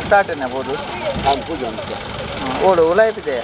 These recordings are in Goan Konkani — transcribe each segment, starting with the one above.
ಸ್ಟಾರ್ಟ್ ಬೋದು ಓಡು ಉಲಾಯ್ಪಿದೆ.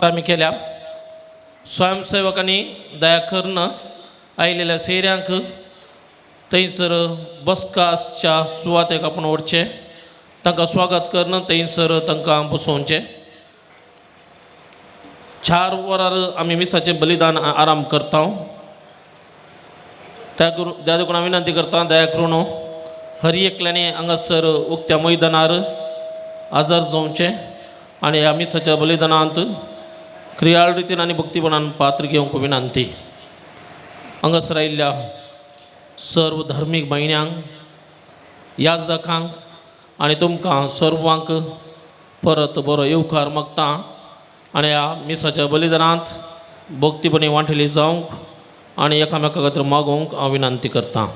आमी केल्या. स्वयंसेवकांनी दया करून आयिल्ल्या सेऱ्यांक थंयसर बसकासच्या सुवातेक आपूण व्हरचें, तांकां स्वागत करून थंयसर तांकां बसोवचें. 4 वरार आमी मिसाचें बलिदान आराम करता. त्या करून त्या देखून हांव विनंती करता, दया करून हर एकल्यानी हांगासर उक्त्या मैदानार हजर जावचें आनी ह्या मिसाच्या बलिदानांत क्रियाळ रितीन आनी भक्तीपणान पात्र घेवंक विनंती. हांगासर आयिल्ल्या सर्व धर्मीक भयण्यांक, याजकांक आनी तुमकां सर्वांक परत बरो येवकार मागता आनी ह्या मिसाच्या बलिदानांत भक्तीपणी वांटेली जावंक आनी एकामेका खातीर मागोवंक हांव विनंती करतां.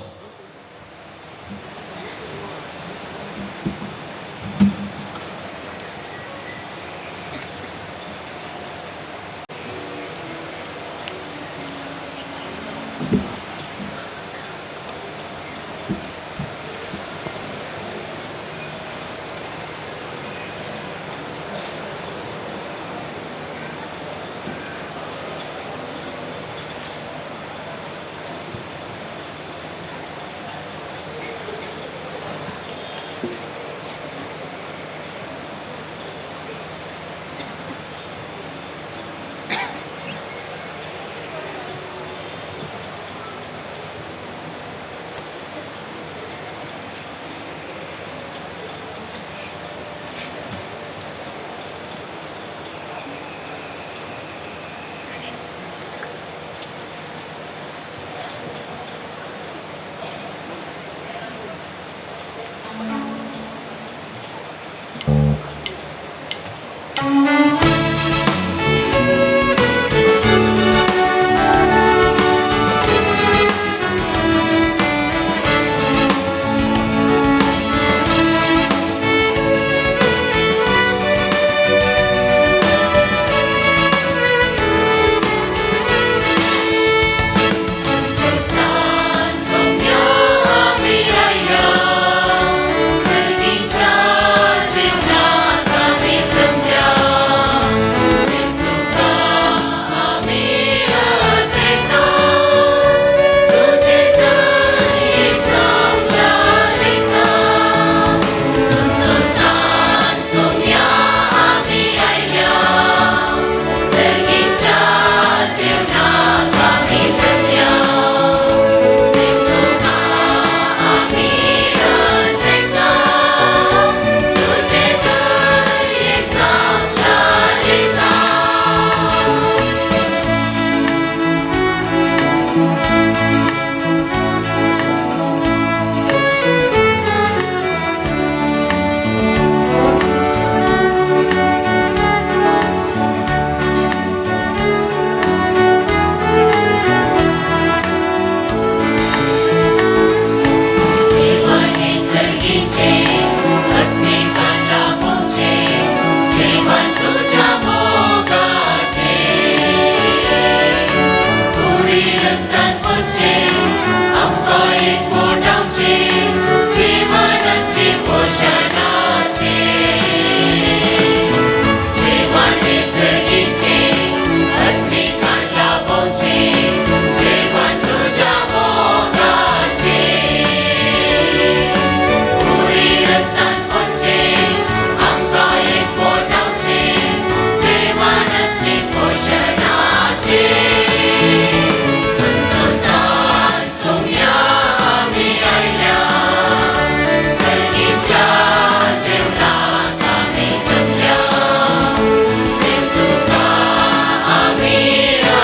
आमी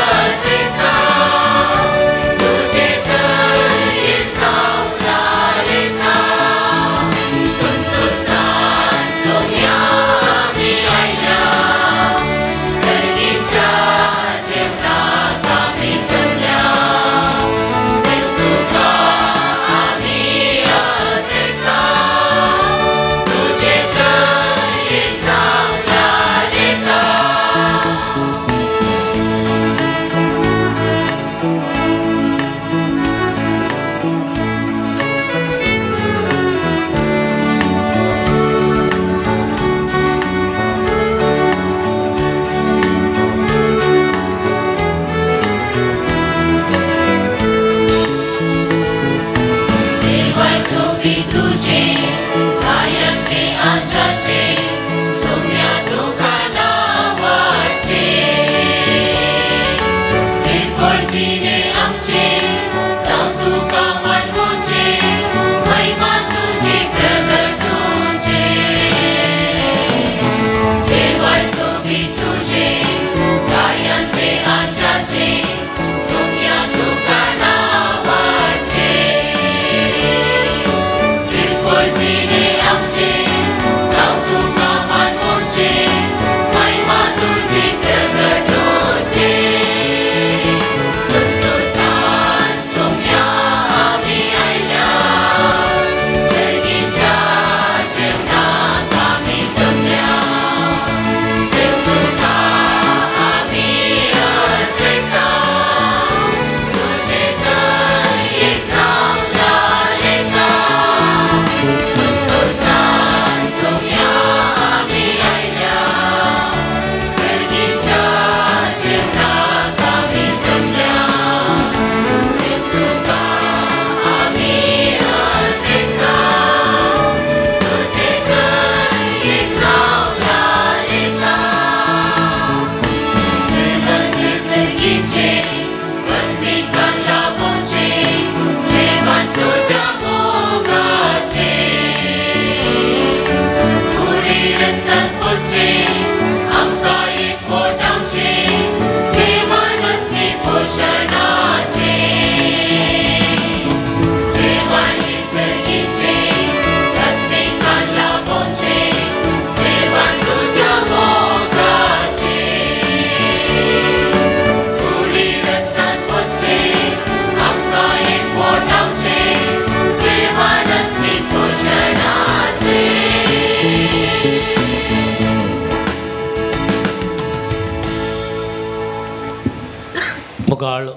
मोगाळ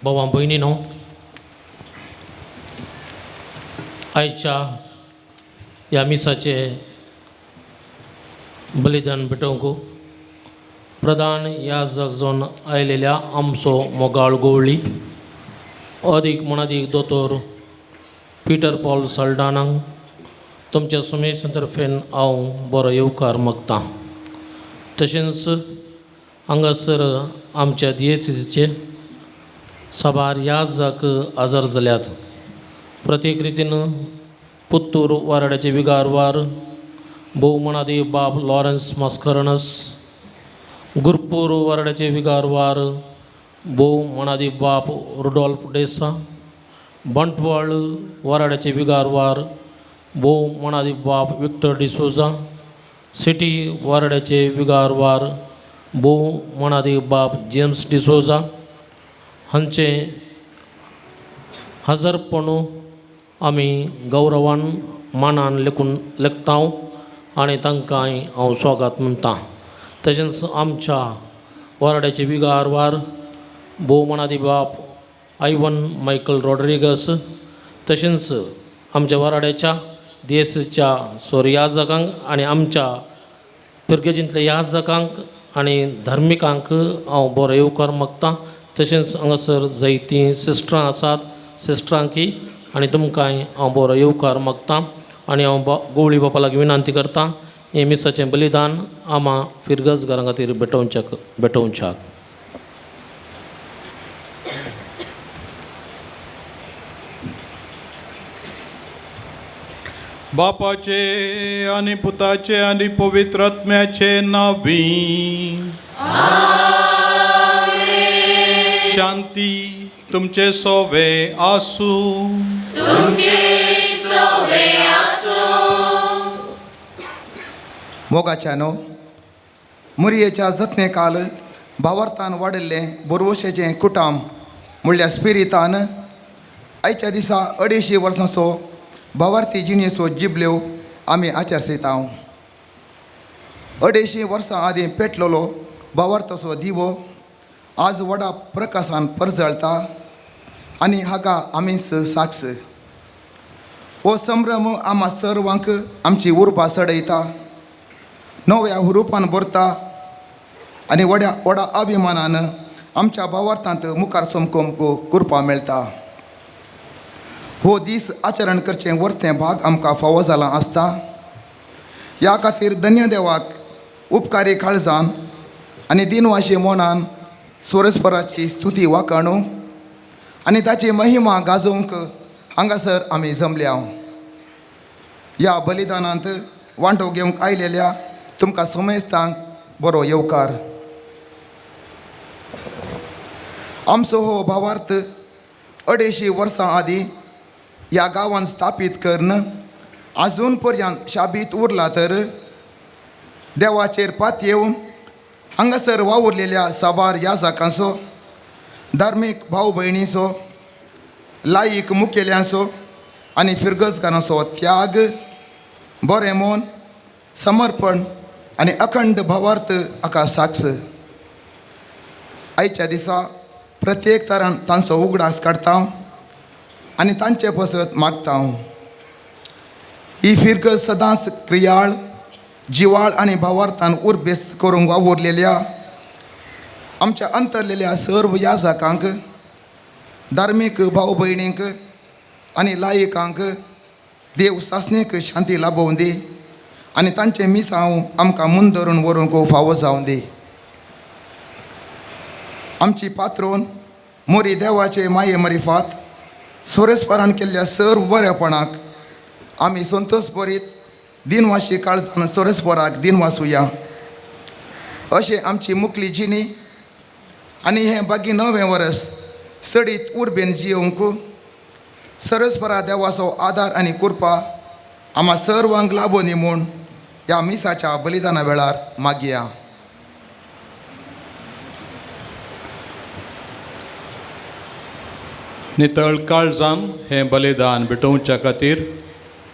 भावा भयणीनो, आयच्या ह्या मिसाचे बलिदान भेटोवंक प्रधान याजक जावन आयलेल्या आमचो मोगाळ गोवळी अदीक मनादीक दोतोर पिटर पॉल सल्डानांक तुमच्या सुमेश तर्फेन हांव बरो येवकार मागतां. तशेंच हांगासर आमच्या दियेसीचे साबार याजक आजार जाल्यात. प्रत्येक रितीन पुत्तूर वाराड्याचे विगारवार भोवमनादी बाब लॉरन्स मास्करनस, गुरपूर वाराड्याचे विगारवार भोवमनादी बाब रुडॉल्फ डेसा, बंटवाळ वाराड्याचे विगारवार भोवमनादी बाब विक्टर डिसोजा, सिटी वाराड्याचे विगारवार भोवमनादी बाब जेम्स डिसोजा हांचे हजरपण आमी गौरवान मानान लेखून लेखता आनी तांकां हांव स्वागत म्हणटा. तशेंच आमच्या वाराड्याचे विगारवार भोवमनादी बाब आयवन मायकल रॉड्रिगस, तशेंच आमच्या वाराड्याच्या देसच्या सोर्याजकांक आनी आमच्या पिरगेजींतल्या याजकांक आनी धार्मिकांक हांव बरो येवकार मागता. तशेंच हांगासर जायतीं सिस्टरां आसात, सिस्टरांकी आनी तुमकांय हांव बरो येवकार मागता. आनी हांव गोवळी बापा लागीं विनंती करता हें मिसाचें बलिदान आमा फिरगज घरां खातीर भेटोवच्याक भेटोवच्याक. बापाचे आनी पुताचे आनी पवित्र आत्म्याचे नावी शांती तुमचे सोवे आसूं. मोगाच्यानो, मुरयेच्या जतने काल भावार्थान वाडिल्लें बोरवशेचें कुटाम म्हणल्यार स्पिरितान आयच्या दिसा 250 वर्सांचो भावार्थी जिणेचो जिबल्यो आमी आचरसयता. 250 वर्सां आदीं पेटलेलो भावार्थाचो दिवो आज व्हडा प्रकाशान परजळता आनी हाका आमीच साक्ष. हो संभ्रम आमा सर्वांक आमची उर्बा चडयता, नव्या हुरुपान भरता आनी व्हड्या व्हडा अभिमानान आमच्या भावार्थांत मुखार चमकोवंक कृपा मेळटा. हो दीस आचरण करचें वर्तें भाग आमकां फावो जालां आसता. ह्या खातीर धन्य देवाक उपकारी काळजान आनी दिनवाशी मनान सोरस्पराची स्तुती वाखाणू आनी ताची महिमा गाजोवंक हांगासर आमी जमल्या. ह्या बलिदानांत वांटो घेवंक आयलेल्या तुमकां समेस्तांक बरो येवकार. आमचो हो भावार्थ 250 वर्सां आदीं ह्या गांवांत स्थापीत करून आजून पर्यंत शाबीत उरला तर देवाचेर पात येवन हांगासर वावुरलेल्या साबार याजाकांचो, धार्मीक भाव भयणीचो, लायक मुखेल्यांचो आनी फिरगजकारांचो त्याग, बरें मन, समर्पण आनी अखंड भावार्थ हाका साक्ष. आयच्या दिसा प्रत्येक तरान तांचो उगडास काडटा आनी तांचे पसत मागता. ही फिरगज सदांच क्रियाळ, जिवाळ आनी भावार्थान उर्बेस्त करूंक वावुरलेल्या आमच्या अंतरलेल्या सर्व याजाकांक, धार्मीक भाव भयणींक आनी लायकांक देव सासणीक शांती लाभोवं दी आनी तांचें मिसांव आमकां मुंदरून व्हरूंक फावो जावं दी. आमची पात्रोन मोरी देवाचे माये मरिफात सोरेस्परान केल्ल्या सर्व बरेपणाक आमी संतोष बरीत दिनवाशी काळजान सोरेस्पराक दिनवासुया. अशें आमची मुकली जिणी आनी हें बागी नवें वरस सडीत उर्बेन जियोवंक सरस्परा देवाचो आदार आनी कृपा आमा सर्वांक लाबोनी म्हूण ह्या मिसाच्या बलिदाना वेळार मागया. नितळ काळजान हें बलिदान भेटोवच्या खातीर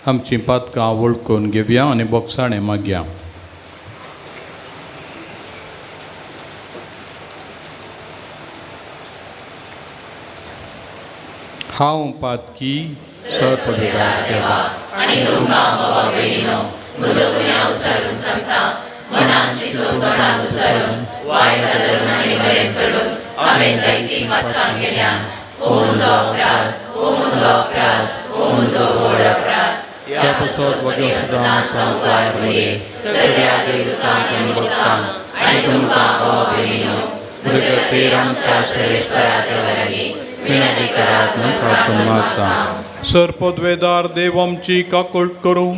आमचीं पातकां वळखून घेवया आनी बोगसाणें मागया. हांव पातकी सर्पविदार देवा आनी तुमकां बाबा भयणीनो म्हजो गुन्यांव विसरून सांगता, मनान चिंतून तोंडान विसरून वायट धरून आनी बरें सोडून हांवें जायतीं पातकां केल्यात. हो म्हजो अपराध, हो म्हजो अपराध, हो म्हजो व्हड अपराध. ह्या पासत वगेव सदां सामकार वयर सगळ्या देवदूतांक आनी भक्तांक आनी तुमकां बाबा भयणीनो म्हजे खातीर आमच्या सर्वेस्परा देवा लागीं विनंती करात म्हूण प्रार्थना मागता. सर पदवेदार देव आमची काकूट करूं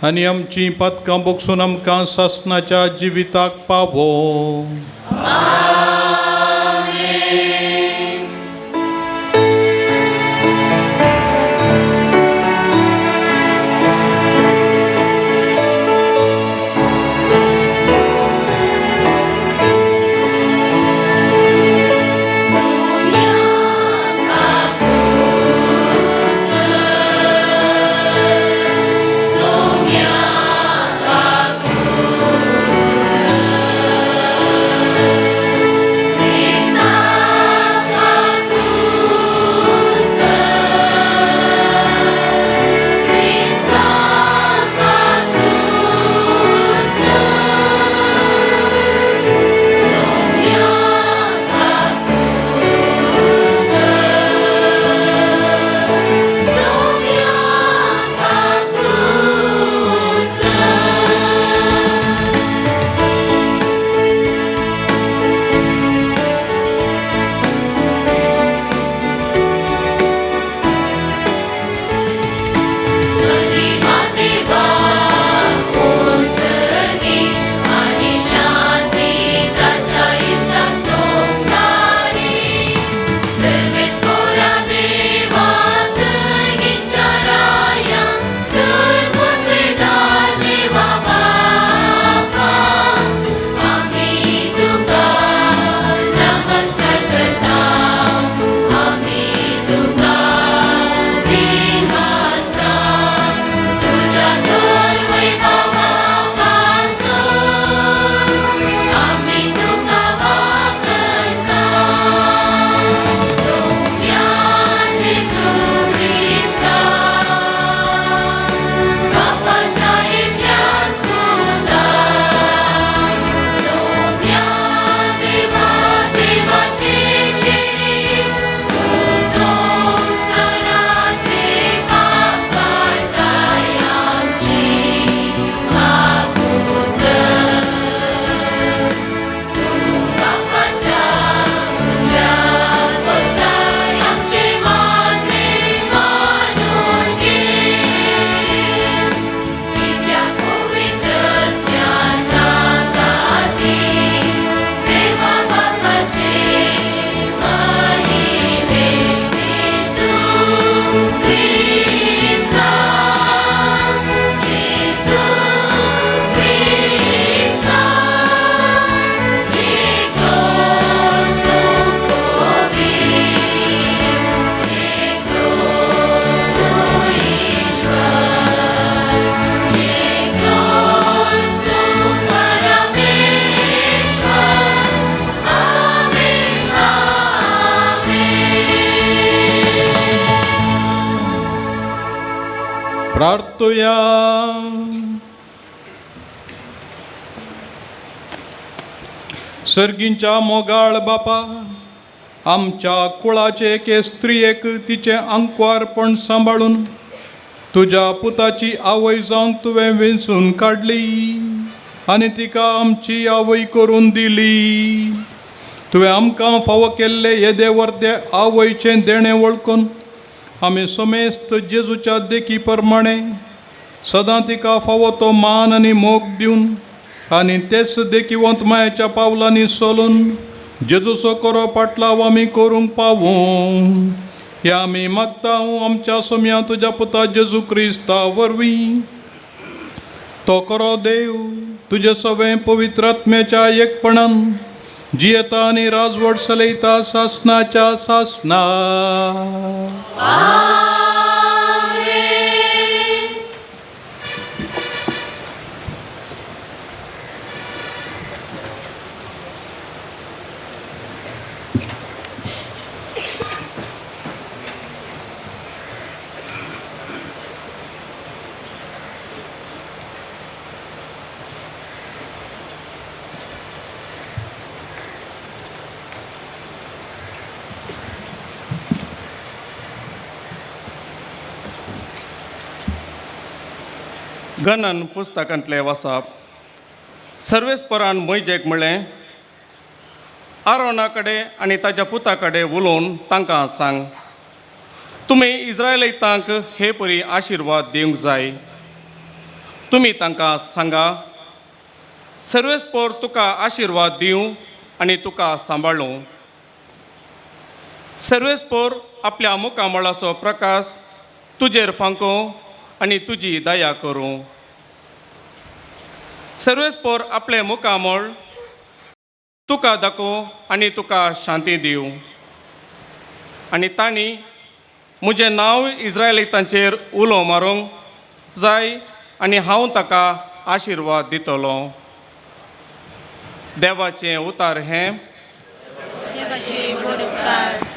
आनी आमची पातकां बोगसून आमकां सासणाच्या जिविताक पावो. सोम्या काकूत, सोम्या काकूत. प्रार्थुया. सर्गींच्या मोगाळ बापा, आमच्या कुळाचे एके स्त्रियेक तिचें आंकवारपण सांबाळून तुज्या पुताची आवय जावंक तुवें वेंचून काडली आनी तिका आमची आवय करून दिली. तुवें आमकां फावो केल्ले येदे वर्दे आवयचें देणें वळखून आमी समेस्त जेजूच्या देखी प्रमाणे सदां तिका फावो तो मान आनी मोग दिवन आनी तेच देखिवंत मायाच्या पावलांनी सोलून जेजूचो करो पाटलाव आमी करूंक पावूं. ह्या आमी मागता आमच्या सोम्या तुज्या पुता जेजू क्रिस्ता वरवीं. तो करो देव तुजे सवें पवित्र आत्म्याच्या एकपणान जियेता आनी राजवट चलयता सासनाच्या सासना. गणन पुस्तकांतलें वाचप. सर्वेस्परान मैजेक म्हणलें, आरोना कडेन आनी ताच्या पुता कडेन उलोवन तांकां सांग, तुमी इस्रायलितांक हे परी आशिर्वाद दिवंक जाय. तुमी तांकां सांगा, सर्वेस्पर तुका आशिर्वाद दिवं आनी तुका सांबाळूं. सर्वेस्पर आपल्या मुखामळाचो प्रकाश तुजेर फांको आनी तुजी दया करूं. सर्वेस्पर आपलें मुखामळ तुका दाखोवं आनी तुका शांती दिवं. आनी तांणी म्हजें नांव इस्रायलितांचेर उलो मारूंक जाय आनी हांव ताका आशिर्वाद दितलो. देवाचें उतार हें. देवाचे व्हड उपकार.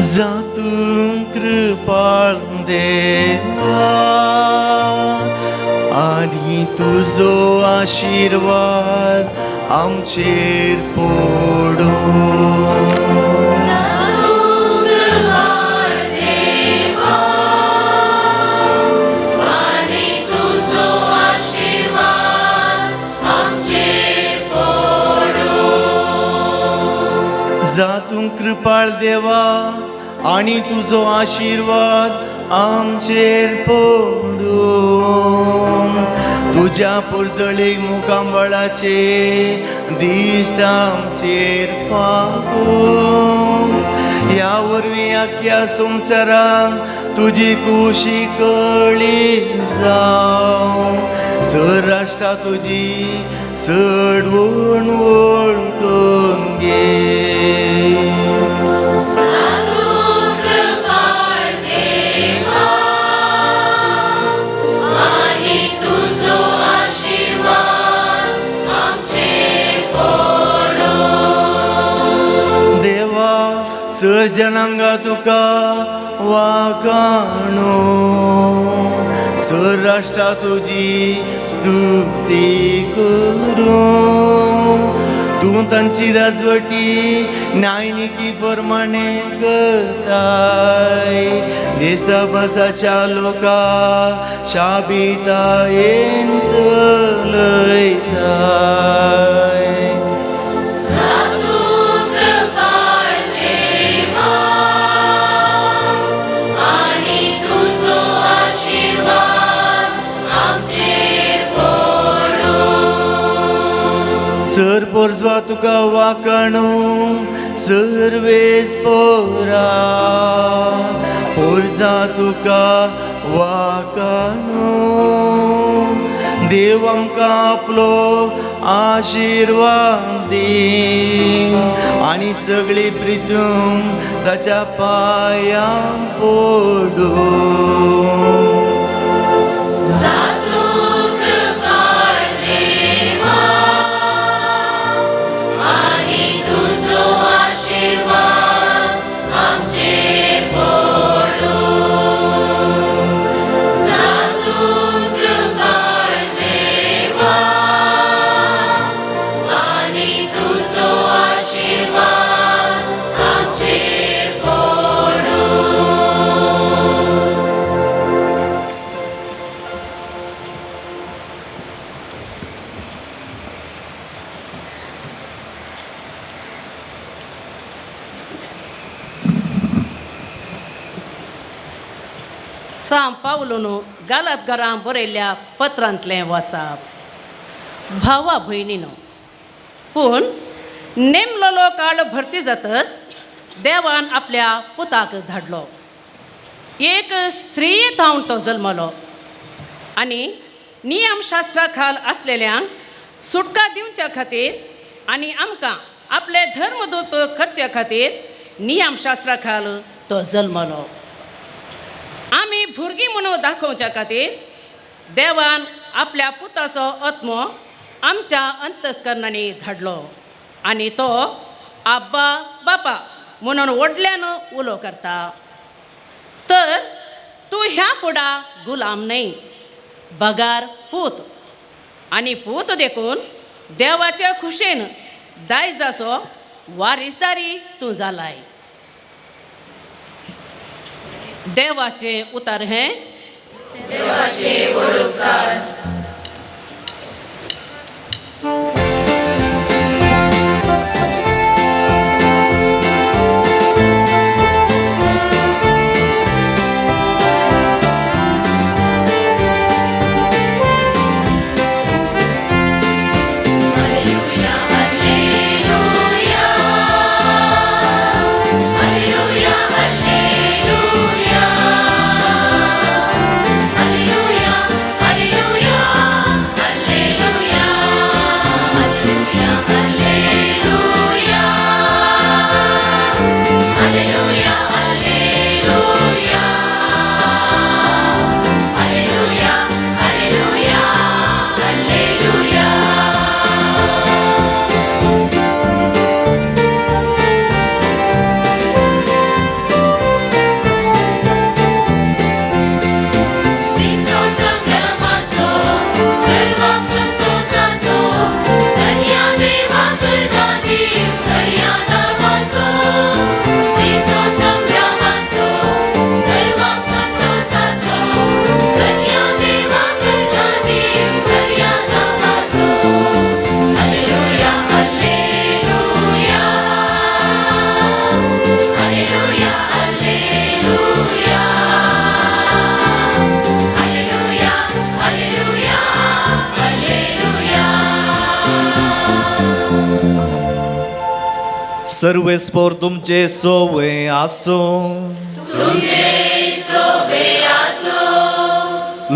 जातूं कृपाळ देवा आनी तुजो आशिर्वाद आमचेर पडूं. जातूं कृपाळ देवा आनी तुजो आशिर्वाद आमचेर पडूं. तुज्या पुरजळीक मुखामळाचे दिश्ट आमचेर फांकूं. ह्या वरवीं आख्या संवसारान तुजी कुशी कळी जावं. सराष्ट्रा तुजी चडवण वळखून घे. देवा सर जनांगा तुका वागाणो, सर राष्ट्रा तुजी स्तुती करूं. तूं तांची राजवटी न्यायनिती प्रमाणे करताय. देसा भासाच्या लोका शाबितायेन चलयताय. सर पोरजवा तुका वाकाणू सर्वेस पोरा, पोरजा तुका वाकाणू. देव आमकां आपलो आशिर्वाद दी आनी सगळी प्रितूम ताच्या पांयां पडूं. सां पावलून गालातगारां बरयल्ल्या पत्रांतलें वासाप. भावा भयणीनो, पूण नेमलोलो काळ भरती जातच देवान आपल्या पुताक धाडलो. एक स्त्री थावन तो जल्मलो आनी नियमशास्त्रा खाल आसलेल्यांक सुटका दिवच्या खातीर आनी आमकां आपले धर्मदूत करच्या खातीर नियमशास्त्रा खाल तो जल्मलो. आमी भुरगीं म्हणून दाखोवच्या खातीर देवान आपल्या पुताचो आत्मो आमच्या अंतस्करणांनी धाडलो आनी तो आब्बा बापा म्हणून व्हडल्यान उलो करता. तर तूं ह्या फुडा गुलाम न्हय, बगार पूत, आनी पूत देखून देवाच्या खुशेन दायजाचो वारिसदारी तूं जालाय. देवाचें उतर हें. सर्वेस्पोर तुमचे सोवे आसूं.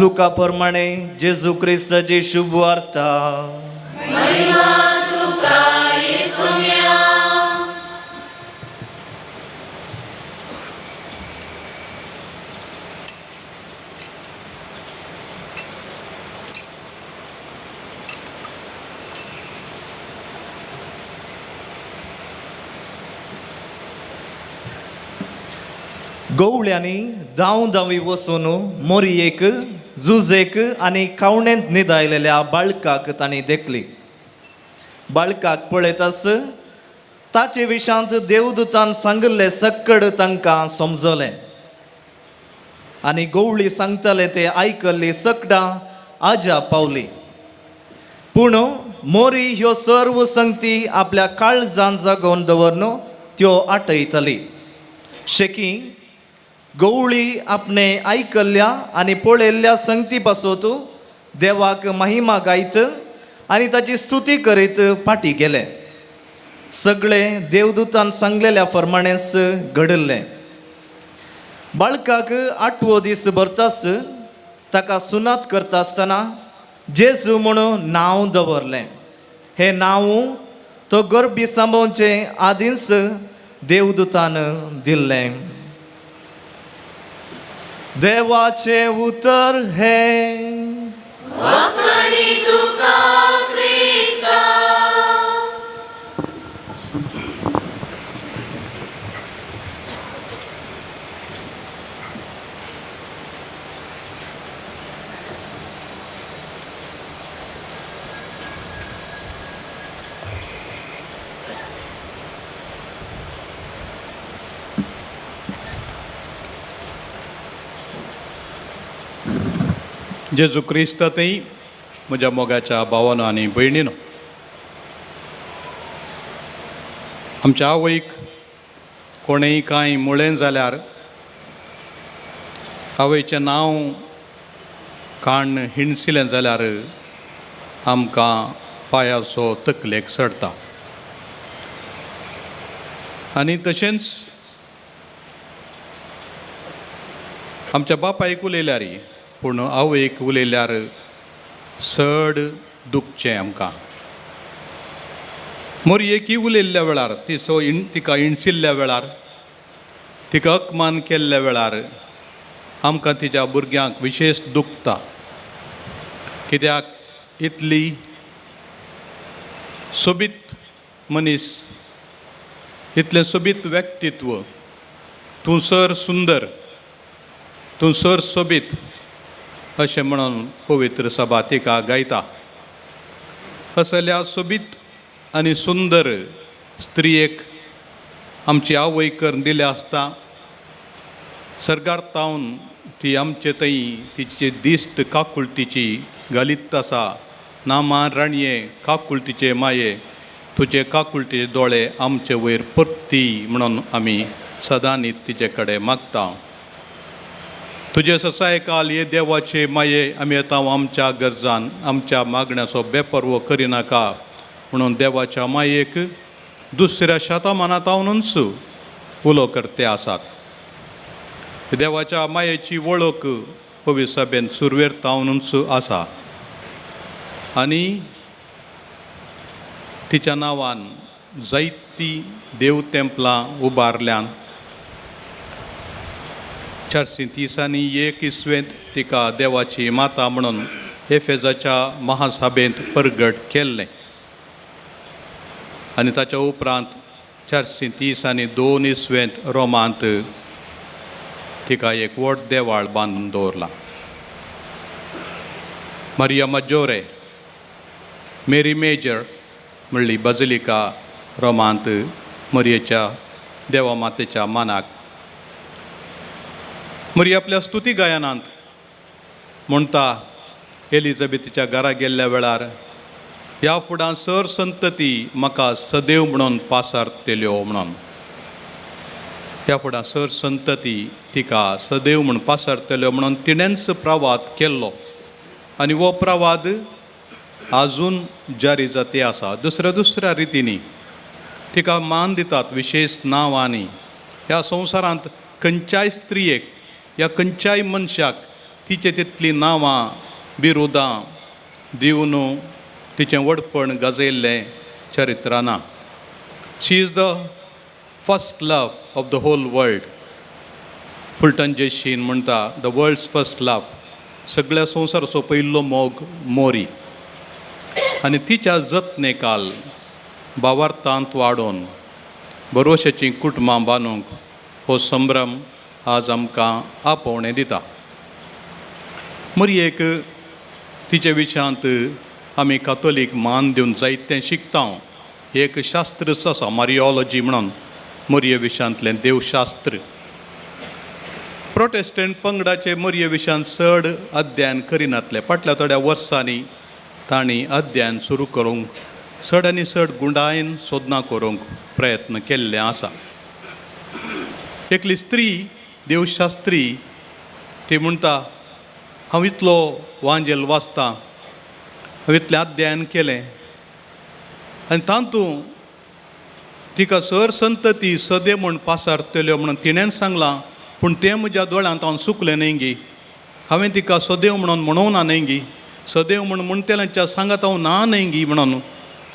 लुका प्रमाणे जेजू क्रिस्ताची शुभ वार्ता. गवळ्यांनी धांव धांवी वचून मोरयेक जुजेक आनी खावणेंत न्हिदायलेल्या बाळकाक तांणी देखली. बाळकाक पळयताच ताचे विशांत देवदूतान सांगिल्लें सक्कड तांकां समजलें आनी गवळी सांगताले ते आयकल्ली सकडां आजा पावली. पूण मोरी ह्यो सर्व संगती आपल्या काळजान जागोवन दवरन त्यो आटयताली. शेकी गवळी आपणे आयकल्ल्या आनी पळयल्ल्या संगती पासत देवाक महिमा गायत आनी ताची स्तुती करीत फाटी गेले. सगळे देवदूतान सांगलेल्या फरमाणेच घडिल्लें. बाळकाक आठवो दीस भरताच ताका सुनात करता आसतना जेजू म्हणून नांव दवरलें. हें नांव तो गर्भी सांबावचे आदींच देवदूतान दिल्लें. देवाचें उतर हें. जेजू क्रिस्तांतय म्हज्या मोगाच्या भावानो आनी भयणीनो, आमच्या आवयक कोणेय कांय म्हळें जाल्यार, आवयचें नांव काण हिणसिलें जाल्यार आमकां पांयाचो तकलेक चडटा. आनी तशेंच आमच्या बापायक उलयल्यार, पूण आवयक उलयल्यार चड दुखचें आमकां. मोरयेकी उलयल्ल्या वेळार, तिचो तिका हिणसिल्ल्या वेळार, तिका अपमान केल्ल्या वेळार आमकां तिच्या भुरग्यांक विशेश दुखता. कित्याक इतली सोबीत मनीस, इतलें सोबीत व्यक्तित्व, तूं सर सुंदर, तूं सर सोबीत अशें म्हणून पवित्र सभा तिका गायता. असल्या सोबीत आनी सुंदर स्त्रियेक आमची आवय करून दिल्या आसता, सर्गार तावन ती आमचे थंय तिची दिश्ट काकुळटीची घालीत आसा. नामा राणये काकुळटीचे माये, तुजे काकुळटीचे दोळे आमचे वयर परती म्हणून आमी सदांनी तिचे कडेन मागता. तुजे ससायकाल हे देवाचे माये, आमी येता आमच्या गरजान, आमच्या मागण्याचो बेपर्व करिनाका म्हणून देवाच्या मायेक दुसऱ्या शतमानांत उलो करते आसात. देवाच्या मायेची वळख पवित्र सभेन सुरवेर तावनूच आसा आनी तिच्या नांवान जायती देव तेंपलां उबारल्यान. 431 इसवेंत तिका देवाची माता म्हणून एफेजाच्या महासभेंत परगट केल्लें आनी ताच्या उपरांत 432 इसवेंत रोमांत तिका एक व्हड देवाळ बांदून दवरलां. मारिया माज्योरे, मेरी मेजर म्हणली बाजिलिका रोमांत मरयेच्या देवा मातेच्या मानाक. मरी आपल्या स्तुती गायनांत म्हणटा, एलिझाबेथीच्या घरा गेल्ल्या वेळार, ह्या फुडां सर संतती म्हाका सदैव म्हणून पासारतल्यो म्हणून. ह्या फुडां सर संतती तिका सदैव म्हूण पासारतल्यो म्हणून तिणेंच प्रवाद केल्लो आनी हो प्रवाद आजून जारी जाती आसा. दुसऱ्या दुसऱ्या रितींनी तिका मान दितात विशेश नांवांनी. ह्या संवसारांत खंयच्याय स्त्रियेक या खंयच्याय मनशाक तिचे तितलीं नांवां बिरुदां दिवन तिचें व्हडपण गाजयल्लें चरित्र ना. She is the first love of the whole world. Fulton J Sheen म्हणटा, the world's first love, सगळ्या संवसाराचो पयलो मोग मोरी. आनी तिच्या जतनेकाल भावार्थांत वाडोवन भरवशाचीं कुटुंबां बांदूंक हो संभ्रम आज आमकां आपोवणें दिता. मरयेक तिचे विशयांत आमी कातोलीक मान दिवन जायतें शिकता. एक शास्त्रच आसा मारियोलॉजी म्हणून, मरये विशयांतलें देवशास्त्र. प्रोटेस्टंट पंगडाचे मरये विशयांत चड अध्ययन करिनातले. फाटल्या थोड्या वर्सांनी तांणी अध्ययन सुरू करूंक, चड आनी चड गुंडायेन सोदनां करूंक प्रयत्न केल्ले आसा. एकली स्त्री देवशास्त्री ती म्हणटा, हांव इतलो वांजेल वाचतां, हांव इतलें अध्ययन केलें आनी तातूंत तिका सर संतती सदे म्हूण पासारतल्यो म्हणून तिणेंच सांगलां, पूण तें म्हज्या दोळ्यांत हांव चुकलें न्हय गी, हांवें तिका सदैव म्हणून म्हणूंक ना न्हय गी, सदैव म्हूण म्हणटल्यांच्या सांगात हांव ना न्हय गी म्हणून.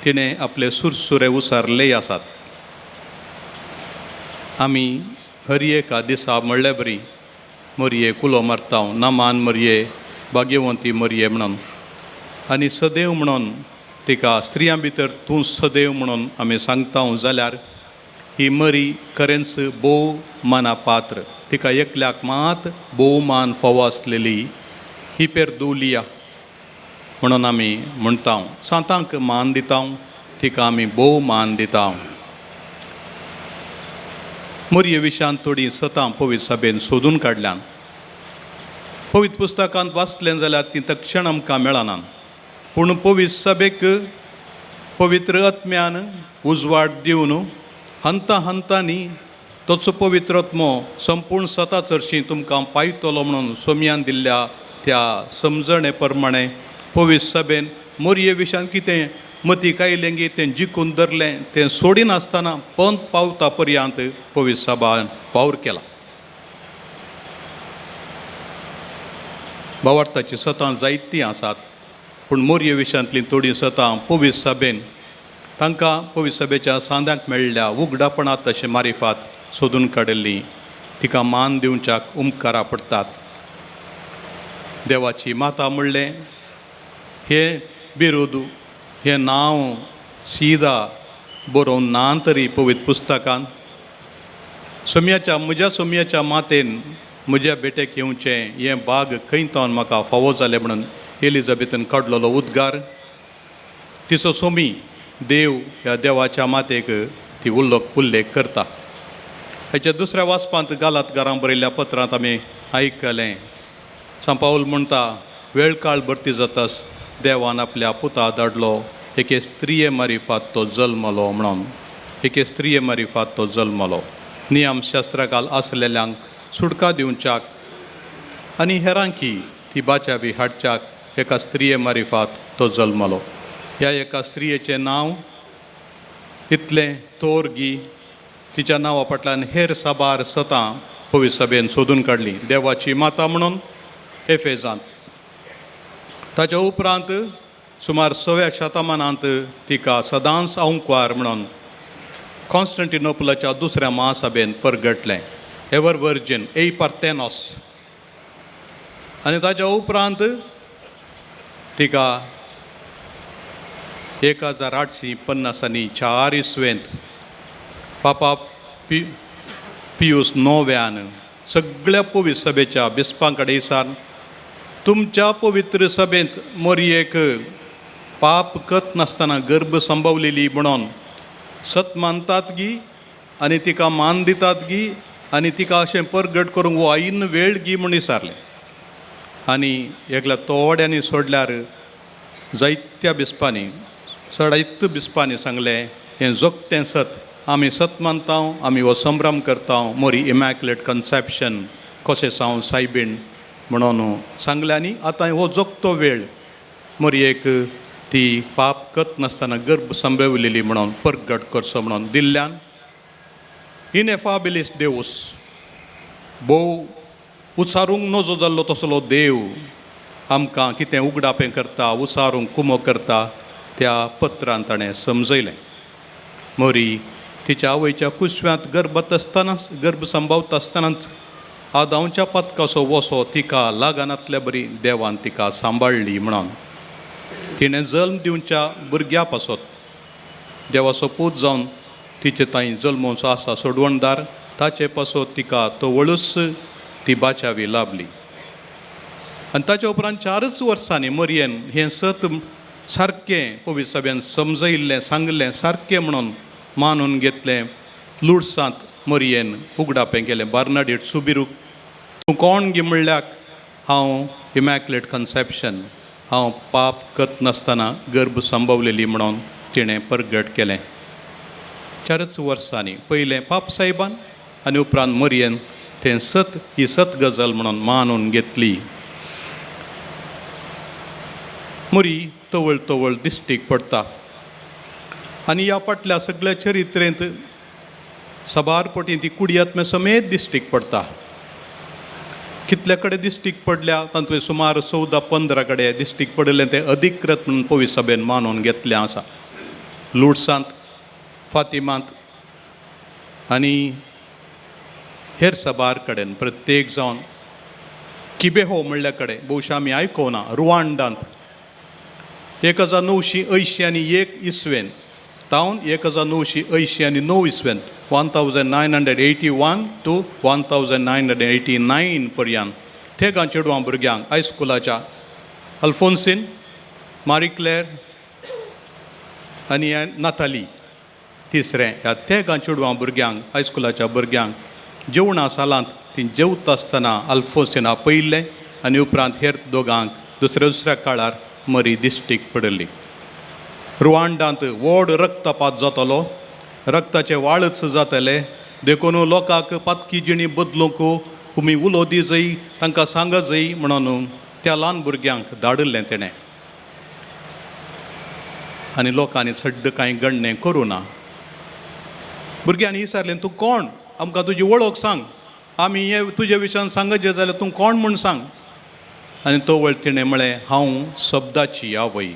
तिणें आपले सुरसुरे उसारलेय आसात. आमी हर एका दिसा म्हणले बरी मरये कुलो मारता, नमान मरये, भाग्यवंती मरये म्हणून, आनी सदैव म्हणून तिका स्त्रियां भितर तूं सदैव म्हणून आमी सांगता जाल्यार ही मरी खरेंच भोव माना पात्र, तिका एकल्याक मात भोवमान फावो आसलेली ही पेरदुलिया म्हणून आमी म्हणटा. सांतांक मान दिता, तिका आमी भोव मान दिता. मोरये विशयांत थोडीं सतां पवित्र सभेन सोदून काडल्यान. पवित्र पुस्तकांत वाचलें जाल्यार ती तक्षण आमकां मेळना, पूण पवित्र सभेक पवित्र आत्म्यान उजवाड दिवन हंता हंतांनी तोचो पवित्र आत्मो संपूर्ण सता चडशी तुमकां पायतलो म्हणून सोमयान दिल्ल्या त्या समजणे प्रमाणे पवित्र सभेन मोरये विशयान कितें मती कायलें गी तें जिखून धरलें, तें सोडिनासतना पंत पावता पर्यंत पवित्र सभान वावर केला. भावार्थाची सतां जायतीं आसात, पूण मोरये विशयांतलीं थोडीं सतां पवित्र सभेन तांकां पवित्र सभेच्या सांद्यांक मेळ्ळ्या उगडापणांत तशें मारिफात सोदून काडिल्ली, तिका मान दिवच्याक उपकारा पडटात. देवाची माता म्हणलें हें बिरुद, हें नांव सिदा बरोवन ना तरी पवित्र पुस्तकान सोम्याच्या म्हज्या सोम्याच्या मातेन म्हज्या भेटेक येवचें हें बाग खंय तावन म्हाका फावो जालें म्हणून एलिझाबेथन काडलेलो उद्गार तिचो सोमी देव ह्या देवाच्या मातेक ती उल्लेख करता. हेच्या दुसऱ्या वाचपांत गालात घरां बरयल्ल्या पत्रांत आमी आयकलें, सांपावल म्हणटा वेळ काळ भरती जातास देवान आपल्या पुता धाडलो, एके स्त्रिये मारिफात तो जल्मलो म्हणून, एके स्त्रिये मारिफात तो जल्मलो. नियमशास्त्राकाल आसलेल्यांक सुटका दिवच्याक आनी हेरांकी ती बाचावी हाडच्याक एका स्त्रिये मारिफात तो जल्मलो. ह्या एका स्त्रियेचें नांव इतलें तोरगी, तिच्या नांवा फाटल्यान हेर साबार सतां पवित्र सभेन सोदून काडली. देवाची माता म्हणून एफेजांत, ताच्या उपरांत सुमार 6व्या शतमानांत तिका सदांच अंकवार म्हणून कॉन्स्टंटिनोपलाच्या दुसऱ्या महासभेन परगटलें, एवर वर्जीन ए पार्थेनॉस. आनी ताच्या उपरांत तिका 1854 इसवेंत पापा पियूस 9व्यान सगळ्या पवित्र सभेच्या बिस्पां कडेन विचार, तुमच्या पवित्र सभेंत मोरयेक पाप कत नासतना गर्भ संभवलेली म्हणून सत मानतात गी आनी तिका मान दितात गी आनी तिका अशें परगट करूंक वो आईन वेळ गी म्हूण विचारलें. आनी एकल्या थोड्यांनी सोडल्यार जायत्या बिस्पांनी, चडायत बिस्पांनी सांगलें हें जोगतें सत, आमी सत मानता, आमी हो संभ्रम करता, मोरी इमॅक्युलेट कन्सेप्शन कशें सावन सायबीण म्हणून सांगलें. आनी आतां हो जोगतो वेळ मोरयेक ती पाप कत नासतना गर्भ संभवलेली म्हणून परगट करचो म्हणून दिल्ल्यान इनएफाबिलीस देवूस, भोव उचारूंक नजो जाल्लो तसलो देव आमकां कितें उगडापें करता, उचारूंक कुमो करता त्या पत्रान ताणें समजयलें. मोरी तिच्या आवयच्या कुसव्यांत गर्भात आसतनाच, गर्भ संभवता आसतनाच आदांवच्या पातकाचो वसो तिका लागनातल्या बरी देवान तिका सांबाळ्ळी म्हणून तिणें जल्म दिवच्या भुरग्या पासत देवाचो पूत जावन तिचे तांय जल्मोवचो आसा सोडवणदार, ताचे पासत तिका तवळूच ती बाचावी लाभली. आनी ताच्या उपरांत 4 वर्सांनी मरयेन हें सत सारकें पवित्र सभेन समजयिल्लें, सांगलें सारकें म्हणून मानून घेतलें. लुडसांत मरयेन उगडापें केलें बार्नाडेट सुबिरूक, तूं कोण गी म्हणल्याक हांव इमॅक्युलेट कन्सेप्शन, हांव पाप कत नासतना गर्भ संभवलेली म्हणून तिणें परगट केलें. 4 वर्सांनी पयलें पाप साहेबान आनी उपरांत मरयेन तें सत, ही सत गजाल म्हणून मानून घेतली. मोरी तवळ तवळ दिश्टीक पडटा आनी ह्या फाटल्या सगळ्या चरित्रेंत साबार पटी ती कुडियात्मे समेत दिश्टीक पडटा. कितल्या कडेन दिश्टीक पडल्या तातूंत सुमार 14-15 कडेन दिश्टीक पडिल्लें तें अधिकृत म्हणून पवित्र सभेन मानून घेतलें आसा. लुडसांत, फातिमांत आनी हेर सबार कडेन प्रत्येक जावन किबेहो म्हणल्या कडेन भोवशा आमी आयकोना रुवांडांत 1981 इसवेन तावन 1989 इसवेन 1981 टू 1989 पर्यंत थेगां चेडवां भुरग्यांक हायस्कुलाच्या अल्फोन्सीन, मारी क्लेर आनी नाताली तिसरें ह्या तेगां चेडवां भुरग्यांक हायस्कुलाच्या भुरग्यांक जेवणा सालांत ती जेवता आसतना अल्फोन्सीन आपयिल्लें आनी उपरांत हेर दोगांक दुसऱ्या दुसऱ्या काळार मरी दिश्टीक पडिल्ली. रुवांडांत व्हड रक्तपात जातालो, रक्ताचे वाळच जाताले, देखून लोकांक पातकी जिणी बदलूंक तुमी उलो दी जाय, तांकां सांग जाय म्हणून त्या ल्हान भुरग्यांक धाडिल्लें तेणें. आनी लोकांनी चड कांय गणणें करूं ना. भुरग्यांनी विचारलें, तूं कोण, आमकां तुजी वळख सांग, आमी हे तुजे विशयान सांगचे जाल्यार तूं कोण म्हूण सांग. आनी तो वळ तिणें म्हळें, हांव शब्दाची आवय.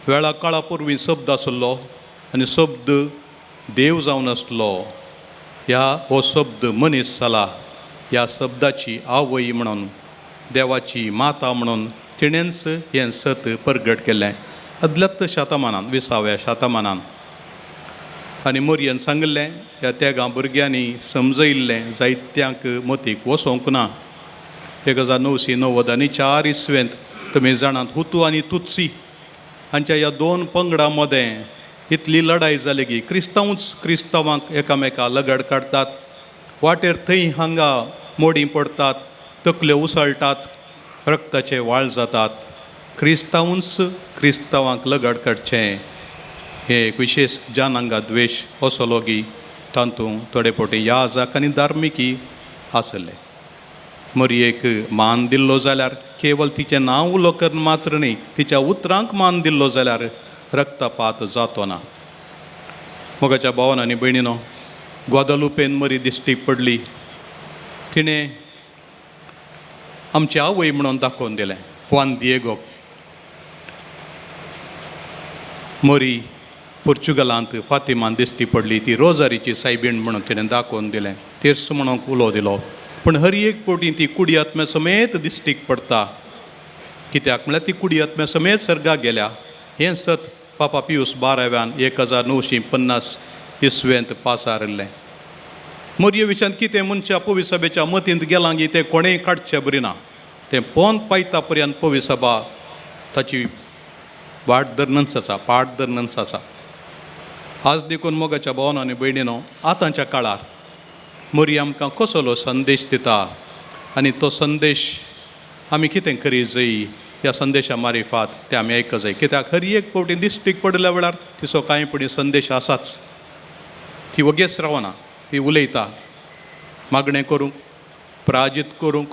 वेळा काळा पूर्वी शब्द आसलो आनी शब्द देव जावन आसलो. ह्या हो शब्द मनीस जाला, ह्या शब्दाची आवय म्हणून, देवाची माता म्हणून तिणेंच हें सत परगट केलें आदल्याच शतमानान, 20व्या शतमानान. आनी मोरयेन सांगिल्लें, ह्या तेगां भुरग्यांनी समजयिल्लें जायत्यांक मतीक वसोंक ना. 1994 इसवेंत तुमी जाणात हुतू आनी तुत्सी हांच्या ह्या दोन पंगडां मदें इतली लडाय जाली की क्रिस्तांवच क्रिस्तांवांक एकामेका लगड काडटात, वाटेर थंय हांगा मोडी पडटात, तकल्यो उसळटात, रक्ताचे वाळ जातात. क्रिस्तांवच क्रिस्तांवांक लगड काडचें हें एक विशेश जनांगा द्वेश असो लोगी तातूंत थोडे फावटी याजक आनी धार्मिकी आसले. मरयेक मान दिल्लो जाल्यार केवल तिचें नांव उलो करून मात्र न्ही, तिच्या उतरांक मान दिल्लो जाल्यार रक्तपात जातो ना. मोगाच्या भावान आनी भयणीनो, ग्वादालुपेन मरी दिश्टी पडली, तिणें आमची आवय म्हणून दाखोवन दिलें हुआन दिएगो. मरी पोर्चुगलांत फातिमान दिश्टी पडली, ती रोजारीची सायबीण म्हणून तिणें दाखोवन दिलें, तेर्स म्हणूंक उलो दिलो. पूण हर एक पटी ती कुडी आत्म्या समेत दिश्टीक पडटा, कित्याक म्हळ्यार ती कुडी आत्म्या समेत सर्गाक गेल्या. हें सत पापा पियूस 12व्यान 1950 इसवेंत पासारिल्लें. मोरये विशयांत कितें मनशां पविसभेच्या मतींत गेलां की तें कोणेंय काडचें बरी ना, तें पोंत पायता पर्यंत पविसभा ताची वाट धरनच आसा, पाट धरनच आसा. आज देखून मोगाच्या भावान आनी भयणीनो, आतांच्या काळार मोरी आमकां कसलो संदेश दिता आनी तो संदेश आमी कितें करी जाय ह्या संदेशा मारिफात तें आमी आयक जाय. कित्याक हर एक फावटी दिश्टीक पडिल्ल्या वेळार तिचो कांय पणी संदेश आसाच. ती वगेच रावना, ती उलयता, मागणें करूंक, पराजीत करूंक,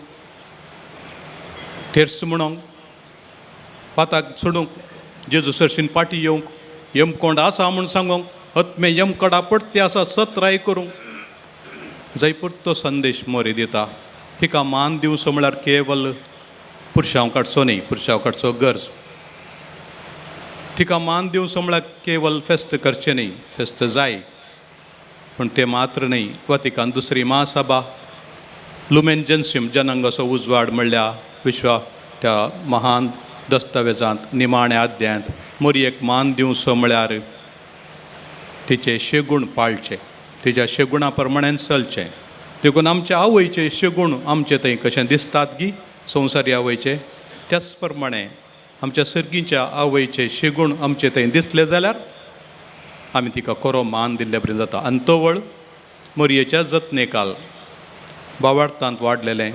थेर्स म्हणूंक, पाताक सोडूंक, जेजू सरशीन पाटी येवंक, यमकोंड आसा म्हूण सांगूंक, हतमे यमकडा पडते आसा सत्राय करूंक, जयपूर तो संदेश मोरी दिता. तिका मान दिवचो म्हळ्यार केवल पुरशांव काडचो न्ही, पुरशांव काडचो गरज. तिका मान दिवचो म्हळ्यार केवल फेस्त करचें न्ही, फेस्त जाय पूण तें मात्र न्ही. वातिकान दुसरी महासभा लुमेन जनसीम जनांगाचो उजवाड म्हणल्या विश्वा त्या महान दस्तावेजांत निमाण्या अध्यायांत मोरयेक मान दिवचो म्हळ्यार तिचे शेगूण पाळचे, तिच्या शेगुणा प्रमाणे चलचें. देखून आमच्या आवयचे शेगूण आमचे थंय कशें दिसतात की संवसारी आवयचे, त्याच प्रमाणे आमच्या सर्गीच्या आवयचे शेगूण आमचे थंय दिसले जाल्यार आमी तिका खरो मान दिल्ले बरें जाता. आनी तवळ मोरयेच्या जतनेकाल बावार्थांत वाडलेलें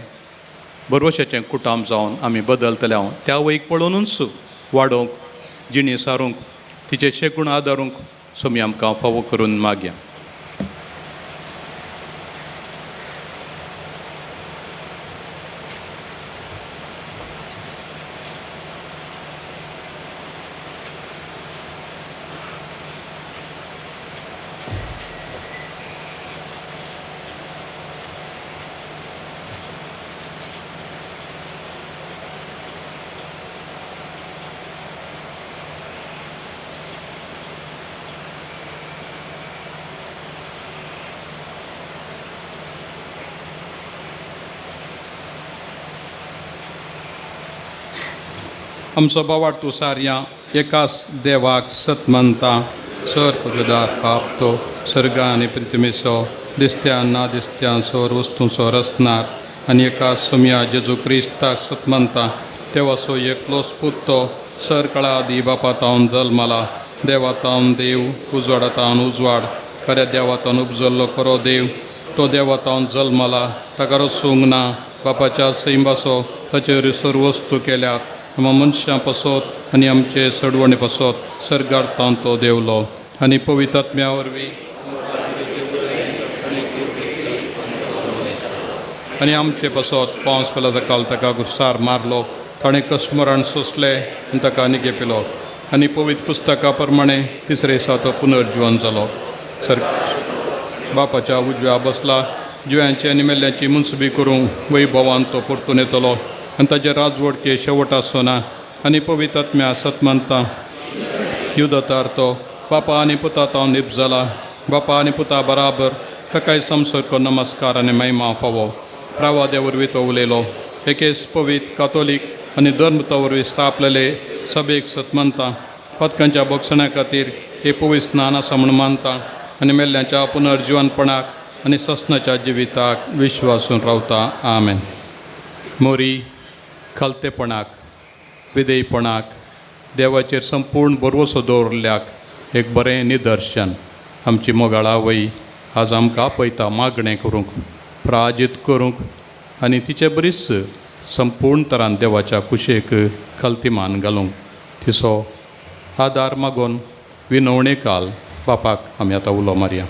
बरवशाचें कुटाम जावन आमी बदलतले हांव त्या आवयक पळोवनूच वाडोवंक, जिणी सारूंक, तिचे शेगूण आदारूंक सोमी आमकां फावो करून मागया. आमचो बावाड तूं सारया एकाच देवाक सत मानता सर पगदार बाप तो सर्गा आनी प्रिथ्मीचो दिसत्या ना दिसत्या सोर वस्तूंचो रचणार आनी एका सोम्या जेजू क्रिस्ताक सत मानता देवाचो एकलोच पूत तो सर काळा आदी बापा तावन जल्मला देवा तावन देव उजवाडा तावन उजवाड खऱ्या देवा तावन उपजल्लो खरो देव तो देवा तावन जल्मला ताका रसूंक ना बापाच्या सैंबासो ताचेर सर्व वस्तू केल्यात आमा मनशां पसत आनी आमचे सडवणे पसत सर्गार तावन तो देवलो आनी पवित्र आत्म्या वरवीं आनी आमचे पसत पावस पेला ताका ताका गुस्सार मारलो ताणें कस्टमरान सोंसले आनी ताका निगे पिलो आनी पवित्र पुस्तका प्रमाणे तिसरे दिसा तो पुनर्जिवन जालो सर बापाच्या उजव्या बसला जिव्यांची आनी मेल्ल्याची मुनसुबी करूंक वैभवान तो परतून येतलो आनी ताजे राजवटके शेवट आसना आनी पवित्र आत्म्या सत मानता युदतार तो बापा आनी पुता तावन निप जाला बापा आनी पुता बराबर ताकाय संसर्ग नमस्कार आनी महिमा फावो प्रावाद्या वरवीं तो उलयलो एकेच पवित्र कातोलीक आनी धर्मता वरवीं स्थापलेले सभेक सत मानता पदकांच्या बोगसण्या खातीर हे पवित्र स्नान आसा म्हूण मानता आनी मेल्ल्याच्या पुनर्जिवनपणाक आनी ससनाच्या जिविताक विश्वासून रावता. आमेन. मोरी खालतेपणाक विधेयपणाक देवाचेर संपूर्ण भरवसो दवरिल्ल्याक एक बरें निदर्शन. आमची मोगाळ आवय आज आमकां आपयता मागणें करूंक, प्राजित करूंक आनी तिचे बरीच संपूर्ण तरान देवाच्या कुशेक खालती मान घालूंक. तिचो आदार मागून विनवणे काल बापाक आमी आतां उलो मारया.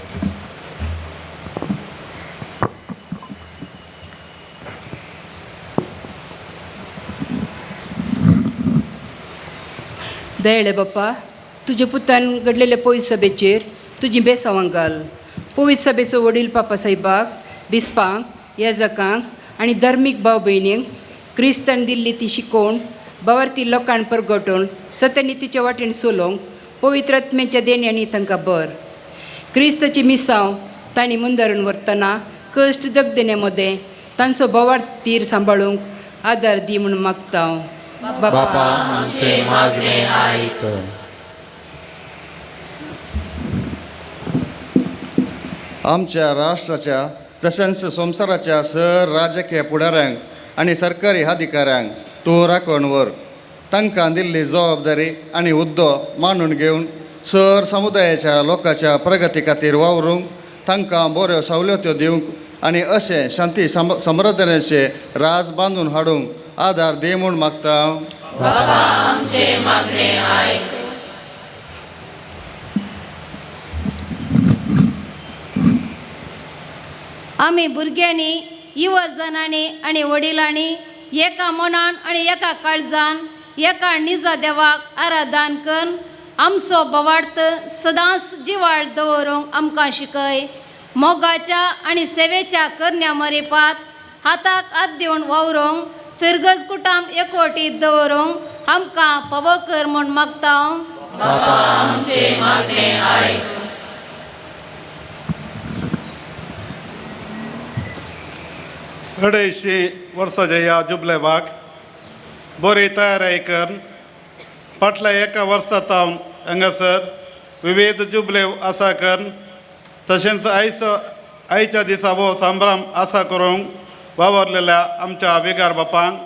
दयाळे बाप्पा, तुज्या पुतान घडलेल्या पवित्र सभेचेर तुजी बेसांवां घाल. पवित्र सभेचो वडील पापा साहेबाक, बिस्पांक, याजकांक आनी धर्मीक भाव भयणींक क्रिस्तान दिल्ली ती शिकोवण बावार्थी लोकांक परगटोवन सत्यनितीच्या वाटेन चलोवंक पवित्र आत्म्याच्या देण्यांनी तांकां बर. क्रिस्ताची मिसांव तांणी मुंदारून व्हरतना कश्ट दगदण्या मदें तांचो बोवाळ तीर सांबाळूंक आदार दी म्हूण मागता हांव. बापा, आमचें मागणें आयक. आमच्या राष्ट्राच्या तशेंच संवसाराच्या सर राजकीय फुडाऱ्यांक आनी सरकारी अधिकाऱ्यांक तूं राखण व्हर. तांकां दिल्ली जबाबदारी आनी हुद्दो मानून घेवन सर समुदायाच्या लोकांच्या प्रगती खातीर वावरूंक तांकां बऱ्यो सवलत्यो दिवंक आनी अशें शांती समृद्धनेचे राज बांदून हाडूंक आदार दी म्हूण मागता. बाबा, आमचें मागणें आयक. आमी भुरग्यांनी, युवा जणांनी आनी वडिलांनी एका मनान आनी एका काळजान एका निजा देवाक आराधन करून आमचो बवार्थ सदांच जिवाळ दवरूंक आमकां शिकय. मोगाच्या आनी सेवेच्या करण्या मरेपात हाताक हात दिवन वावरूंक फिरगज कुटाम एकवटीत दवरूंक आमकां पावो कर म्हूण मागता. बाबा, आमचें मागणें आयक. 250 वर्साच्या ह्या जुबलेवाक बरी तयारी करून फाटल्या एका वर्सा सावन हांगासर विविध जुबले आसा करून तशेंच आयचो आयच्या दिसा हो संभ्रम आसा करूंक वावरलेल्या आमच्या विगार बापांक,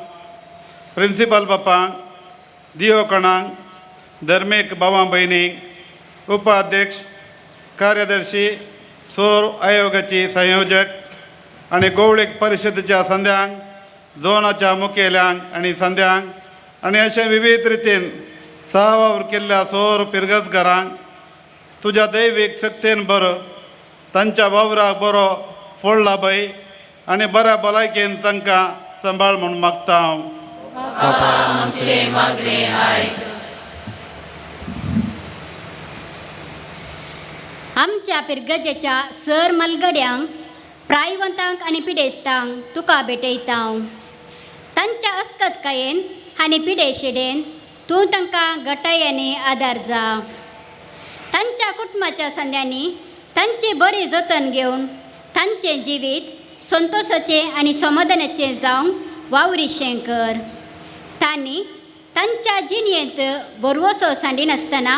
प्रिंसिपल बापांक, दियोकणांक, धर्मीक भावां भयणींक, उपाध्यक्ष, कार्यदर्शी, सोर आयोगाची संयोजक आनी गोवळीक परिशदेच्या संद्यांक, झोनाच्या मुखेल्यांक आनी संद्यांक आनी अशें विविध रितीन सहवावर केल्ल्या सोर पिरगजगारांक तुज्या दैवीक शक्तीन बरो तांच्या वावराक बरो फळ लाभय आनी बऱ्या भलायकेन तांकां सांबाळ म्हूण मागता हांव. बाबा, आमचें मागणें आयक. आमच्या पिरगजेच्या सर मलगड्यांक, प्रायवंतांक आनी पिडेस्तांक तुका भेटयता. तांच्या अस्कतकायेन आनी पिडेशिडेन तूं तांकां घटाय आनी आदार जा. तांच्या कुटुंबाच्या संद्यांनी तांची बरी जतन घेवन तांचें जिवीत संतोशाचें आनी समाधानाचें जावंक वावरिशें कर. तांणी तांच्या जिणेंत बरवसो सांडिनासतना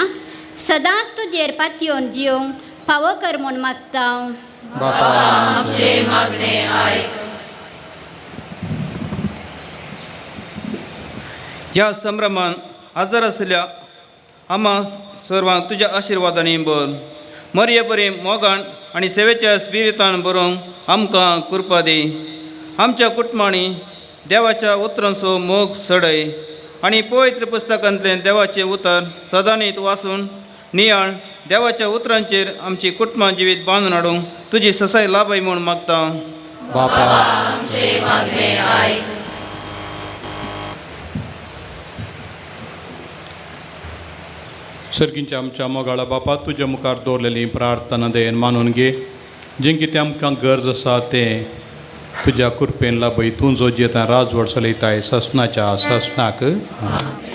सदांच तुजेर पातयेवन जिवंक फावो कर म्हूण मागता. बापा आमचें मागणें आयक. ह्या संभ्रमान हजर आशिल्ल्या आमा सर्वांक तुज्या आशिर्वादांनी भर. मरये बरी मोगान आनी सेवेच्या स्पिरितान बरोवंक आमकां कृपा दी. आमच्या कुटुंबांनी देवाच्या उतरांचो मोग चडय आनी पवित्र पुस्तकांतलें देवाचें उतर सदांनीत वाचून नियाळ देवाच्या उतरांचेर आमची कुटुंबां जिवीत बांदून हाडूंक तुजी ससाय लाभय म्हूण मागता. बापा आमचें मागणें आयक. सर्गींच्या आमच्या मोगाळा बापा, तुज्या मुखार दवरलेली प्रार्थना देन मानून घे. जें कितें आमकां गरज आसा तें तुज्या कृपेन लाभय. तूं जो जियेता राजवट चलयताय ससनाच्या ससनाक. आनी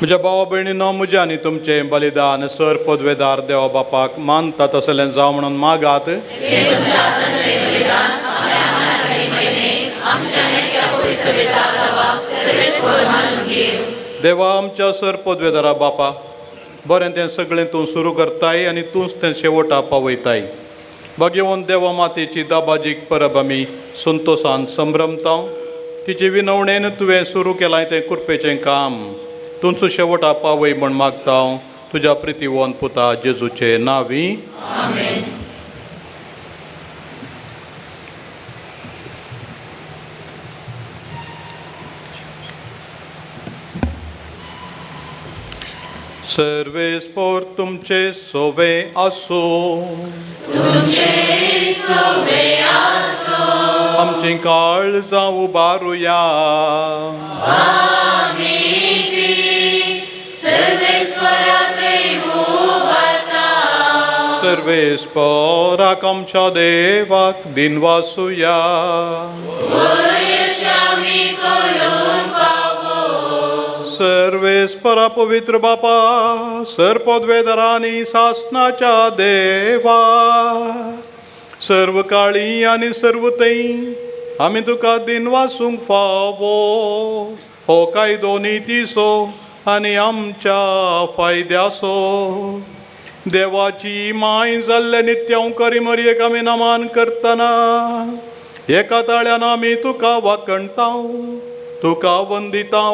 म्हज्या भावा भयणीनो म्हज्या आनी तुमचें बलिदान सर पदवेदार देवा बापाक मानता तसलें जावं म्हणून मागात. देवा आमच्या सर पदवेदारा बापा बरें तें सगळें तूं सुरू करताय आनी तूंच तें शेवटा पावयताय. भाग्यवंत देवा मातेची दाबाजीक परब आमी संतोसान संभ्रमता. तिचे विनवणेन तुवें सुरू केलां तें कुरपेचें काम तुमचो शेवटा पावय म्हण मागता हांव तुज्या प्रितीवन पुता जेजूचे नांवी. सर्वेस्पोर तुमचे सोवे आसूं. तुमचे सोवे आसो. आमची काळजां उबारुया. आमी ती सर्वेस्वराकय उबारता. सर्वेस्पोराक आमच्या देवाक दिनवासुया. वयश आमी करूंक फावो. सर्वेस्परा पवित्र बापा, सर्पद्वेदरांनी सासनाच्या देवा, सर्व काळी आनी सर्व थंय आमी तुका दिनवासूंक फावो. हो कायदो नितीचो आनी आमच्या फायद्याचो. देवाची माय जाल्ले नित्यांकरी मरयेक आमी नमान करतना एका ताळ्यान आमी तुका वाकणता, तुका वंदिता,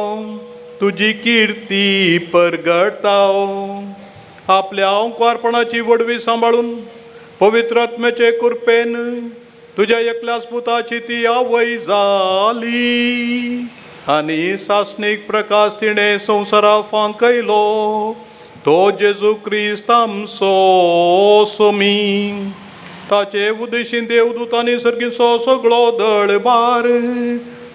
तुजी किर्ती परगडता. आपल्या अंकुरपणाची वडवी सांबाळून पवित्र आत्म्याचे कृपेन तुज्या एकल्याच पुताची ती आवय जाली आनी सासणीक प्रकाश तिणें संवसारा फांकयलो, तो जेजू क्रिस्त आमचो सोमी. ताचे उदेशीन देवदूतांनी सर्गीचो सगळो दळबार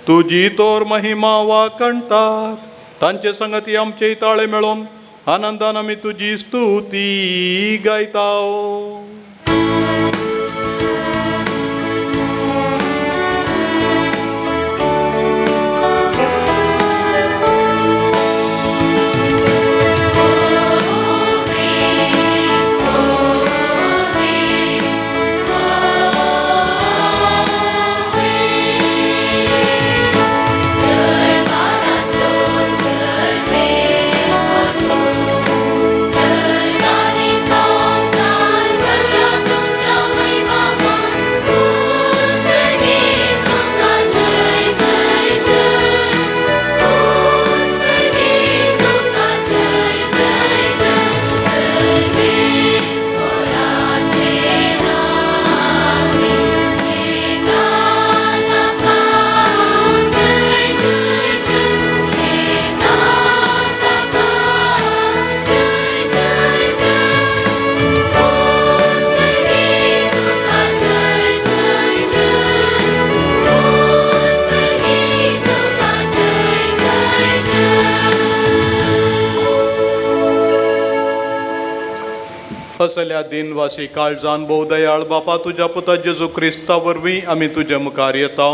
तुजी तोर महिमा वाकणटात. तांचे संगती आमचे ताळे मेळोवन आनंदान आमी तुजी स्तुती गायता. असल्या दिनवासी काळजान भोव दयाळ बापा, तुज्या पुता जेजू क्रिस्ता वरवीं आमी तुज्या मुखार येता.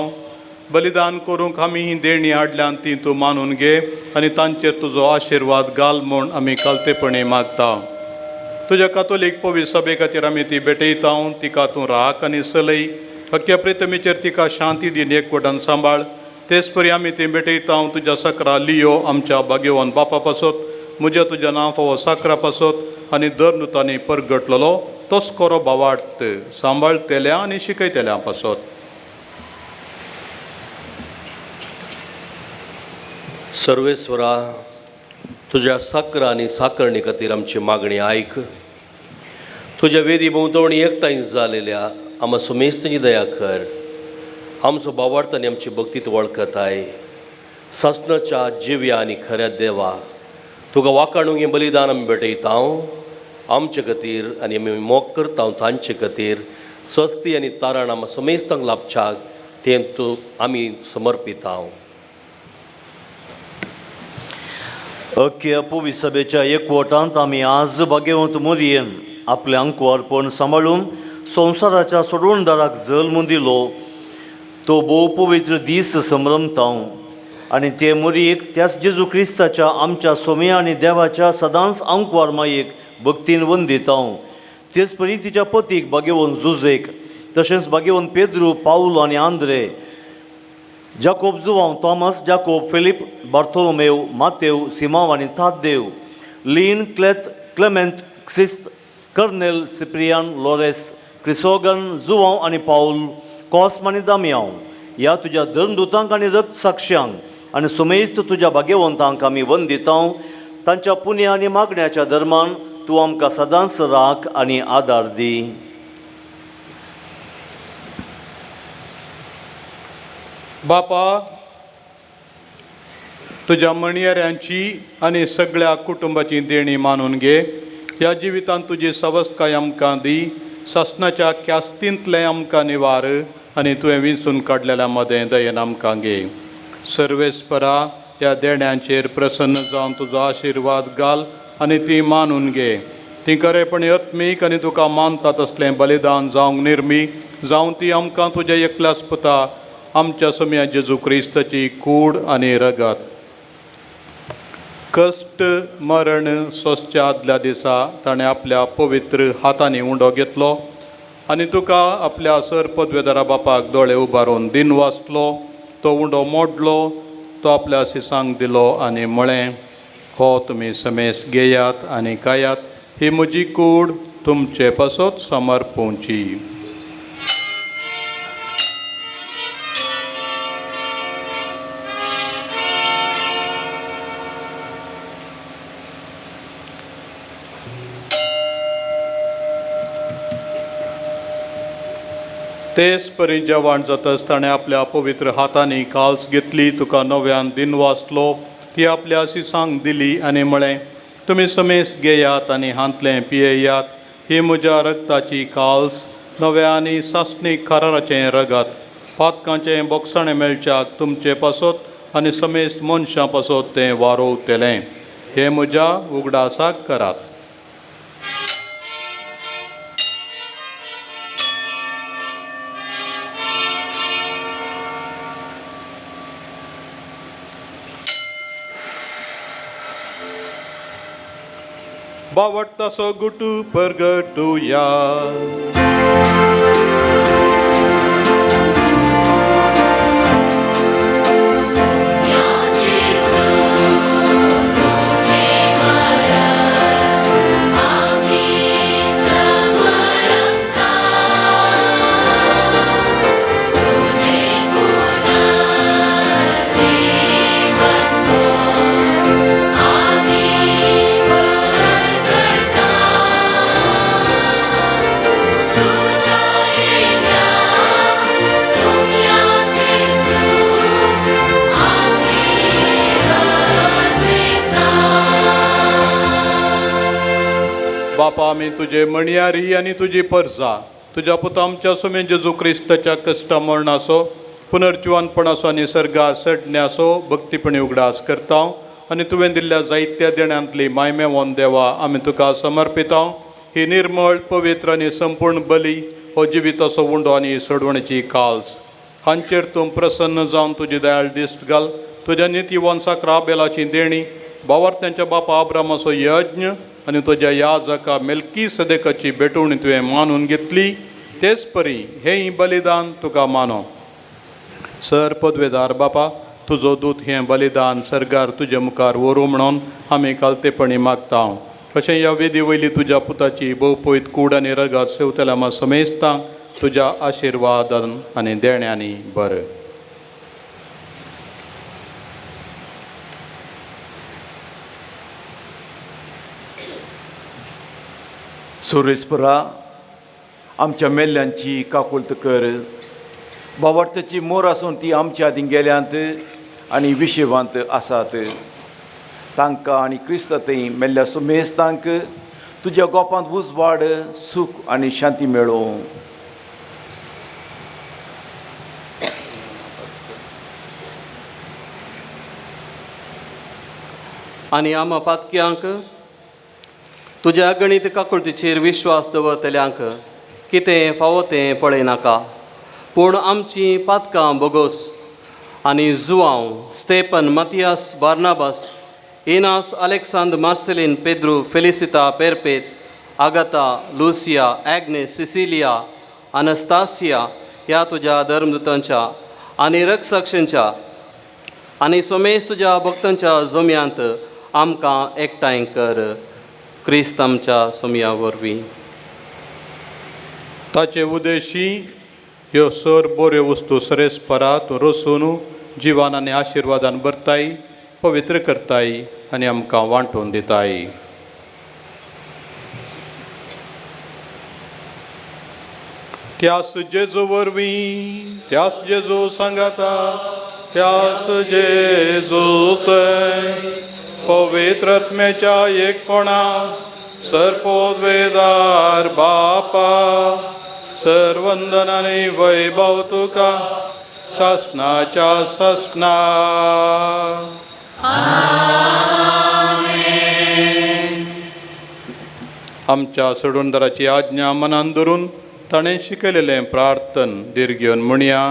बलिदान करूंक आमी ही देणी हाडल्यान ती तूं मानून घे आनी तांचेर तुजो आशिर्वाद घाल म्हूण आमी कालतेपणी मागता. तुज्या कातोलीक पवित्र सभे खातीर आमी ती भेटयता. तिका तूं राख आनी सलय. अख्ख्या प्रितमीचेर तिका शांती दी, एकवटान सांबाळ. तेच परी आमी ती भेटयता तुज्या सकरा लियो आमच्या भाग्यवान बापा पासत, म्हज्या तुज्या नांव फावो साकरा पासत आनी दर नुतांनी परगटलेलो तोच कोरो भावार्थ सांबाळटेल्या आनी शिकयतेल्या पासत. सर्वेस्वरा, तुज्या साकरा आनी साकरणी खातीर आमची मागणी आयक. तुज्या वेदी भोंवतणी एकठांय जालेल्या आमा सुमेस्ताची दया कर. आमचो भावार्थ आनी आमची भक्ती तूं वळखताय. सासणाच्या जिव्या आनी खऱ्या देवा, तुका वाकाणूंक हें बलिदान आमी भेटयता आमचे खातीर आनी आमी मोग करता तांचे खातीर. स्वस्ती आनी तारण आमा समेस्तांक लाभच्याक तें तूं आमी समर्पिता. अख्ख्या पवित्र सभेच्या एकवटांत आमी आज भाग्यवंत मोरयेन आपलें अंकुरपण सांबाळून संवसाराच्या सोडवणदाराक जल्म दिलो तो भोव पवित्र दीस संभ्रमता आनी ते मोरयेक त्याच जेजू क्रिस्ताच्या आमच्या सोम्या आनी देवाच्या सदांच अंकुर मायेक भक्तीन वंदिता. तेच परी तिच्या पतीक भाग्यवंत जुजेक, तशेंच भाग्यवंत पेद्रू, पावलो आनी आंद्रे, जाकोब जुवांव, थॉमस, जाकोब, फिलीप, बार्थोलोमेव, मातेव, सिमाव आनी थादेव, लीन, क्लेत, क्लेमेंत, क्सिस्त, कर्नेल, सिप्रियान, लॉरेस, क्रिसोगन, जुवांव आनी पावल, कॉस्म आनी दामयांव ह्या तुज्या धर्मदुतांक आनी रक्त साक्षांक आनी सुमेस्त तुज्या भाग्यवंतांक आमी वंदिता. तांच्या पुण्य आनी मागण्याच्या धर्मान तूं आमकां सदांच राख आनी आदार दी. बापा, तुज्या मणयऱ्यांची आनी सगळ्या कुटुंबाची देणी मानून घे. ह्या जिवितांत तुजी सवस्तकाय आमकां दी, सासणाच्या ख्यास्तींतलें आमकां निवार आनी तुवें विंचून काडलेल्या मदें दयेन आमकां घे. सर्वेस्परा ह्या देण्यांचेर प्रसन्न जावन तुजो आशिर्वाद घाल आनी ती मानून घे. ती खरेपणी आत्मीक आनी तुका मानता तसलें बलिदान जावंक निर्मी जावं ती आमकां तुज्या एकल्याच पुता आमच्या सोम्या जेजू क्रिस्ताची कूड आनी रगत. कश्ट मरण सोंसच्या आदल्या दिसा ताणें आपल्या पवित्र हातांनी उंडो घेतलो आनी तुका आपल्या सर पदवेदारा बापाक दोळे उबारून दिन वाचलो. तो उंडो मोडलो, तो आपल्या सिसांक दिलो आनी म्हळें, हो तुमी समेस घेयात आनी खायात, ही म्हजी कूड तुमचे पासत समर्पोवची. तेच परी जेवण जातच ताणें आपल्या पवित्र हातांनी काल्स घेतली, तुका नव्यान दिन वाचलो, ती आपल्या सिसांक दिली आनी म्हळें, तुमी समेस घेयात आनी हांतलें पियेयात, ही म्हज्या रगताची काल्स, नव्या आनी सासणीक कराराचें रगत, पातकांचें बोगसाणें मेळच्याक तुमचे पासत आनी समेस्त मनशां पासत तें वारोवतलें. हें म्हज्या उगडासाक करात. बावडटासो गुटू परगटुया. बापा, आमी तुजे मणयारी आनी तुजी परजा तुज्या पुता आमच्या सुमे जेजू क्रिस्ताच्या कश्टा मरणाचो पुनर्जिवानपणाचो आनी सर्गा सडण्याचो भक्तीपणी उगडास करता आनी तुवें दिल्ल्या जायत्या देण्यांतली मायमेवोन देवा आमी तुका समर्पिता. ही निर्मळ पवित्र आनी संपूर्ण बली हो जिविताचो उंडो आनी सोडवणेची काल्स हांचेर तूं प्रसन्न जावन तुजी दयाळ दिश्ट घाल. तुज्या नितीवान साक्रा बेलाची देणी बावार्थ्यांच्या बापा आब्रामाचो यज्ञ आनी तुज्या याजका मेलकी सदेकाची भेटवणी तुवें मानून घेतली, तेच परी हेंय बलिदान तुका मानो. सर पदवेदार बापा, तुजो दूत हें बलिदान सर्गार तुजे मुखार व्हरूं म्हणून आमी कालतेपणी मागता. कशें ह्या वेदी वयली तुज्या पुताची भोवपयत कूड आनी रगत सेवतल्या मा समेस्तांक तुज्या आशिर्वादान आनी देण्यांनी बरें. सुरेशपुरा आमच्या मेल्ल्यांची काकुळत कर. बावार्थाची मोर आसून ती आमच्या आदीं गेल्यांत आनी विशेवांत आसात. तांकां आनी क्रिस्त थंय मेल्ल्या सुमेस्तांक तुज्या गोपांत उजवाड, सूख आनी शांती मेळोवं. आनी आमा पातक्यांक तुज्या गणीत काकुळतीचेर विश्वास दवरतल्यांक कितें फावो तें पळयनाका, पूण आमचीं पातकां बोगोस आनी Joao, Stephen, Mathias, Barnabas, Enos, Alexandre, Marcelin, Pedro, Felicita, Perpet, Agatha, Lucia, Agnes, Cecilia, Anastasia ह्या तुज्या धर्मदूतांच्या आनी रक्षाक्षांच्या आनी सोमेश तुज्या भक्तांच्या जम्यांत आमकां एकठांय कर, क्रिस्त आमच्या सोमया वरवीं. ताचे उदेशी ह्यो सर बऱ्यो वस्तू सरेस्परा तूं रसून जिवान आनी आशिर्वादान भरताय, पवित्र करताय आनी आमकां वांटून दिताय. त्यास जेजू वरवीं, त्यास जेजू सांगाता, त्यास जेजूत पवित्रत्मेच्या एकपणा सर्पोद्वेदार बापा सर्वंदनाने वैभव तुका सासनाच्या सासना. आमच्या सोडूनदाराची आज्ञा मनान धरून ताणें शिकयलेलें प्रार्थन दीर्घ घेवन म्हणया.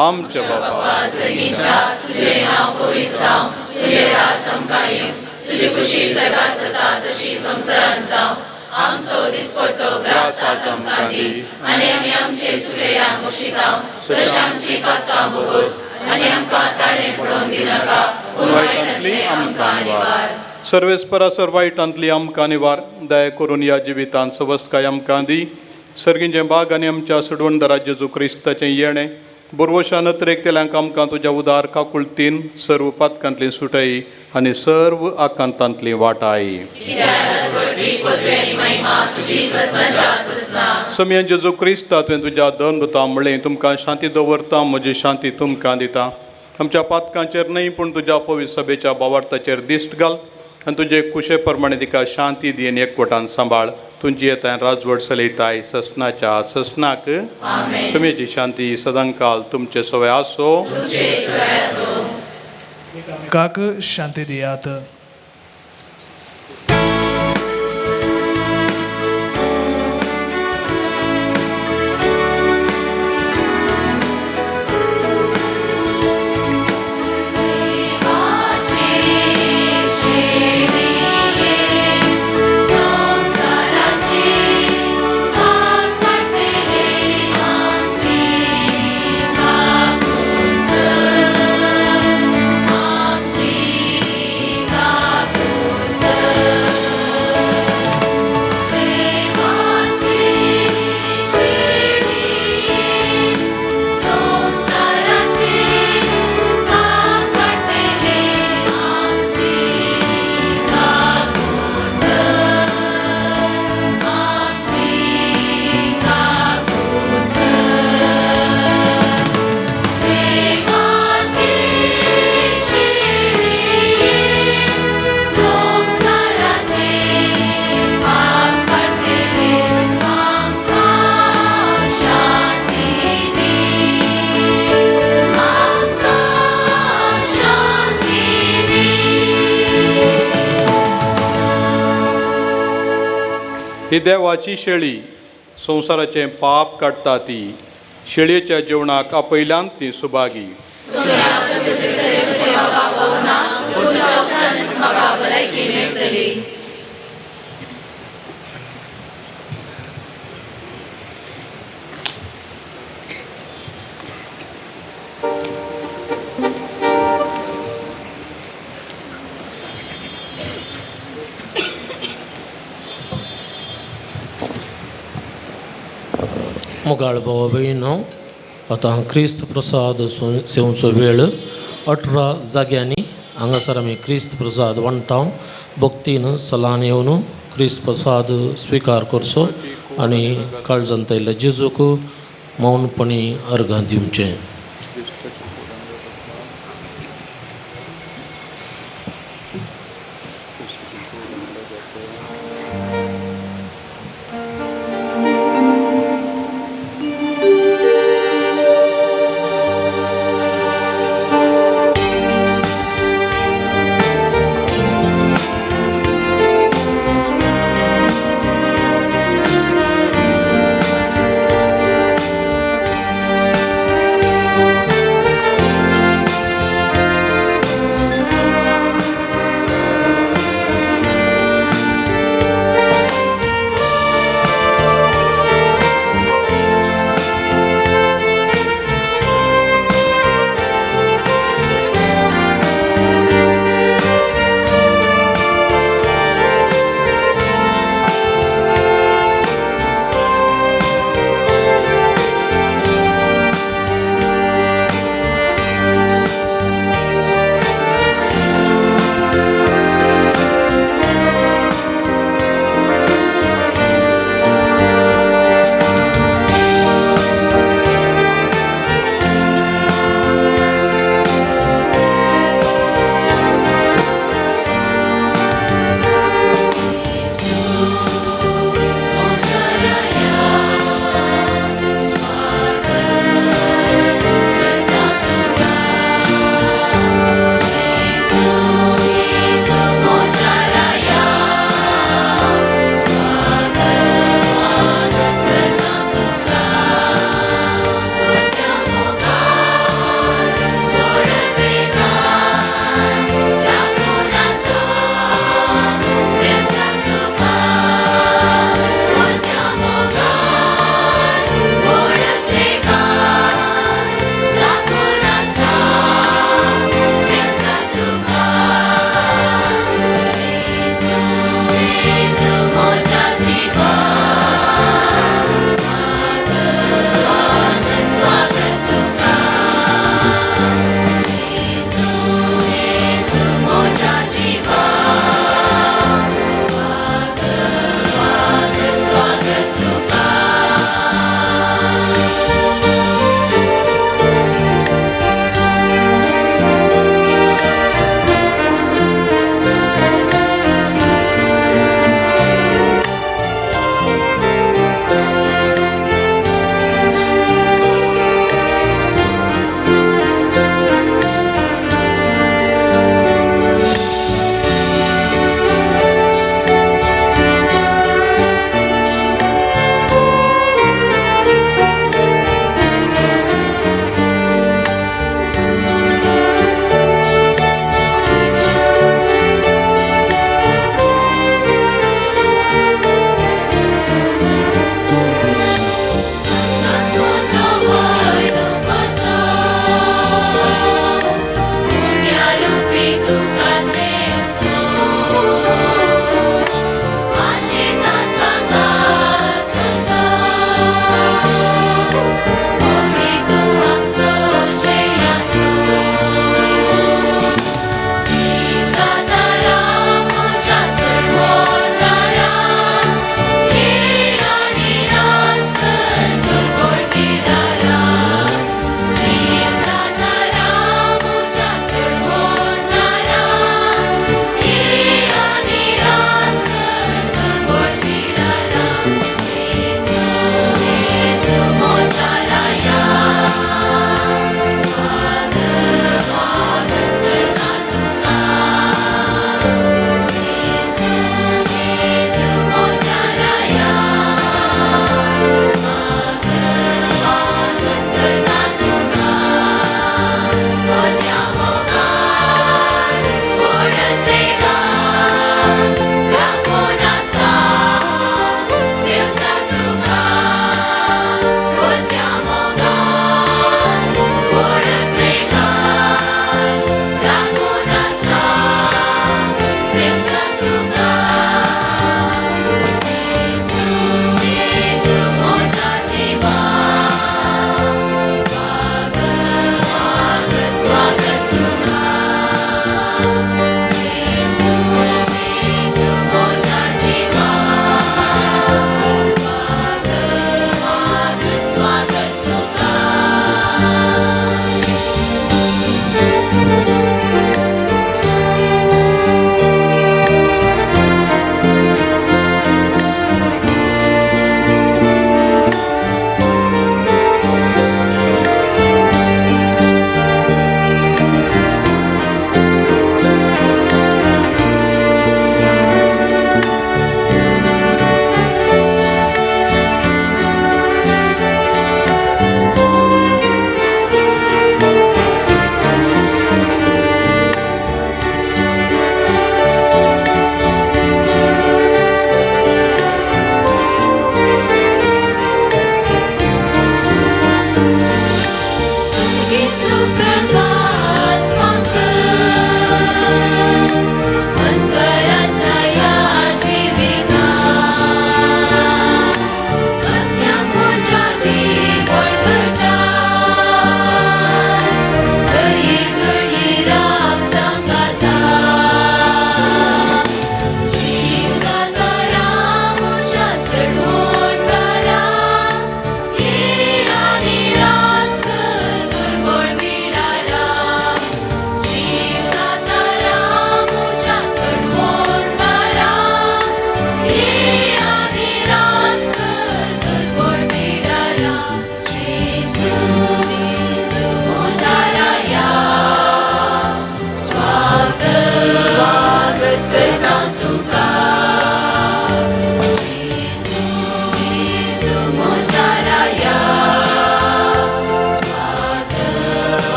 आमच्या बापा तुझे नांव पवित्र जावं, तुझें राज आमकां येवं, तुजी खुशी सर्गात जाता तशी संवसारांत जावं. आमचो दिसपडतो ग्रास आज आमकां दी आनी आमी आमचे चुकलेल्यांक बक्षितांव तशें आमची पातकां भोगोस आनी आमकां ताणें पडोवन दिनाका, पूण वायटांतली आमकां निवार. सर्वेस्परा सर वायटांतली आमकां निवार. दया करून ह्या जिवितांत सवस्काय आमकां दी. सर्गींचें बाग आनी आमच्या सोडवणदारा जेजू क्रिस्ताचें येणें बोरवशान नत्रेकतेल्यांक आमकां तुज्या उदार काकुळतीन सर्व पातकांतली सुटय आनी सर्व आकांतांतली वाटाय. समयान जेजू क्रिस्ता तुवें तुज्या दोन दुतां म्हणलें, तुमकां शांती दवरता, म्हजी शांती तुमकां दिता. आमच्या पातकांचेर न्हय पूण तुज्या पवित्र सभेच्या बावार्थाचेर दिश्ट घाल आनी तुजे कुशे प्रमाणे तिका शांती दी आनी एकवटान सांबाळ. तुमची येताय राजवट चलयताय ससनाच्या ससनाक. समेची शांती सदांकाल तुमचे सवय आसो. काक शांती दियात. ही देवाची शेळी संवसाराचें पाप काडटा ती शेळयेच्या जेवणाक आपयल्यान ती सुभागी. मोगाळ भाव भयणो, आतां क्रिस्त प्रसाद सेवचो वेळ. 18 जाग्यांनी हांगासर आमी क्रिस्त प्रसाद वांट्टा. भक्तीन सलान येवन क्रिस्त प्रसाद स्विकार करचो आनी काळजांत आयिल्ल्या जेजूक मौनपणी अर्घां दिवचें.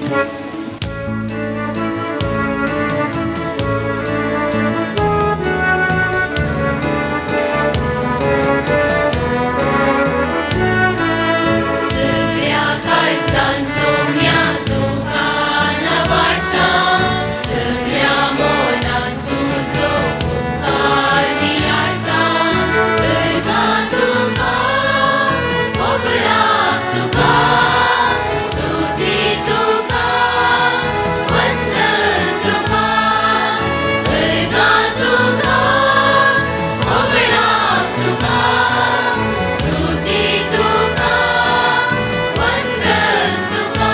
सगळ्या काळजान सोम्या तुका नावाडटा, सगळ्या मनान तुजो उपकार नियाळटा. गर्गां तुका, होगडाक तुका, स्तुती तुका, वंदन तुका. गर्गां तुका, होगडाक तुका, स्तुती तुका, वंदन तुका.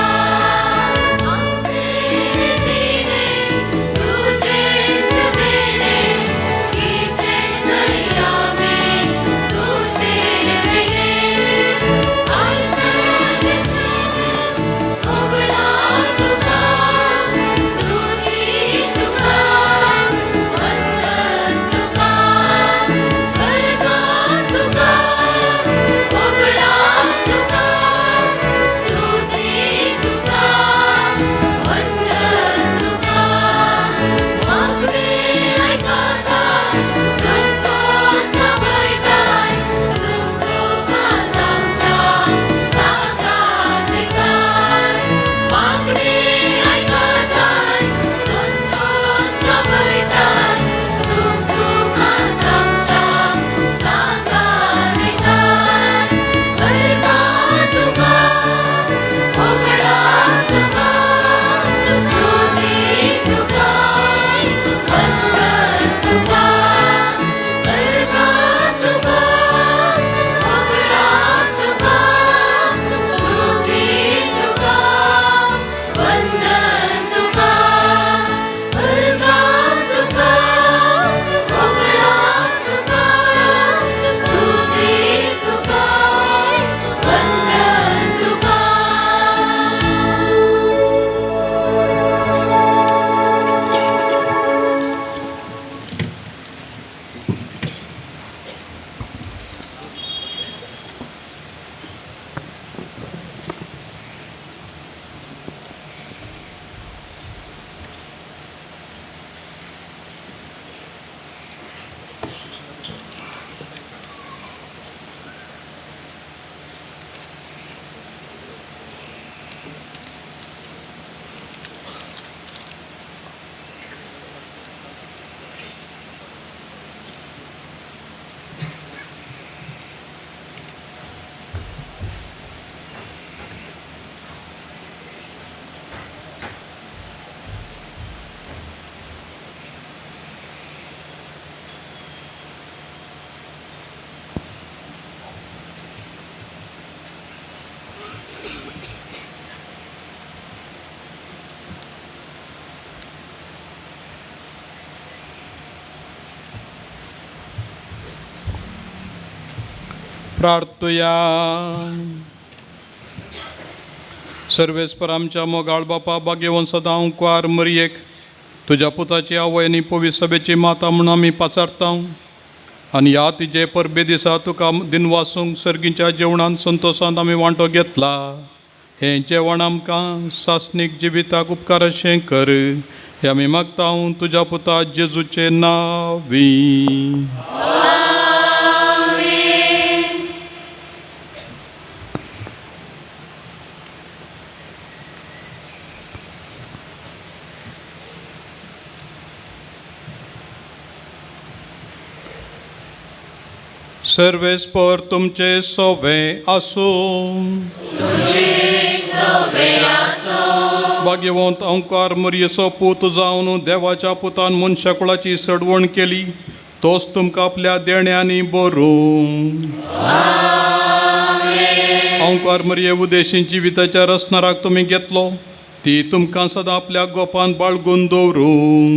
आमचे जिणे तुजेच देणे, कितेंच न्हय आमी तुजे विणे. आयच्यान होगडाक तुका, स्तुती तुका, वंदन तुका. गर्गां तुका, होगडाक तुका, स्तुती तुका, वंदन तुका. मागणें आयकताय, संतोस लाभयताय, सुख दुखांत आमच्या सांगात दिताय. मागणें आयकताय, संतोस लाभयताय, सुख दुखांत आमच्या सांगात दिताय. गर्गां तुका, होगडाक तुका, स्तुती तुका, वंदन तुका. गर्गां तुका, होगडाक तुका, स्तुती तुका, वंदन तुका. गर्गां तुका, होगडाक तुका, स्तुती तुका, वंदन तुका. प्रार्थुया. सर्वेस्पर आमच्या मोगाळ बापा, भाग्यवंत सदां अंकुआर मरयेक तुज्या पुताची आवय आनी पवित्र सभेची माता म्हूण आमी पाचारता आनी ह्या तिजे परबे दिसा तुका दिनवासूंक सर्गीच्या जेवणान संतोशांत आमी वांटो घेतला. हें जेवण आमकां सासणीक जिविताक उपकार अशें कर, हें आमी मागता तुज्या पुता जेजूचे नांवी. सर्वेस्पर तुमचे सोवे आसूं. भाग्यवंत अंकार मरयेचो पूत जावन देवाच्या पुतान मनशाकुळाची सडवण केली, तोच तुमकां आपल्या देण्यांनी बरूं. अंकार मरये उदेशी जिविताच्या रसनाराक तुमी घेतलो, ती तुमकां सदां आपल्या गोपान बाळगून दवरूं.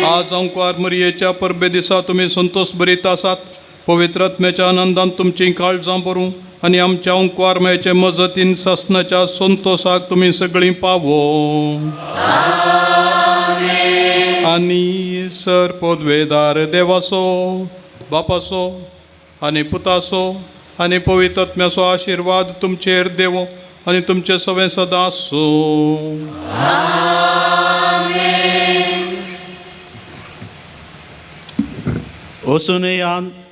आज अंकुआर मरयेच्या परबे दिसा तुमी संतोष भरीत आसात. पवित्र आत्म्याच्या आनंदान तुमचीं काळजां भरूं आनी आमच्या अंकुआर मयेचे मजतीन सासणाच्या संतोशाक तुमी सगळीं पावो. आनी सर पदवेदार देवाचो, बापाचो आनी पुताचो आनी पवित्र आत्म्याचो आशिर्वाद तुमचेर देवो आनी तुमचे सवें सदां आसूं. वचून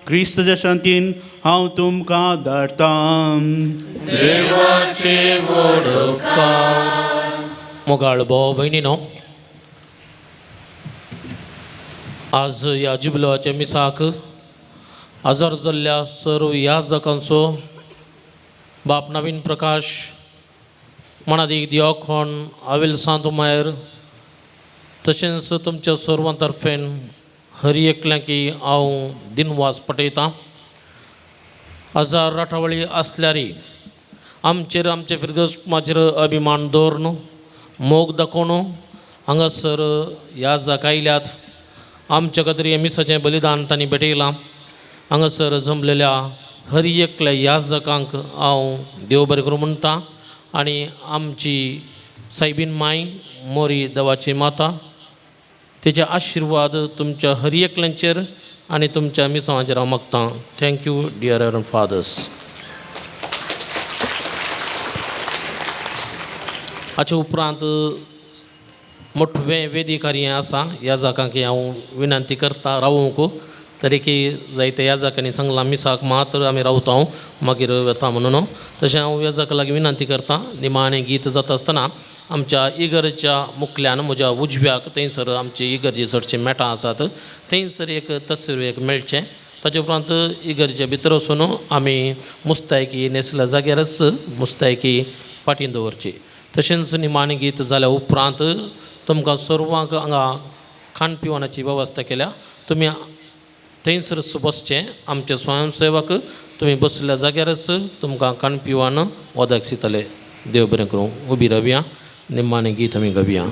क्रिस्तच्या शांतीन हांव तुमकां धाडटां. देवाचे वडोकार. मोगाळ भाव भयणीनो, आज ह्या जुबलोच्या मिसाक आजार जाल्ल्या सर्व याजकांचो बाप नवीन प्रकाश मनादीक दियोखोन आवेल सांत मायर तशेंच तुमच्या सर्वां तर्फेन हर एकल्याकी हांव दिनवास पटयतां. हजार राठावळी आसल्यारी आमचेर आमचे फिरगस्माचेर अभिमान दवरून मोग दाखोवन हांगासर ह्या जाका आयल्यात. आमच्या खातीर हें मिसाचें बलिदान तांणी भेटयलां. हांगासर जमलेल्या हर एकल्या याजकांक हांव देव बरें करूं म्हणटा आनी आमची सायबीन माय मोरी देवाची माता तेचे आशिर्वाद तुमच्या हर एकल्यांचेर आनी तुमच्या मिसांचेर हांव मागतां. Thank you dear reverend fathers. हाचे उपरांत मोठवें वेदी कार्य आसा. ह्या जाकांक हांव विनंती करता रावूंक तरीकी जायते ह्या जाकांनी सांगलां मिसाक मात्र आमी रावता मागीर वता म्हणून. तशें हांव ह्या जाका लागीं विनंती करता निमाणें गीत जाता आसतना आमच्या इगर्जेच्या मुखल्यान म्हज्या उजव्याक थंयसर आमची इगर्जी चडशीं मेटां आसात थंयसर एक तस्वीर एक मेळचें. ताचे उपरांत इगर्जे भितर वचून आमी मुस्तायकी न्हेसल्या जाग्यारच मुस्तायकी फाटीं दवरची. तशेंच निमाणें गीत जाल्या उपरांत तुमकां सर्वांक हांगा खाण पिवणाची वेवस्था केल्या. तुमी थंयसरच बसचें. आमचे स्वयंसेवक तुमी बसल्या जाग्यारच तुमकां खाण पिवन वदक दितले. देव बरें करूं. उबी रावया, निमाणें गीत आमी गावया.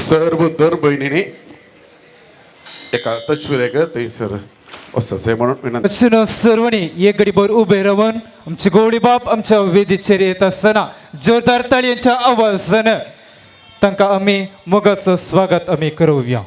सर्व दर भयणींनी एका तश्वीरेक थंयसर वचचें म्हणून विनंती. सर्वांनी एक गडीभर उबे रावन आमचे गोडी बाप आमच्या वेदीचेर येत आसतना जोरदार ताळयांच्या आवाजान तांकां आमी मोगाचो स्वागत आमी करूया.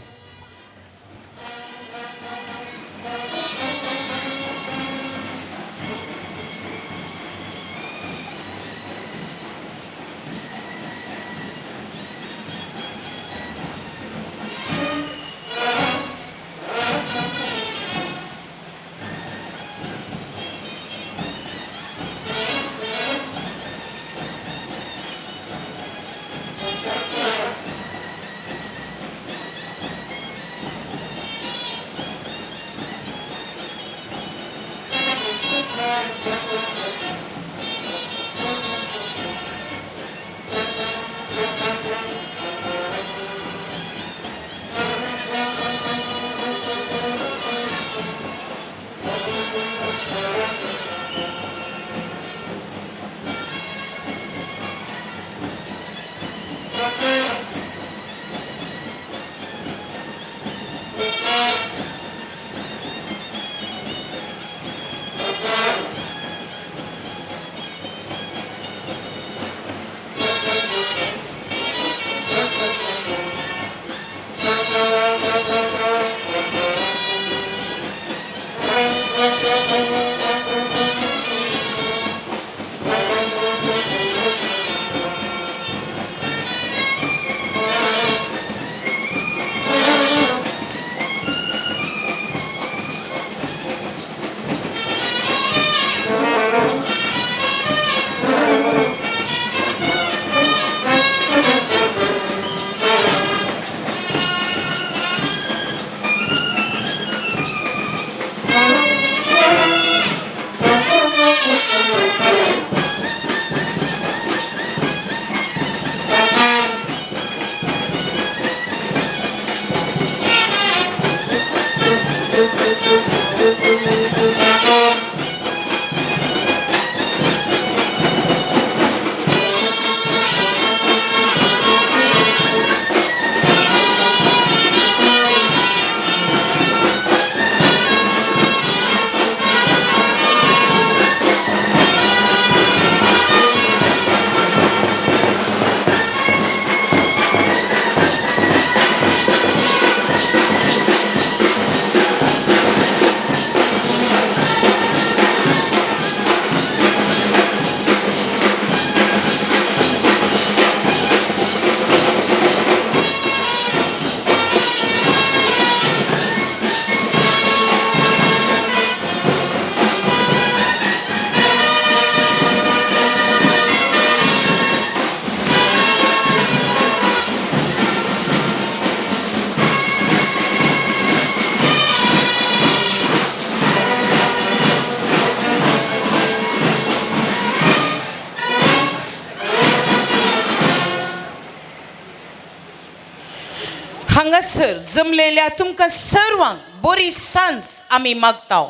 हांगासर जमलेल्या तुमकां सर्वांक बरी सांज आमी मागता.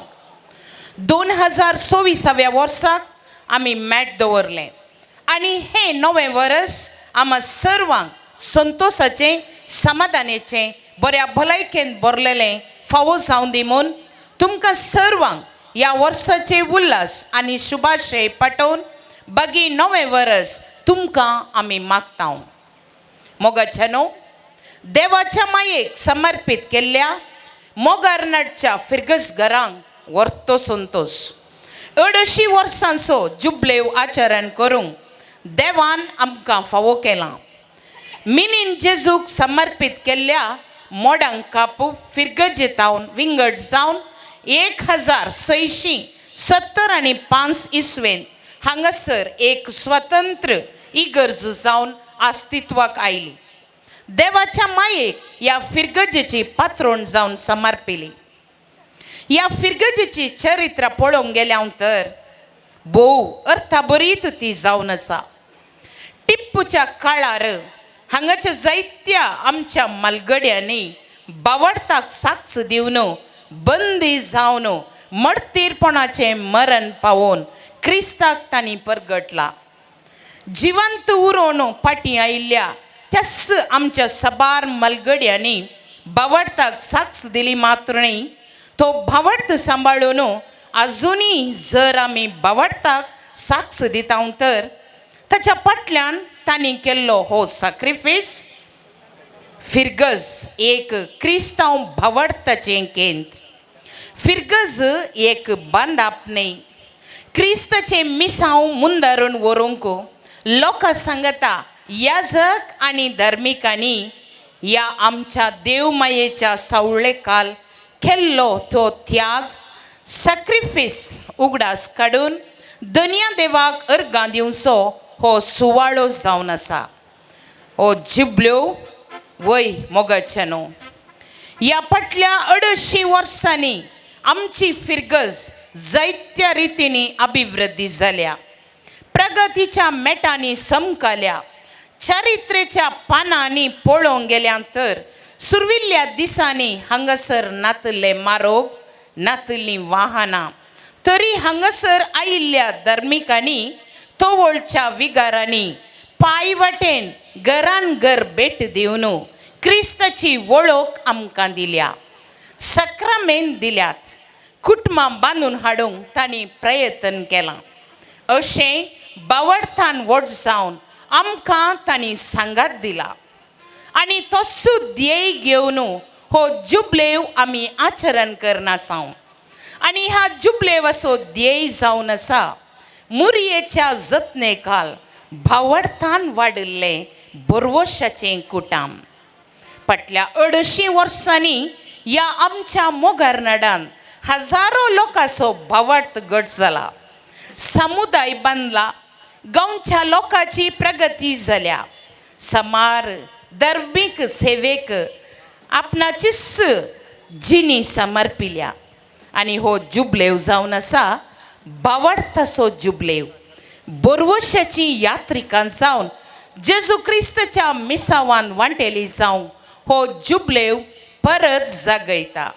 2024व्या वर्साक आमी मॅट दवरलें आनी हें नवें वर्स आमा सर्वांक संतोशाचें, समाधानाचें, बऱ्या भलायकेन भरलेलें फावो जावं दी म्हूण तुमकां सर्वांक ह्या वर्साचे उल्हास आनी शुभाशय पाठोवन बागी नवें वर्स तुमकां आमी मागता. मोगाच्या न्हू देवाच्या मायेक समर्पीत केल्ल्या मोगारनाडच्या फिरगस घरांक वर्तो संतोश 250 वर्सांचो जुबलेव आचरण करूंक देवान आमकां फावो केलां. मिनीन जेजूक समर्पीत केल्ल्या मोडांक कापू फिरगजेतावन विंगड जावन 1675 इसवेंत हांगासर एक स्वतंत्र इगर्ज जावन अस्तित्वाक आयली. देवाच्या मायेक ह्या फिरगजेची पात्रोण जावन समर्पिली. ह्या फिरगजेची चरित्र पळोवंक गेल्या तर भोव अर्थाभरीत ती जावन आसा. टिप्पूच्या काळार हांगाच्या जायत्या आमच्या मालगड्यांनी बावडताक साक्ष दिवन बंदी जावन मडतीरपणाचें मरण पावोवन क्रिस्ताक तांणी परगटला. जिवंत उरोवन फाटीं आयिल्ल्या त्याच आमच्या सबार मलगड्यांनी भावार्थाक साक्ष दिली मात्र न्ही, तो भावार्थ सांबाळून आजुनूय जर आमी भावार्थाक साक्ष दिता तर ताच्या फाटल्यान तांणी केल्लो हो साक्रिफीस. फिरगज एक क्रिस्तांव भावार्थाचें केंद्र, फिरगज एक बांदाप न्हय, क्रिस्ताचें मिसांव मुंदारून व्हरूंक लोकां सांगता याजक आनी धर्मिकांनी ह्या आमच्या देवमायेच्या सावळेकाल केल्लो तो त्याग सॅक्रिफीस उगडास काडून दनया देवाक अर्गां दिवचो हो सुवाळो जावन आसा. हो जिबल्यो वय मोगाचे न्हू, ह्या फाटल्या 250 वर्सांनी आमची फिरगज जायत्या रितींनी अभिवृद्धी जाल्या, प्रगतीच्या मेटांनी समकाल्या. चारित्रेच्या पानांनी पळोवंक गेल्या तर सुरविल्ल्या दिसांनी हांगासर नातले मारोग, नातलीं वाहनां, तरी हांगासर आयिल्ल्या धर्मिकांनी तोवळच्या विगारांनी पांय वाटेन घरान घर भेट दिवन क्रिस्ताची वळख आमकां दिल्या, सक्रामेन दिल्यात, कुटुंबां बांदून हाडूंक तांणी प्रयत्न केलां. अशें बावडथान व्हड जावन आमकां तांणी सांगात दिला आनी तसो ध्येय घेवन हो जुबलेव आमी आचरण करनासांव. आनी ह्या जुबलेवाचो ध्येय जावन आसा मुरयेच्या जतनेकाल भावडथान वाडिल्लें बोरवशाचें कुटाम. फाटल्या 250 वर्सांनी ह्या आमच्या मोगारनाडान हजारो लोकांचो भावार्थ घट जाला, समुदाय बांदला, गांवच्या लोकांची प्रगती जाल्या, समार धर्मीक सेवेक आपणाचीच जिणी समर्पिल्या. आनी हो जुबलेव जावन आसा भावार्थाचो जुबलेव, बोरवशाची यात्रिकां जावन जेजू क्रिस्ताच्या मिसावान वांटेली जावं हो जुबलेव परत जागयता.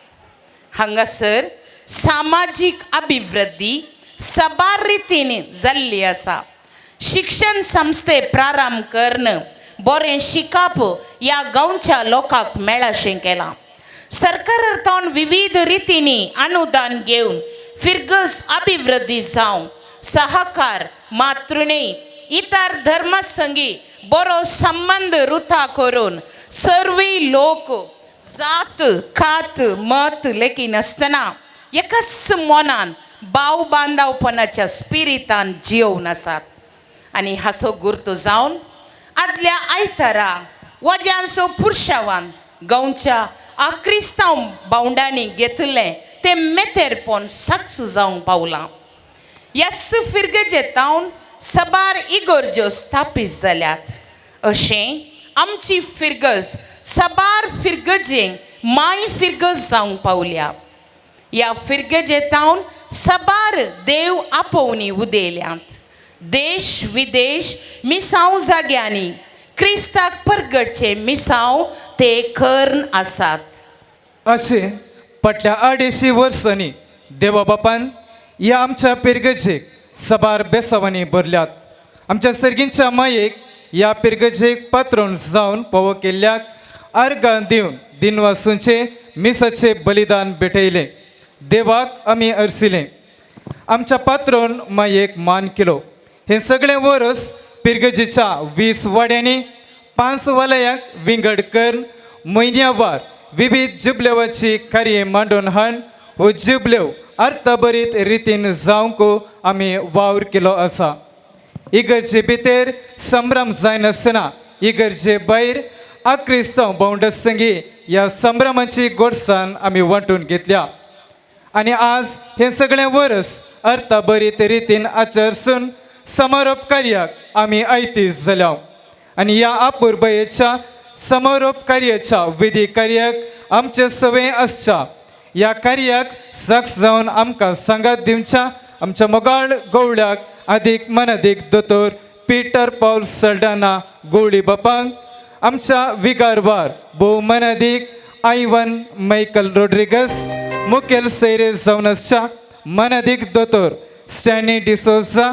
हांगासर सामाजीक अभिवृद्धी साबार रितीन जाल्ली आसा. शिक्षण संस्थे प्रारंभ करून बरें शिकप ह्या गांवच्या लोकांक मेळशें केलां. सरकारांतल्यान विविध रितींनी अनुदान घेवन फिरगज अभिवृद्धी जावं सहकार मातृणी इतर धर्मसंगी बरो संबंद रुथा करून सर्वी लोक जात कात मत लेखिनासतना एकाच मनान भाव बांदावपणाच्या स्पिरितान जियोवन आसात. आनी हाचो गुर्तो जावन आदल्या आयतारा वज्यांचो पुरशावान गांवच्या आक्रिस्तांव भावंडांनी घेतिल्लें तें मेतेरपण साक्ष जावंक पावलां. ह्याच फिरगजेतावन सबार इगोर्ज्यो स्थापीत जाल्यात. अशें आमची फिरगज सबार फिरगजेंक माय फिरगज जावंक पावल्या. ह्या फिरगजेतावन सबार देव आपोवणी उदयल्यात. देश विदेश मिसांव जाग्यांनी क्रिस्ताक परगटचे मिसांव ते कर्ण आसात. अशें फाटल्या 250 वर्सांनी देवा बापान ह्या आमच्या पिरगजेक सबार बेसावांनी भरल्यात. आमच्या सर्गींच्या मायेक ह्या पिरगजेक पात्रण जावन पावो केल्ल्याक अर्गां दिवन दिनवासूंचे मिसाचे बलिदान भेटयलें. देवाक आमी अरसिलें, आमच्या पात्रोन मायेक मान केलो. हें सगळें वर्स पिरगजेच्या 20 वाड्यांनी 5 वलयांक विंगड करून म्हयन्यावार विविध जुबलेवाची कार्य मांडून हाडून हो जुबलेव अर्थभरीत रितीन जावंक आमी वावर केलो आसा. इगर्जे भितर संभ्रम जायनासतना इगर्जे भायर आक्रिस्तांव भावंडा संगी ह्या संभ्रमाची गोडसाण आमी वांटून घेतल्या. आनी आज हें सगळें वर्स अर्थभरीत रितीन आचरसून समारोप कार्याक आमी आयतीस जाल्या. आनी ह्या अपुरबायेच्या समारोप कार्याच्या विधी कार्याक आमचे सवय आसच्या ह्या कार्याक साक्ष जावन आमकां सांगात दिवच्या आमच्या मोगाळ गवळ्याक आदीक मनादीक दोतोर पिटर पावल सल्डाना गवळी बापांक, आमच्या विगारवार भोव मनादीक आयवन मायकल रोड्रिगस, मुखेल सैरे जावन आसच्या मनादीक दोतोर स्टॅनी डिसोजा,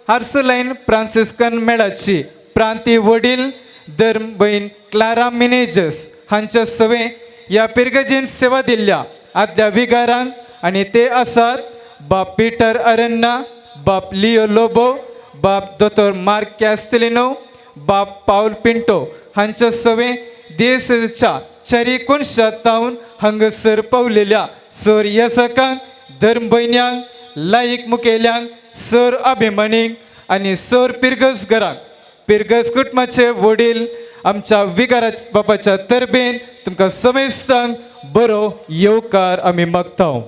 आर्सुलायन फ्रांसिस्कन मेळाची प्रांती वडील धर्म भयण क्लारा मिनेजस हांच्या सवे ह्या पिरगजेन सेवा दिल्ल्या आदल्या विगारांक आनी ते आसात बाप पिटर अरन्ना, बाप लियो लोबो, बाप दोतोर मार्क कॅस्टेलिनो, बाप पावल पिंटो हांच्या सवे देशाच्या चारी कोनशात तावन हांगासर पावलेल्या सर येसकांक, धर्म भयण्यांक, लायक मुखेल्यांक, सर अभिमानींक आनी सर पिरगसगरांक, पिरगस कुटुंबाचे वडील आमच्या विगारा बापाच्या तरबेन तुमकां समेस्तांक बरो येवकार आमी मागता.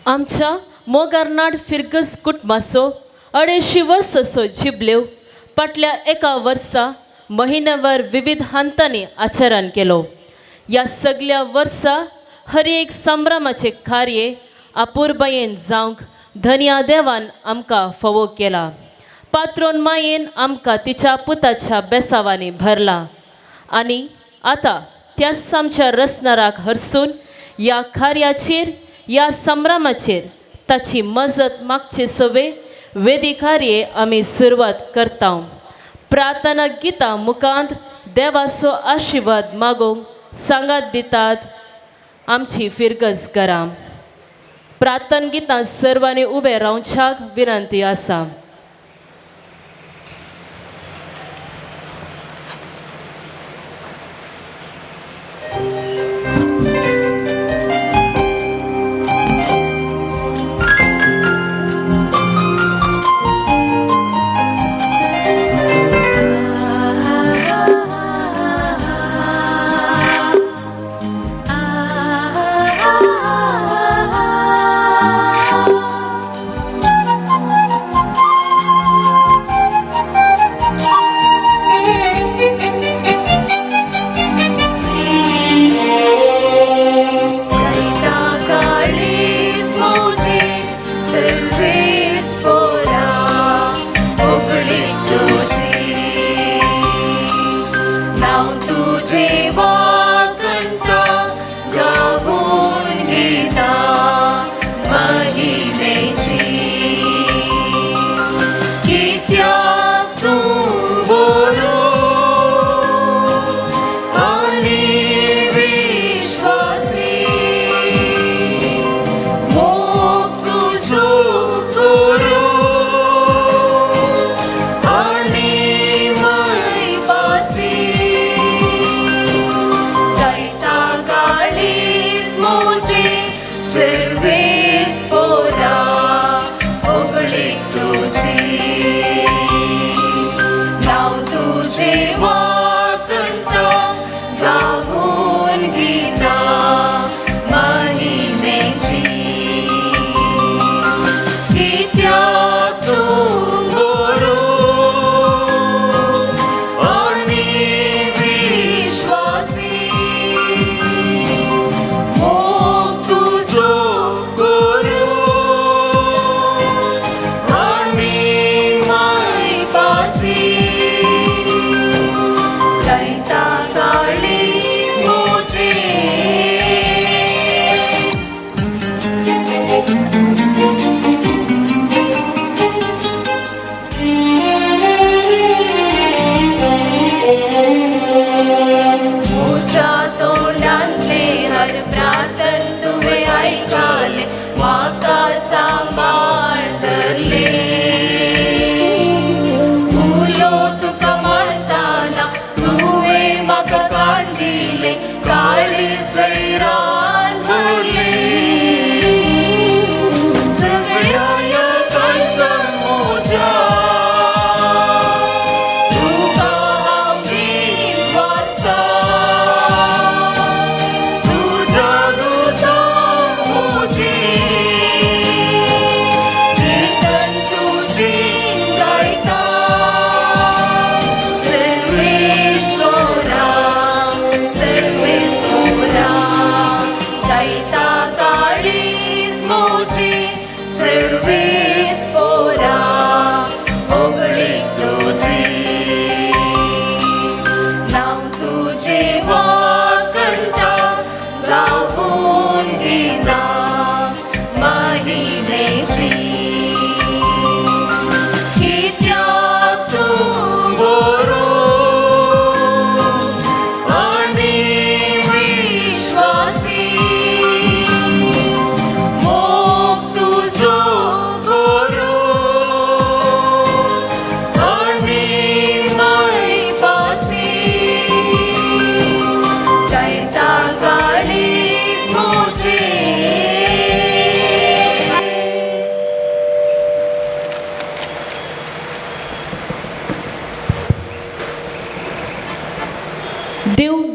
आमच्या मोगारनाड फिरगस कुटुंबाचो 250 वर्साचो जिबलेव फाटल्या एका वर्सा महिन्यावर विविध हंतांनी आचरण केलो. ह्या सगल्या वर्सा हर एक संभ्रमाचें कार्य अपुरबायेन जावंक धनया देवान आमकां फावो केला. पात्रोन मायेन आमकां तिच्या पुताच्या बेसावांनी भरला आनी आतां त्याच आमच्या रसनाराक हरसून ह्या कार्याचेर ह्या संभ्रमाचेर ताची मजत मागचे सवे वेदी कार्य आमी सुरवात करता. प्रार्थना गितां मुखांत देवाचो आशिर्वाद मागूंक सांगात दितात आमची फिरगज करा. प्रार्थना गितां सर्वांनी उबे रावच्याक विनंती आसा. Ah.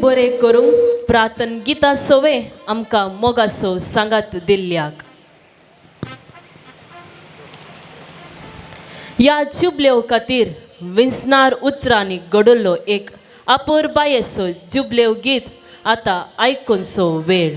बरें करूंक प्रार्थन गितां सोवे आमकां मोगासो सांगात दिल्ल्याक. ह्या जुबलेव खातीर विंचणार उतरांनी घडयल्लो एक अपुरबायेचो जुबलेव गीत आतां आयकुनचो वेळ.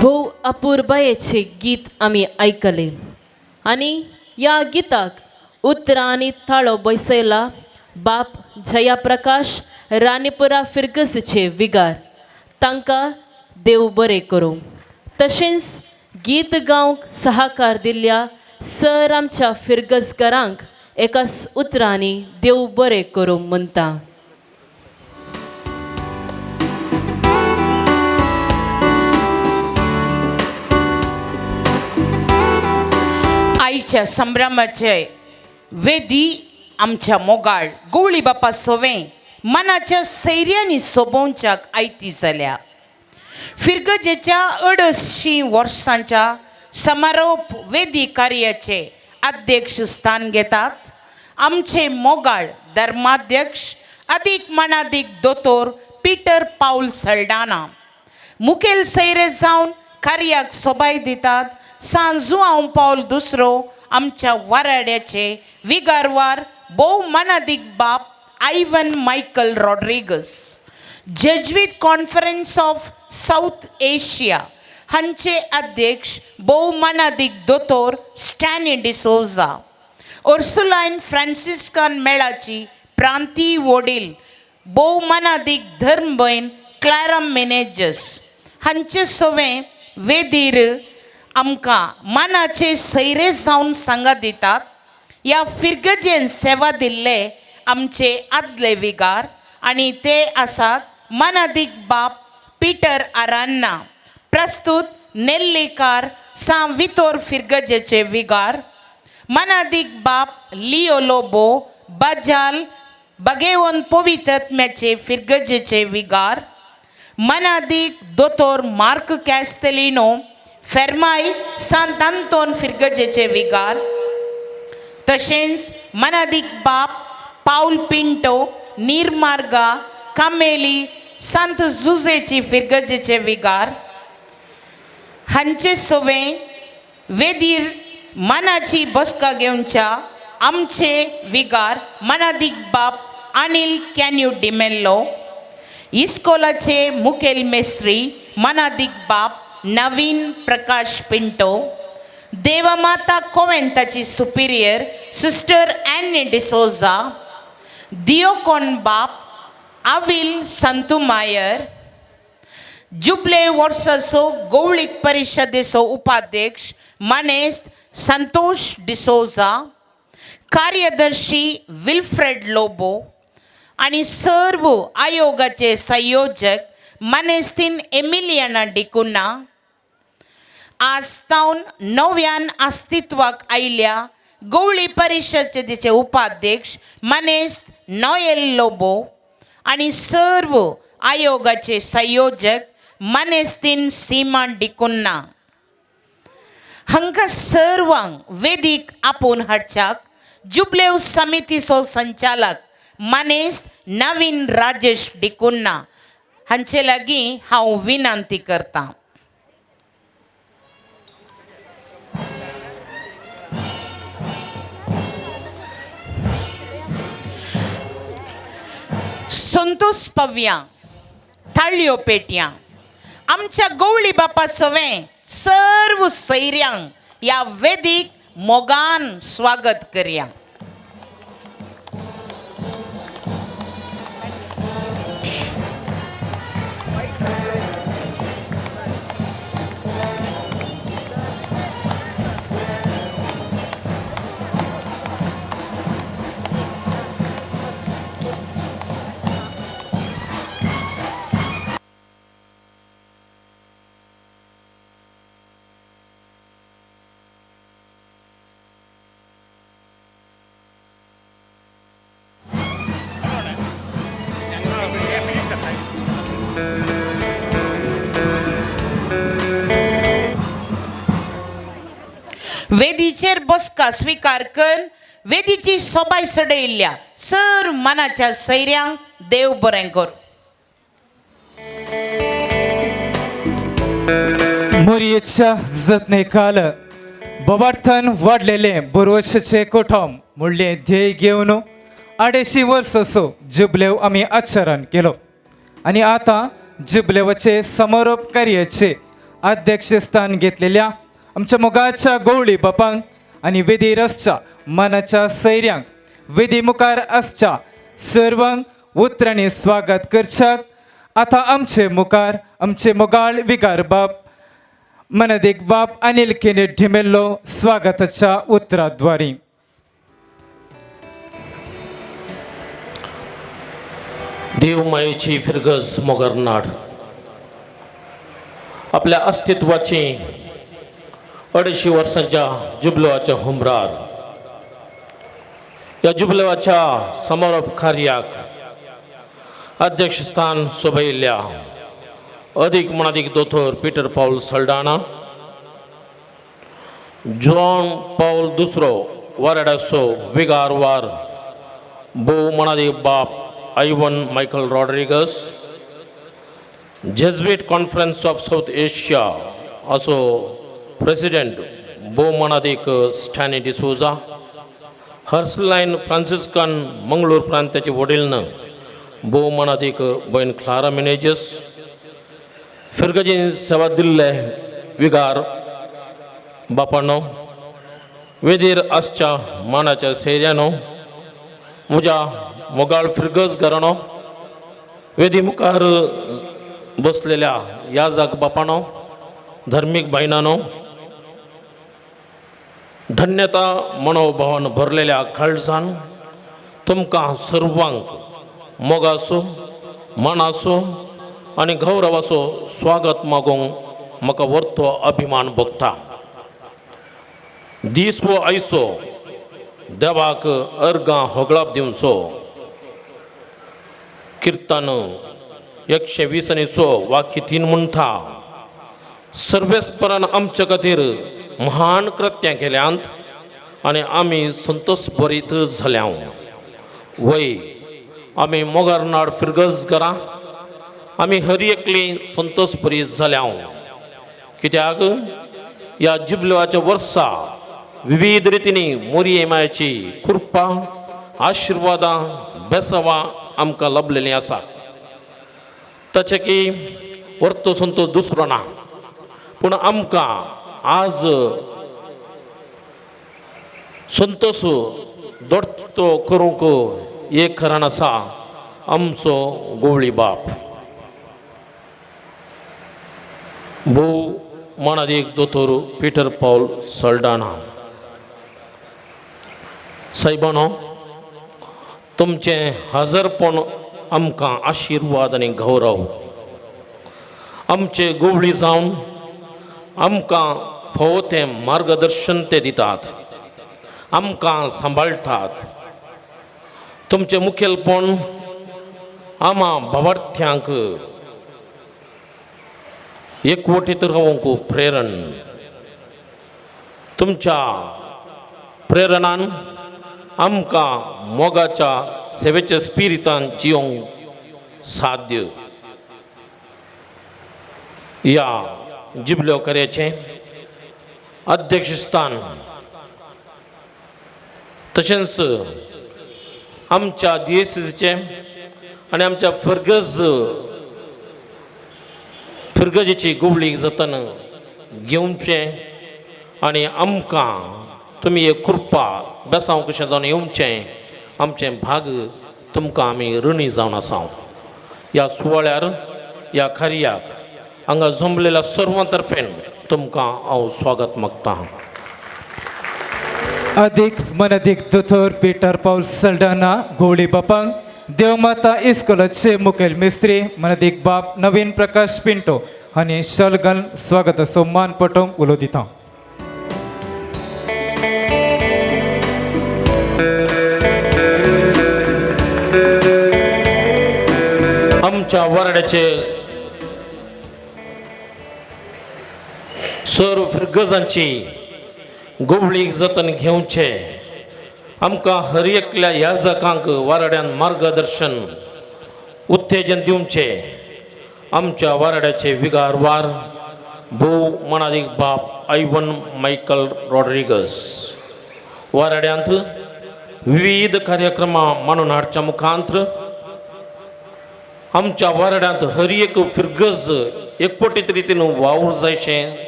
भोव अपुरबायेचे गीत आमी आयकले आनी ह्या गिताक उतरां आनी थाळो बसयला बाप जयाप्रकाश राणीपुरा फिर्गजचे विगार. तांकां देव बरें करूं. तशेंच गीत गावंक सहकार दिल्ल्या सर आमच्या फिर्गजकारांक एकाच उतरांनी देव बरें करूं म्हणटा. आयच्या संभ्रमाचे वेदी आमच्या मोगाळ गवळी बापा सोवें मनाच्या सैर्यांनी सोबोवच्याक आयती जाल्या. फिरगजेच्या 250 वर्सांच्या समारोप वेदी कार्याचे अध्यक्ष स्थान घेतात आमचे मोगाळ धर्माध्यक्ष अधिक मानादीक दोतोर पीटर पावल सल्डाना. मुखेल सैरे जावन कार्याक सोबाय दितात सांत जुआंव पावल दुसरो आमच्या वाराड्याचे विगारवार भोव मानादीक बाप Ivan Michael Rodrigues. Jesuit conference of South Asia हांचे अध्यक्ष भोव मानादीक दोतोर स्टॅनी डिसोजा. उर्सुलायन फ्रांसिस्कान मेळाची प्रांतीय वडील भोव मानादीक धर्मभयण क्लारा मेनेजस हांचे सवें वेदीर आमकां मानाचे सैरे जावन सांगा दितात. ह्या फिरगजेन सेवा दिल्ले आमचे आदले विगार आनी ते आसात मानादीक बाप पीटर आरान्ना, प्रस्तुत नेल्लीकार सां वितोर फिरगजेचे विगार, मानादीक बाप लियो लोबो बजाल बगेवन पवित्रत्म्याचे फिरगजेचे विगार, मनादीक दोतोर मार्क कॅस्तेलिनो फेर्माय सांत आंतोन फिरगजेचे विगार, तशेंच मनादीक बाप पावल पिंटो निर्मार्गा कामेली सांत जुजेची फिरगजेचे विगार हांचे सवें वेदीर मनाची बसका घेवच्या आमचे विगार मनादीक बाप अनिल कॅन्यू डिमेल्लो, इस्कोलाचे मुखेल मेस्त्री मनादीक बाप नवीन प्रकाश पिंटो, देवमाता कोवेंताची सुपिरियर सिस्टर एन्नी डिसोजा, दियोकोन बाप आविल संतुमायर, जुबले वर्साचो गौळीक परिशदेचो उपाध्यक्ष मानेस्त संतोष डिसोजा, कार्यदर्शी विल्फ्रेड लोबो आनी सर्व आयोगाचे संयोजक मानेस्तीन एमिलियाना डिकुना. आज तावन नव्यान अस्तित्वाक आयल्या गवळी परिशदेचे उपाध्यक्ष मानेस्त नॉयल लोबो आनी सर्व आयोगाचे संयोजक मानेस्तीन सीमा डिकुन्ना हांकां सर्वांक वेदीक आपोवन हाडच्याक जुबलेव समितीचो संचालक मानेस्त नवीन राजेश डिकुन्ना हांचे लागीं हांव विनंती करतां. संतोष पव्यां थाळयो पेटयां आमच्या गवळी बापा सवें सर्व सैऱ्यांक ह्या वेदीक मोगान स्वागत करया. वेदीचेर बसका स्विकार कर वेदीची सोबाय सडयल्ल्या सर मनाच्या सैऱ्यांक देव बरें कर. मोरयेच्या जतनेकाल बोबार्थान वाडलेले बोरवशाचे कोठम म्हणले ध्येय घेवन 250 वर्साचो जुबलेव आमी आचरण केलो आनी आतां जुबलेवाचे समारोप कार्याचे अध्यक्षस्थान घेतलेल्या आमच्या मोगाच्या गवळी बापांक आनी वेदीर आसच्या मनाच्या सैऱ्यांक वेदी मुखार आसच्या सर्वांक उतरांनी स्वागत करच्याक आतां आमचे मुखार आमचे मोगाळ विगार बाप मनदीक बाप अनिल केने ढिमेल्लो स्वागताच्या उतराद्वारी. देवमायेची फिरगज मोगरनाड आपल्या अस्तित्वाची 250 वर्सांच्या जुबलोच्या हुमरार ह्या जुबलेवाच्या समारोप कार्याक अध्यक्षस्थान सोबयिल्ल्या अदीक म्हणादीक दोतोर Peter Paul Saldanha, John Paul दुसरो वाराडाचो विगार वार भोव मणादीक बाप Ivan Michael Rodrigues, Jesuit conference of South Asia असो प्रेसिडेंट भोव मणादीक स्टॅनी डिसोजा, हर्सलायन फ्रांसिस्कन मंगळूर प्रांताचे वडील भोव मणादीक भयण क्लारा मिनेजस, फिरगजीन सेवा दिल्ले विगार बापानो, वेदीर आसच्या मानाच्या सैऱ्यानो, म्हज्या मोगाळ फिरगज घराणो, वेदी मुखार बसलेल्या याजक बापानो, धर्मीक बायणानो, धन्यता मनोभावान भरलेल्या काळजान तुमकां सर्वांक मोगाचो, मानाचो आनी गौरवाचो स्वागत मागूंक म्हाका वर्तो अभिमान भोगता. दीस वो आयचो देवाक अर्गां होगळाप दिवचो. किर्तन 120 आनी 100 वाक्य 3 म्हणटा, सर्वेस्परान आमचे खातीर महान कृत्यां केल्यांत आनी आमी संतोष भरीत जाल्या. वय आमी मोगारनाड फिरगज करा, आमी हर एकली संतोष भरीत जाल्या. कित्याक ह्या जिबलेवाच्या वर्सा विविध रितींनी मोरये मायेची कृपा, आशिर्वादां, बेसवां आमकां लाभलेलीं आसा. ताचें की वर्तो संतोष दुसरो ना, पूण आमकां आज संतोष दोडतो करूंक एक कारण आसा, आमचो गोवळी बाप भोव मानादीक दोतोर पीटर पावल सल्डाना. सायबानो, तुमचें हजरपण आमकां आशिर्वाद आनी गौरव. आमचे गोवळी जावन आमकां फावो तें मार्गदर्शन ते दितात, आमकां सांबाळटात. तुमचें मुखेलपण आमा भावार्थ्यांक एकवटीत रावंक प्रेरण. तुमच्या प्रेरणान आमकां मोगाच्या सेवेच्या स्पिरितान जियोंक साध्य. ह्या जिबल्यो कार्याचें अध्यक्षस्थान तशेंच आमच्या दियेसीचें आनी आमच्या फिरगज फिरगजेची गोवळी जतन घेवचें आनी आमकां तुमी एक कृपा बेसांव कशें जावन येवचें आमचें भाग तुमकां आमी ऋणी जावन आसा. ह्या सुवाळ्यार ह्या कार्याक हांगा जमलेल्या सर्वां तर्फेन तुमकां हांव स्वागत मागतां. अधिक मनदीक दोतोर पीटर पावल सल्डाना गोवळी बापांक देवमाता इस्कोलाचे मुखेल मिस्त्री मनदीक बाप नवीन प्रकाश पिंटो आनी शलगन स्वागताचो मान पटोवंक उलो दिता. आमच्या वार्डाचे सर्व फिरगजांची गोवळीक जतन घेवचे, आमकां हर एकल्या याजकांक वाराड्यान मार्गदर्शन उत्तेजन दिवचे. आमच्या वाराड्याचे विगार वार भोव मनादीक बाप आयवन मायकल रॉड्रिगस वाराड्यांत विविध कार्यक्रमां मानून हाडच्या मुखांत्र आमच्या वाराड्यांत हर एक फिरगज एकपटीत रितीन वावर जायशें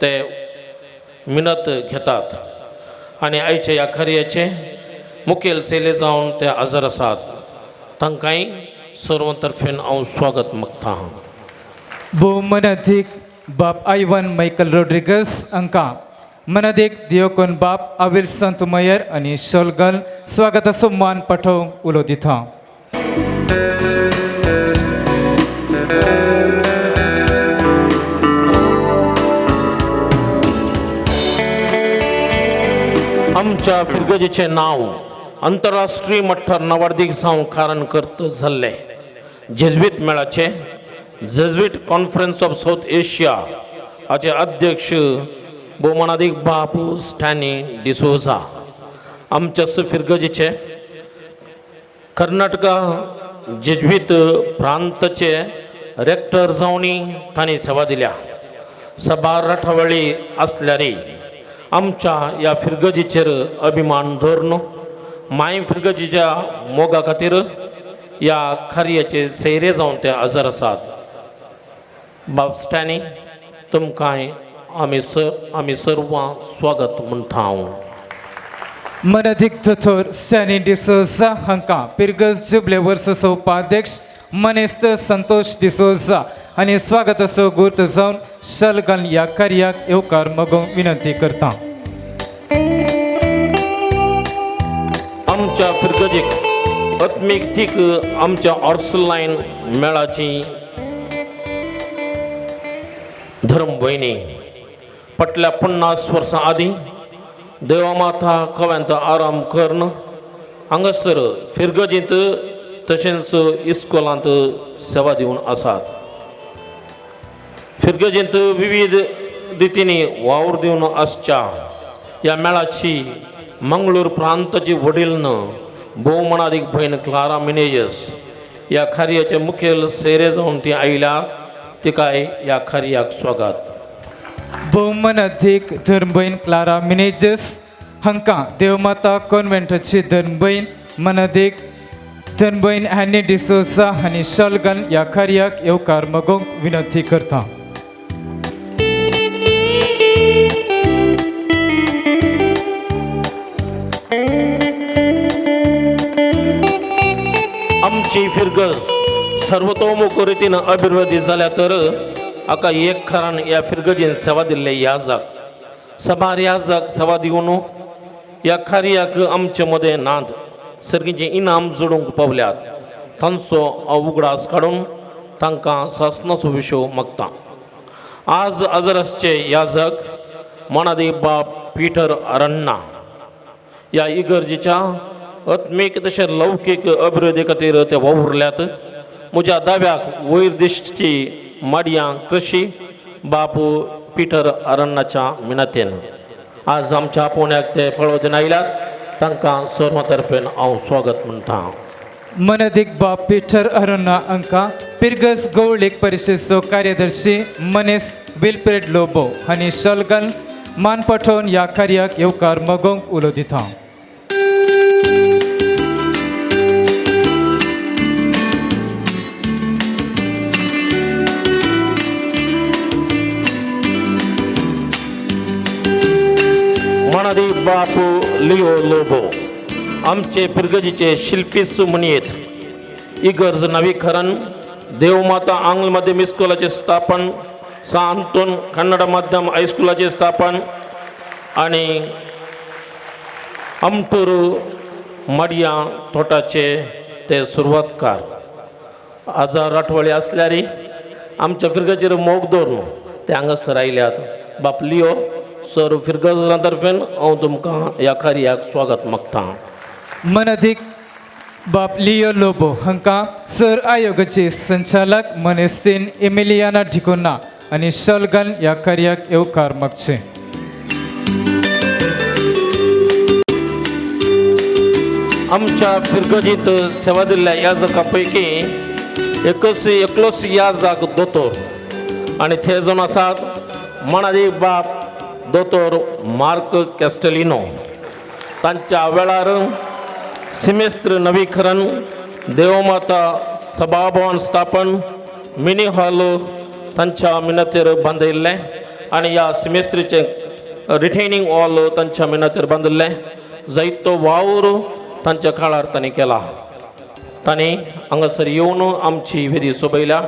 ते मिनत घेतात आनी आयच्या ह्या कार्याचे मुखेल सेले जावन ते हजर आसात. तांकांय सर्व तर्फेन हांव स्वागत मागता. भोव मनदीक बाप आयवन मायकल रॉड्रिगस हांकां मनदीक दियोकोन बाप आविल संत मयर आनी शोलगल स्वागताचो मान पाठोवंक उलो दिता. आमच्या फिरगजेचें नांव अंतरराष्ट्रीय मट्टार नवार्दीक जावं कारण करत जाल्ले जेज्वीत मेळाचे Jesuit conference of South Asia हाचे अध्यक्ष भोवमानादीक बापू स्टॅनी डिसोजा, आमच्या फिरगजीचे कर्नाटका जेज्वीत प्रांताचे रेक्टर जावनी तांणी सेवा दिल्या। सभार राठावळी आसल्यारी आमच्या ह्या फिरगजीचेर अभिमान धरून माय फिरगजीच्या मोगा खातीर ह्या कार्याचे सैरे जावन ते हजर आसात। बाब स्टॅनी तुमकां आमी सर्वां स्वागत म्हणटा हांव। मनाधीक दोतोर स्टॅनी डिसोजा हांकां पिरगज जुबले वर्साचो उपाध्यक्ष मनेस्त संतोष डिसोजा आनी स्वागताचो गुर्त जावन शल घालून ह्या कार्याक येवकार मागूंक विनंती करता। आमच्या फिरगजीक आत्मीक थीक आमच्या ऑर्सलायन मेळाची धर्म भयणी फाटल्या 50 वर्सां आदीं देवामाता कव्यांत आराम करून हांगासर फिरगजींत तशेंच इस्कोलांत सेवा दिवन आसात। फिरगजींत विविध रितींनी वावर दिवन आसच्या ह्या मेळाची मंगळूर प्रांताची वडील भोवमानादीक भयण क्लारा मिनेजस ह्या कार्याचे मुखेल सेरे जावन ती आयल्या, तिकाय ह्या कार्याक स्वागत। भोवमानाधीक धर्मभयण क्लारा मिनेजस हांकां देवमाता कॉन्व्हेंटाची धर्मभयण मनाधीक धर्मभयण हॅनी डिसोजा हांणी शॉल घालून ह्या कार्याक येवकार मागूंक विनंती करता। आमची फिरगज सर्वतोमुख रितीन अभिवृद्धी जाल्या तर हाका एक कारण ह्या फिरगजीन सेवा दिल्ले याजक सभार याजक सेवा दिवन ह्या कार्याक आमचे मदें नाद सर्गीचें इनाम जोडूंक पावल्यात तांचो हांव उगडास काडून तांकां सासनाचो विशय मागता। आज आजर आसचे याजक मनादी बाब पीटर अरण्णा ह्या इगर्जेच्या आत्मीक तशें लौकीक अभिवृद्धी खातीर ते वावुरल्यात। म्हज्या दाव्याक वयर दिसची माडयां कृशी बापू पीटर अरण्णाच्या मिनातेन आज आमच्या पुण्याक ते पळोवचे आयल्यात, तांकां सर्व तर्फेन हांव स्वागत म्हणटा। मनादीक बाब पीटर अरुणा हांकां पिरगज गौळीक परिशदेचो कार्यदर्शी मनेस विल्फ्रेड लोबो हांणी शॉल घालून मान पाठोवन ह्या कार्याक येवकार मागूंक उलो दिता। मनादी बापू लिओ लोबो आमचे फिरगजीचे शिल्पीस म्हणयेत। इगर्ज नवीकरण, देवमाता आंग्ल माध्यम इस्कोलाचें स्थापन, सा अंतोन कन्नड माध्यम हायस्कुलाचें स्थापन आनी अमतूर माडयां तोटाचे ते सुरवातकार। आजार राठवळी आसल्यारी आमच्या फिरगजीर मोग दवरून ते हांगासर आयल्यात। बाप लिओ सर फिरगजां तर्फेन हांव तुमकां ह्या कार्याक स्वागत मागता। मनाधीक बाप लिओ लोबो हांकां सर आयोगाचे संचालक मनेस्तीन एमिलियाना ढिकोना आनी शॉल घालून ह्या कार्याक येवकार मागचे। आमच्या फिरगजींत सेवा दिल्ल्या याजका पैकी एकच एकलोच याजक दोतोर आनी ते जावन आसात मनादीक बाप दोतोर मार्क कॅस्टलिनो। तांच्या वेळार सिमेस्त्र नवीकरण, देवमाता सभाभवन स्थापन, मिनी हॉल तांच्या मिनतेर बांदिल्लें आनी ह्या सिमेस्त्रीचें रिटेनिंग हॉल तांच्या मिनतेर बांदिल्लें। जायतो वावर तांच्या काळार तांणी केला। तांणी हांगासर येवन आमची वेदी सोबयल्या।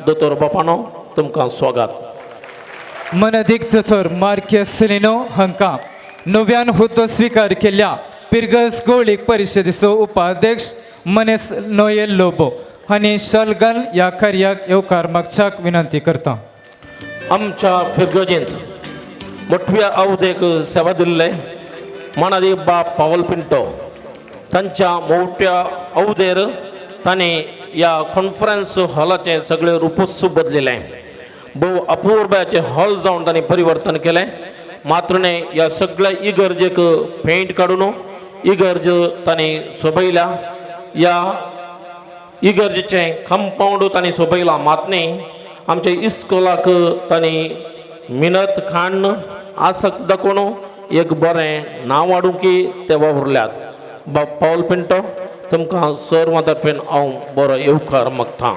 दोतोर बापानो तुमकां स्वागत। मनाधीक दोतोर मार्क सेलिनो हांकां नव्यान हुद्दो स्विकार केल्ल्या पिरगज गौळीक परिशदेचो उपाध्यक्ष मनेस नोएल लोबो हांणी शॉल घालून ह्या कार्याक येवकार मागच्याक विनंती करता। आमच्या फिरगजींत मोठव्या अवधेक सेवा दिल्ले मनादीक बाप पावल पिंटो तांच्या मोठ्या अवधेर तांणी ह्या कॉन्फरन्स हॉलाचें सगळें रुपूच बदलिलें. भोव अपुर्बायेचें हॉल जावन तांणी परिवर्तन केलें. मात्र न्हय, ह्या सगळ्या इगर्जेक पेंट काडून इगर्ज तांणी सोबयल्या. ह्या इगर्जेचें कंपावंड तांणी सोबयलां. मात न्ही, आमच्या इस्कोलाक तांणी मिनत खाण आसक्त दाखोवन एक बरें नांव हाडूंक की ते वावुरल्यात. बाब पावल पिंटो, तुमकां सर्वां तर्फेन हांव बरो येवकार मागतां.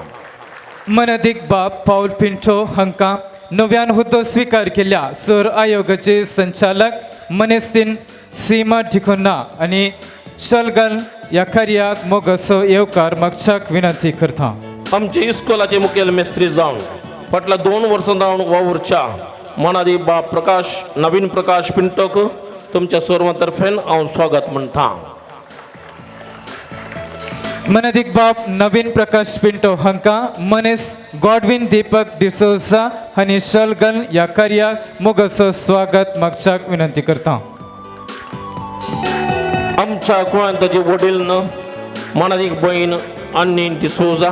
मनदीक बाब पावल पिंटो हांकां नव्यान हुद्दो स्विकार केल्या सर आयोगाचे संचालक मनेस्तीन सीमा ढिकुन्ना आनी शलगल ह्या कार्याक मोगाचो येवकार मागच्याक विनंती करता. आमचे इस्कोलाचे मुखेल मेस्त्री जावन फाटल्या 2 वर्सां जावन वावुरच्या मनादी बाब प्रकाश नवीन प्रकाश पिंटोक तुमच्या सर्वां तर्फेन हांव स्वागत म्हणटा. मनदीक बाब नवीन प्रकाश पिंटो हांकां मनेस गॉडविन दीपक डिसोजा आनी शलगन ह्या कार्याक मोगाचो स्वागत मागच्याक विनंती करता. आमच्या कुळांताचे वडील न मनादीक भयण अन्नी डिसोजा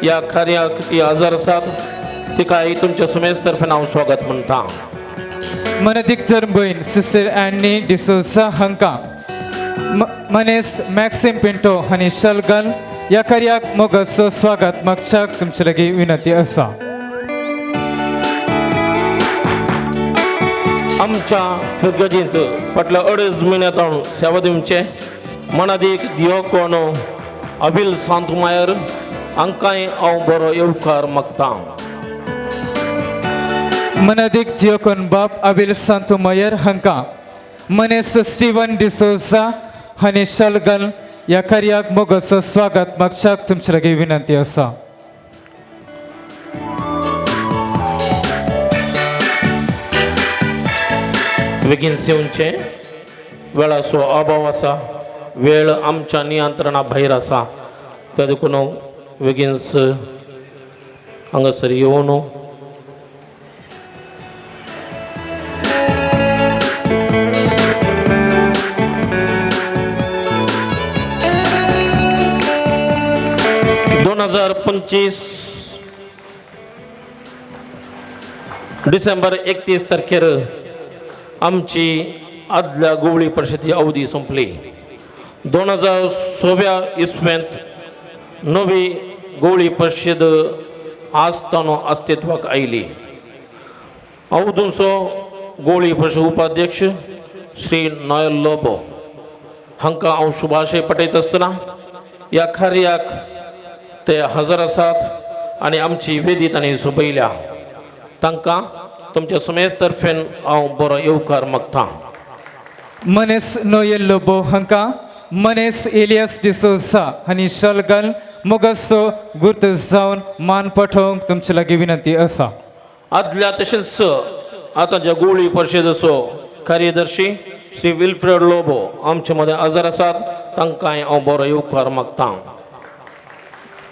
ह्या कार्याक ती हजर आसात, तिकाय तुमच्या सुमेज तर्फेन हांव स्वागत म्हणटा. मनदीक धर्म भयण सिस्टर अँडनी डिसोजा हांकां मनेस मॅक्सिम पिंटो आनी शलगन ह्या कार्याक मोगाचो स्वागत मागच्याक तुमचे लागीं विनंती आसा. आमच्या फिरगजींत फाटल्या 2.5 म्हयन्या सावन सेवा दिवचे मनादीक दियोकोन अबिल सांतमायर हांकांय हांव बरो येवकार मागतां. मनदीक दियोकोन बाब अबिल सांतुमायर हांकां मनेस स्टीवन डिसोजा आनी शलगन ह्या कार्याक मोगाचो स्वागत मागच्याक तुमचे लागीं विनंती आसा. बेगीन सेवचें वेळाचो अभाव आसा, वेळ आमच्या नियंत्रणा भायर आसा, त्या देखून बेगीनच हांगासर येवन 2025 डिसेंबर 31 तारखेर आमची आदल्या गोवळी परिशदेची अवधी सोंपली. 2016 इसवेंत नवी गोवळी परिशद आसतना अस्तित्वाक आयली. अवधूंचो गोवळी परिशद उपाध्यक्ष श्री नॉयल लोबो हांकां हांव शुभाशय पटयत आसतना ह्या कार्याक ते हजर आसात आनी आमची वेदी तांणी सोबयल्या. तांकां तुमच्या सुमेज तर्फेन हांव बरो येवकार मागतां. मनेस नोयल लोबो हांकां मनेस एलियस डिसोजा आनी शलगन मोगाचो गुर्त जावन मान पठोवंक तुमचे लागीं विनंती आसा. आदल्या तशेंच आतांच्या गोवळी परिशदेचो कार्यदर्शी श्री विल्फ्रेड लोबो आमचे मदें हजर आसात, तांकांय हांव बरो येवकार मागतां.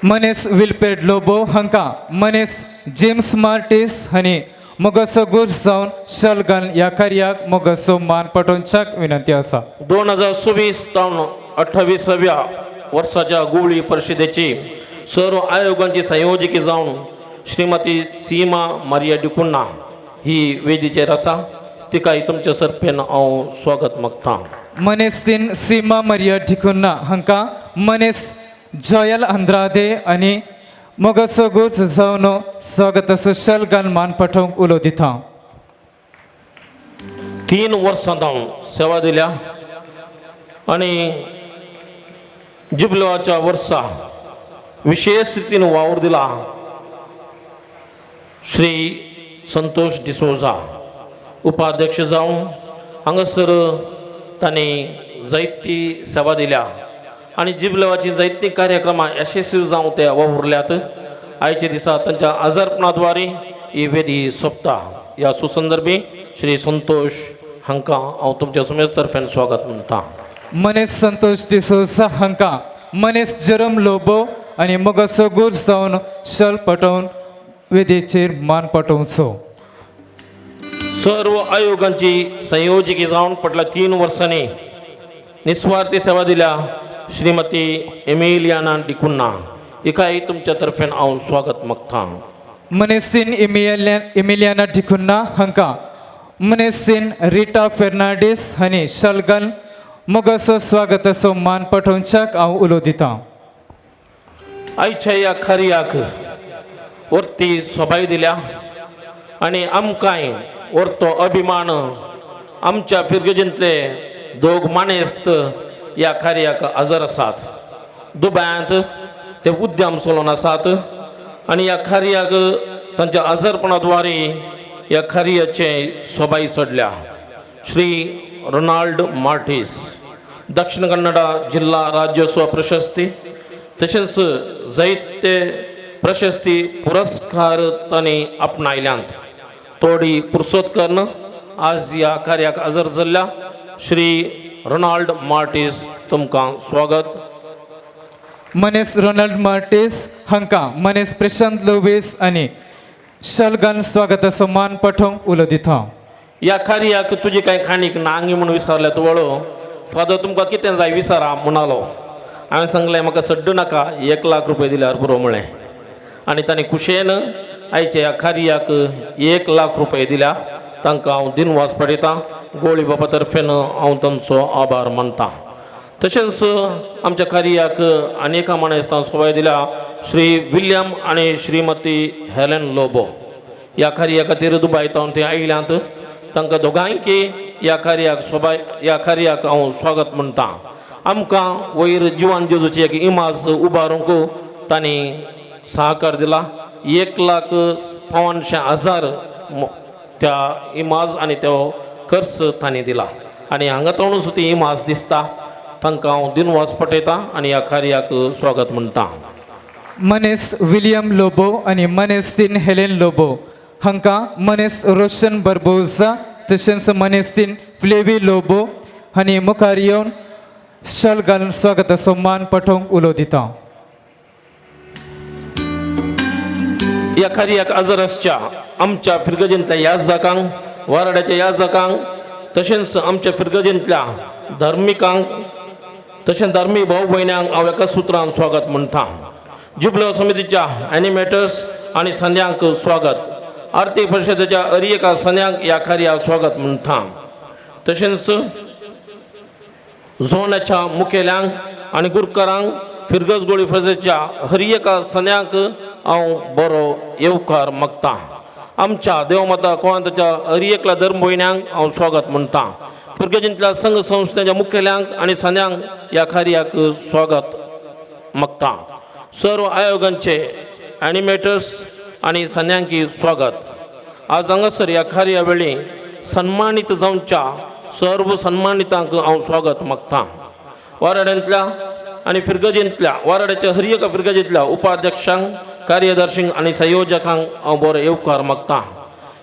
मनेस विल्फ्रेड लोबो हांकां मनेस जेम्स मार्टीस आनी मोगाचो गुर्ज जावन शलगन ह्या कार्याक मोगाचो मान पठोवच्याक विनंती आसा. 2026 तावन 28व्या वर्साच्या गोवळी परिशदेची सर्व आयोगांची संयोजकी जावन श्रीमती सीमा मारिया डिकुन्ना ही वेदीचेर आसा, तिकाय तुमच्या सरपेन हांव स्वागत मागतां. मनेस्तीन सीमा मारिया डिकुन्ना हांकां मनेस जॉयल आंद्रादे आनी मोगाचो गुर्ज जावन स्वागताचो शलगन मान पठोवंक उलो दिता. 3 वर्सां जावन सेवा दिल्या आनी जुबलोच्या वर्सा विशेष रितीन वावर दिला श्री संतोष डिसोजा उपाध्यक्ष जावन हांगासर तांणी जायती सेवा दिल्या आनी जिबलेवाची जायतीं कार्यक्रमां यशस्वी जावं ते वावुरल्यात. आयच्या दिसा तांच्या आजारपणाद्वारे ही वेदी सोंपता. ह्या सुसंदर्भी श्री संतोष हांकां हांव तुमच्या सुमेज तर्फेन स्वागत म्हणटा. मनेस संतोष डिसोजा हांकां मनेस जेरोम लोबो आनी मोगाचो गुर्ज जावन शल पटोवन वेदीचेर मान पटोवचो. सर्व आयोगांची संयोजकी जावन फाटल्या 3 वर्सांनी निस्वार्थी सेवा दिल्या श्रीमती एमिलियाना डिकुन्ना हिकाय तुमच्या तर्फेन हांव स्वागत मागतां. मनेसीन इमिलियाना डिकुन्ना हांकां मनेसीन रिटा फेर्नांडीस हांणी शाल घालून मोगाचो स्वागताचो मान पाठोवच्याक हांव उलो दितां. आयच्या ह्या कार्याक वरती सोबाय दिल्या आनी आमकांय वरतो अभिमान आमच्या फिरगजींतले दोग मानेस्त ह्या कार्याक हजर आसात. दुबायांत ते उद्यम चलोवन आसात आनी ह्या कार्याक तांच्या हजरपणा द्वारे ह्या कार्याचे सोबाय चडल्या. श्री रोनाल्ड मार्टीस दक्षिण कन्नडा जिल्हा राज्योत्सव प्रशस्ती तशेंच जायते प्रशस्ती पुरस्कार तांणी आपणायल्यात. तोडी पुरसोत करून आज ह्या कार्याक हजर जाल्ल्या श्री रोनाल्ड मार्टीस तुमकां स्वागत. मनेस रोनाल्ड मार्टीस हांकां मनेस प्रशांत लोबेस आनी शाल घालून स्वागताचो मान पाठोवंक उलो दिता. ह्या कार्याक तुजी कांय खाणीक नांगी म्हूण विसरल्या तुवळो फादर तुमकां कितें जाय विसरा म्हणालो. हांवें सांगलें म्हाका सड्डू नाका, 1 लाख रुपये दिल्यार पुरो म्हळें आनी तांणी खुशयेन आयच्या ह्या कार्याक 1 लाख रुपये दिल्या. तांकां हांव दिनवास पडयतां. गोळी बाबा तर्फेन हांव तांचो आभार मानतां. तशेंच आमच्या कार्याक अनेका मानेस्तां सोबाय दिल्या श्री विल्यम आनी श्रीमती हेलन लोबो ह्या कार्या खातीर दुबाय तावन ते आयल्यात. तांकां दोगांयकी ह्या कार्याक सोबाय ह्या कार्याक हांव स्वागत म्हणटां. आमकां वयर जिवान जेजूची एक इमाज उबारूंक तांणी सहकार दिला. 1,55,000 त्या इमाज आनी तो खर्च तांणी दिला आनी हांगा तोंडूच ती इमाज दिसता. तांकां हांव दिनवास पटयतां आनी ह्या कार्याक स्वागत म्हणटां. मनेस विलियम लोबो आनी मनेस्तीन हेलेन लोबो हांकां मनेस रोशन बर्बोजा तशेंच मनेस्तीन फ्लेवी लोबो हांणी मुखार येवन शाल घालून स्वागताचो मान पाठोवंक उलो दिता. ह्या कार्याक हजर आसच्या आमच्या फिरगजींतल्या याजकांक, वाराड्याच्या याजकांक, तशेंच आमच्या फिरगजींतल्या धार्मिकांक तशेंच धार्मीक भाव भयण्यांक हांव एका सुत्रान स्वागत म्हणटां. जुबलो समितीच्या एनिमेटर्स आनी संद्यांक स्वागत. आरती परिशदेच्या हर एका संद्यांक ह्या कार्याक स्वागत म्हणटां. तशेंच झोनाच्या मुखेल्यांक आनी गुरकारांक फिरगज गोळी फर्जेच्या हर एका संद्यांक हांव बरो येवकार मागतां. आमच्या देवमाता कोवांताच्या हर एकल्या धर्म भयण्यांक हांव स्वागत म्हणटां. फिरगजींतल्या संघ संस्थेच्या मुखेल्यांक आनी संद्यांक ह्या कार्याक स्वागत मागतां. सर्व आयोगांचे एनिमेटर्स आनी संद्यांकी स्वागत. आज हांगासर ह्या कार्या वेळी सन्मानीत जावच्या सर्व सन्मानितांक हांव स्वागत मागतां. वाराड्यांतल्या आनी फिरगजींतल्या वाराड्याच्या हर एका फिरगजींतल्या उपाध्यक्षांक, कार्यदर्शींक आनी संयोजकांक हांव बरो येवकार मागतां.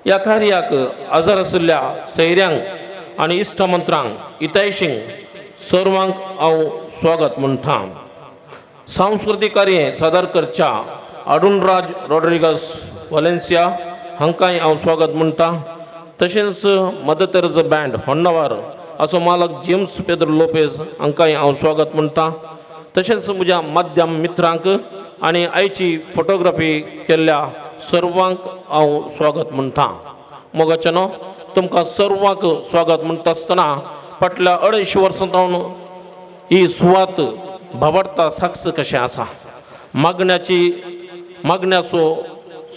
ह्या कार्याक हजर आशिल्ल्या सैऱ्यांक आनी इश्टमंत्रांक, हितैशींक सर्वांक हांव स्वागत म्हणटां. सांस्कृतीक कार्य सादर करच्या अरुणराज रॉड्रिगस वालेन्सिया हांकांय हांव स्वागत म्हणटां. तशेंच मदर तेरेजा बँड होन्नावर असो मालक जेम्स पेद्रो लोपेज हांकांय हांव स्वागत म्हणटां. तशेंच म्हज्या माध्यम मित्रांक आनी आयची फोटोग्राफी केल्ल्या सर्वांक हांव स्वागत म्हणटां. मोगाचें न्हू तुमकां सर्वांक स्वागत म्हणटा आसतना फाटल्या 250 वर्सां जावन ही सुवात भावार्ता साक्ष कशें आसा. मागण्याचो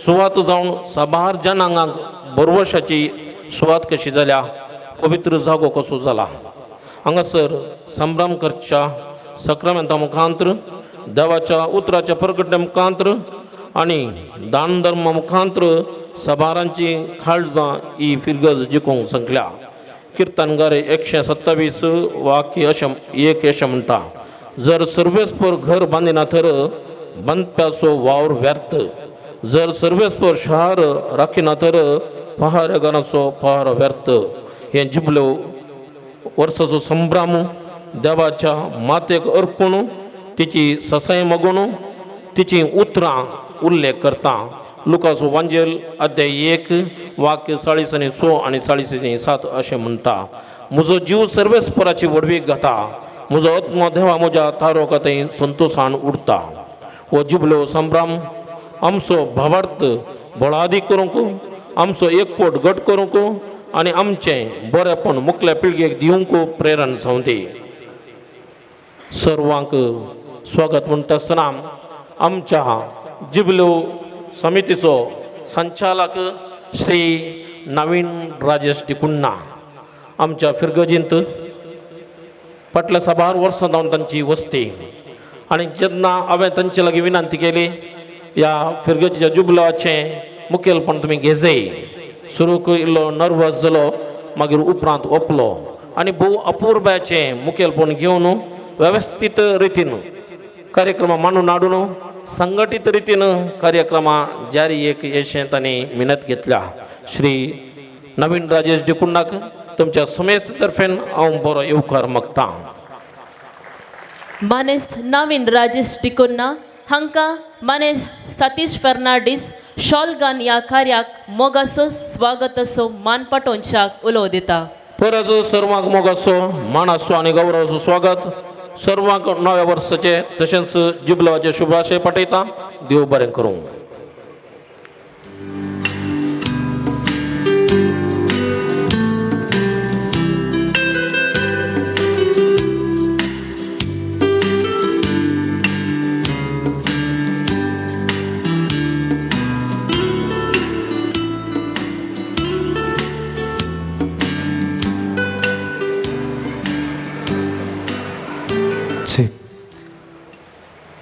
सुवात जावन साबार जनांगांक बरवशाची सुवात कशी जाल्या, पवित्र जागो कसो जाला. हांगासर संभ्रम करच्या सक्रामेंता मुखांत्र, देवाच्या उतराच्या प्रगट्या मुखांत्र आनी दान धर्मा मुखांत्र साबारांची काळजां ही फिरगज जिखूंक संकल्या. किर्तनगार 127 वाक्य अशें एक अशें म्हणटा, जर सर्वेस्पर घर बांदिना तर बांदप्याचो वावर व्यर्थ, जर सर्वेस्पर शहर राखिना तर पहारेगाराचो पहारो व्यर्थ. हें जिबल्यो वर्साचो संभ्रम देवाच्या मातेक अर्पण तिची ससाय मागून तिची उतरां उल्लेख करता. लुकास वांजेल अध्याय 1 वाक्य 40 आनी 6 आनी 40 आनी 7 अशें म्हणटा, म्हजो जीव सर्वेस्पराची व्हडवीक गाता, म्हजो आत्मो देवा म्हज्या तारोका थंय संतोशान उरता. हो जिबलो संभ्रम आमचो भावार्थ बळादीक करूंक, आमचो एकवट घट करूंक आनी आमचें बरेंपण मुखल्या पिळगेक दिवंक प्रेरण जावं दी. सर्वांक स्वागत म्हणटा आसतना आमच्या जिबलो समितीचो संचालक श्री नवीन राजेश डिकुन्ना आमच्या फिरगजींत फाटल्या साबार वर्सां जावन तांची वस्ती आनी जेन्ना हांवें तांचे लागीं विनंती केली ह्या फिरगजीच्या जुबलाचें मुखेलपण तुमी घेजय, सुरूक इल्लो नर्वस जालो, मागीर उपरांत ओपलो आनी भोव अपुर्बायेचें मुखेलपण घेवन वेवस्थीत रितीन कार्यक्रमा मांडून हाडून संघटीत रितीन कार्यक्रमा जारी एक येशें तांणी मेहनत घेतल्या. श्री नवीन राजेश डिकुन्नाक तुमच्या समेस्त तर्फेन हांव बरो येवकार मागतां. मानेस्त नवीन राजेश डिकुन्ना हांकां मानेस्त सतीश फर्नांडीस शॉलगान ह्या कार्याक मोगाचो स्वागताचो मान पाटोवच्याक उलो दिता. परत सर्वांक मोगाचो मानाचो आनी गौरवाचो स्वागत. सर्वांक नव्या वर्साचे तशेंच जुबलाचे शुभाशय पाठयता. देव बरें करूं.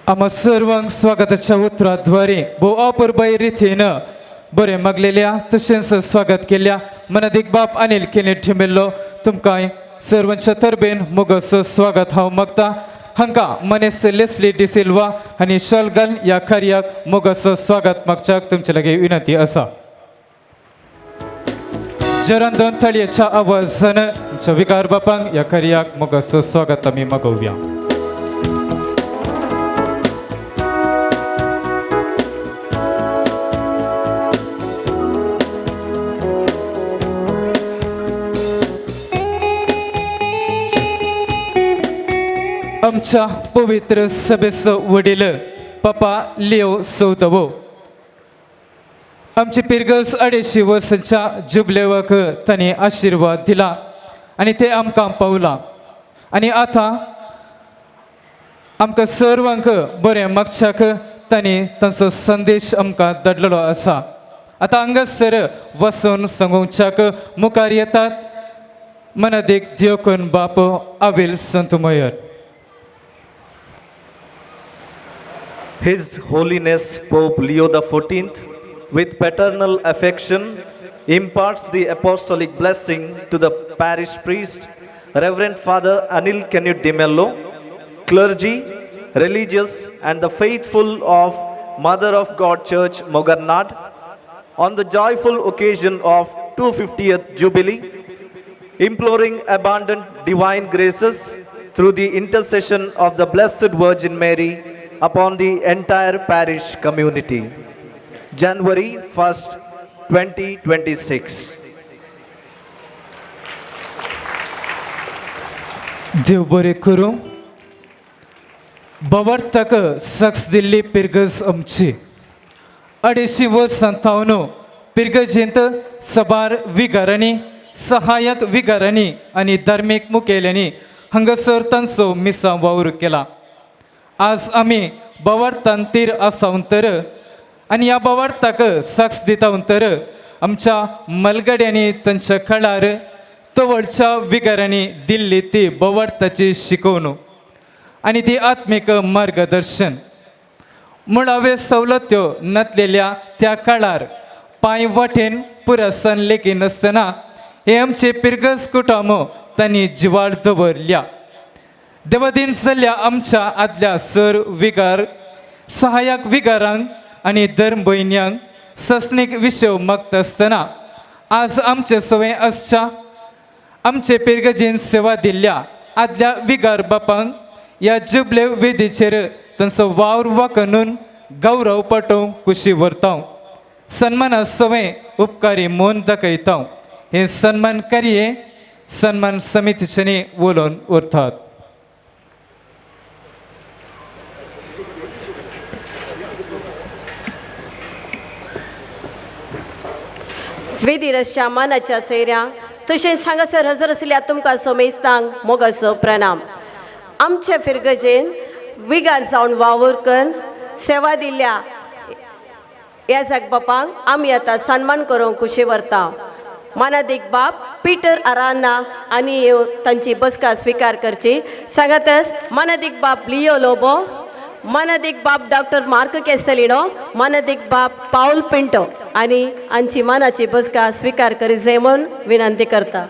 आम्हा सर्वांक स्वागताच्या उतराद्वारे भोव अपुरबाय रितीन बरें मागलेल्या तशेंच स्वागत केल्या मनादीक बाप अनिल केने ठेमेल्लो तुमकां सर्वांच्या तरबेन मोगाचो स्वागत हांव मागता. हांकां मनेस लेस्ली डिसिल्वा आनी शॉलगन ह्या कार्याक मोगाचो स्वागत मागच्याक तुमचे लागीं विनंती आसा. जरान दोन थाळयेच्या आवाजान आमच्या विकार बापांक ह्या कार्याक मोगाचो स्वागत आमी मागोवया. आमच्या पवित्र सभेचो वडील पप्पा लिओ सौदवो आमची पिरगज 250 वर्सांच्या जुबलेवाक तांणी आशिर्वाद दिला आनी ते आमकां पावला आनी आतां आमकां सर्वांक बरें मागच्याक तांणी तांचो संदेश आमकां धाडलेलो आसा. आतां हांगासर वचून सांगोवच्याक मुखार येतात मनादीक दियोकन बाप आविल संतमयर. His Holiness Pope Leo XIV, with paternal affection, imparts the apostolic blessing to the parish priest, Reverend Father Anil Canute D'Mello, clergy, religious, and the faithful of Mother of God Church, Mogarnad, on the joyful occasion of 250th Jubilee, imploring abundant divine graces through the intercession of the Blessed Virgin Mary upon the entire parish community. January 1st, 2026. देव बरें करूं. बवर्तक सक्स दिल्ली पिरगज आमची 250 वर्सां थावन पिरगजेंत सबार विगारांनी सहायक विगारांनी आनी धार्मीक मुखेल्यांनी हांगासर तांचो मिसां वावर केला. आज आमी बवार्तान तीर आसावन तर आनी ह्या बवार्ताक सक्स दिता तर आमच्या मलगड्यांनी तांच्या कळार तवळच्या विगारांनी दिल्ली ती बवार्ताची शिकवणूक आनी ती आत्मीक मार्गदर्शन. मुळावे सवलत्यो नातलेल्या त्या काळार पांय वाटेन पुरसान लेगीत नासतना हे आमचे पिरगज कुटुंब तांणी जिवाळ दवरल्या. देवादीन जाल्ल्या आमच्या आदल्या सर विगार सहायक विगारांक आनी धर्म भयण्यांक ससनीक विशय मागता आसतना आज आमचे सवय आसच्या आमचे पिरगजेन सेवा दिल्ल्या आदल्या विगार बापांक ह्या जुबले वेदीचेर तांचो वावर वाकनून गौरव पटोवंक कुशी व्हरता. सन्माना सवय उपकारी मोन दाखयता. हे सन्मान कार्य सन्मान समितीच्यानी उलोवन उरतात. वेदीरसच्या मानाच्या सैऱ्यांक तशेंच हांगासर हजर आशिल्ल्या तुमकां सोमेस्तांक मोगाचो प्रणाम. आमचे फिरगजेन विगार जावन वावर करून सेवा दिल्ल्या याजक बापांक आमी आतां सन्मान करूंक खुशी व्हरता. मानादीक बाप पीटर आराना आनी येवन तांची बसका स्विकार करची. सांगातच मानादीक बाप लियो लोबो, मानादीक बाप डॉक्टर मार्क केस्तलिनो, मानादीक बाप पावल पिंटो आनी आमची मानाची बसका स्विकार करी जाय म्हूण विनंती करता.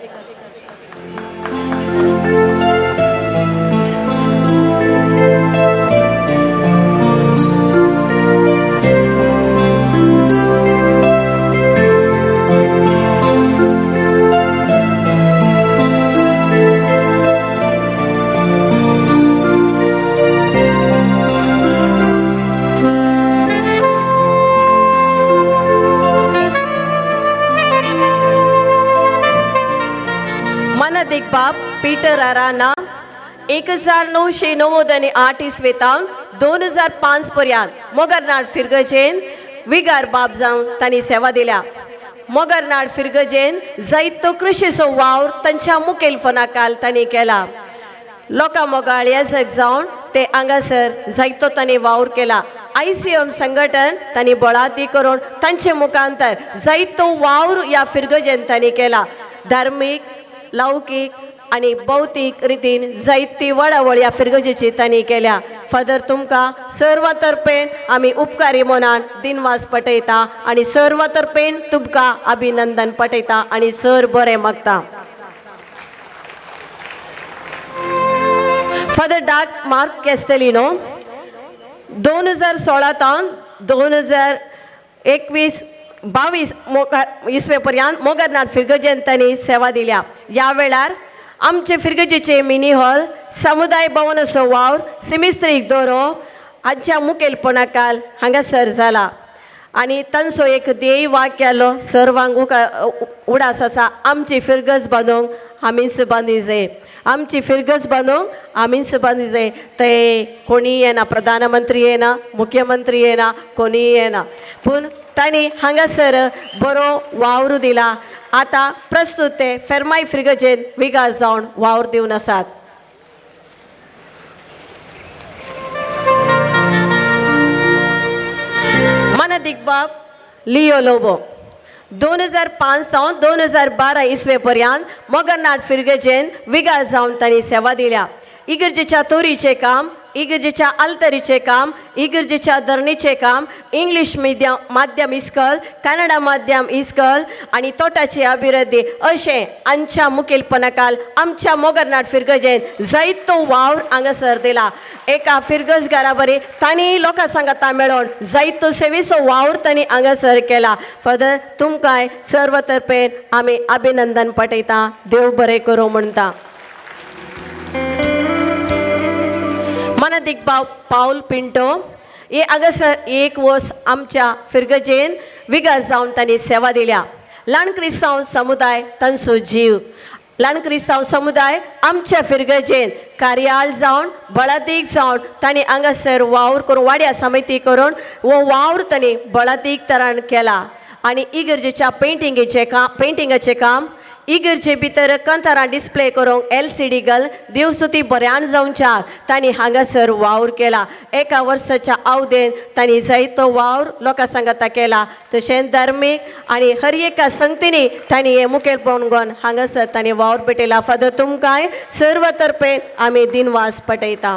बाप पीटर आराना 1998 इस्वेतावन 2005 पर्यंत मोगरनाड फिरगजेन विगार बाप जावन तांणी सेवा दिल्या. मोगरनाड फिरगजेन जायतो कृशीचो वावर तांच्या मुखेल फनाकाल तांणी केला. लोकां मोगाळ येजक जावन ते हांगासर जायतो तांणी वावर केला. ICM संघटन तांणी बळाती करून तांचे मुखांतर जायतो वावर ह्या फिरगजेन तांणी केला. धार्मीक, लौकीक आनी भौतीक रितीन जायती वडावळ ह्या फिरगजेची तांणी केल्या. फादर तुमकां सर्व तर्फेन आमी उपकारी मनान दिनवास पटयता आनी सर्व तर्फेन तुमकां अभिनंदन पटयता आनी सर बरें मागता. फादर डाक मार्क केस्तलिनो 2016 तावन 2021 22 इसवे पर्यंत मोगरनाथ फिरगजेन तांणी सेवा दिल्या. ह्या वेळार आमचे फिरगजेचे मिनी हॉल, समुदाय भवनाचो वावर, सिमिस्त्रीक दोरो हांच्या मुखेलपणाकाल हांगासर जाला आनी तांचो एक ध्येय वाक्य आलो सर्वांक उडास आसा, आमची फिरगज बांदूंक आमीच बांदी जाय, आमची फिरगज बांदूंक आमीच बांदी जाय. ते कोणी येना, प्रधानमंत्री येना, मुख्यमंत्री येना, कोणी येना, पूण तांणी हांगासर बरो वावर दिला. आतां प्रस्तुत ते फेरमाय फिरगजेन विगार जावन वावर दिवन आसात. मानादीक बाप लियो लोबो 2005 सावन 2012 इसवे पर्यंत मोगरनाथ फिरगजेन विगार जावन तांणी सेवा दिल्या. इगर्जेच्या तोरीचें काम, इगर्जेच्या आल्तरीचें काम, इगर्जेच्या धरणीचें काम, इंग्लीश माध्यम इस्कॉल, कन्नडा माध्यम इस्कॉल आनी तोटाची अभिवृद्धी अशें आमच्या मुखेलपणाकाल आमच्या मोगरनाथ फिरगजेन जायतो वावर हांगासर दिला. एका फिरगजगारा बरी तांणी लोकां सांगाता मेळोन जायतो सेवेचो वावर तांणी हांगासर केला. फादर तुमकांय सर्व तर्फेन आमी अभिनंदन पटयता. देव बरें करूं म्हणटा. मानादीक बाब पावल पिंटो हे हांगासर एक वर्स आमच्या फिरगजेन विगार जावन तांणी सेवा दिल्या. ल्हान क्रिस्तांव समुदाय तांचो जीव, ल्हान क्रिस्तांव समुदाय आमच्या फिरगजेन कार्याळ जावन बळादीक जावन तांणी हांगासर वावर करून वाड्या समिती करून हो वावर तांणी बळादीक तरान केला. आनी इगर्जेच्या पेंटिंगाचें काम, इगर्जे भितर कंतारां डिस्प्ले करूंक LCD गल देवस्तुती बऱ्यान जावच्या तांणी हांगासर वावर केला. एका वर्साच्या अवधेन तांणी जायतो वावर लोकां सांगाता केला. तशेंच धार्मीक आनी हर एका संगतींनी तांणी हें मुखेलपण घेवन हांगासर तांणी वावर पेटयला. फादर तुमकांय सर्व तर्फेन आमी दिनवास पटयता.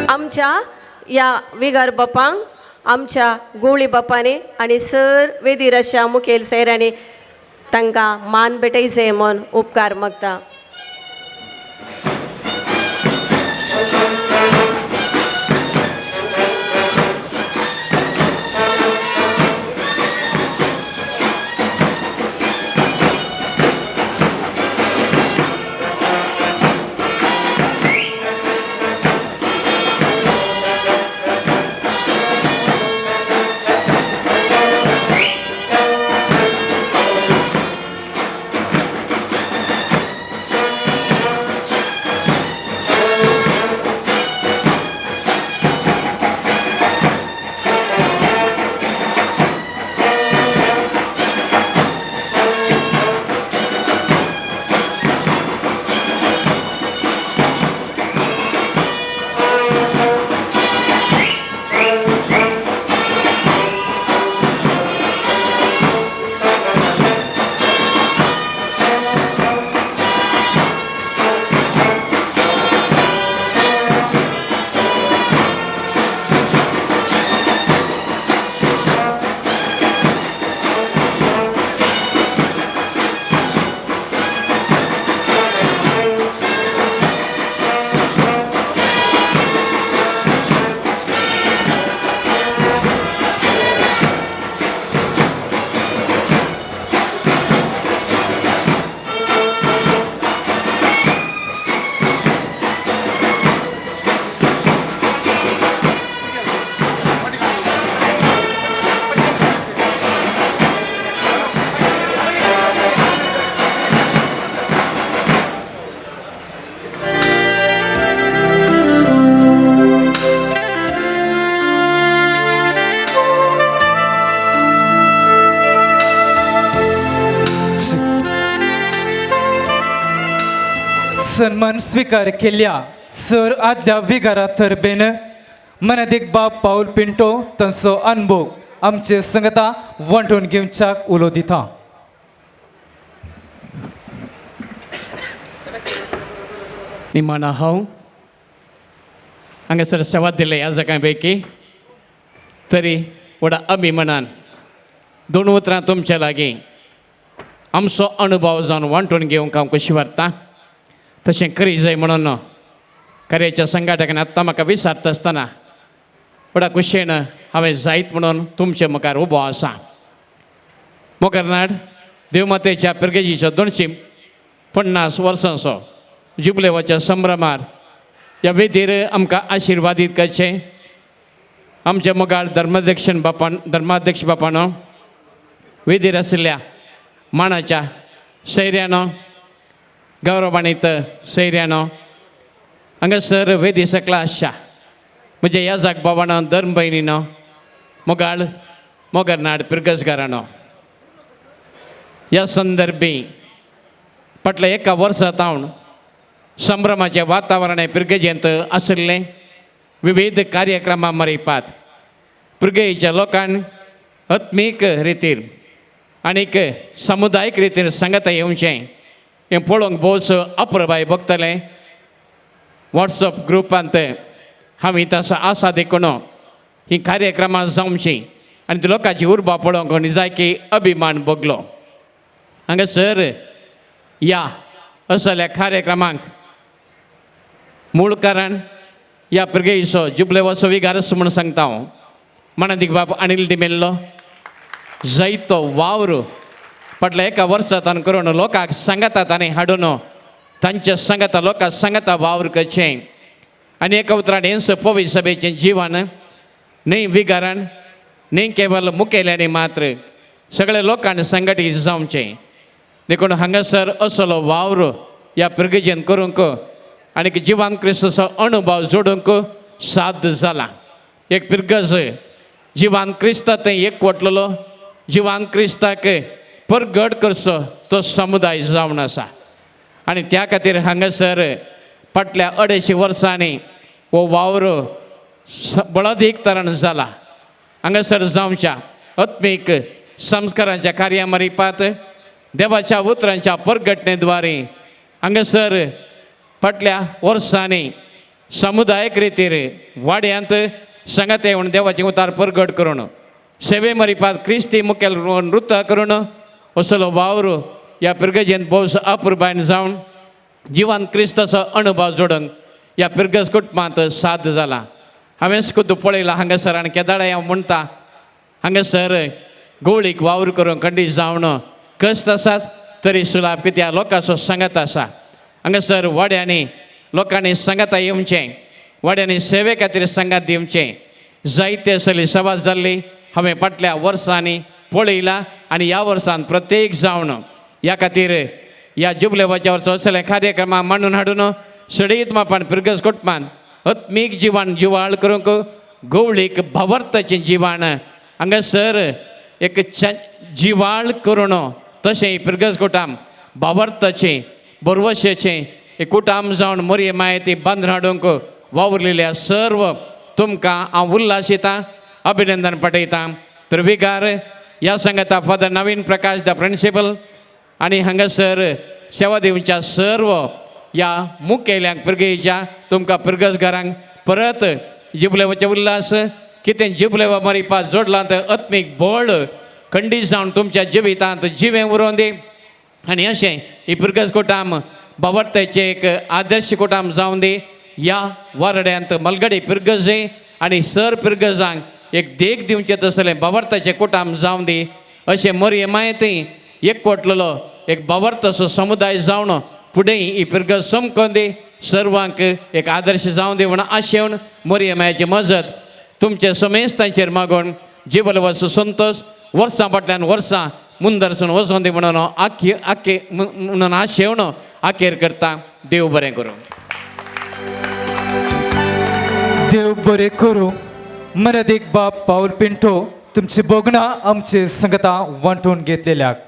आमच्या ह्या विगार बापांक आमच्या गोवळी बापांनी आनी सर वेदीर अशा मुखेल सैऱ्यांनी तांकां मान भेटयचें म्हूण उपकार मागता. सन्मान स्वीकार केल्या सर आदल्या विगारा तरबेन मनादीक बाब पावल पिंटो तांचो अनुभव आमचे संगता वांटून घेवच्याक उलो दिता. निमाणो हांव हांगासर सेवा दिले ह्या जाग्यां पैकी तरी व्हडा अभिमानान दोन उतरां तुमच्या लागीं आमचो अनुभव जावन वांटून घेवंक हांव खोशी व्हरता. तशें करी जाय म्हणून कार्याच्या संघाटकान आत्तां म्हाका विचारता आसतना व्हडा खोशयेन हांवें जायत म्हणून तुमचे मुखार उबो आसा. मोगरनाड देवमातेच्या पिरगेजीचो 250 वर्सांचो जुबलेवाच्या संभ्रमार ह्या वेदीर आमकां आशिर्वादीत करचें आमच्या मोगाळ धर्माध्यक्ष बापानो, वेदीर आशिल्ल्या माणाच्या सैऱ्यानो, गौरवाणीत सैऱ्यानो, हांगासर वेदी सकला आसच्या म्हज्या याजाक बाबानो, धर्म भयणीनो, मोगाळ मोगरनाड पिरगजगारानो, ह्या संदर्भी फाटल्या एका वर्सा तावन संभ्रमाचें वातावरण हें पिरगजेंत आशिल्लें. विविध कार्यक्रमां मरिपात पिरगेच्या लोकांक आत्मीक रितीर आनीक समुदायीक रितीर सांगाता येवचें हें पळोवंक भोवच अप्रबाय बघतलें. वॉट्सअप ग्रुपांत हांवें तसो आसा देखून ही कार्यक्रमां जावचीं आनी ती लोकांची उर्बा पळोवंक निजायकी अभिमान भोगलो. हांगासर ह्या असल्या कार्यक्रमांक मूळ कारण ह्या पिरगेचो जुबलेवाचो विगारस म्हूण सांगता हांव. मनादीक बाब अनिल डिमेल्लो जायतो वावर फाटल्या एका वर्सा ताणें करून लोकांक सांगाता ताणें हाडून तांच्या सांगाता लोकांक सांगाता वावर करचें आनी एका उतरान हेंच पवी सभेचें जिवन न्हय विगारान न्हय केवल मुखेल्यांनी मात्र सगळ्या लोकांनी संघटीत जावचें. देखून हांगासर असलो वावर ह्या पिरगेजेन करूंक आनी जिवान क्रिस्ताचो अणुभाव जोडूंक साध्य जाला. एक पिरगज जिवान क्रिस्ता थंय एकवटलेलो जिवान क्रिस्ताक परगट करचो तो समुदाय जावन आसा आनी त्या खातीर हांगासर फाटल्या 250 वर्सांनी हो वावर बळादीक तरान जाला. हांगासर जावच्या आत्मीक संस्कारांच्या कार्या मरिपात देवाच्या उतरांच्या परगटणेद्वारे हांगासर फाटल्या वर्सांनी समुदायीक रितीर वाड्यांत सांगात येवन देवाचें उतार परगट करून सेवे मरिपात क्रिस्ती मुखेल नृत्य करून असलो वावर ह्या पिरगजेन भोवस अपुरबायन जावन जिवान क्रिस्ताचो अणुभाव जोडूंक ह्या पिरगज कुटुंबांत साध्य जाला. हांवें खुद्द पळयलां हांगासर आनी केदाळे हांव म्हणटा हांगासर गोवळीक वावर करूंक खंडीत जावन कश्ट आसात तरी सुलाभ कित्याक लोकांचो सांगात आसा. हांगासर वाड्यांनी लोकांनी सांगाता येवचें, वाड्यांनी सेवे खातीर सांगात दिवचें. जायते असली सवाज जाल्ली हांवें फाटल्या वर्सांनी पळयला आनी ह्या वर्सान प्रत्येक जावन ह्या खातीर ह्या जुबलेवाच्या वर्सा असले कार्यक्रमां मांडून हाडून सडीत मापान पिरगज कुटुंबान आत्मीक जिवान जिवाळ करूंक गवळीक भावार्थाचें जिवान हांगासर एक जिवाळ करून तशें पिरगज कुटाम भावार्थाचें बरवशेचें एक कुटाम जावन मोरये मायती बांदून हाडूंक वावुरलेल्या सर्व तुमकां हांव उल्हास येता, अभिनंदन पाठयता. तर विगार ह्या सांगाता father Naveen Prakash the principal आनी हांगासर सेवा दिवच्या सर्व ह्या मुखेल्यांक पिरगेच्या तुमकां पिरगजगारांक परत जिबलेवाचे उल्हास कितें जिबलेवा मरिपा जोडलां तर आत्मीक बळ खंडीत जावन तुमच्या जिवितांत जिवें उरोवन दी आनी अशें ही पिरगज कुटाम बावर्ताचें एक आदर्श कुटाम जावन दी. ह्या वारड्यांत मलगडी पिरगजे आनी सर पिरगजांक एक देख दिवचें तसलें बावर्ताचें कुटाम जावन दी. अशें मोरये मायती एकवटलेलो एक बावर्ताचो समुदाय जावन फुडें ही पिरगज समकोन दी, सर्वांक एक आदर्श जावन दी म्हणून आशेवन मोरये मायाची मजत तुमचे समेस्तांचेर मागून जिवलवाचो संतोश वर्सां फाटल्यान वर्सां मुंदरसून वचोन दी म्हणून आखी आखे म्हणून आशेवन आखेर करता. देव बरें करूं. देव बरें करूं. मर्यादीक बाब पावल पिंटो तुमची भोगणां आमचे संगता वांटून घेतलेल्याक.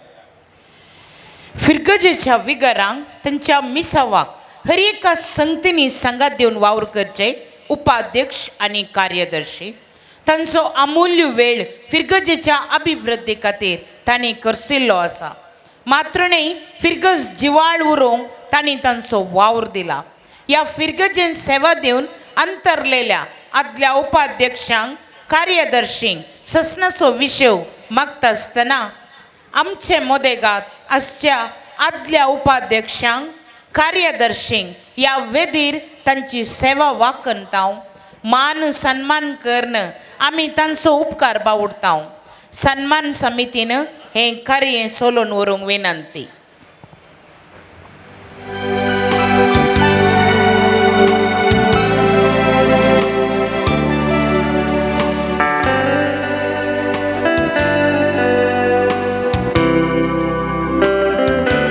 फिरगजेच्या विगरांक तांच्या मिसावाक हर एका संगतींनी सांगात दिवन वावर करचे उपाध्यक्ष आनी कार्यदर्शी तांचो अमूल्य वेळ फिरगजेच्या अभिवृद्धी खातीर तांणी करसिल्लो आसा. मात्र न्ही फिरगज जिवाळ उरोवंक तांणी तांचो वावर दिला. ह्या फिरगजेन सेवा दिवन अंतरलेल्या आदल्या उपाध्यक्षांक कार्यदर्शींक ससनाचो विशय मागता आसतना आमचे मोदेगात आसच्या आदल्या उपाध्यक्षांक कार्यदर्शींक ह्या वेदीर तांची सेवा वाखणताव मान सन्मान करून आमी तांचो उपकार बावडताव. सन्मान समितीन हें कार्य सोलोवन व्हरूंक विनंती.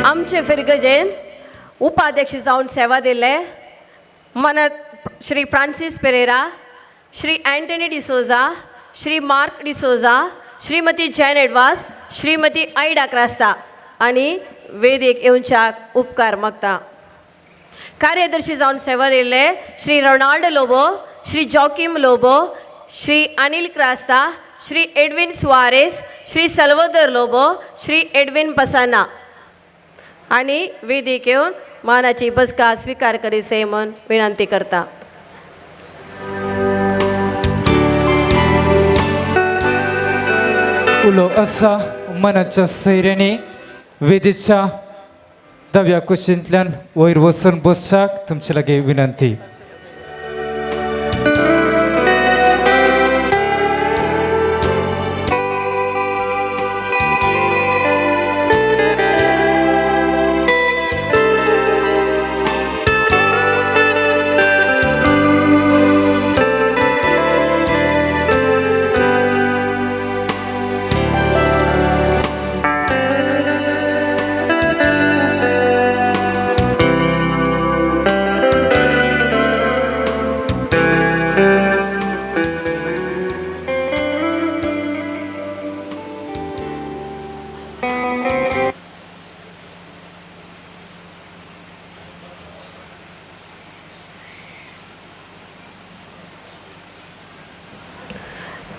आमचे फिरगजेन उपाध्यक्ष जावन सेवा दिल्ले मनत Shri Francis Pereira, Shri Antony D'Souza, Shri Mark D'Souza, Shrimati Jain Edvas, Shrimati Ida Crasta आनी वेदीक येवच्याक उपकार मागता. कार्यदर्शी जावन सेवा दिल्ले Shri Ronald Lobo, Shri Joachim Lobo, Shri Anil Crasta, Shri Edwin Soares, Shri Salvador Lobo, Shri Edwin बसाना आनी वेदीक येवन मानाची बसका स्विकार करीसे म्हूण विनंती करता. उलो असा मनाच्या सैऱ्यांनी वेदीच्या दाव्या कुशींतल्यान वयर वचून बसच्याक तुमचे लागीं विनंती.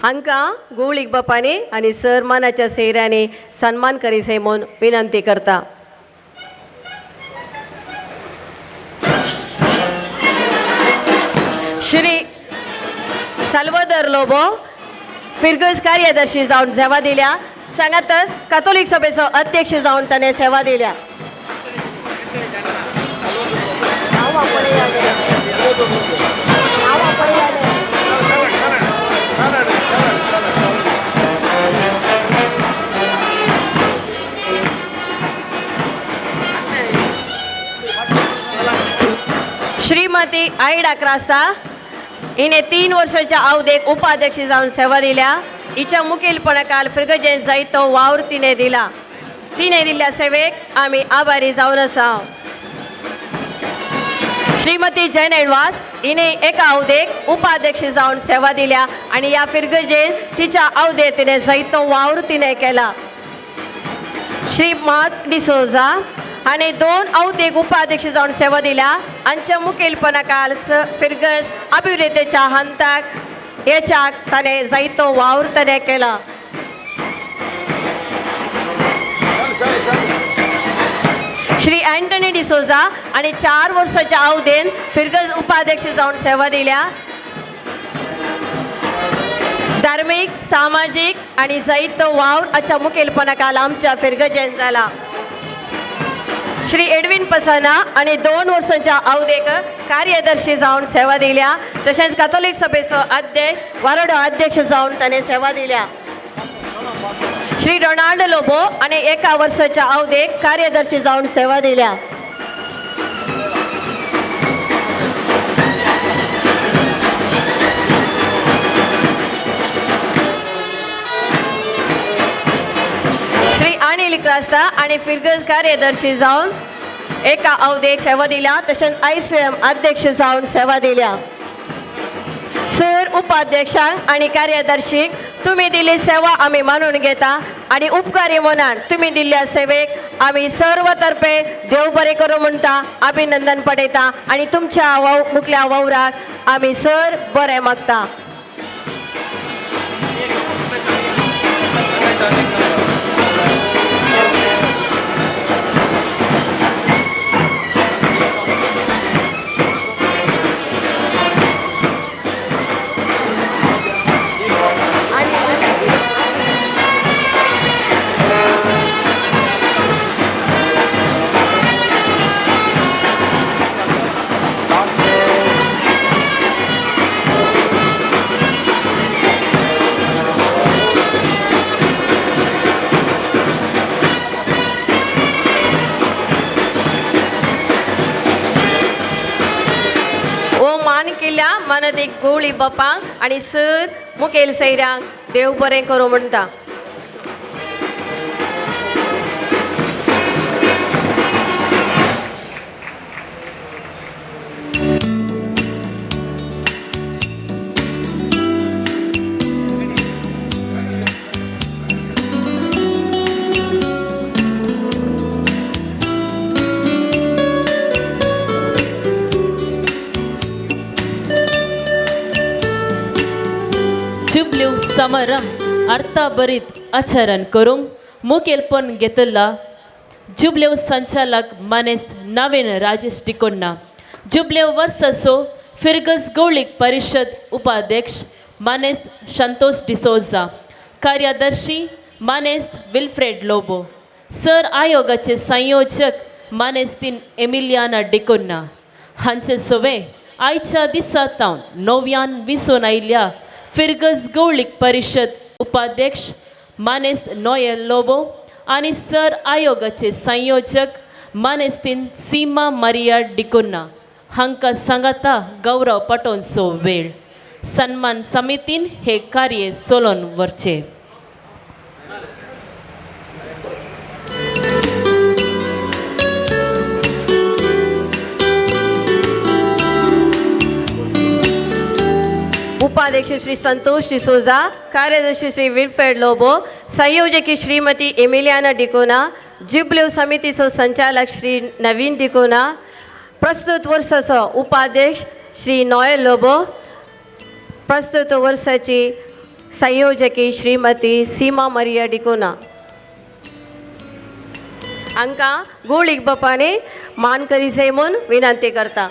हांकां गोवळीक बापांनी आनी सर मानाच्या सेऱ्यांनी सन्मान करीसे म्हूण विनंती करता. श्री साल्वादर लोबो फिरगज कार्यदर्शी जावन सेवा दिल्या. सांगातच कातोलीक सभेचो अध्यक्ष जावन ताणें सेवा दिल्या. श्रीमती आयडा क्रास्ता हिणे 3 वर्षाच्या अवधेक उपाध्यक्ष जावन सेवा दिल्या. हिच्या मुखेलपणाकाल फिरगजेन जायतो वावर तिणे दिला. तिणे दिल्ल्या सेवेक आमी आभारी जावन आसा. श्रीमती जैन एडवास हिणे एका अवधेक उपाध्यक्ष जावन सेवा दिल्या आनी ह्या फिरगजेन तिच्या अवधेक तिणे जायतो वावर तिणे केला. श्री मार्क डिसोजा आनी 2 अवधेक उपाध्यक्ष जावन सेवा दिल्या. हांच्या मुखेलपणाकाल फिरगज अभिवृद्धीच्या हंताक हेच्याक ताणें जायतो वावर ताणें केला. श्री अँटनी डिसोजा आनी 4 वर्साच्या अवधेन फिरगज उपाध्यक्ष जावन सेवा दिल्या. धार्मीक सामाजीक आनी जायतो वावर हाच्या मुखेलपणाकाल आमच्या फिरगजेन जाला. श्री एडविन पसाना आनी 2 वर्सांच्या अवधेक कार्यदर्शी जावन सेवा दिल्या. तशेंच कातोलीक सभेचो अध्यक्ष वारोडो अध्यक्ष जावन ताणें सेवा दिल्या. श्री रोनाल्ड लोबो आनी 1 वर्साच्या अवधेक कार्यदर्शी जावन सेवा दिल्या. श्री अनिल क्रास्ता आनी फिरगज कार्यदर्शी जावन एका अवधेक सेवा दिल्या. तशेंच ICM अध्यक्ष जावन सेवा दिल्या. सर उपाध्यक्षांक आनी कार्यदर्शीक तुमी दिल्ली सेवा आमी मानून घेता आनी उपकारी मनान तुमी दिल्ल्या सेवेक आमी सर्व तर्फे देव बरें करूं म्हणटा, अभिनंदन पडयता आनी तुमच्या वाव मुखल्या वावराक आमी सर बरें मागता. मानदीक गोळी बापांक आनी सर मुखेल सैऱ्यांक देव बरें करूं म्हणटा. समारंभ अर्थाभरीत आचरण करूंक मुखेलपण घेतिल्ला जुबलेव संचालक मानेस्त नवीन राजेश डिकोन्ना, जुबलेव वर्साचो फिरगज गौळीक परिशद उपाध्यक्ष मानेस्त संतोष डिसोजा, कार्यदर्शी मानेस्त विल्फ्रेड लोबो, सर आयोगाचे संयोजक मानेस्तीन एमिलियाना डिकोन्ना हांचे सवे आयच्या दिसा तावन नव्यान विसोन आयिल्ल्या फिरगज गौळीक परिशद उपाध्यक्ष मानेस्त नोयल लोबो आनी सर आयोगाचे संयोजक मानेस्तीन सीमा मारिया डिकोन्ना हांकां सांगाता गौरव पाटोवचो वेळ सन्मान समितीन हे कार्य सोलोन व्हरचें. उपाध्यक्ष श्री संतोष डिसोजा, कार्यदर्शी श्री विल्फ्रेड लोबो, संयोजकी श्रीमती एमिलियाना डिकोना, जिबल्यू समितीचो संचालक श्री नवीन डिकोना, प्रस्तुत वर्साचो उपाध्यक्ष श्री नॉयल लोबो, प्रस्तुत वर्साची संयोजकी श्रीमती सीमा मरिया डिकोना हांकां गोळीक बापांनी मान करी जाय म्हूण विनंती करता.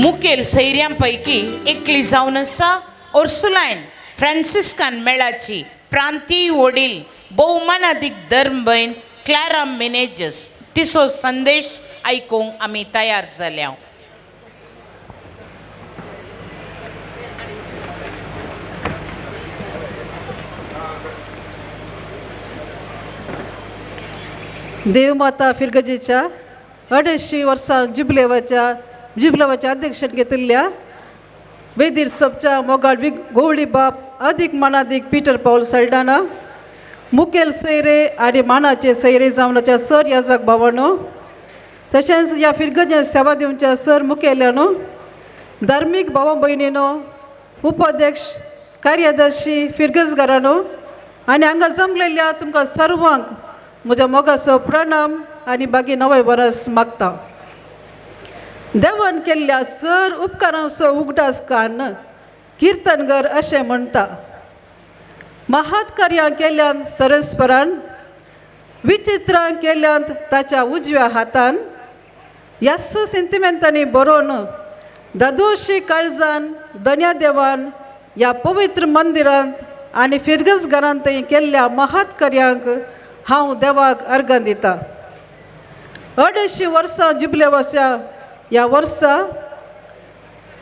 मुखेल सैऱ्यां पैकी एकली जावन आसा ओर्सुलायन फ्रांसिस्कान मेळाची प्रांतीय वडील भोवमानादीक धर्मभयण क्लारा मेनेजस तिचो संदेश आयकूंक आमी तयार जाल्या. देवमाता फिरगजेच्या 250 वर्सां जुबलेवाच्या अध्यक्षण घेतिल्ल्या वेदीर सोबच्या मोगाळ गोवळी बाप अदीक मानादीक पीटर पावल सल्डाना, मुखेल सैरे आनी मानाचे सैरे जावनाच्या सर याजक भावानो, तशेंच ह्या फिरगजे सेवा दिवच्या सर मुखेल्यानो, धार्मीक भावा भयणीनो, उपाध्यक्ष कार्यदर्शी फिरगजगारानो आनी हांगा जमलेल्या तुमकां सर्वांक म्हज्या मोगाचो प्रणाम आनी बागी नवें वरस मागता. देवान केल्ल्या सर उपकारांचो उगडास कान्न किर्तनगर अशें म्हणटा, महात कार्यां केल्यान सरस्परान, विचित्रां केल्यांत ताच्या उजव्या हातान, ह्याच सेंतिमेंतांनी बरोवन दादोशी काळजान दन्या देवान ह्या पवित्र मंदिरांत आनी फिरगज घरांत केल्ल्या महात कार्यांक हांव देवाक अर्गां दिता. 250 वर्सां जुबले वर्सा ह्या वर्सा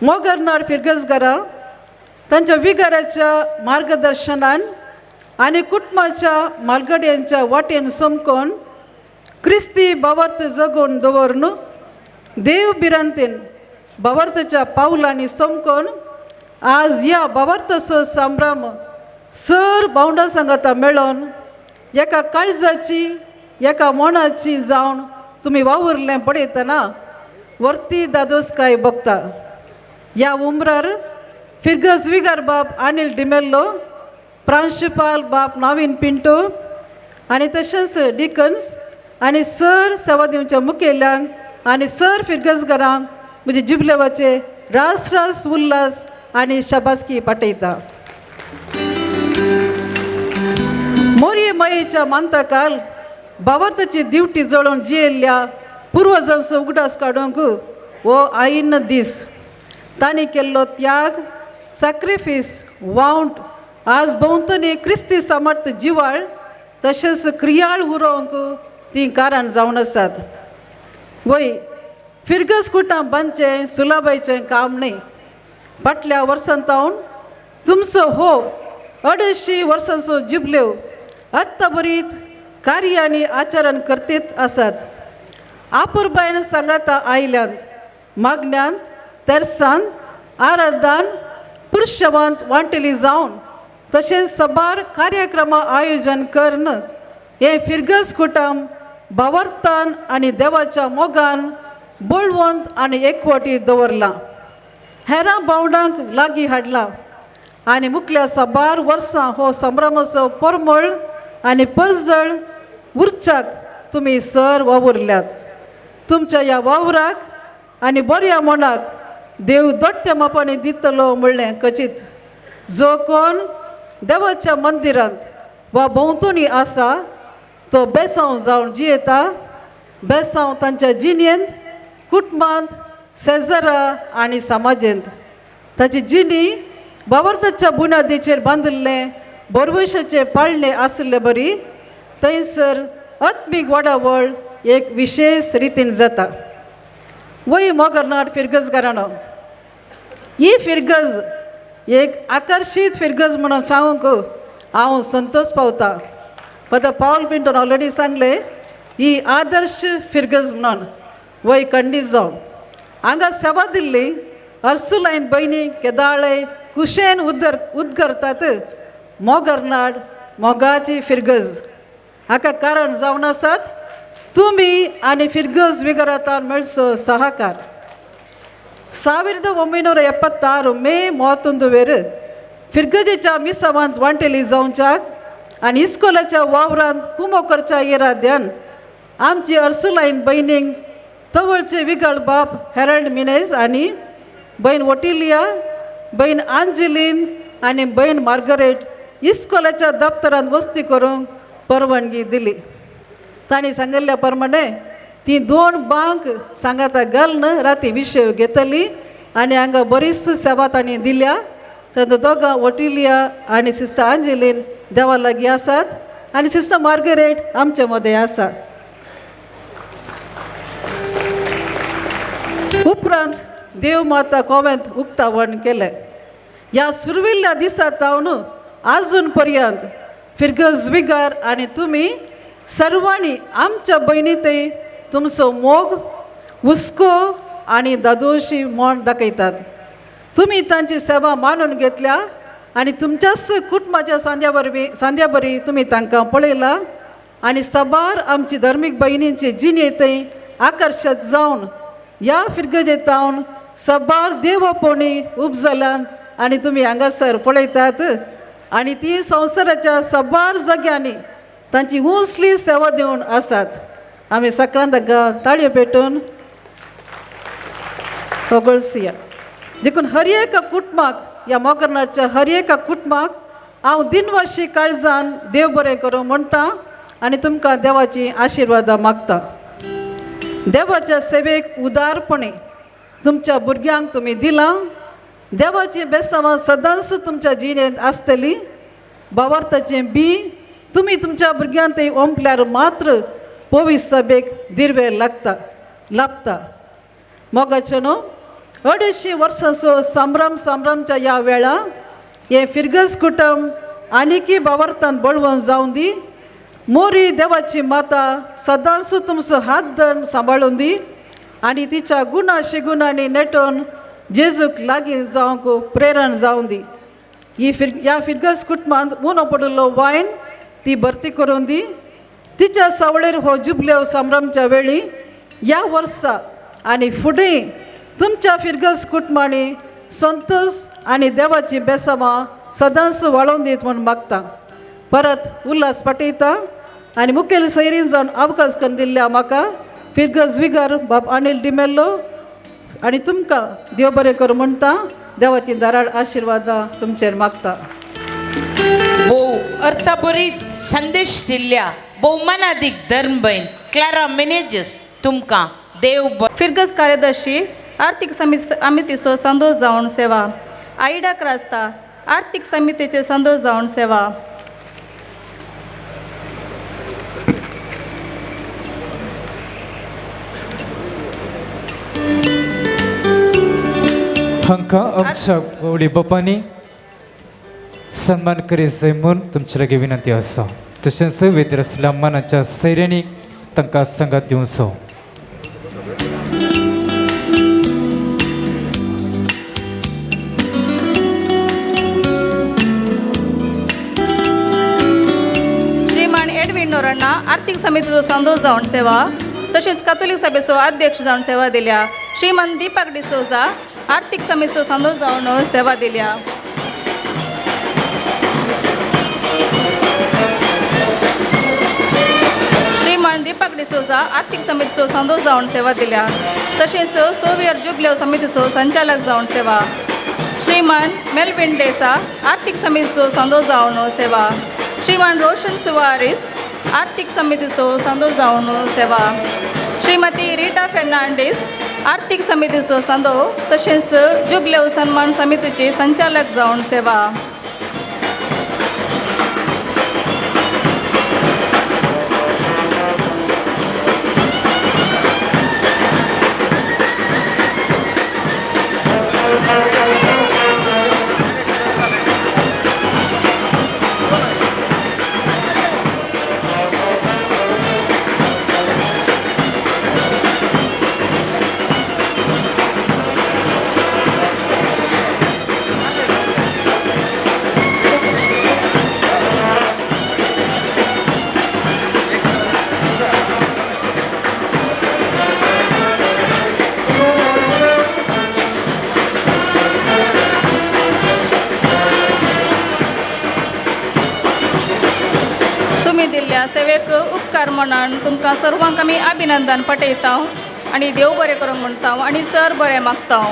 मोगरनाड फिरगजघरां तांच्या विगाराच्या मार्गदर्शनान आनी कुटुंबाच्या मालगड्यांच्या वाटेन समकोन क्रिस्ती भावार्थ जगोवन दवरून देव भिरांतेन भावार्थाच्या पावलांनी समकोन आज ह्या भावार्थाचो संभ्रम सर भावंडां सांगाता मेळोन एका काळजाची एका मनाची जावन तुमी वावुरलें पळयतना वर्ती दादोसकाय बघता. ह्या उमरार फिरगज विगार बाब अनिल डिमेल्लो, प्रांशुपाल बाब नावीन पिंटो आनी तशेंच डिकन्स आनी सर सेवा दिवच्या मुखेल्यांक आनी सर फिरगजगारांक म्हजे जिबलेवाचे रास रास उल्लास आनी शाबासकी पाठयता. मोरये मायेच्या मानताकाल भावार्थाची दिवटी जळोवन जियेल्ल्या पुर्वजांचो उगडास काडूंक हो आयिन्न दीस. तांणी केल्लो त्याग, सॅक्रिफीस, वावंट आज भोंवतणी क्रिस्ती समर्थ जिवाळ तशेंच क्रियाळ उरोवंक तीं कारण जावन आसात. वय फिरगज कुटां बांदचें सुलाबायचें काम न्हय. फाटल्या वर्सां तावन तुमचो हो 250 वर्सांचो जिबल्यो अर्थभरीत कार्य आनी आचरण करतीत आसात. आपुरबायन सांगाता आयल्यांत मागण्यांत तेरसान आराधान पुरुशवांत वांटेली जावन तशेंच सबार कार्यक्रमां आयोजन करून हें फिरगज कुटुंब भावार्थान आनी देवाच्या मोगान बळवंत आनी एकवटी दवरलां, हेरां भावंडांक लागीं हाडलां आनी मुखल्या साबार वर्सां हो संभ्रमाचो परमळ आनी परजळ उरच्याक तुमी सर वावुरल्यात. तुमच्या ह्या वावराक आनी बऱ्या मनाक देव दोट्ट्या मापांनी दितलो म्हणलें कचीत. जो कोण देवाच्या मंदिरांत वा भोंवतणी आसा तो बेसांव जावन जियेता, बेसांव तांच्या जिणेंत, कुटुंबांत, शेजरा आनी समाजेंत. ताची जिणी भावार्थाच्या बुन्यादीचेर बांदिल्लें बोरवशाचें पाळणें आशिल्ले बरी थंयसर आत्मीक वाडावळ एक विशेश रितीन जाता. वय मोगरनाड फिरगजगारानो, ही फिरगज एक आकर्शीत फिरगज म्हणून सांगूंक हांव संतोष पावता. आतां पावल पिंटोन ऑलरेडी सांगलें ही आदर्श फिरगज म्हणून. वय खंडीत जावन हांगा सेवा दिल्ली अर्सुलायन भयणी केदाळे कुशेन उदगरतात मोगरनाड मोगाची फिरगज. हाका कारण जावन आसात तुमी आनी फिरगज विगरातान मेळचो सहकार. 1976 मे 31 वेर फिरगजेच्या मिसावांत वांटेली जावच्याक आनी इस्कोलाच्या वावरांत कुमो करच्या इराद्यान आमची अर्सुलायन भयणींक तवळचे विगळ बाप हेरल्ड मिनेज आनी बयन ओटिलिया, बयन आंजलीन आनी बयन मार्गरेट इस्कोलाच्या दप्तरांत वस्ती करूंक परवानगी दिली. तांणी सांगिल्ल्या प्रमाणे ती 2 बांक सांगाता घालून राती विशय घेतली आनी हांगा बरीच सेवा तांणी दिल्या. तर दोगां ओटिलिया आनी सिस्टर आंजेलीन देवा लागीं आसात आनी सिस्टर मार्गरेट आमचे मदें आसा. उपरांत देव माता कोवेंत उक्तावण केलें. ह्या सुरविल्ल्या दिसा तावन आजून पर्यंत फिरगज विगार आनी तुमी सर्वांनी आमच्या भयणी ते तुमचो मोग हुस्को आनी दादोशी म्हण दाखयतात. तुमी तांची सेवा मानून घेतल्या आनी तुमच्याच कुटुंबाच्या सांद्या वरवीं सांद्या बरी तुमी तांकां पळयला आनी साबार आमची धर्मीक भयणींची जिणे थंय आकर्शत जावन ह्या फिरगजेत जावन साबार देवपोणी उपजल्यान आनी तुमी हांगासर पळयतात आनी ती संवसाराच्या साबार जाग्यांनी तांची उंचली सेवा दिवन आसात. आमी सकाळान तांकां ताळयो पेटून होगळसिया. देखून हर एका कुटुंबाक ह्या मोगरनाच्या हर एका कुटुंबाक हांव दिनवाशी काळजान देव बरें करूं म्हणटा आनी तुमकां देवाची आशिर्वादां मागता. देवाच्या सेवेक उदारपणे तुमच्या भुरग्यांक तुमी दिलां. देवाची बेसांवां सदांच तुमच्या जिणेंत आसतली. भावार्थाचें बी तुमी तुमच्या भुरग्यांक तें ओंपल्यार मात्र पवित्र सभेक दिर्वे लागता लाभता. मोगाचें न्हू 250 वर्सांचो संभ्रम संभ्रमच्या ह्या वेळा हें फिरगज कुटुंब आनीकी भावार्थान बळवंत जावं दी. मोरी देवाची माता सदांच तुमचो हात धरून सांबाळून दी आनी तिच्या गुणा शिगुणांनी नेटोवन जेजूक लागीं जावंक प्रेरण जावं दी. ही ह्या फिरगज कुटुंबांत उणो पडिल्लो वायन ती भरती करून दी. तिच्या सावळेर हो जुबलेव संभ्रमच्या वेळी ह्या वर्सा आनी फुडें तुमच्या फिरगज कुटुंबांनी संतोश आनी देवाची बेसांवां सदांच वाळोवन दीत म्हूण मागता. परत उल्हास पाटयता आनी मुखेल सैरीन जावन अवकाश करून दिल्ल्या म्हाका फिरगज विगर बाब अनिल डिमेल्लो आनी तुमकां देव बरें करूं म्हणटा. देवाची दाराड आशिर्वादां तुमचेर मागता. भोव अर्थभरीत संदेश दिल्ल्या भोवमानादीक धर्मभयण क्लारा मेनेजस तुमकां देव फिरगज कार्यदर्शी आर्थिक समितीचो संदोश जावन सेवा. आयडा क्रास्ता आर्थिक समितीचे संदोश जावन सेवा. हांकां आमच्या गवळी बापांनी सन्मान करीत जाय म्हूण तुमचे लागीं विनंती आसा. तशेंच वेदीर आसल्या मनाच्या सैऱ्यांनी तांकां सांगात दिवचो. श्रीमान एडविन नोरण्णा आर्थिक समितीचो संदोश जावन सेवा. तशेंच कातोलीक सभेचो अध्यक्ष जावन सेवा दिल्या. श्रीमान दीपक डिसोजा आर्थिक समितीचो संदोश जावन सेवा दिल्या. श्रीमान दीपक डिसोजा आर्थिक समितीचो संदोश जावन सेवा दिल्या. तशेंच सोवियर जुबलेव समितीचो संचालक जावन सेवा. श्रीमान मेलविन डेसा आर्थिक समितीचो संदोश जावन सेवा. श्रीमान रोशन सुवारीस आर्थिक समितीचो संदोश जावन सेवा. श्रीमती रिटा फेर्नांडीस आर्थिक समितीचो संदो तशेंच जुबलेव सन्मान समितीचे संचालक जावन सेवा. सेवेक उपकार म्हणान तुमकां सर्वांक आमी अभिनंदन पटयता आनी देव बरें करूंक म्हणटा आनी सर बरें मागता.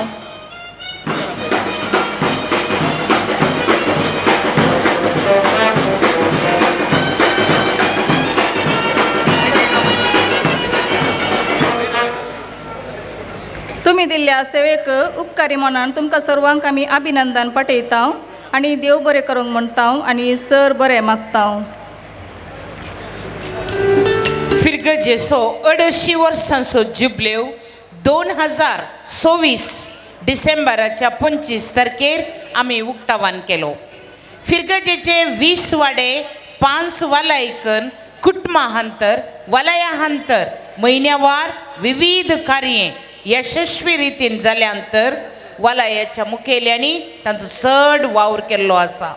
तुमी दिल्ल्या सेवेक उपकारी म्हणून तुमकां सर्वांक आमी अभिनंदन पाठयता आनी देव बरें करूंक म्हणटा आनी सर बरें मागता. फिरगजेचो 250 वर्सांचो जुबलेव 2024 डिसेंबराच्या 25 तारखेर आमी उक्तावण केलो. फिरगजेचे 20 वाडे 5 वालायकन कुटुंबांतर वलयांतर म्हयन्यावार विविध कार्ये यशस्वी रितीन जाल्यानंतर वलयाच्या मुखेल्यांनी तांचो चड वावर केल्लो आसा.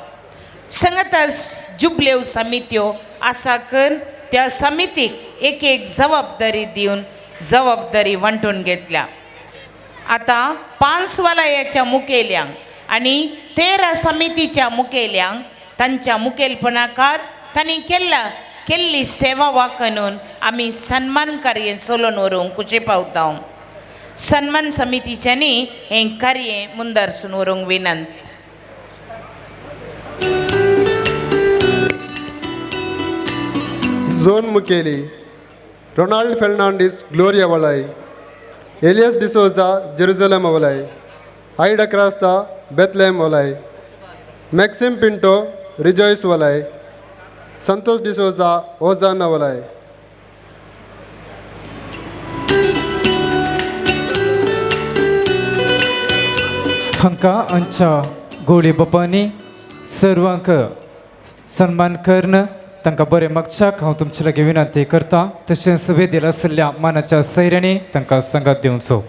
संगतास जुबलेव समित्यो आसा करून त्या समितीक एक एक जबाबदारी दिवन जबाबदारी वांटून घेतल्या. आतां 5 वलयाच्या मुखेल्यांक आनी 13 समितीच्या मुखेल्यांक तांच्या मुखेलपणाकार तांणी केल्ली सेवा वाकणून आमी सन्मान कार्य चलोवन व्हरूंक खुशी पावता. सन्मान समितीच्यांनी हें कार्य मुंदारसून व्हरूंक विनंती. झोन मुखेली रोनाल्ड फेर्नांडीस ग्लोरिया वलाय, एलियस डिसोजा जेरुजलम वलाय, आयडा क्रास्ता बेथलेम वलाय, मॅक्सिम पिंटो रिजॉयस वलाय, संतोष डिसोजा ओजाना वलाय. हांकां आमच्या गोळी बापांनी सर्वांक सन्मान करून तांकां बरें मागच्याक हांव तुमचे लागीं विनंती करता. तशेंच वेदीर आशिल्ल्या मानाच्या सैऱ्यांनी तांकां सांगात दिवचो.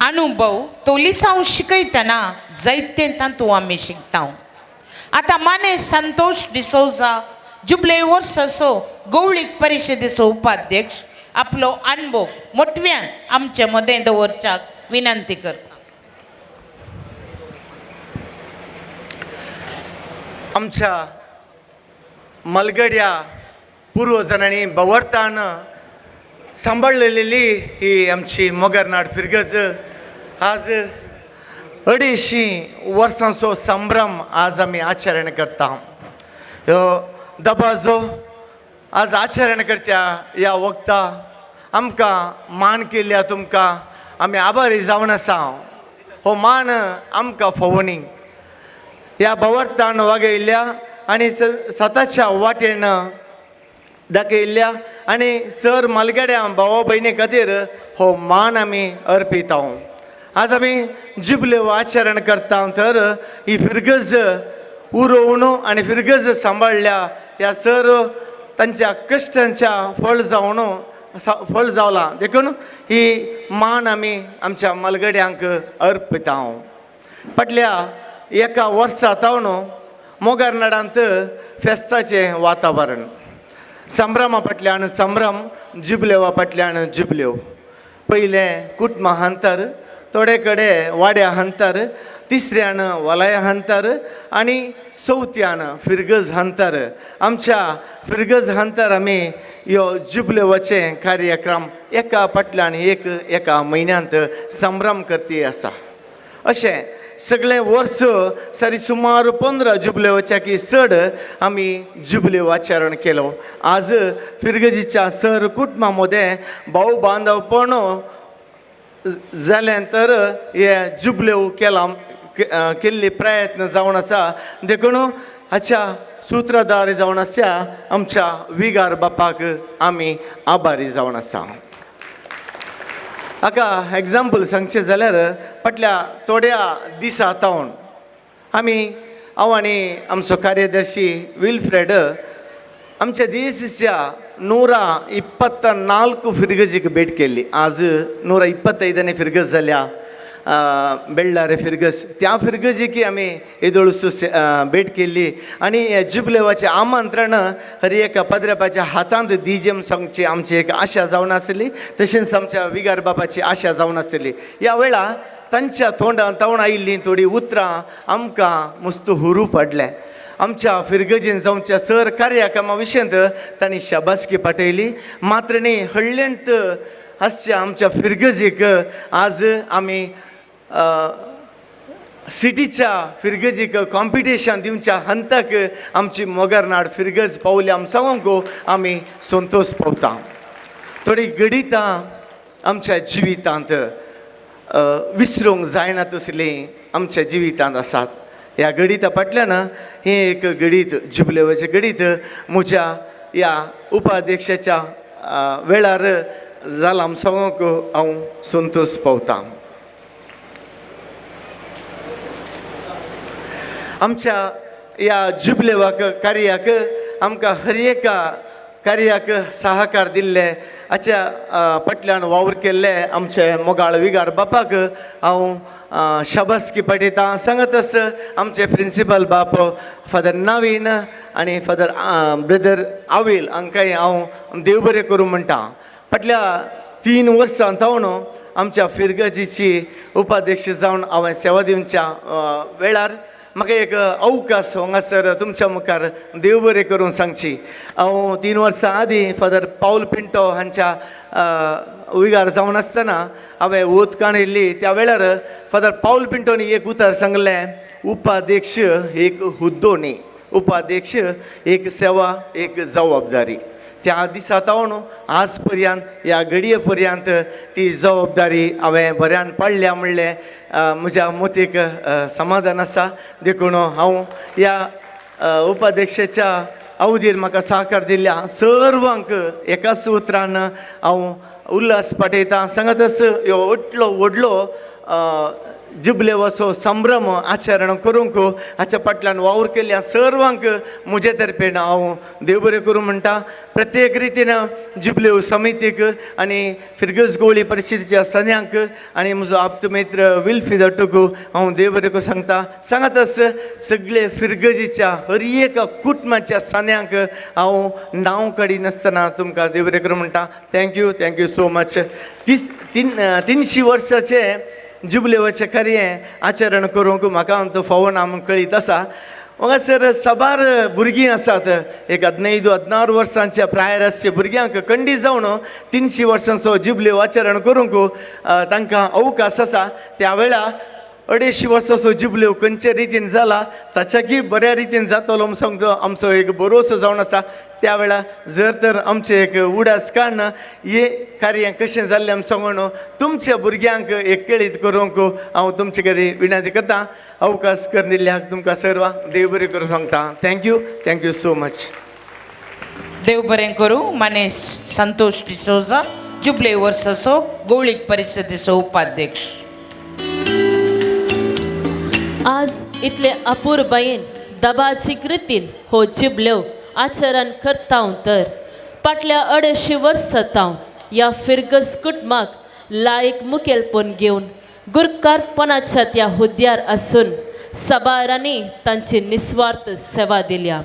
अनुभव तो लिसांव शिकयतना जायतें तातूंत आमी शिकता. आतां माने संतोष डिसोजा जुबले वर्साचो गवळीक परिशदेचो उपाध्यक्ष आपलो अनुभव मोटव्यान आमचे मदें दवरच्याक विनंती करता. आमच्या मलगड्या पुर्वजांनी बवरतान सांबाळलेली ही आमची मोगरनाड फिरगज आज 250 वर्सांचो संभ्रम आज आमी आचरण करता. ह्यो दबाजो आज आचरण करच्या ह्या वखता आमकां मान केल्ल्या तुमकां आमी आभारी जावन आसा. हो मान आमकां फोवणी ह्या बवरतान वागयल्ल्या आनी सताच्या वाटेन दाखयल्ल्या आनी सर मालगड्या भावा भयणी खातीर हो मान आमी अर्पिता. आज आमी जुबल्यो आचरण करता तर ही फिरगज उरोवन आनी फिरगज सांबाळ्ळ्या ह्या सर तांच्या कश्टांच्या फळ जावन फळ जावलां देखून ही मान आमी आमच्या मालगड्यांक अर्पिता. फाटल्या एका वर्सा तावन मोगारनाडांत फेस्ताचें वातावरण संभ्रमा फाटल्यान संभ्रम, जुबलेवा फाटल्यान जुबलेव. पयलें कुटुंबा हांतर, थोडे कडेन वाड्या हांतर, तिसऱ्यान वलाया हांतर आनी चवथ्यान फिरगज हांतर. आमच्या फिरगज हांतर आमी ह्यो जुबलेवाचे कार्यक्रम एका फाटल्यान एक एका म्हयन्यांत संभ्रम करती आसा. अशें सगळें वर्स सरी सुमार 15 जुबलेवाच्या की चड आमी जुबलेव आचरण केलो. आज फिरगजीच्या सर कुटुंबा मदें भाव बांदवपण जालें तर हे जुबलेव केला केल्ले प्रयत्न जावन आसा. देखून हाच्या सुत्रधार जावन आसा आमच्या विगार बापाक आमी आभारी जावन आसा. हाका एग्जाम्पल सांगचें जाल्यार फाटल्या थोड्या दिसां तावन आमी हांव आनी आमचो कार्यदर्शी विल्फ्रेड आमच्या दियसीच्या 124 फिरगजीक भेट केल्ली. आज 125 फिरगज जाल्या बेळ्ळारे फिरगज. त्या फिरगजीकी आमी येदोळसो भेट केल्ली आनी जुबलेवाचें आमंत्रण हर एका पद्रपाच्या हातांत दिजेम सांगची आमची एक आशा जावन आसली, तशेंच आमच्या विगार बापाची आशा जावन आसली. ह्या वेळा तांच्या तोंडान तवणां आयिल्लीं थोडीं उतरां आमकां मस्त हुरू पडलें. आमच्या फिरगजीन जावच्या सर कार्यक्रमा विशयांत तांणी शाबासकी पाठयली. मात्र न्ही हळ्ळेंत आसच्या आमच्या फिरगजीक आज आमी सिटीच्या फिरगजीक कॉम्पिटिशन दिवच्या हंताक आमची मोगरनाड फिरगज पावल्या आम सांगूंक आमी संतोश पावता. थोडी गणितां आमच्या जिवितांत विसरूंक जायना तसलीं आमच्या जिवितांत आसात. ह्या गणिता फाटल्यान हें एक गणीत जुबलेवाचें गणीत म्हज्या ह्या उपाध्यक्षाच्या वेळार जालां आम सांगूंक हांव संतोश पावता. आमच्या ह्या जुबलेवाक कार्याक आमकां हर एका कार्याक सहकार दिल्ले हाच्या फाटल्यान वावर केल्ले आमचे मोगाळ विगार बापाक हांव शाबासकी पाठयता. सांगतच आमचे प्रिंसिपल बाप फादर नवीन आनी फादर ब्रदर आवील हांकांय हांव देव बरें करूं म्हणटा. फाटल्या 3 वर्सां जावन आमच्या फिरगजीची उपाध्यक्ष जावन हांवें सेवा दिवच्या वेळार म्हाका एक अवकाश हांगासर तुमच्या मुखार देव बरें करूंक सांगची. हांव 3 वर्सां आदीं फादर पावल पिंटो हांच्या विगार जावन आसतना हांवें ओत काणिल्ली. त्या वेळार फादर पावल पिंटोनी एक उतर सांगलें, उपाध्यक्ष एक हुद्दो न्ही, उपाध्यक्ष एक सेवा, एक जबाबदारी. त्या दिसा तावन आज पर्यंत ह्या घडये पर्यंत ती जबाबदारी हांवें बऱ्यान पाळ्ळ्या म्हणलें म्हज्या मोतीक समाधान आसा. देखून हांव ह्या उपाध्यक्षाच्या अवधीर म्हाका सहकार दिल्ल्या सर्वांक एकाच उतरान हांव उल्हास पाठयता. सांगतच ह्यो इतलो व्हडलो जुबलेवाचो संभ्रम आचरण करूंक हाच्या फाटल्यान वावर केल्ल्या सर्वांक म्हजे तर्फेन हांव देव बरें करूं म्हणटा. प्रत्येक रितीन जुबलेव समितीक आनी फिरगज गोवळी परिशदेच्या सन्यांक आनी म्हजो आप्तमित्र विल्फी दट्टूक हांव देव बरें करूं सांगता. सांगतच सगळे फिरगजीच्या हर एका कुटुंबाच्या सन्यांक हांव नांव काडिनासतना तुमकां देव बरें करूं म्हणटा. Thank you, thank you so much. 300 वर्साचे जुबलेवाचें कार्य आचरण करूंक म्हाका तो फावो ना म्हूण कळीत आसा. हांगासर साबार भुरगीं आसात, एक 15 16 वर्सांच्या प्रायर आसच्या भुरग्यांक कंडी जावन 300 वर्सांचो जुबलेव आचरण करूंक तांकां अवकाश आसा. त्या वेळार 250 वर्सांचो जुबलेव खंयचे रितीन जाला ताच्याकी बऱ्या रितीन जातलो म्हूण सांगचो आमचो एक भरोसो जावन आसा. त्या वेळार जर तर आमचें एक उडास काडून हें कार्य कशें जाल्लें आमी सांगून तुमच्या भुरग्यांक एक कळीत करूंक हांव तुमचे कडेन विनंती करता. अवकाश करून दिल्ल्याक तुमकां सर्वांक देव बरें करूं सांगता. Thank you, thank you so much. देव बरें करूं. मानेस संतोष डिसोजा, जुबले वर्साचो गोवळीक परिशदेचो उपाध्यक्ष. आज इतले अपुरबायेन दबाजी कृतीन हो जिबलेव आचरण करता तर फाटल्या 250 वर्सां तावन ह्या फिरगज कुटुंबाक लायक मुखेलपण घेवन गुरकारपणाच्या त्या हुद्द्यार आसून साबारांनी तांची निस्वार्थ सेवा दिल्या.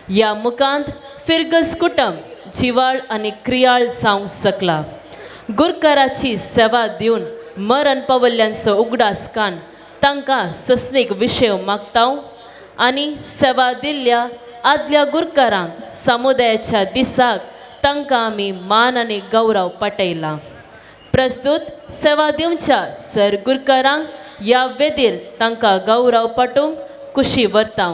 ह्या मुखांत फिरगज कुटुंब जिवाळ आनी क्रियाळ जावंक शकला. गुरकाराची सेवा दिवन मरण पावल्ल्यांचो उगडास कान तांकां ससनीक विशय मागता आनी सेवा दिल्ल्या आदल्या गुरकारांक समुदायाच्या दिसाक तांकां आमी मान आनी गौरव पाटयला. प्रस्तुत सेवा दिवच्या सर गुरकारांक ह्या वेदीर तांकां गौरव पाटोवंक कुशी व्हरता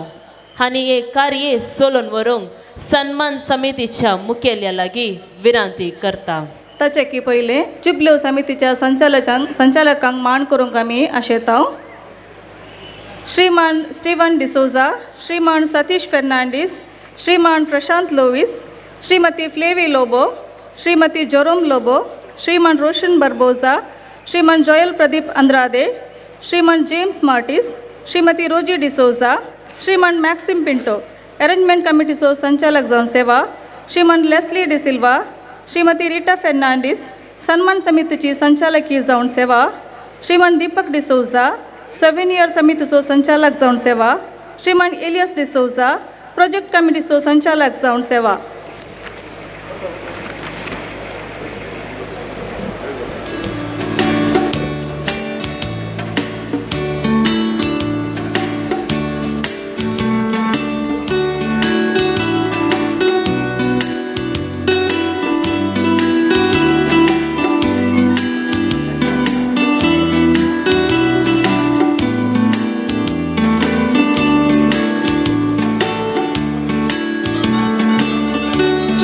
आनी हे कार्य सोलून व्हरूंक सन्मान समितीच्या मुखेल्या लागीं विनंती करता. ताचे की पयलें जुबलेव समितीच्या संचालकांक मान करूंक आमी आशेताव. श्रीमान स्टीवन डिसोजा, श्रीमान सतीश फेर्नांडीस, श्रीमान प्रशांत लोवीस, श्रीमती फ्लेवी लोबो, श्रीमती जोरोम लोबो, श्रीमान रोशन बर्बोजा, श्रीमान जोयल प्रदीप अंद्रादे, श्रीमान जेम्स मार्टिस, श्रीमती रोजी डिसोजा, श्रीमान मॅक्सिम पिंटो, अरेंजमेंट कमिटीचो संचालक जावन सेवा, श्रीमान लेस्ली डिसिल्वा, श्रीमती रिटा फेर्नांडीस, सन्मान समितीची संचालकी जावन सेवा, श्रीमान दीपक डिसोजा, सव्हेनियर समितीचो संचालक जावन सेवा, श्रीमान एलियस डिसोजा, प्रोजेक्ट कमिटीचो संचालक जावन सेवा.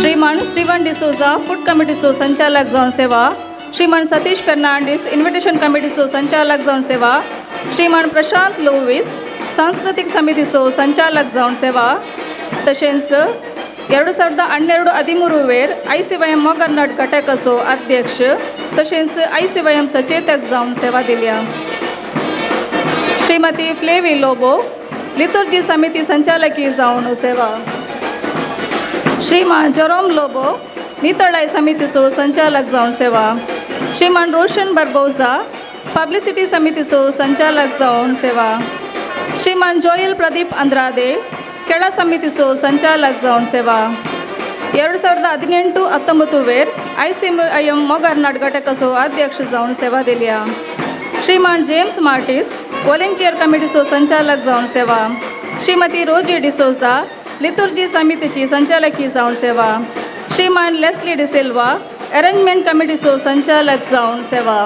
श्रीमान स्टीवन डिसोजा, फूड कमिटीचो संचालक जावन सेवा, श्रीमान सतीश फेर्नांडीस, इन्व्हिटेशन कमिटीचो संचालक जावन सेवा, श्रीमान प्रशांत लोवीस, सांस्कृतीक समितीचो संचालक जावन सेवा. तशेंच 2012-13 वेर ICYM मोगरनाट घटकाचो अध्यक्ष तशेंच ICYM सचेतक जावन सेवा दिल्या. श्रीमती फ्लेवी लोबो, लितुर्जी समिती संचालकी जावन सेवा. श्रीमान जेरोम लोबो, नितळाय समितीचो संचालक जावन सेवा. श्रीमान रोशन बर्बोजा, पब्लिसिटी समितीचो संचालक जावन सेवा. श्रीमान जोयल प्रदीप अंद्रादे, खेळा समितीचो संचालक जावन सेवा. 2018-19 वेर ICYM मोगरनाट घटकाचो अध्यक्ष जावन सेवा दिल्या. श्रीमान जेम्स मार्टिस, व्हॉलंटियर कमिटीचो संचालक जावन सेवा. श्रीमती रोजी डिसोजा, लितुर्जी समितीची संचालकी जावन सेवा. श्रीमान लेस्ली डिसिल्वा, अरेंजमेंट कमिटीचो संचालक जावन सेवा.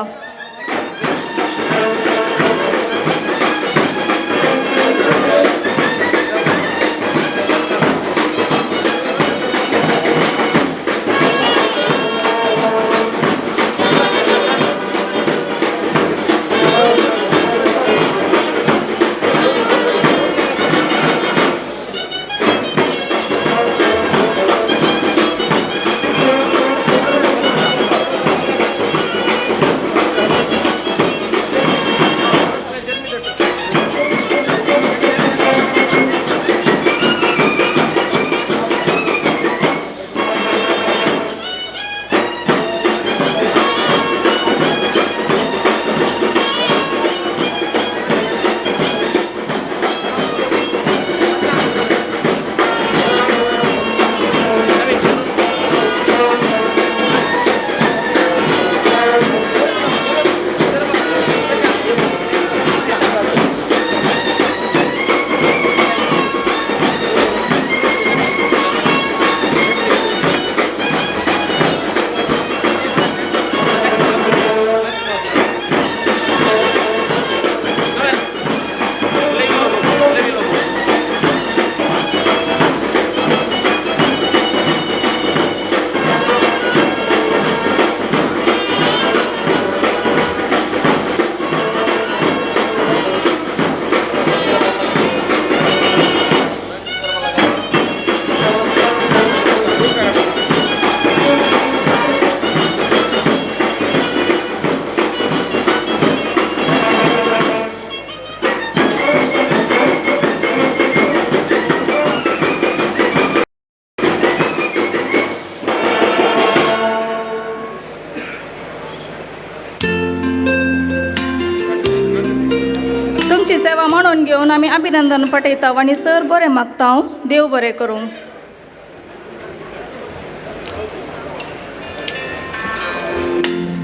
सेवा म्हणून घेवन आमी अभिनंदन पठयता आनी सर बरें मागता. देव बरें करूं.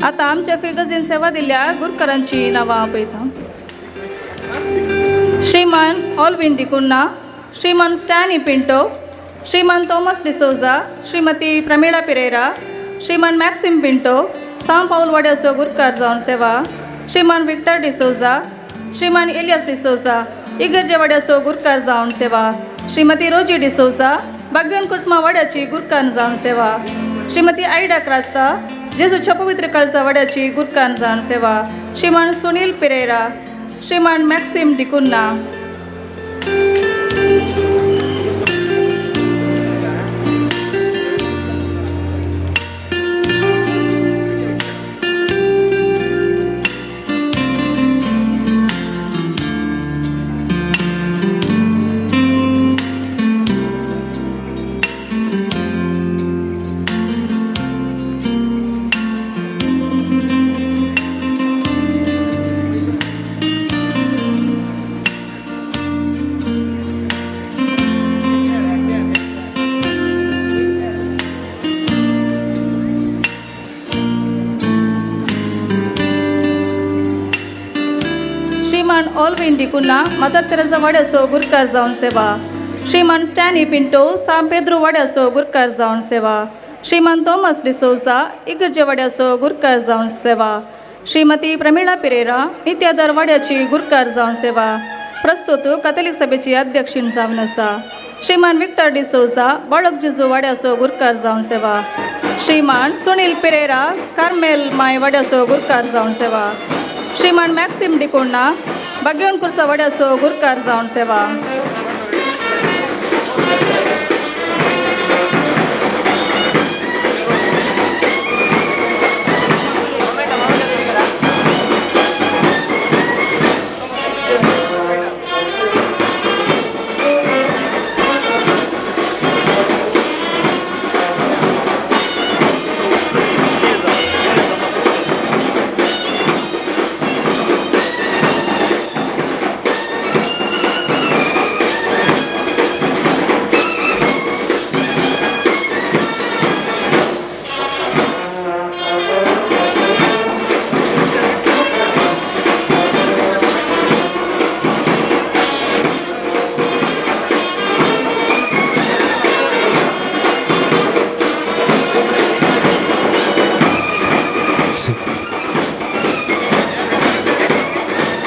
आतां आमच्या फिरगजीन सेवा दिल्या गुरकरांची नांवां आपयता. श्रीमान Alvin D'Cunha, Shriman Stanley Pinto, Shriman Thomas D'Souza, Shrimati Pramila Pereira, Shriman Maxim Pinto, Sam Paul वाड्याचो गुरकार जावन सेवा, श्रीमान विक्टर डिसोजा, श्रीमान एलियस डिसोजा, इगर्जे वाड्याचो गुरकार जावन सेवा, श्रीमती रोजी डिसोजा, बागवेन कुटमा वाड्याची गुरकान जावन सेवा, श्रीमती आयडा क्रास्ता, जेजूच्या पवित्र काळजा वाड्याची गुरकान जावन सेवा, श्रीमान सुनील पिरेरा, श्रीमान मॅक्सिम डिकुन्ना. श्रीमान ऑलविन डिकुन्ना, मदर तेरेजा वाड्याचो गुरकार जावन सेवा, श्रीमान स्टॅनी पिंटो, सांत पेद्रू वाड्याचो गुरकार जावन सेवा, श्रीमान थॉमस डिसोजा, इगर्जे वाड्याचो गुरकार जावन सेवा, श्रीमती प्रमिळा पिरेरा, नित्यादर वाड्याची गुरकार जावन सेवा, प्रस्तुत कॅथलिक सभेची अध्यक्षीण जावन आसा, श्रीमान विक्टर डिसोजा, बाळक जेजू वाड्याचो गुरकार जावन सेवा, श्रीमान सुनील पिरेरा, कार्मेल माय वाड्याचो गुरकार जावन सेवा, श्रीमान मॅक्सिम डिकोण्णा, बागेवन कुर्सा वाड्याचो गुरकार जावन सेवा.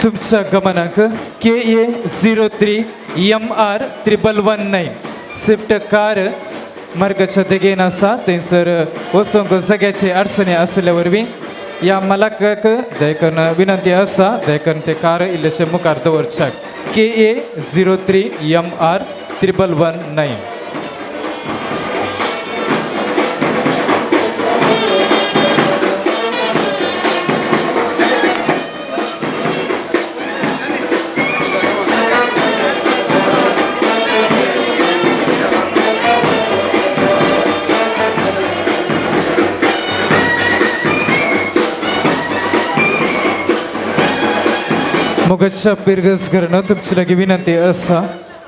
तुमच्या गमनाक KA 03 MR 1119 Swift car मार्गाच्या देगेन आसा. थंयसर वचूंक जाग्याची अडचणी आसल्या वरवीं ह्या मालकाक दयकन विनंती आसा, दयकन ते कार इल्लेशे मुखार दवरच्याक. KA 03 MR 1119. मोगाच्या पिरगज करणं तुमची लागीं विनंती आसा.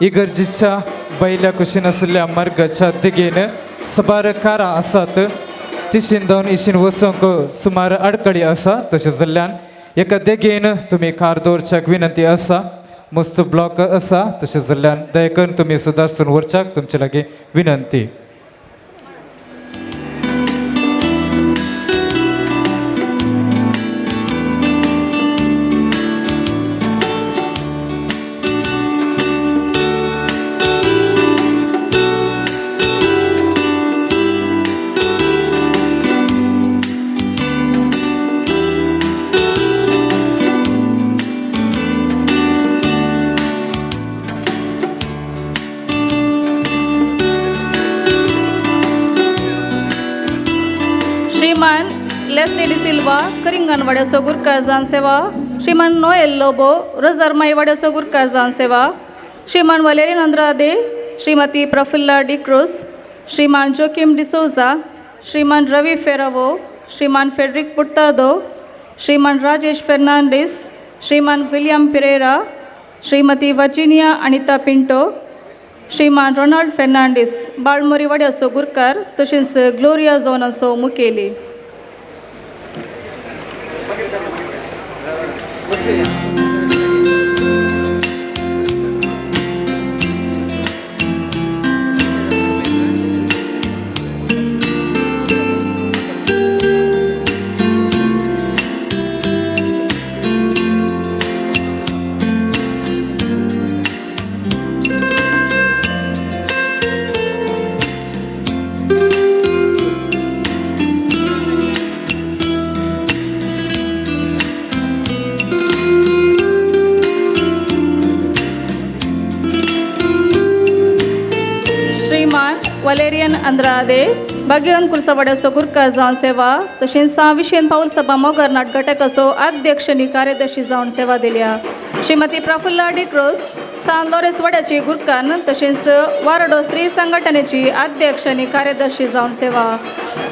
इगर्जीच्या बैल्या कुशीन आशिल्ल्या मार्गाच्या देगेन साबार कारां आसात, तिशीन धांवन इशीन वचूंक सुमार आडखळी आसा. तशें जाल्ल्यान एका देगेन तुमी कार दवरच्याक विनंती आसा. मस्त ब्लॉक आसा, तशें जाल्ल्यान दया करून तुमी सुदारसून व्हरच्याक तुमचे लागीं विनंती. श्रीमान लेस्ली डिसिल्वा, करिंगन वाड्याचो गुरकार जावन सेवा, श्रीमान नोएल लोबो, रोजर माई वाड्याचो गुरकार जावन सेवा, श्रीमान वलेरीन अंद्रादे, श्रीमती प्रफुल्ला डिक्रूज, श्रीमान जोकीम डिसोजा, श्रीमान रवी फेरावो, श्रीमान फेड्रिक पुर्तादो, श्रीमान राजेश फेर्नांडीस, श्रीमान विलियम पिरेरा, श्रीमती वर्जिनिया अनिता पिंटो, श्रीमान रोनाल्ड फेर्नांडीस, बाळमोरी वाड्याचो गुरकार, तशेंच ग्लोरिया जोनाचो मुखेली. श्रीमान वलेरियन अंद्रादे भाग्यवंत कुर्सवाड्याचो गुरकार जावन सेवा तशेंच सां विशेन पाऊल सभा मोगर नाट घटकाचो अध्यक्ष आनी कार्यदर्शी जावन सेवा दिल्या. श्रीमती प्रफुल्ला डिक्रोज सान लॉरेन्स वाड्याची गुरकान तशेंच वारडो स्त्री संघटनेची अध्यक्ष आनी कार्यदर्शी जावन सेवा.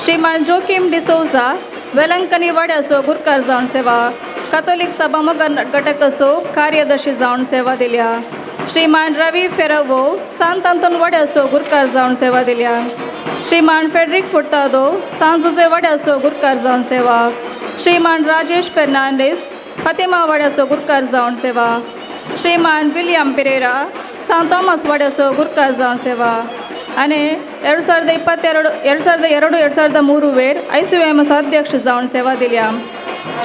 श्रीमान जोकीम डिसोजा वेलंकनी वाड्याचो गुरकार जावन सेवा, कातोलीक सभा मोगर नाट घटकाचो कार्यदर्शी जावन सेवा दिल्या. श्रीमान रवी फेरवो सांत आंतोन वाड्याचो गुरकार जावन सेवा दिल्या. श्रीमान फेड्रिक फुर्तादो सान जुजे वाड्याचो गुरकार जावन सेवा. श्रीमान राजेश फेर्नांडीस फातिमा वाड्याचो गुरकार जावन सेवा. श्रीमान विलियम पिरेरा सान थॉमस वाड्याचो गुरकार जावन सेवा. आनी 2022 2002 2003 वेर ICUMS अध्यक्ष जावन सेवा दिल्या.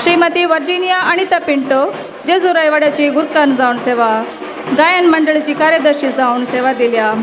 श्रीमती वर्जिनिया अनिता पिंटो जेजुराय वाड्याची गुरकार जावन सेवा, गायन मंडळीची कार्यदर्शी जावन सेवा दिल्या.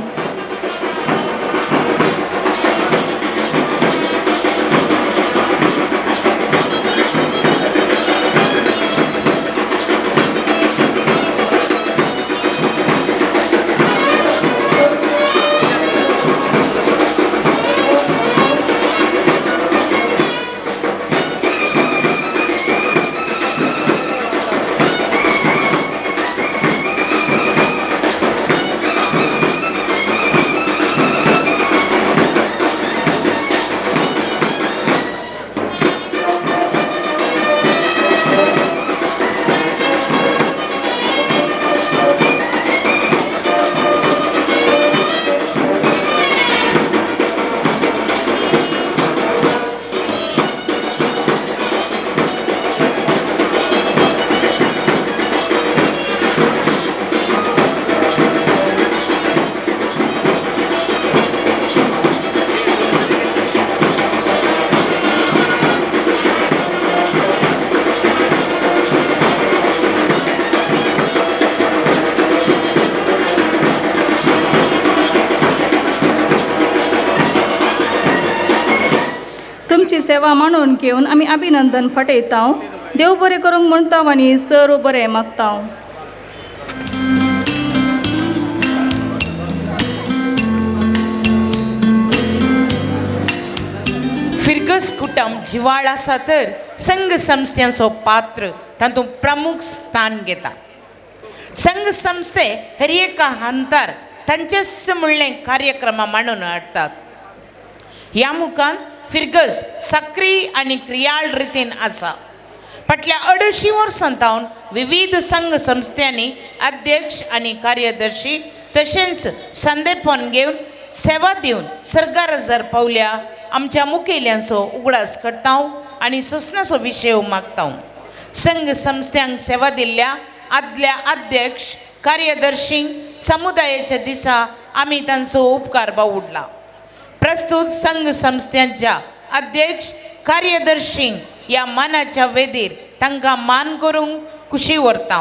तुमची सेवा मानून घेवन आमी अभिनंदन फटयता. देव बरें करूंक म्हणटा आनी सर्व बरें मागता. फिरगस कुटुंब जिवाळ आसा तर संघ संस्थांचो पात्र तातूंत प्रमुख स्थान घेता. संघ संस्थे हर एका हंतार तांचेच म्हणलें कार्यक्रमा मांडून हाडटात. ह्या मुखान फिरगज सक्रीय आनी क्रियाळ रितीन आसा. फाटल्या 250 वर्सां सावन विविध संघ संस्थांनी अध्यक्ष आनी कार्यदर्शी तशेंच संदेपण घेवन सेवा दिवन सरकार जर पावल्या आमच्या मुखेल्यांचो उगडास करता आनी ससनाचो विशय मागता. संघ संस्थांक सेवा दिल्ल्या आदल्या अध्यक्ष कार्यदर्शी समुदायाच्या दिसा आमी तांचो उपकार बावुडला. प्रस्तुत संघ संस्थांच्या अध्यक्ष कार्यदर्शी ह्या मानाच्या वेदीर तांकां मान करूंक खुशी व्हरता.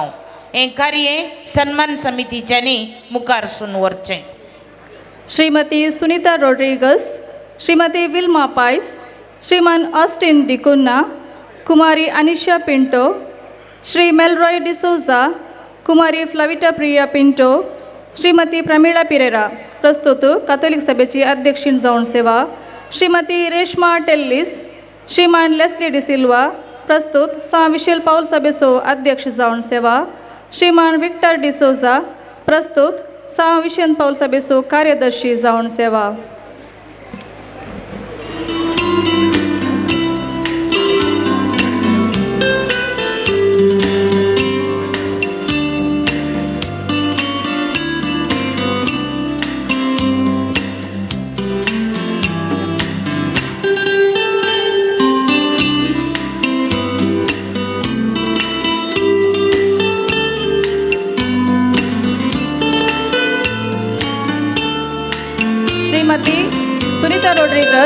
हें कार्य सन्मान समितीच्यांनी मुखार सून व्हरचें. श्रीमती सुनीता रोड्रिगस, श्रीमती विल्मा पायस, श्रीमान ऑस्टिन डिकुन्ना, कुमारी अनिशा पिंटो, श्री मेलरॉय डिसोजा, कुमारी फ्लाविटा प्रिया पिंटो, श्रीमती प्रमिळा पिरेरा प्रस्तुत कातोलीक सभेची अध्यक्षीण जावन सेवा. श्रीमती रेश्मा टेल्लीस, श्रीमान लेस्ली डिसिल्वा प्रस्तुत सां विशेल पाऊल सभेचो अध्यक्ष जावन सेवा. श्रीमान विक्टर डिसोजा प्रस्तुत सां विशेन पाऊल सभेचो कार्यदर्शी जावन सेवा.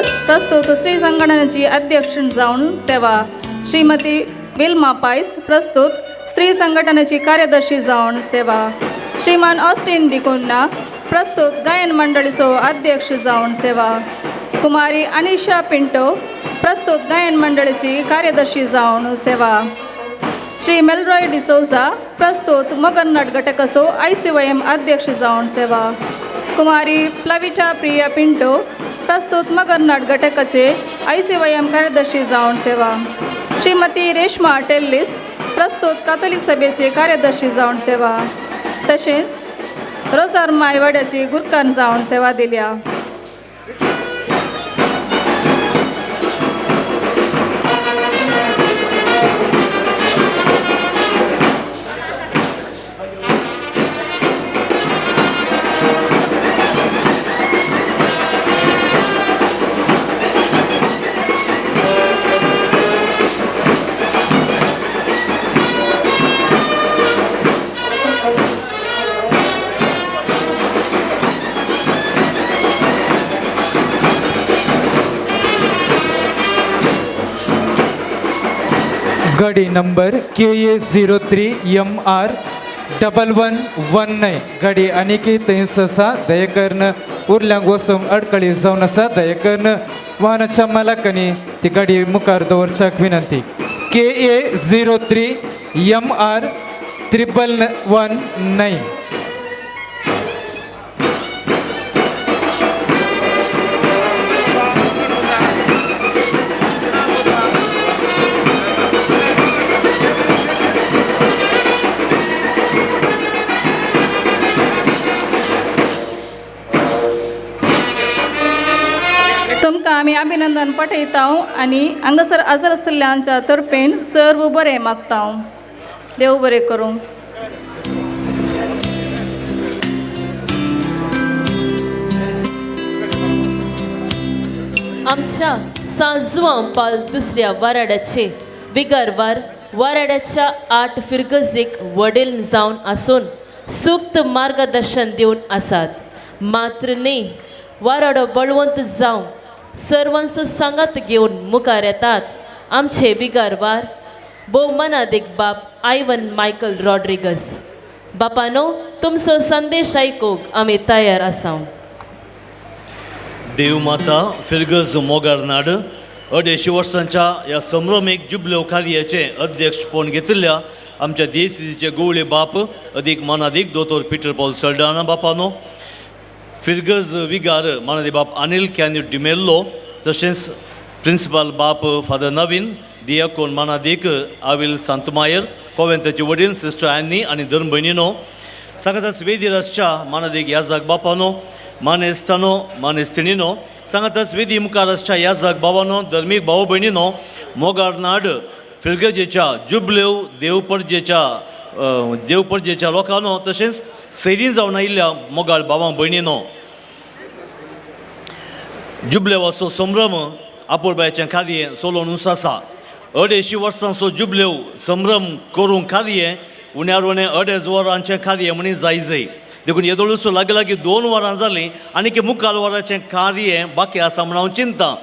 फर्नांडस प्रस्तुत स्त्री संघटनेची अध्यक्ष जावन सेवा. श्रीमती विल्मा पायस प्रस्तुत स्त्री संघटनेची कार्यदर्शी जावन सेवा. श्रीमान ऑस्टिन डिकुन्ना प्रस्तुत गायन मंडळीचो अध्यक्ष जावन सेवा. कुमारी अनिशा पिंटो प्रस्तुत गायन मंडळीची कार्यदर्शी जावन सेवा. श्री मेलरॉय डिसोजा प्रस्तुत मगरनट घटकाचो ICYM अध्यक्ष जावन सेवा. कुमारी प्लविटा प्रिया पिंटो प्रस्तुत मगरनट घटकाचे ICYM कार्यदर्शी जावन सेवा. श्रीमती रेश्मा टेल्लीस प्रस्तुत कातोलीक सभेचे कार्यदर्शी जावन सेवा. तशेंच रोजार मायवाड्याची गुरकान जावन सेवा दिल्या. गाडी नंबर KA 03 MR 1119 गाडी अनिकेत थंयस आसा. दयेकਰਨ उरल्यांक वचूंक अडकळी जावन आसा. दयेकਰਨ वाहनाच्या मालकांनी ती गाडी मुखार दवरच्याक विनंती. KA 03 MR 1119. तुमकां आमी अभिनंदन पठयता आनी हांगासर आजर आशिल्ल्यांच्या तर्फेन सर्व बरें मागता. देव बरें करूं. आमच्या सांजुआं पाल दुसऱ्या वाराड्याचे विगारवार वाराड्याच्या 8 फिरगजेक वडील जावन आसून सुक्त मार्गदर्शन दिवन आसात. मात्र न्ही वाराडो बळवंत जावं सर्वांचो सांगात घेवन मुखार येतात आमचे विगारवार भोवमानादीक बाप आयवन मायकल रॉड्रिगस. बापानो, तुमचो संदेश आयकूंक आमी तयार आसा. देवमाता फिरगज मोगारनाड 250 वर्सांच्या ह्या संभ्रमीक जुबलेव कार्याचे अध्यक्षपण घेतिल्ल्या आमच्या देसीचे गोवळे बाप अदीक मानादीक दोतोर पिटर पॉल सल्डाना बापानो, फिरगज विगार मानादी बाप अनिल कॅन्यू डिमेल्लो, तशेंच प्रिंसिपाल बाप फादर नवीन दियाकोन मानादीक आविल सांतमायर, कोवेंताचे वडील सिस्टर ॲनी आनी धर्म भयणीनो, सांगाताच वेदीर आसच्या मानादीक याजाक बापानो, मानेस्तानो मानेस्तिणीनो, सांगाताच वेदी मुखार आसच्या याजाक भावानो, धर्मीक भाव भयणीनो, मोगारनाड फिरगजेच्या जुबलेव देवपरजेच्या देवपरजेच्या लोकांनो, तशेंच सैरीन जावन आयिल्ल्या मोगाळ भावां भयणीनो, जुबलेवाचो संभ्रम आपोरबायचें कार्य चलोवन आसा. 250 वर्सांचो जुबलेव संभ्रम करूंक कार्य उण्यार उणें 2.5 वरांचें कार्य म्हणी जाय जाय. देखून येदोळूचो लागीं लागीं 2 वरां जालीं आनी मुखार वराचें कार्य बाकी आसा म्हूण हांव चिंता.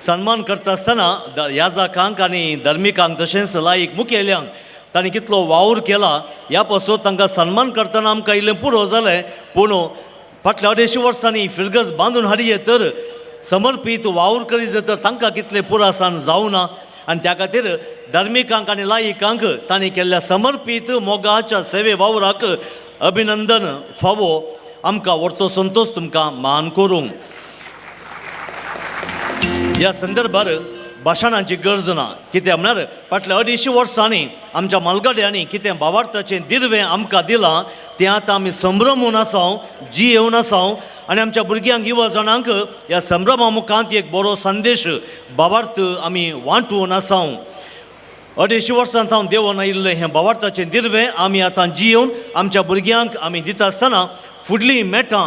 सन्मान करता आसतना याजाकांक आनी धर्मिकांक तशेंच लायक मुखेल्यांक तांणी कितलो वावर केला ह्या पासून तांकां सन्मान करतना आमकां इल्लें पुरो जालें. पूण फाटल्या 250 वर्सांनी फिरगज बांदून हाडये तर समर्पीत वावर करी जाय तर तांकां कितलें पुरासान जावना आनी त्या खातीर धार्मिकांक आनी लायिकांक तांणी केल्ल्या समर्पीत मोगाच्या सेवे वावराक अभिनंदन फावो. आमकां व्हडतो संतोश तुमकां मान करूंक. ह्या संदर्भार भाशणांची गरज ना. कित्याक म्हळ्यार फाटल्या 250 वर्सांनी आमच्या मालगाड्यांनी कितें भावार्थाचें दिर्वें आमकां दिलां तें आतां आमी संभ्रमून आसाव, जियेवन आसाव आनी आमच्या भुरग्यांक युवा जाणांक ह्या संभ्रमा मुखांत एक बरो संदेश भावार्थ आमी वांटून आसाव. 250 वर्सां सावन देंवोन आयिल्लें हें भावार्थाचें दिर्वें आमी आतां जियेवन आमच्या भुरग्यांक आमी दिता आसतना फुडलीं मेटां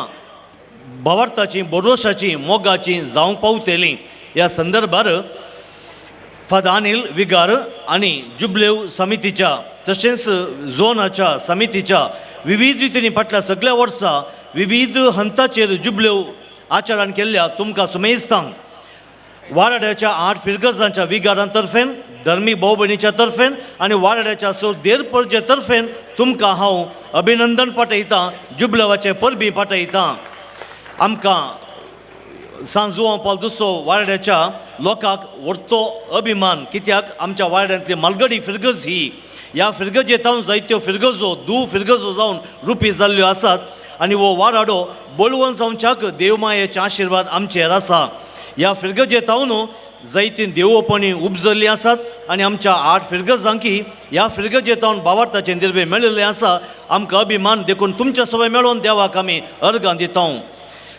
भावार्थाचीं, भरोशाचीं, मोगाचीं जावंक पावतलीं. ह्या संदर्भार फादर अनिल विगार आनी जुबलेव समितीच्या तशेंच झोनाच्या समितीच्या विविध रितींनी फाटल्या सगळ्या वर्सा विविध हंताचेर जुबलेव आचरण केल्ल्या तुमकां सुमेस्तांक वाराड्याच्या 8 फिरगजांच्या विगारां तर्फेन, धर्मीक भाव भयणीच्या तर्फेन आनी वाराड्याच्या सो देर परजे तर्फेन तुमकां हांव अभिनंदन पाठयतां, जुबलेवाचें परबीं पाठयतां। आमकां सांत जुवांव पावल दुसरो वाराड्याच्या लोकांक व्हडतो अभिमान, कित्याक आमच्या वाराड्यांतली मालगडी फिरगज ही ह्या फिरगजेतावन जायत्यो फिरगजो दू फिरगजो जावन रुपी जाल्ल्यो आसात आनी हो वाराडो बळवंत जावच्याक देवमायेचे आशिर्वाद आमचेर आसा। ह्या फिरगजेतावन जायतीं देवोपणी उपजल्लीं आसात आनी आमच्या 8 फिरगजांकी ह्या फिरगजेतावन बावार्थाचें दिर्वे मेळिल्लें आसा। आमकां अभिमान देखून तुमच्या सवय मेळोवन देवाक आमी अर्गां दिता।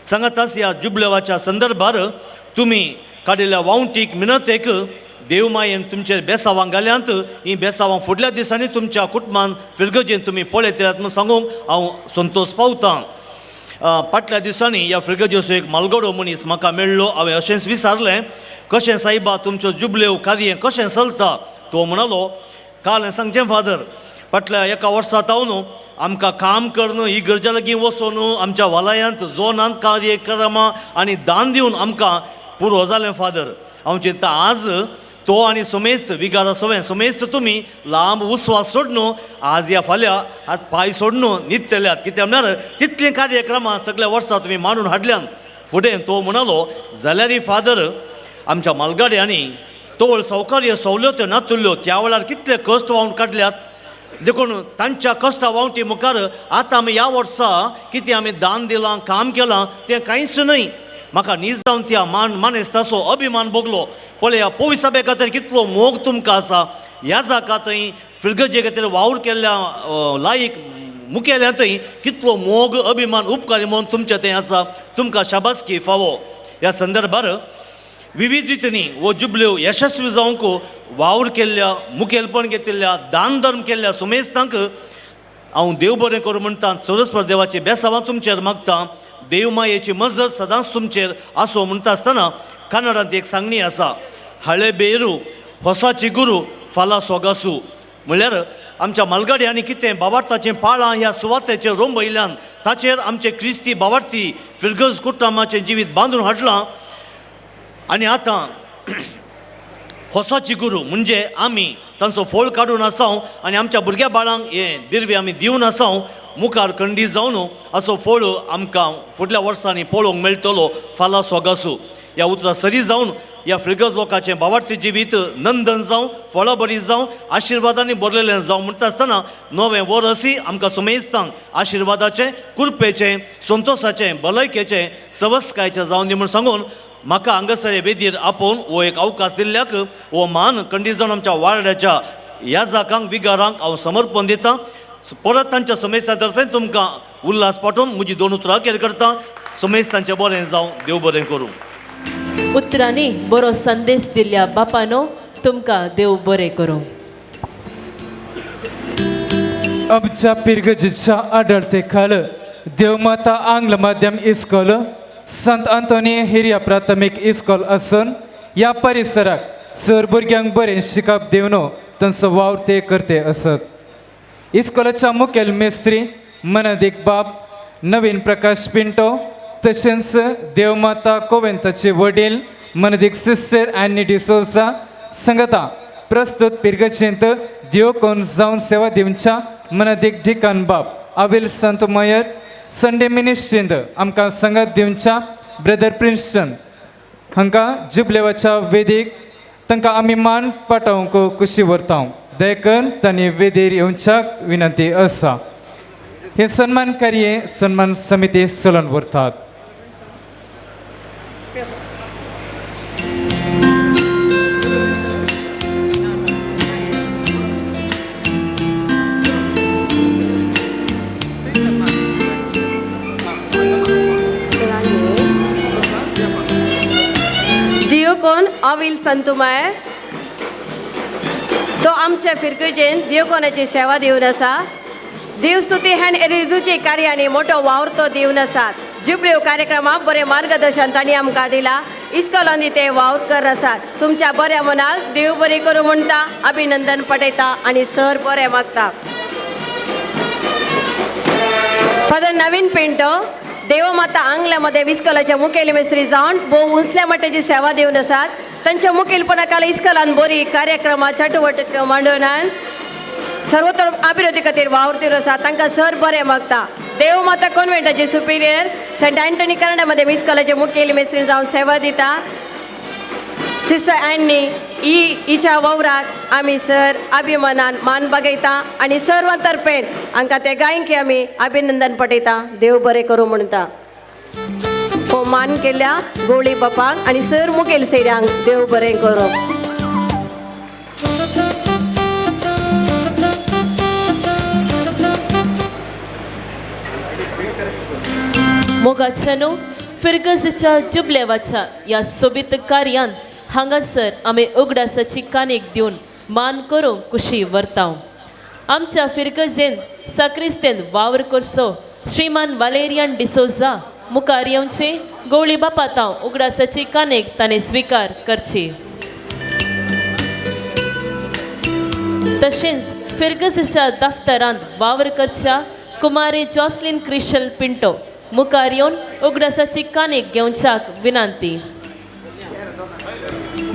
सांगाताच ह्या जुबलेवाच्या संदर्भार तुमी काडिल्ल्या वावटीक मिनतेक देवमायेन तुमचेर बेसावां घाल्यांत, हीं बेसावां फुडल्या दिसांनी तुमच्या कुटुंबान फिरगजेन तुमी पळयतल्यात म्हूण सांगूंक हांव संतोश पावतां। फाटल्या दिसांनी ह्या फिरगजेचो एक मालगडो मनीस म्हाका मेळ्ळो। हांवें अशेंच विचारलें, कशें सायबा तुमच्यो जुबलेव कार्य कशें चलता? तो म्हणालो, काल सांगचें फादर, फाटल्या एका वर्सा तावन आमकां काम करून इगर्जा लागीं वचून आमच्या वालायांत जोनांत कार्यक्रमां आनी दान दिवन आमकां पुरो जालें फादर। हांव चिंता आज तो आनी सोमेस्त विगारा सवें सोमेस्त तुमी लांब उस्वास सोडून आज ह्या फाल्यां हात पांय सोडून न्हिदतल्यात, कित्याक म्हळ्यार तितलीं कार्यक्रमां सगळ्या वर्सा तुमी मांडून हाडल्यान। फुडें तो म्हणालो, जाल्यारय फादर आमच्या मालगाड्यांनी तवळ सौकार्य सवल्यो नातुल्ल्यो त्या वेळार कितले कश्ट व्हांवन काडल्यात, देखून तांच्या कश्टा वावटी मुखार आतां आमी ह्या वर्सा कितें आमी दान दिलां काम केलां तें कांयच न्हय। म्हाका नीज जावन त्या मान मानेस्ताचो अभिमान भोगलो। पळया पोवी सभे खातीर कितलो मोग तुमकां आसा, ह्या जाका थंय फिरगजे खातीर वावर केल्ल्या लायक मुखेल्या थंय कितलो मोग अभिमान उपकारी म्हणून तुमचें थंय आसा, तुमकां शाबासकी फावो। ह्या संदर्भार विविध रितींनी हो जुबल्यो यशस्वी जावंक वावर केल्ल्या मुखेलपण घेतिल्ल्या दान धर्म केल्ल्या सुमेस्तांक हांव देव बरें करूं म्हणटा। सरस्पर देवाची बेसावां तुमचेर मागता, देवमायेची मजत सदांच तुमचेर आसूं म्हणटा आसतना कन्नडांत एक सांगणी आसा, हळे बेरू होसाची गुरू फाला सोगासू। म्हणल्यार आमच्या मालगाड्यांनी कितें बावार्थाचें पाळां ह्या सुवातेचेर रोंबयल्यान ताचेर आमचे क्रिस्ती बावार्थी फिरगज कुटुंबाचें जिवीत बांदून हाडलां आनी आतां होसाची गुरू म्हणजे आमी तांचो फोळ काडून आसाव आनी आमच्या भुरग्या बाळांक हें दिर्वे आमी दिवन आसाव, मुखार खंडी जावन असो फोळ आमकां फुडल्या वर्सांनी पळोवंक मेळटलो फाला सोगासू। ह्या उतरां सरी जावन ह्या फिरगज लोकांचें बावार्थी जिवीत नंदन जावं, फळां बरी जावं, आशिर्वादांनी भरलेलें जावं म्हणटा आसतना नवें वर्सय आमकां सुमेस्तांक आशिर्वादाचें, कृपेचें, संतोसाचें, भलायकेचें, सवस्कायचें जावन दी म्हूण सांगून म्हाका हांगासर हे वेदीर आपोवन हो एक अवकाश दिल्ल्याक हो मान खंडीत जावन आमच्या वार्डाच्या ह्या जाकांक विगारांक हांव समर्पण दितां। परत तांच्या समेस्ता तर्फेन तुमकां उल्हास पाठोवन म्हजी 2 उतरां अखेर करता। समेस्तांचें बरें जावं, देव बरें करूं। उतरांनी बरो संदेश दिल्ल्या बापानो तुमकां देव बरें करूं। आमच्या पिरगजीच्या आडळते खाल देवमाता आंग्ल माध्यम इस्कोल संत आंतोनी हिरिया प्राथमीक इस्कोल आसून ह्या परिसराक सर भुरग्यांक बरें शिकप दिवन तांचो वावर ते करते आसत। इस्कोलाच्या मुखेल मेस्त्री मनदीक बाब नवीन प्रकाश पिंटो तशेंच देवमाता कोवेंताचे वडील मनदीक सिस्टर ॲनी डिसोजा संगता प्रस्तुत पिरगचेंत देवकोन जावन सेवा दिवच्या मनदीक डिकन बाब अविल संत मयर संडे मिनिस्ट्रींत आमकां संगत दिवच्या ब्रदर प्रिन्स्टन हांकां जुबलेवाच्या वेदीक तांकां आमी मान पाठोवंक कुशी व्हरता, देखून तांणी वेदीर येवच्याक विनंती आसा। हे सन्मान कार्य सन्मान समिती चलोवन व्हरतात। दियोकोन अविल संतुमाय तो आमच्या फिरगजेन दियोकोनाची सेवा दिवन आसा। देवस्तुती हॅन एरिजुचे कार्याने मोठो वावर तो दिवन आसात। जुबलेव कार्यक्रमाक बरें मार्गदर्शन तांणी आमकां दिलां। इस्कोलांनी ते वावर कर आसात। तुमच्या बऱ्या मनाक देव बरें करूं म्हणटा, अभिनंदन पटयता आनी सर बरें मागता। फादर नवीन पिंटो देवमाता आंगल्यामध्ये इस्कोलाच्या मुखेल मेस्त्री जावन भोव उंचल्या मट्याची सेवा दिवन आसात. तांच्या मुखेलपणा खाला इस्कोलान बरी कार्यक्रमा चटुवटिके मांडून सर्वत्र अभिवृद्धी खातीर वावर आसा. तांकां सर बरें मागता. देवमाता कॉन्व्हेंटाचे सुपिरियर सेंट अँटनी कन्नडामध्ये इस्कोलाचे मुखेल मेस्त्री जावन सेवा दिता. सिस्टर अँनी ही हिच्या वावराक आमी सर अभिमानान मान बगयता आनी सर्व तर्फेन हांकां ते गायकी आमी अभिनंदन पटयता. देव बरें करूं म्हणटा. हो मान केल्या गोळी बापाक आनी सर मुखेल सैऱ्यांक देव बरें करूं. मोगाच्यानो फिरगजेच्या जुबलेवाच्या ह्या सोबीत कार्यान हांगासर आमी उगडासाची कानीक दिवन मान करूंक कुशी व्हरता. आमच्या फिरगजेन साक्रिस्तेन वावर करचो श्रीमान वालेरियन डिसोजा मुखार येवचे गवळी बापातांव उगडासाची कानीक ताणें स्विकार करची. तशेंच फिरगजेच्या दफ्तरांत वावर करच्या कुमारी जॉसलिन क्रिशल पिंटो मुखार येवन उगडासाची कानीक घेवच्याक विनंती.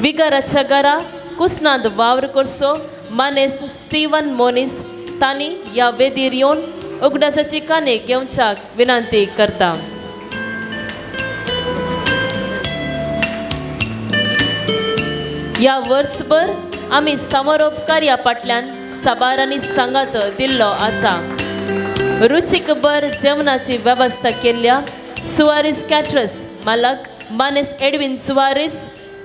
विगाराच्या घरा कुसनांत वावर करचो मानेस्त स्टीवन मोनीस तांणी ह्या वेदीर येवन उगडासाची कानीक घेवच्याक विनंती करता. ह्या वर्सभर आमी समारोप कार्या फाटल्यान साबारांनी सांगात दिल्लो आसा. रुचीक बर जेवणाची वेवस्था केल्ल्या सुवारीस कॅटरस मालक मानेस एडविन सुवारीस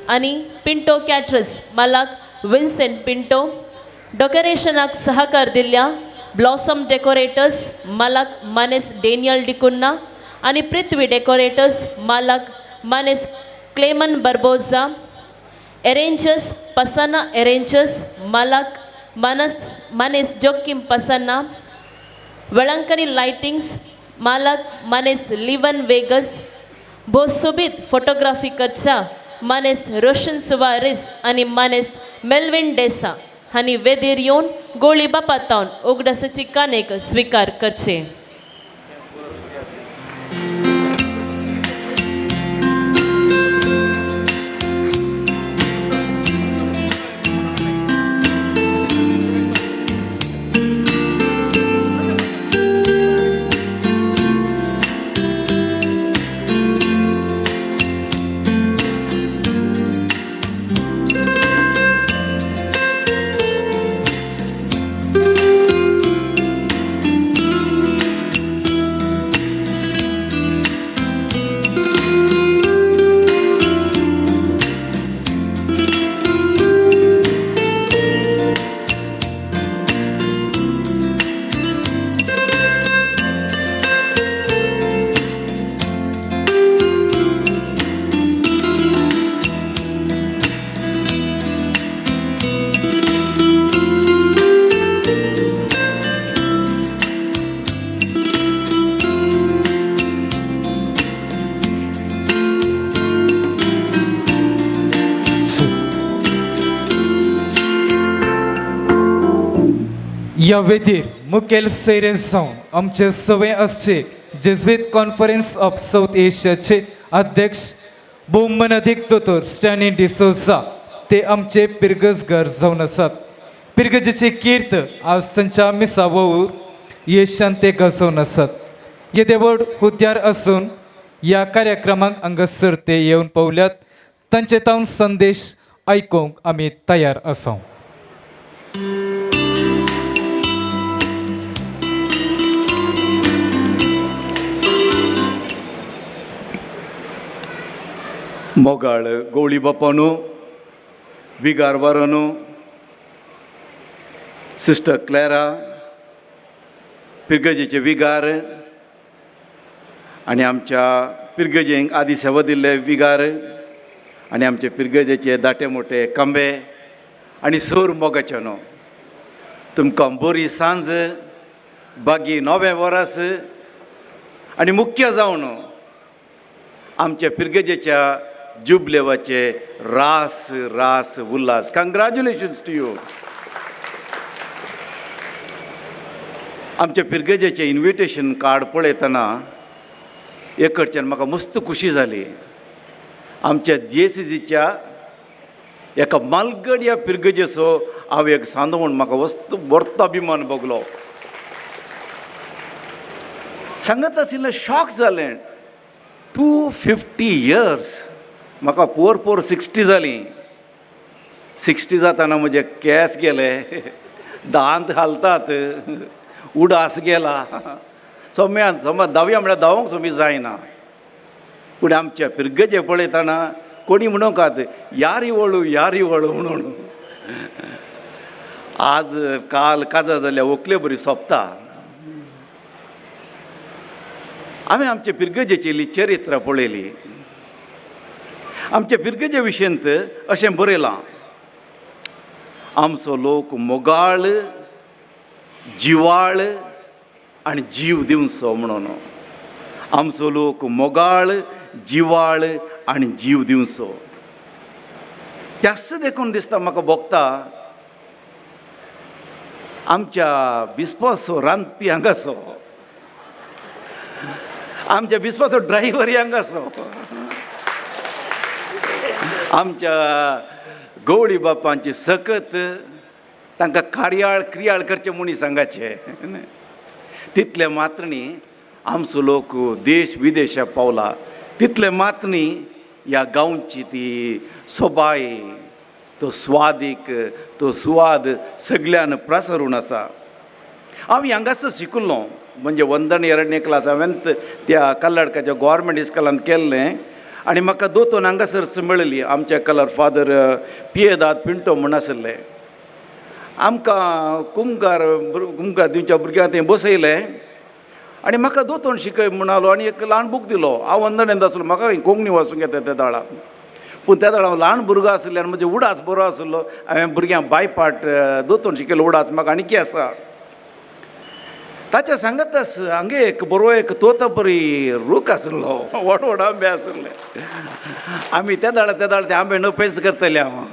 आनी पिंटो कॅटरस मालक विन्सेंट पिंटो, डेकोरेशनाक सहकार दिल्ल्या ब्लॉसम डेकोरेटर्स मालक मानेस डेनियल डिकुन्ना आनी पृथ्वी डेकोरेटर्स मालक मानेस क्लेमन बर्बोजा, एरेंजर्स पसन्ना एरेंजर्स मालक मानेस जोकीम पसन्ना, वेळांकनी लायटिंग्स मालक मानेस लिवन वेगस, भोव फोटोग्राफी करच्या मानेस रोशन सुवारीस आनी मानेस मेल्विन डेसा हांणी वेदीर येवन गोळी बापातावन उगडासाची कानेक स्विकार करचे. ह्या वेदीर मुखेल सैरे जावन आमचे सवय आसचे जेज्वीत कॉन्फरन्स ऑफ सावथ एशियाचे अध्यक्ष भोवमानादीक दोतोर स्टॅनी डिसोजा ते आमचे पिरगजगर जावन आसात. पिरगजेची कीर्त आज तांच्या मिसा वोर येशान ते गाजोवन आसात. येदे व्हड हुद्यार आसून ह्या कार्यक्रमाक हांगासर ते येवन पावल्यात. तांचे तावन संदेश आयकूंक आमी तयार आसा. मोगाळ गवळी बापानू, विगारवारानू, सिस्टर क्लॅरा, पिरगजेचे विगार आनी आमच्या पिरगजेंक आदी सेवा दिल्ले विगार आनी आमचे पिरगजेचे दाटे मोटे कांबे आनी सोर मोगाच्यानो, तुमकां बरी सांज, बागी नवें वरस आनी मुख्य जावन आमच्या पिरगजेच्या जुबलेवाचे रास रास उल्हास. Congratulations to you. आमच्या पिरगजेचें इन्विटेशन कार्ड पळयतना एक कडच्यान म्हाका मस्त खुशी जाली. आमच्या दियेसेजीच्या एका मालगड्या पिरगजेचो हांव एक सांदो म्हूण म्हाका वस्त वर्तो अभिमान भोगलो. सांगत आशिल्लें, शॉक जालें. 250 इयर्स. म्हाका पोर पोर 60 जालीं. 60 जाताना म्हजे केंस गेले, दांत घालतात, उडास गेला. सोम्यान समज धांवया म्हळ्यार धांवोंक सोमी जायना. पूण आमच्या पिरगजे पळयतना कोणी म्हणोकात यारी वळू यारी वळू म्हणून. आज काल काजार जाल्ल्या व्हंकले बरी सोंपता. हांवें आमच्या पिरगजेची चरित्र पळयली. आमच्या पिरगजे विशयंत अशें बरयलां, आमचो लोक मोगाळ, जिवाळ आनी जीव दिवचो म्हणून. आमचो लोक मोगाळ, जिवाळ आनी जीव दिवचो. त्याच देखून दिसता म्हाका भोगता, आमच्या बिस्पाचो रांदपी हांगासो, आमच्या बिस्पाचो ड्रायव्हर हांगासो, आमच्या गवळी बापांची सकत तांकां कार्याळ क्रियाळ करचें मनीस हांगाचे. तितले मात्र न्ही, आमचो लोक देश विदेशाक पावला. तितले मात्र न्ही, ह्या गांवची ती सोबाय, तो स्वादीक, तो सुवाद सगल्यान प्रसरून आसा. हांव हांगासर शिकिल्लो, म्हणजे वंदन एरडने क्लास हांवें त्या कल्लाडकाच्या गोवोरमेंट इस्कॉलांत केल्लें आनी म्हाका दोतोन हांगासर मेळ्ळी. आमच्या कलर फादर पियेदाद पिंटो म्हूण आशिल्ले. आमकां कुमगार कुमगार दिवच्या भुरग्यांक थंय बसयलें आनी म्हाका दोतोन शिकय म्हणालो आनी एक ल्हान बूक दिलो. हांव वंदनेंत आसलो, म्हाका कोंकणी वाचूंक येता त्या दाळा. पूण त्या दाळा हांव ल्हान भुरगो आशिल्ल्यान म्हजे उडास बरो आशिल्लो. हांवें भुरग्यांक बायपाट दोतोन शिकयलो. उडास म्हाका आनीकी आसा ताच्या सांगतच. हांगे एक बरो एक तोतापरी रूख आशिल्लो, व्हड व्हड आंबे आशिल्ले. आमी त्या दाळा त्या दाळा ते आंबे नपेस करतले हांव.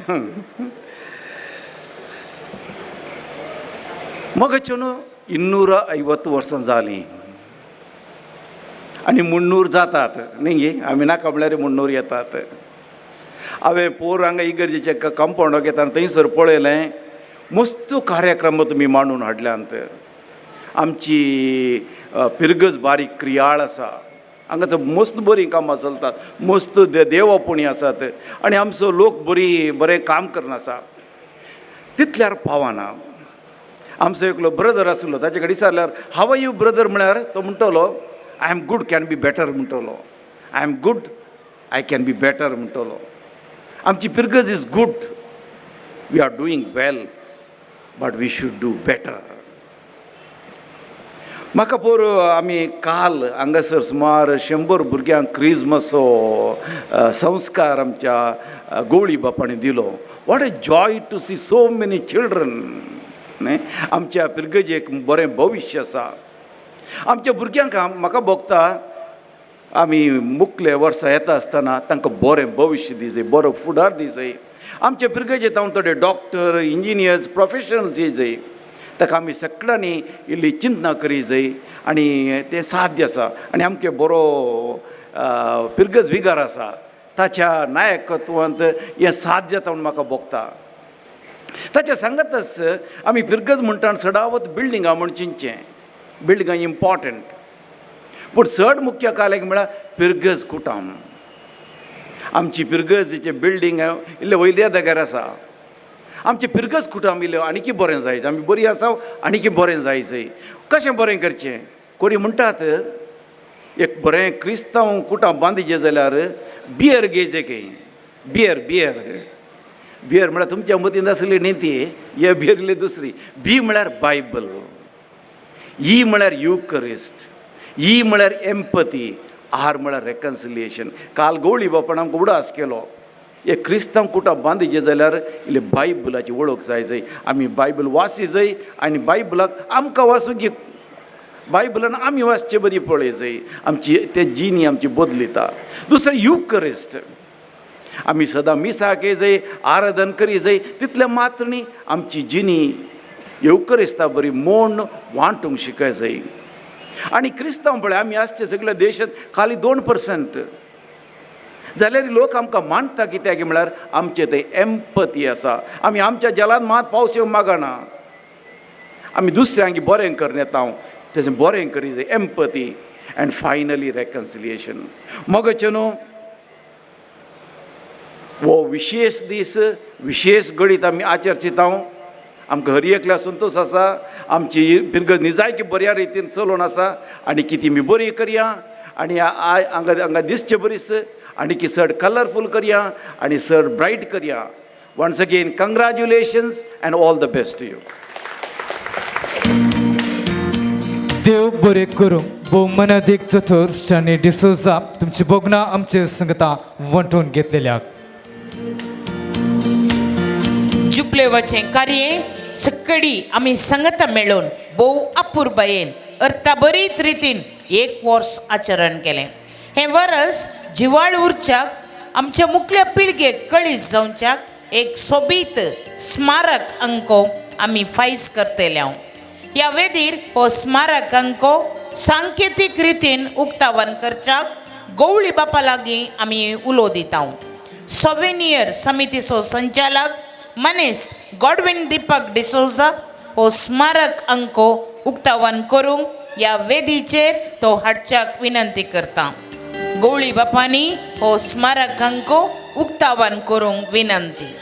मगच्यान 250 वर्सां जालीं आनी 300 जातात न्ही गे. आमी नाका म्हणल्यार 300 येतात. हांवें पोर हांगा इगर्जेच्या कंपावंडाक येतना थंयसर पळयलें, मस्त कार्यक्रम तुमी मांडून हाडल्यात. आमची पिरगज बारीक क्रियाळ आसा. हांगा मस्त बरीं कामां चलतात, मस्त देवपुणी आसात आनी आमचो लोक बरी बरें काम करून आसा. तितल्यार पावना. आमचो एकलो ब्रदर आसलो, ताचे कडेन विचारल्यार हाव आर you brother म्हळ्यार तो म्हणटलो I am good can be better म्हणटलो. I am good I can be better म्हणटलो. आमची पिरगज is good, we are doing well, but we should do better. म्हाका पोर आमी काल हांगासर सुमार 100 भुरग्यांक क्रिजमसो संस्कार आमच्या गवळी बापांनी दिलो. What a joy to see so many children. न्ही, आमच्या पिरगजेक बरें भविश्य आसा. आमच्या भुरग्यांक म्हाका भोगता आमी मुखले वर्सां येता आसतना तांकां बरें भविश्य दिजय, बरो फुडार दिजय. आमच्या पिरगजे जावन थोडे डॉक्टर, इंजिनियर्स, प्रोफेशनल्स येजय. ताका आमी सगळ्यांनी इल्ली चिंतना करी जाय आनी तें साध्य आसा. आनी आमचे बरो पिरगज विगार आसा, ताच्या नायकत्वांत हें साध्य जाता म्हूण म्हाका भोगता. ताच्या सांगतच आमी फिरगज म्हणटा चडावत बिल्डिंगां म्हूण चिंतचें. बिल्डिंगां इम्पॉर्टंट, पूण चड मुख्य कालेक म्हळ्यार पिरगज कुटाम. आमची पिरगजेचें बिल्डींग इल्लें वयल्या जाग्यार आसा. आमचें पिरगज कुटाम इल्लें आनीकी बरें जाय. आमी बरी आसा, आनीकी बरें जाय जाय. कशें बरें करचें? कोणी म्हणटात एक बरें क्रिस्तांव कुटाम बांदिचें जाल्यार बियर घेयचें खंय. बियर बियर बियर म्हळ्यार तुमच्या मतींत आसली न्ही ती, हे बियर इल्ली दुसरी. बी म्हळ्यार बायबल, ई म्हळ्यार युकरिस्ट, ई म्हळ्यार एम्पती, आर म्हळ्यार रेकन्सिलिएशन. काल गवळी बापान आमकां उडास केलो, एक क्रिस्तांव कुटाम बांदिचें जाल्यार इल्ली बायबलाची वळख जाय जाय. आमी बायबल वाची जाय आनी बायबलाक आमकां वाचूंक बायबलान आमी वाचचे बरी पळय जाय. आमची ते जिनी आमची बदलिता. दुसरें युकरिस्ट, आमी सदां मिसाक येय, आराधन करी जाय, तितलें मात्र न्ही, आमची जिनी येवकरिस्ता बरी मोड वांटूंक शिकय जाय. आनी क्रिस्तांव पळय आमी आसचे सगळ्या देशांत खाली 2%. जाल्यार लोक आमकां मानता कित्याक म्हळ्यार आमचे थंय एम्पती आसा. आमी आमच्या जलान मात पावस येवंक मागना, आमी दुसऱ्यांक बरें करून येता. हांव तेजें बरें करी जाय, एम्पती अँड फायनली रेकन्सिलिएशन. मगचे न्हू हो विशेश दीस, विशेश घडीत आमी आचरचिता. आमकां हर एकल्या संतोश आसा, आमची फिरगज निजायकी बऱ्या रितीन चलोवन आसा आनी कितें मी बरी करया आनी हांगा हांगा दिसचे बरीच आनी की चड कलरफूल करया आनी चड ब्रायट करया. Once again congratulations and all the best to you. देव बरें करूं. भोव मनादीक दोतोर स्टॅनली डिसोजा, तुमची भोगणां आमचे संगता वांटून घेतलेल्याक. जुबलेवाचें कार्य सकडी आमी संगता मेळून भोव अपुरबायेन अर्थाबरीत रितीन एक वर्स आचरण केलें. हें वरस जिवाळ उरच्याक आमच्या मुखल्या पिळगेक कळीस जावच्याक एक सोबीत स्मारक अंको आमी फायज करतले. ह्या वेदीर हो स्मारक अंको सांकेतीक रितीन उक्तावण करच्याक गवळी बापा लागीं आमी उलो दिता. सोवेनियर समितीचो संचालक मनीस गॉडविन दीपक डिसोजा हो स्मारक अंको उक्तावण करूंक ह्या वेदीचेर तो हाडच्याक विनंती करता. गवळी बापांनी हो स्मारक अंको उक्तावण करूंक विनंती.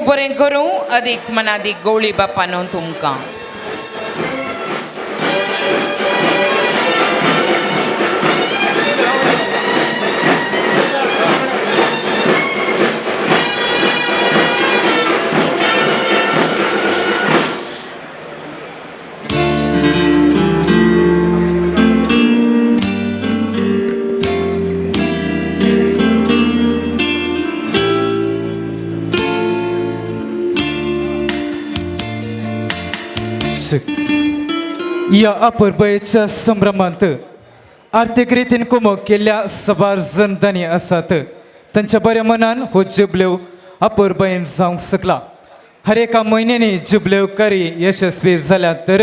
बरें करूं. अदीक मनादीक गवळी बापानो तुमकां. ह्या अपुरबायेच्या संभ्रमांत आर्थीक रितीन कुमक केल्ल्या सबार जनदानी आसात. तांच्या बऱ्या मनान हो जुबलेव अपुरबायेन जावंक शकला. हर एका म्हयन्यांनी जुबलेव कार्य यशस्वी जाल्या तर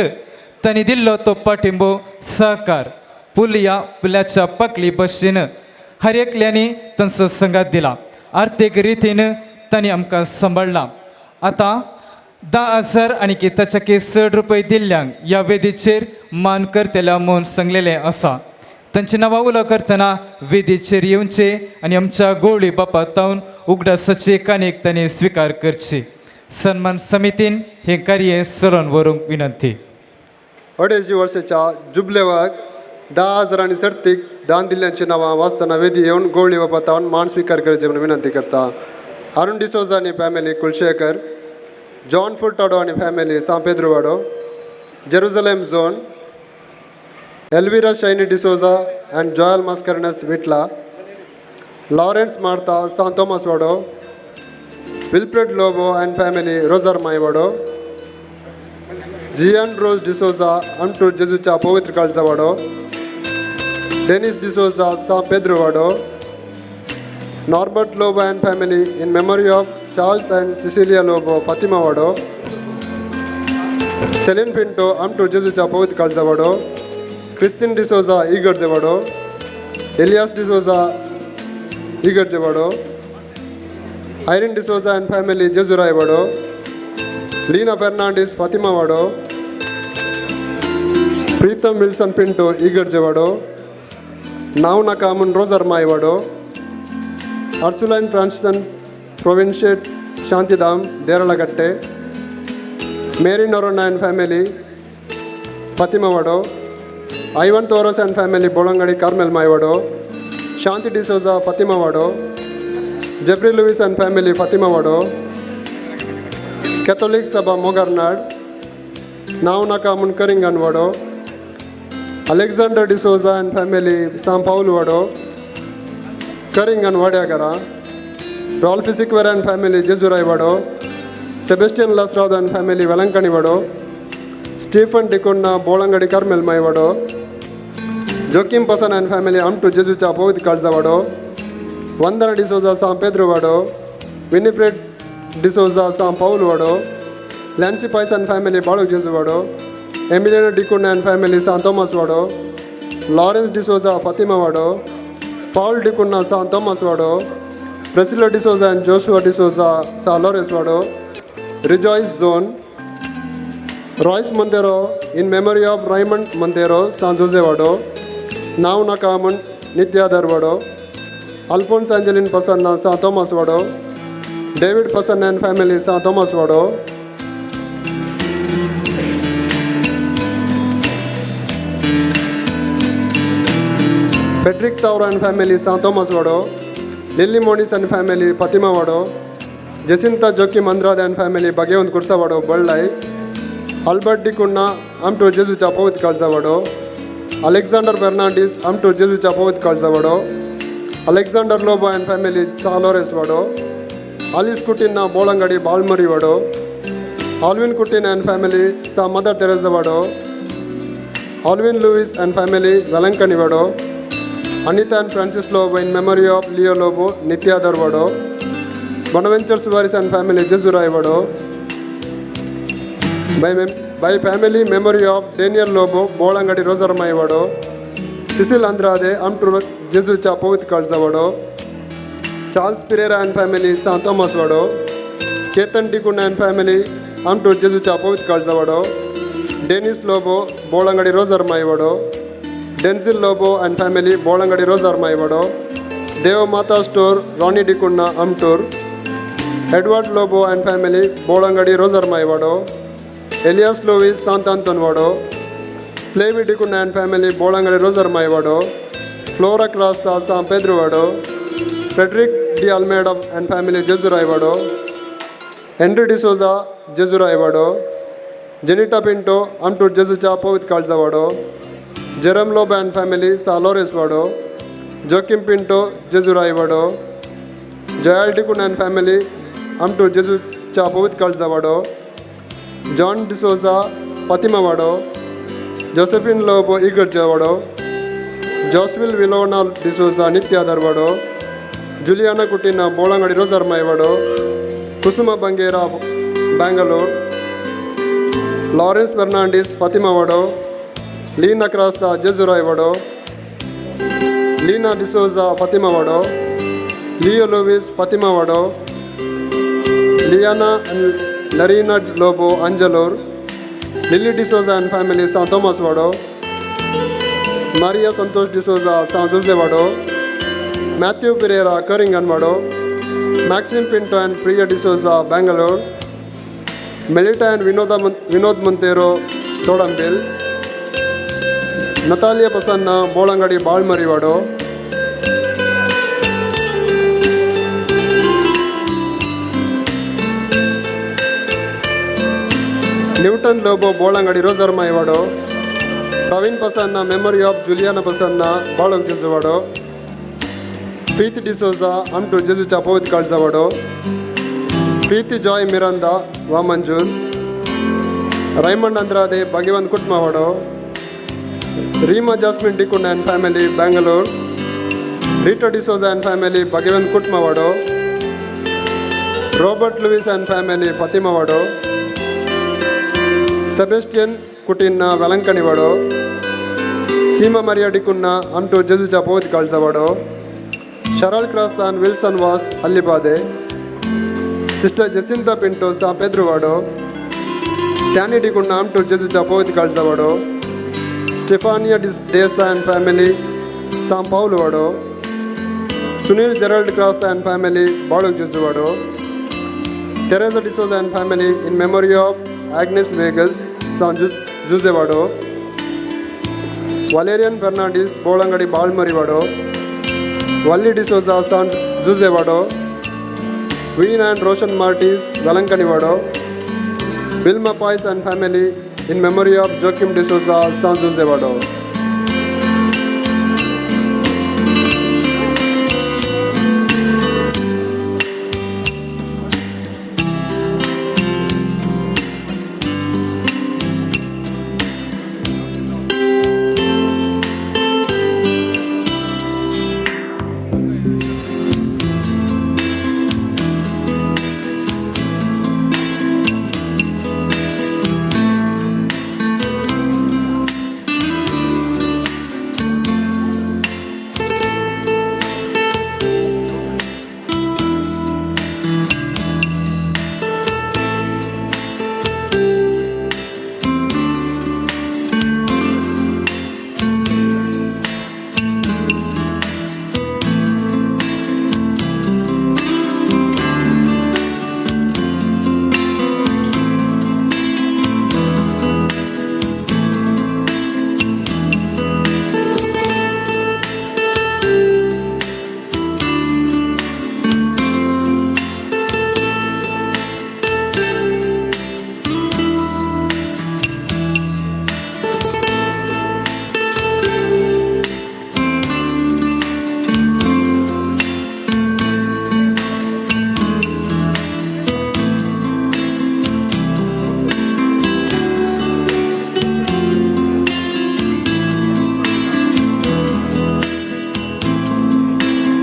तांणी दिल्लो तो पाठिंबो सहकार पुलया पुल्याच्या पाकली भशेन हर एकल्यांनी तांचो संगात दिला. आर्थीक रितीन तांणी आमकां सांबाळ्ळा. आतां 10,000 आनी ताच्या चड रुपये दिल्ल्यांक ह्या वेदीचेर मान करतल्या म्हूण सांगलेलें आसा. तांची नांवां उलो करतना वेदीचेर येवचे आनी आमच्या गोवळी बापा तावन उगडासाची काणीक तांणी स्विकार करची. सन्मान समितीन हें कार्य चलोवन व्हरूंक विनंती. 250 वर्साच्या जुबलेवाक 10,000 आनी सर्तीक दान दिल्ल्यांची नांवां वाचतना वेदी येवन गोवळी बापा तावन मान स्विकार करचे म्हणून विनंती करता. अरुण डिसोजा आनी फॅमिली कुलशेखर, जॉन फुर्टाडो आनी family San Pedro Wado, Jerusalem zone, Elvira Shiny D'Souza and Joel Mascarenhas Vitla, Lawrence Martha San Tomas Wado, Wilfred Lobo and family Roger May Wado, Gian Rose D'Souza Amtur जेजूच्या पवित्र काळजा Wado, Denis D'Souza San Pedro Wado, Norbert Lobo and family in memory of Charles and Cecilia Lobo Fatima Wado, Celine Pinto Amtur जेजूच्या पवित्र काळजा वाडो, क्रिस्तीन डिसोजा इगर्जे वाडो, Elias D'Souza इगर्जे Wado, Irene D'Souza and family Jejurai Wado, Leena Fernandes Fatima Wado, Pritam Wilson Pinto Igarje Wado, नाव नाका म्हूण रोजर माय वाडो, अर्सुलायन फ्रांसिसन प्रोविन्शिएट Shantidham Deralakatte, Mary Noronha and family Fatima Vaddo, Ivan Torres and family Bolangadi Carmel Maiwado, Shanti D'Souza Fatima Vaddo, Jeffrey Lewis and family Fatima Vaddo, Catholic Sabha Mogarnad, नांव नाका म्हूण Karingan Vaddo, Alexander D'Souza and family Sao Paulo Vaddo, Karingan Vadyaghara, Ralph Sequeira and family Jejurai Vaddo, Sebastian Lasrado and family Velankanni Vaddo, Stephen D'Cunha Bolangadi Carmel Mai Vaddo, Joachim Pasan and family Amtu जेजूच्या पवित्र काळजा Vaddo, Vandana D'Souza Sao Pedro Vaddo, Winifred D'Souza Sao Paul Vaddo, Lancy Pais and family Baluk Jesu Vaddo, Emiliano D'Cunha and family San Thomas Vaddo, Lawrence D'Souza Fatima Vaddo, Paul D'Cunha San Thomas Vaddo, Priscilla D'Souza and Joshua D'Souza Sa Lores Vaddo, Rejoice Zone, Royce Monteiro in memory of Raymond Monteiro San Jose Vaddo, नांव नाका म्हूण Nityadhar Vaddo, Alphonse Angeline Prasanna Sao Thomas Vaddo, David Prasanna and family Sao Thomas Vaddo, Patrick Tavra and family Sao Thomas Vaddo, Lily Moniz and family Fatima Vaddo, Jacinta Joachim Andrade and family Bhagwant Kursa Vaddo Ballai, Albert D'Cunha Amtu जेजूच्या पवित्र काळजा वाडो, Alexander Fernandes Amtu जेजूच्या पवित्र काळजा Vaddo, Alexander Lobo and family Salores Vaddo, Alice Coutinho Bolangadi Balmori Vaddo, Alvin Coutinho and family Sa Mother Teresa Vaddo, Alvin Lewis and family Velankanni Vaddo, Anita and Francis Lobo in memory of Leo Lobo Nityadhar Vaddo, Bonaventure Soares and family Jejurai Vaddo, by family memory of Daniel Lobo Bolangadi Rosarmai Vaddo, Cecil Andrade Amtu जेजूच्या पवित्र काळजा Vaddo, Charles Pereira and family Sao Thomas Vaddo, Chetan D'Cunha and family Amtu जेजूच्या पवित्र काळजा Vaddo, Dennis Lobo Bolangadi Rosarmai Vaddo, Denzil Lobo and family Bolangadi Rosarmai Vaddo, Devmata store Ronnie D'Cunha Amtur, Edward Lobo and family Bolangadi Rosarmai Vaddo, Elias Lewis Sant Anton Vaddo, Flavi D'Cunha and family Bolangadi Rosarmai Vaddo, Flora Crasta Sao Pedro Vaddo, Frederick D Almeida and family Jejurai Vaddo, Henry D'Souza Jejurai Vaddo, Jenita Pinto Amtur जेजूच्या पवित्र काळजा Vaddo, Jerome Lobo and family Salores Vaddo, Joachim Pinto Jejurai Vaddo, Joel D'Cunha and family Amtur जेजूच्या पवित्र काळजा Vaddo, John D'Souza Fatima Vaddo, Josephine Lobo Igarja Vaddo, Joswil Vilona D'Souza Nityadhar Vaddo, Juliana Coutinho Bolangadi Rosarmai Vaddo, Kusuma Bangera Bangalore, Lawrence Fernandes Fatima Vaddo, Leena Crasta Jejurai Vaddo, Leena D'Souza Fatima Vaddo, Leo Lewis Fatima Vaddo, Liana and Larina Lobo Anjalor, Lily D'Souza and family Sao Thomas Vaddo, Maria Santosh D'Souza Sao Jose Vaddo, Matthew Pereira Karingan Vaddo, Maxim Pinto and Priya D'Souza Bangalore, Melita and Vinod Monteiro Thodambil, Natalia Prasanna Bolangadi Balmori Vaddo, Newton Lobo Bolangadi Rosarmai Vaddo, Praveen Prasanna memory of Juliana Prasanna Baluk Jesu Vaddo, Preethi D'Souza Amtu जेजूच्या पवित्र काळजा Vaddo, Preethi Joy Miranda Vamanjoor, Raymond Andrade Bhagwant Kutma Vaddo, Reema Jasmine D'Cunha and family Bangalore, Rita D'Souza and family Bhagwant Kutma Vaddo, Robert Lewis and family Fatima Vaddo, Sebastian Coutinho Velankanni Vaddo, Seema Maria D'Cunha Amtu जेजूच्या पवित्र काळजा Vaddo, Sharal Crasta and Wilson Vaz Alipade, sister Jacinta Pinto Sao Pedro Vaddo, Stanley D'Cunha Amtu जेजूच्या पवित्र काळजा Vaddo, Stefania D'Sa and family Sao Paulo Vaddo, Sunil Gerald Crasta and family Baluk Jesu Vaddo, Teresa D'Souza and family in memory of Agnes Vegas San Josewado, Valerian Fernandes Bolangadi Balmariwado, Valli D'Souza San Josewado, Veen and Roshan Martis Velankaniwado, Wilma Pais and family in memory of Joachim D'Souza San Josewado.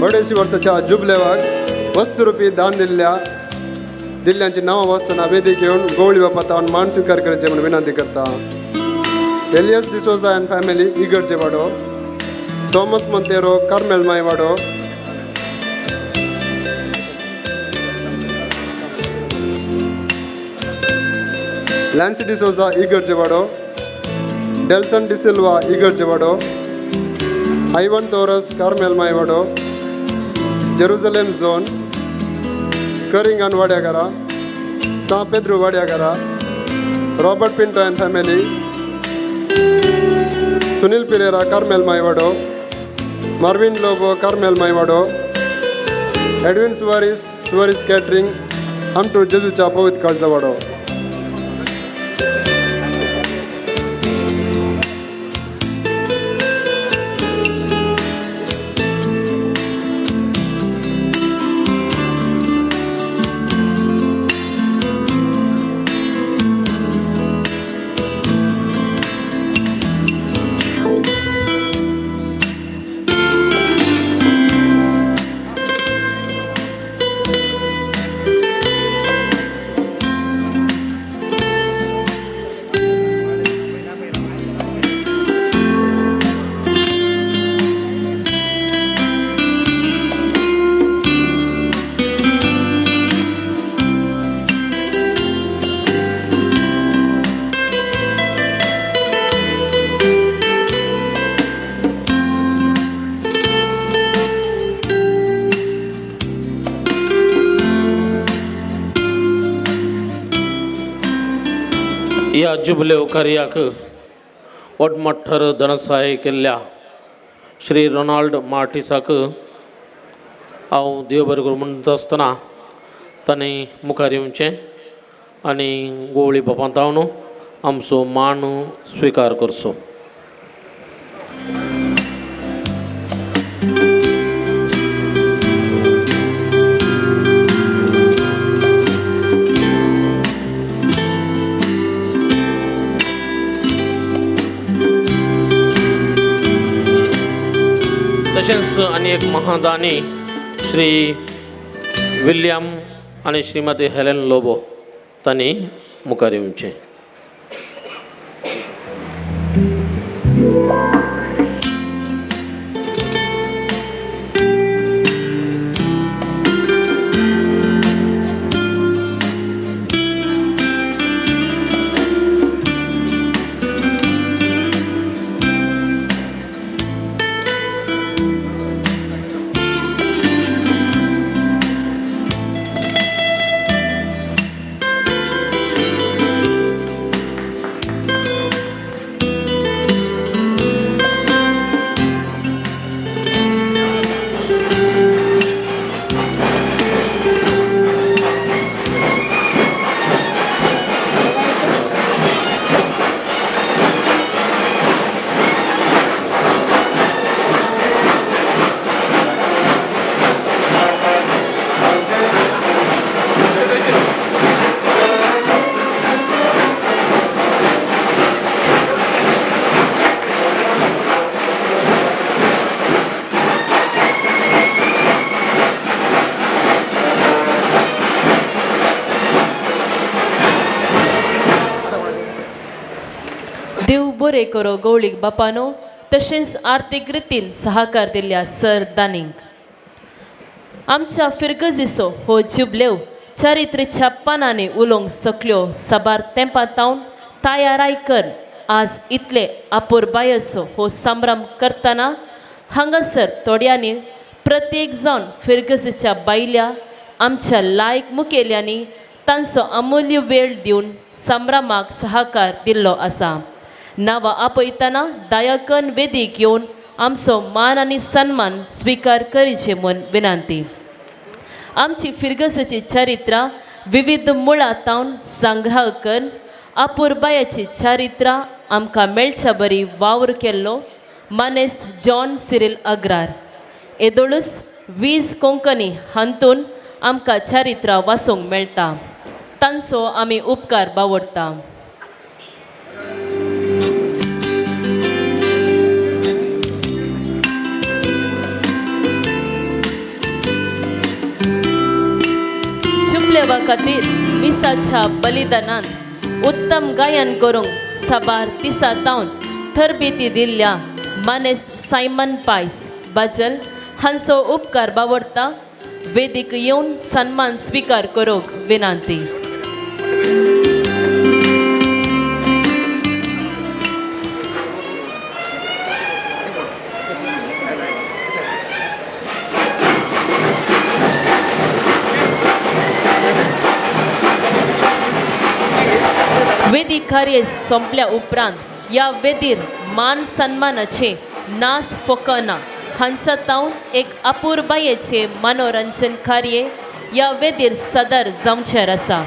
अडेचशे वर्साच्या जुबलेवाक वस्तुरुपी दान दिल्ल्या दिल्ल्यांची नांवां वाचतना वेदीक येवन गोवळी बापातावन मान स्विकार करचे म्हूण विनंती करता. एलियस डिसोजा अँड फॅमिली इगर्जे वाडो, थॉमस मोंतेरो कार्मेल मायवाडो, लॅन्सी डिसोजा इगर्जेवाडो, डेल्सन डिसिल्वा इगर्जेवाडो, आयवन तोरस कार्मेल मायवाडो, जेरुजलेम झोन, करिंगन वाड्याघरा, San Pedro Wadiaghara, Robert Pinto and family, Sunil Pereira Carmel Maiwado, Marvin Lobo Carmel Maiwado, Edwin Soares Soares catering, Amtur जेजूच्या पवित्र काळजावाडो. ह्या जुबलेव कार्याक वटमठ्ठर धनसाय केल्ल्या श्री रोनाल्ड मार्टिसाक हांव देव बरें करूं म्हणटा आसतना ताणें मुखार येवचें आनी गोवळी बापांतावन आमचो मान स्विकार करचो. तशेंच आनी एक महादानी श्री विल्यम आनी श्रीमती हेलेन लोबो तांणी मुखार येवचें. बरें करो गवळीक बापानो तशेंच आर्थीक रितीन सहकार दिल्ल्या सर दानींक. आमच्या फिरगजीचो हो जुबलेव चरित्रेच्या पानांनी उलोवंक सकल्यो साबार तेंपा तावन तयाराय कर आज इतले अपुरबायेचो हो संभ्रम करतना हांगासर थोड्यांनी प्रत्येक जावन फिरगजीच्या बायल्या आमच्या लायक मुखेल्यांनी तांचो अमूल्य वेळ दिवन संभ्रमाक सहकार दिल्लो आसा. नांवां आपयतना दयाकन वेदीक येवन आमचो मान आनी सन्मान स्विकार करीचे म्हूण विनंती. आमची फिरगसाची चरित्रां विविध मुळां तावन संग्रह करून अपुरबायाची चारित्रां आमकां मेळच्या बरी वावर केल्लो मानेस्त जॉन सिरील अग्रार येदोळूच वीज कोंकणी हातून आमकां चारित्रां वाचूंक मेळटा. तांचो आमी उपकार बावडटा. जुबलेवा खातीर मिसाच्या बलिदानान उत्तम गायन करूंक साबार दिसा तावन थरबेती दिल्ल्या मानेस्त सायमन पायस बाजल हांचो उपकार बावडटा. वेदीक येवन सन्मान स्विकार करूंक विनंती. वेदीक कार्य सोंपल्या उपरांत ह्या वेदीर मान सन्मानाचे नास फोकना हांचा तावन एक अपुरबायेचे मनोरंजन कार्य ह्या वेदीर सदर जावचेर आसा.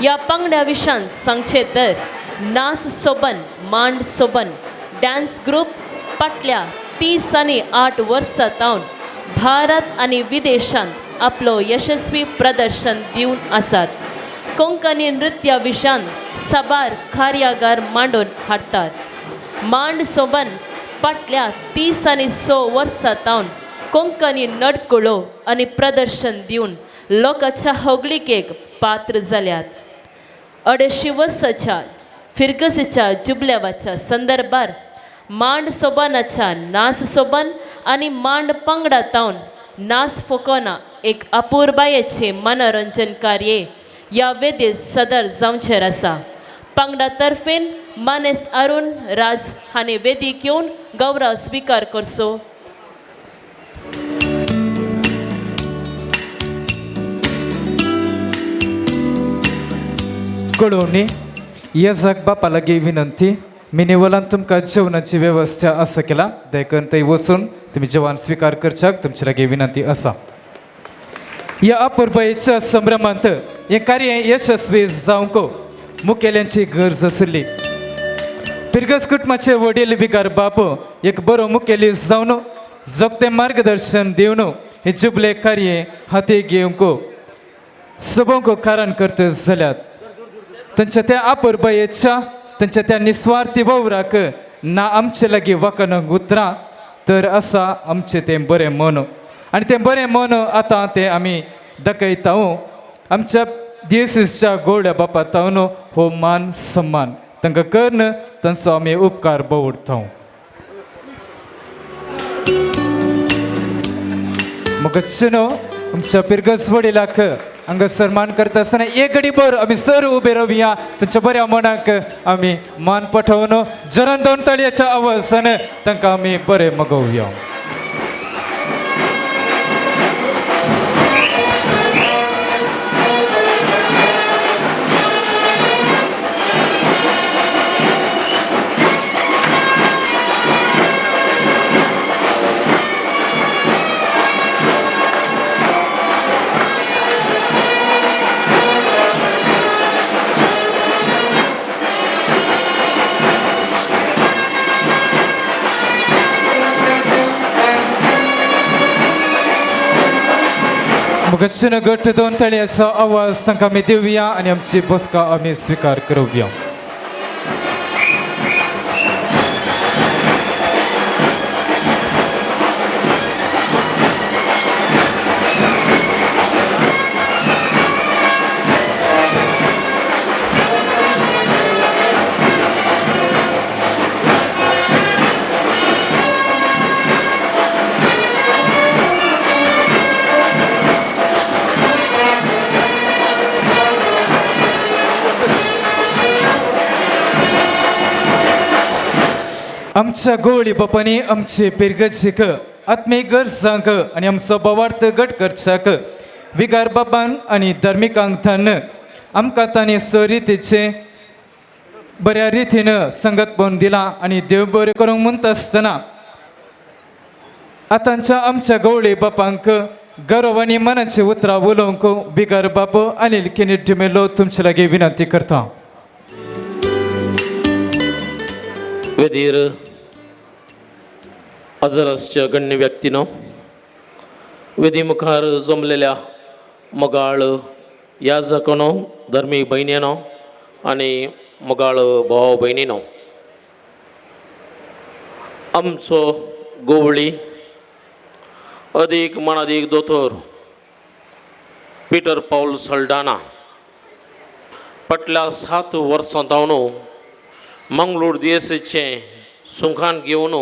ह्या पंगडा विशान सांगचें तर नास सोबन मांड सोबन डान्स ग्रुप फाटल्या 30 आनी 8 वर्सां तावन भारत आनी विदेशांत आपलो यशस्वी प्रदर्शन दिवन आसात. कोंकणी नृत्या विशान साबार कार्यागार मांडून हाडटात. मांड सोबन फाटल्या 30 आनी 6 वर्सां तावन कोंकणी नडकुळो आनी प्रदर्शन दिवन लोकांच्या होगळिकेक पात्र जाल्यात. 250 वर्साच्या फिरगसीच्या जुबल्यावाच्या संदर्भार मांड सोबनाच्या नास सोबन आनी मांड पंगडा तावन नास फोकना एक अपुरबायेचें मनोरंजन कार्य ह्या वेदीर सदर जावचेर आसा. पंगडा तर्फेन मानेस्त अरुण राज हांणी वेदीक येवन गौरव स्विकार करचो. कळोवणी येजाक बापा लागीं विनंती मिनेवलान तुमकां जेवणाची वेवस्था आसा केला देखून थंय वचून तुमी जेवण स्विकार करच्याक तुमचे लागीं विनंती आसा. ह्या अपुरबायेच्या संभ्रमांत हें कार्य यशस्वी जावंक मुखेल्यांची गरज आशिल्ली. फिरगज कुटुंबाचे वडील विकार बाप एक बरो मुखेली जावन जोगतें मार्गदर्शन दिवन हे जुबले कार्य हाती घेवंक सबोंक कारण करत जाल्यात. तांच्या त्या अपुरबायेच्या तांच्या त्या निस्वार्थी वावराक ना आमचे लागीं वाकन उतरां तर आसा आमचें तें बरें मन आनी तें बरें मन आतां तें आमी दाखयता. आमच्या दियसीसच्या गोवड्या बापा तावन हो मान सन्मान तांकां करून तांचो आमी उपकार बावडता. मग आमच्या पिरगज वडिलाक हांगा सन्मान करता आसतना एक घडी भर आमी सर उबे रावया तांच्या बऱ्या मनाक आमी मान पठोवन जरान दोन ताळयाच्या आवाजान तांकां आमी बरें मगोवया. गच्चीन गट दोन ताळयाचो आवाज तांकां आमी दिवया आनी आमची बसका आमी स्विकार करूया. आमच्या गोवळी बापांनी आमचे पिरगजीक आत्मीक गरजांक आनी आमचो बोवार्थ गट करच्याक विगार बाबान आनी धार्मिकांक धान्न आमकां तांणी स रितीचें बऱ्या रितीन संगतपण दिलां आनी देव बरें करूंक म्हणटा आसतना आतांच्या आमच्या गवळी बापांक गौरव आनी मनाची उतरां उलोवंक बिगर बाप अनिल केनी डिमेलो तुमचे लागीं विनंती करता. वेदीर हजर आसच्या गण्य व्यक्तीनो, वेदी मुखार जमलेल्या मोगाळ याजकनो, धर्मीक भयणीनो आनी मोगाळ भाव भयणीनो, आमचो गोवळी अदीक मनादीक दोतोर पिटर पावल सल्डाना फाटल्या 7 वर्सां जावन मंगळूर दियेसीचें सुंखान घेवन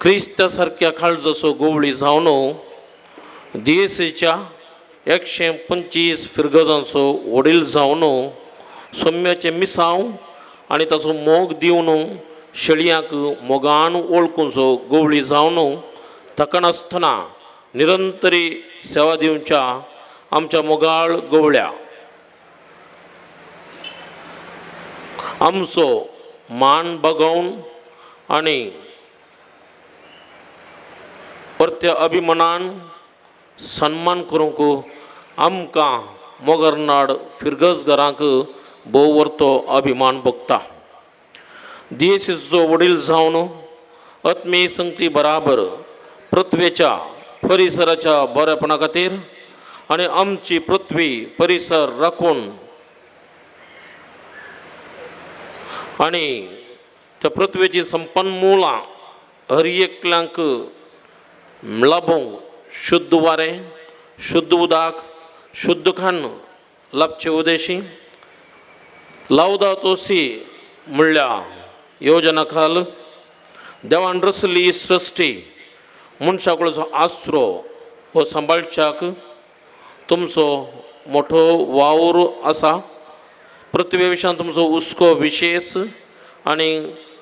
क्रिस्ता सारक्या काळजाचो गोवळी जावन दियेसीच्या 125 फिरगजांचो वडील जावन सोम्याचें मिसांव आनी ताचो मोग दिवन शेळयांक मोगान वळखुचो गोवळी जावन थकनासतना निरंतरी सेवा दिवच्या आमच्या मोगाळ गोवळ्या आमचो मान बगोवन आनी परत्या अभिमानान सन्मान करूंक आमकां मोगरनाड फिरगज घरांक भोव वर्तो अभिमान भोगता. दियेसीचो वडील जावन आत्मीय संगती बराबर पृथ्वेच्या परिसराच्या बरेपणा खातीर आनी आमची पृथ्वी परिसर राखून आनी त्या पृथ्वेची संपन्न मुळां हर एकल्यांक लाभोवंक शुद्ध वारें, शुद्ध उदक, शुद्ध खाण लाभचे उद्देशी लावदातो सी म्हणल्या योजना खाल देवान रचली सृश्टी मनशा कडचो आसरो हो सांबाळच्याक तुमचो मोठो वावर आसा. पृथ्वे विशयान तुमचो हुस्को विशेश आनी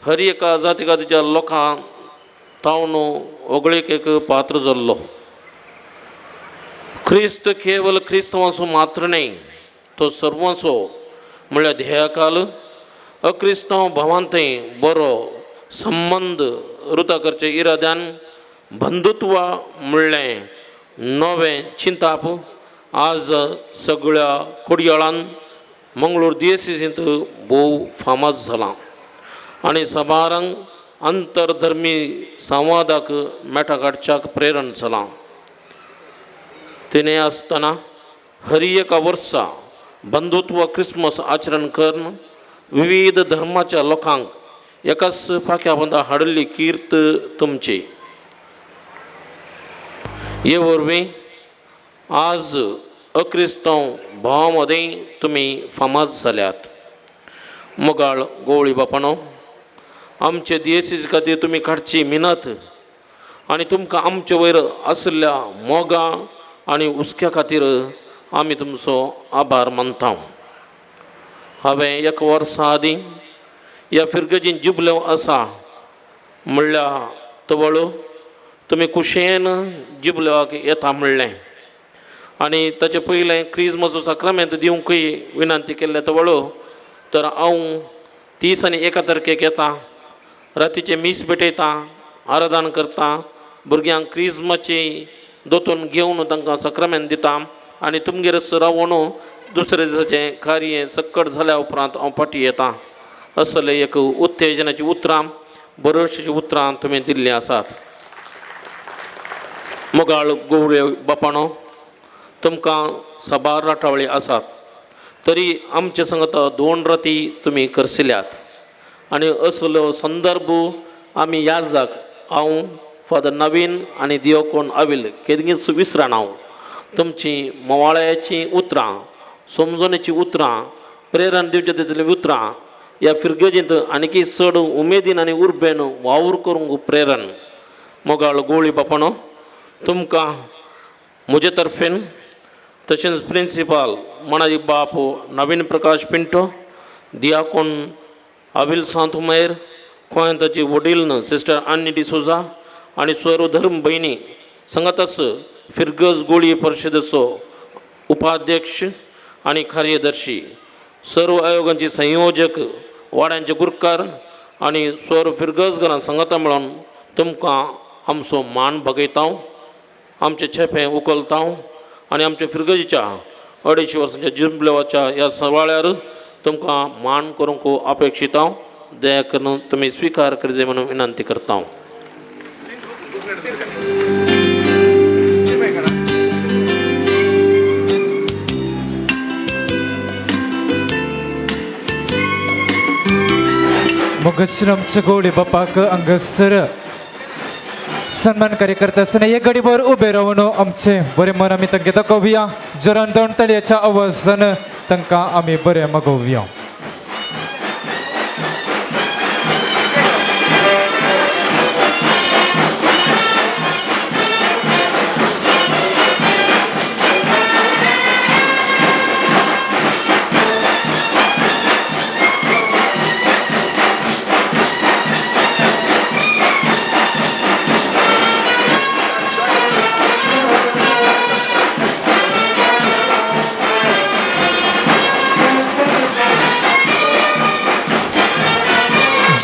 हर एका जाती जातीच्या लोकांक तावन होगळीक एक पात्र जाल्लो. क्रिस्त केवल क्रिस्तांवाचो मात्र न्हय तो सर्वांचो म्हणल्यार ध्येयाकाल अक्रिस्तांव भावांतय बरो संबंद रुता करचे इराद्यान बंधुत्व म्हणलें नवें चिंताप आज सगळ्या कोडयाळान मंगळूर दियेसींत भोव फामाद जालां आनी साबारांक आंतरधर्मी संवादाक मेटा काडच्याक प्रेरण जालां. तिणें आसतना हर एका वर्सा बंधुत्व क्रिसमस आचरण करून विविध धर्माच्या लोकांक एकाच पाख्या बंदा हाडिल्ली कीर्त तुमची. हे वरवीं आज अक्रिस्तांव भावां मदीं तुमी फामाद जाल्यात. मोगाळ गोवळी बापानो, आमचे दियेसीस खातीर तुमी काडची मिनत आनी तुमकां आमचे वयर आशिल्ल्या मोगा आनी हुस्क्या खातीर आमी तुमचो आभार मानता. हांवें एक वर्सा आदीं ह्या फिरगजीन जिबल्यो आसा म्हणल्या तवळ तुमी कुशेन जिबल्याक येता म्हणलें आनी ताचे पयलें क्रिजमाचो साक्रामेंत दिवंकूय विनंती केल्ले तवळ तर हांव 30 आनी 1 तारखेक येता, रातीचें मीस भेटयता, आराधन करता, भुरग्यांक क्रिजमाची दोतोन घेवन तांकां साक्रामेंत दिता आनी तुमगेर रावन दुसऱ्या दिसाचें कार्य सक्कट जाल्या उपरांत हांव फाटीं येता. असले एक उत्तेजनाची उतरां, बरोवचीं उतरां तुमी दिल्लीं आसात. मोगाळ गोवळे बापाणो, तुमकां साबार राटावळी आसात तरी आमचे संगत 2 राती तुमी करसिल्यात आनी असलो संदर्भ आमी याद हांव फादर नवीन आनी दियोकोन अविल केदगीच विसरान हांव तुमची मोवाळ्याचीं उतरां, समजणेचीं उतरां, प्रेरण दिवचे तितलीं उतरां ह्या फिरगेजींत आनीकी चड उमेदीन आनी उर्बेन वावर करूंक प्रेरण. मोगाळ गोवळी बापाणो, तुमकां म्हजे तर्फेन तशेंच प्रिंसिपाल मणाजी बाप नवीन प्रकाश पिंटो, दियाकोन अविल सांतुमेर, कोंयताची वडील सिस्टर आन्नी डिसोजा आनी सर्व धर्म भयणी संगतच फिरगज गोळी परिशदेचो उपाध्यक्ष आनी कार्यदर्शी सर्व आयोगांचे संयोजक वाड्यांचे गुरकार आनी सर्व फिरगज घरां संगता मेळोन तुमकां आमचो मान बगयता, आमचे चेपें उखलता आनी आमच्या फिरगजीच्या 250 वर्सांच्या जुबलेवाच्या ह्या सवाळ्यार तुमकां मान करूंक अपेक्षीत हांव. दया करून तुमी स्विकार करचे म्हणून विनंती करता. मोगश्रमचे गोडे बापाक अंगसर सन्मान कार्यकर्ता आसतना एक घडीभर उबे रावन आमचे बरें मन आमी तांकां दाखोवया. जोरान दोन ताळयाच्या आवाजान तांकां आमी बरें मागोवया.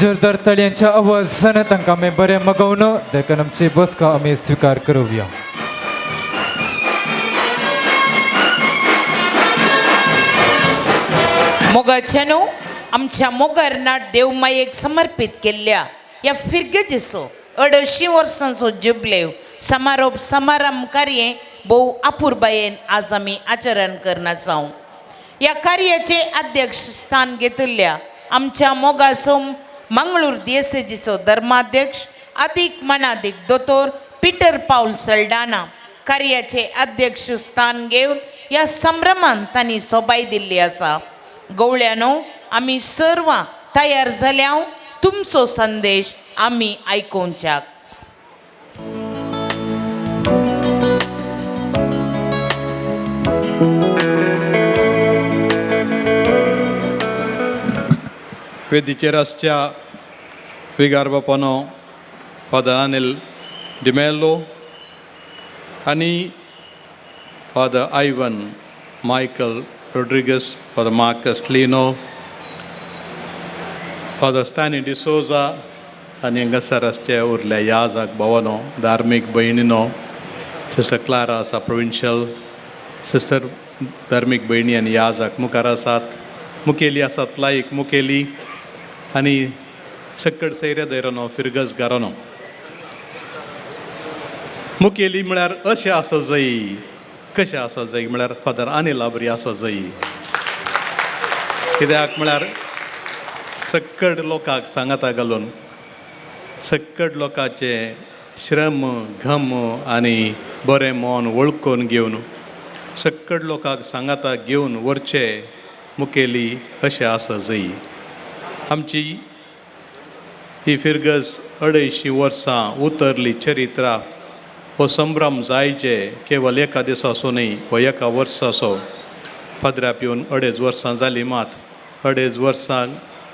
जोरदार ताळयांच्या आवाजान तांकां आमी बरें मागोवन देखून आमची बसका आमी स्विकार करुया. मोगाच्यानो आमच्या मोगरनाथ देवमायेक समर्पीत केल्ल्या ह्या फिरगजेचो 250 वर्सांचो जुबलेव समारोप समारंभ कार्य भोव अपुरबायेन आज आमी आचरण करना जावं. ह्या कार्याचे अध्यक्ष स्थान घेतिल्ल्या आमच्या मोगासो मंगळूर दियसेजीचो धर्माध्यक्ष अधिक मनादीक दोतोर पिटर पावल सल्डाना कार्याचे अध्यक्ष स्थान घेवन ह्या संभ्रमान तांणी सोबाय दिल्ली आसा. गवळ्यानो आमी सर्वां तयार जाल्या तुमचो संदेश आमी आयकुच्याक. वेदीचेर आसच्या विगार बापानो फादर अनिल डिमेलो आनी father Ivan Michael Rodrigues, father Marcus Lino, father Stany D'Souza आनी हांगासर आसचे उरल्या याजाक भवनो धार्मीक भयणीनो सिस्टर क्लारा आसा प्रोविन्शियल सिस्टर धार्मीक भयणी आनी याजाक मुखार आसात, मुखेली आसात लायक मुखेली आनी सक्कड सैऱ्या दैरानो फिरगज घरानो. मुखेली म्हळ्यार अशें आसा जाय, कशें आसा जाय म्हळ्यार फादर अनिल आबरी आसा जाय. कित्याक म्हळ्यार सक्कड लोकांक सांगाता घालून सक्कड लोकांचे श्रम घम आनी बरें मन वळखून घेवन सक्कड लोकांक सांगाता घेवन व्हरचे मुखेली अशें आसा जाय. आमची ही फिरगज 250 वर्सां उतरली चरित्रा हो संभ्रम जायचे केवल एका दिसाचो न्हय हो एका वर्साचो. पदरा पिवन 2.5 वर्सां जालीं मात 2.5 वर्सां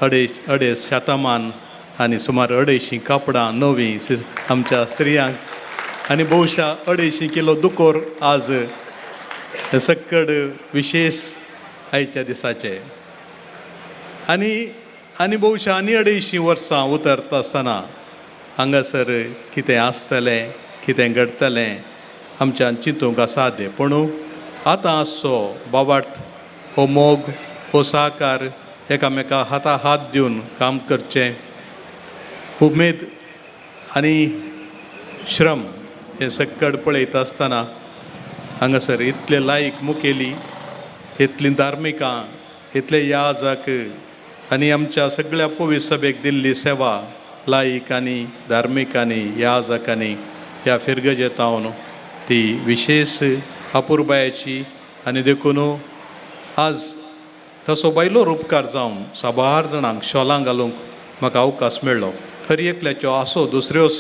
2.5 शतमान आनी सुमार 250 कापडां नवीं आमच्या स्त्रियांक आनी बहुशा 250 किलो दुकोर आज सक्कड विशेश आयच्या दिसाचे. आनी आनी बहुशा आनी 250 वर्सां उतरता आसतना हांगासर कितें आसतलें कितें घडटलें आमच्यान चिंतूंक आसा तें. पूण आतां आसचो बाबार्थ हो मोग हो सहकार एकामेका हाता हात दिवन काम करचें उमेद आनी श्रम हें सक्कड पळयता आसतना हांगासर इतले लायक मुखेली इतलीं धार्मिकां इतले याजाक आनी आमच्या सगळ्या पवित्र सभेक दिल्ली सेवा लायक आनी धार्मिकांनी याजकांनी ह्या फिरगजेतावन ती विशेश अपुरबायेची. आनी देखून आज तसो बायलो रुपकार जावन साबार जाणांक शॉलां घालूंक म्हाका अवकाश मेळ्ळो. हर एकल्याच्यो आसो दुसऱ्योच,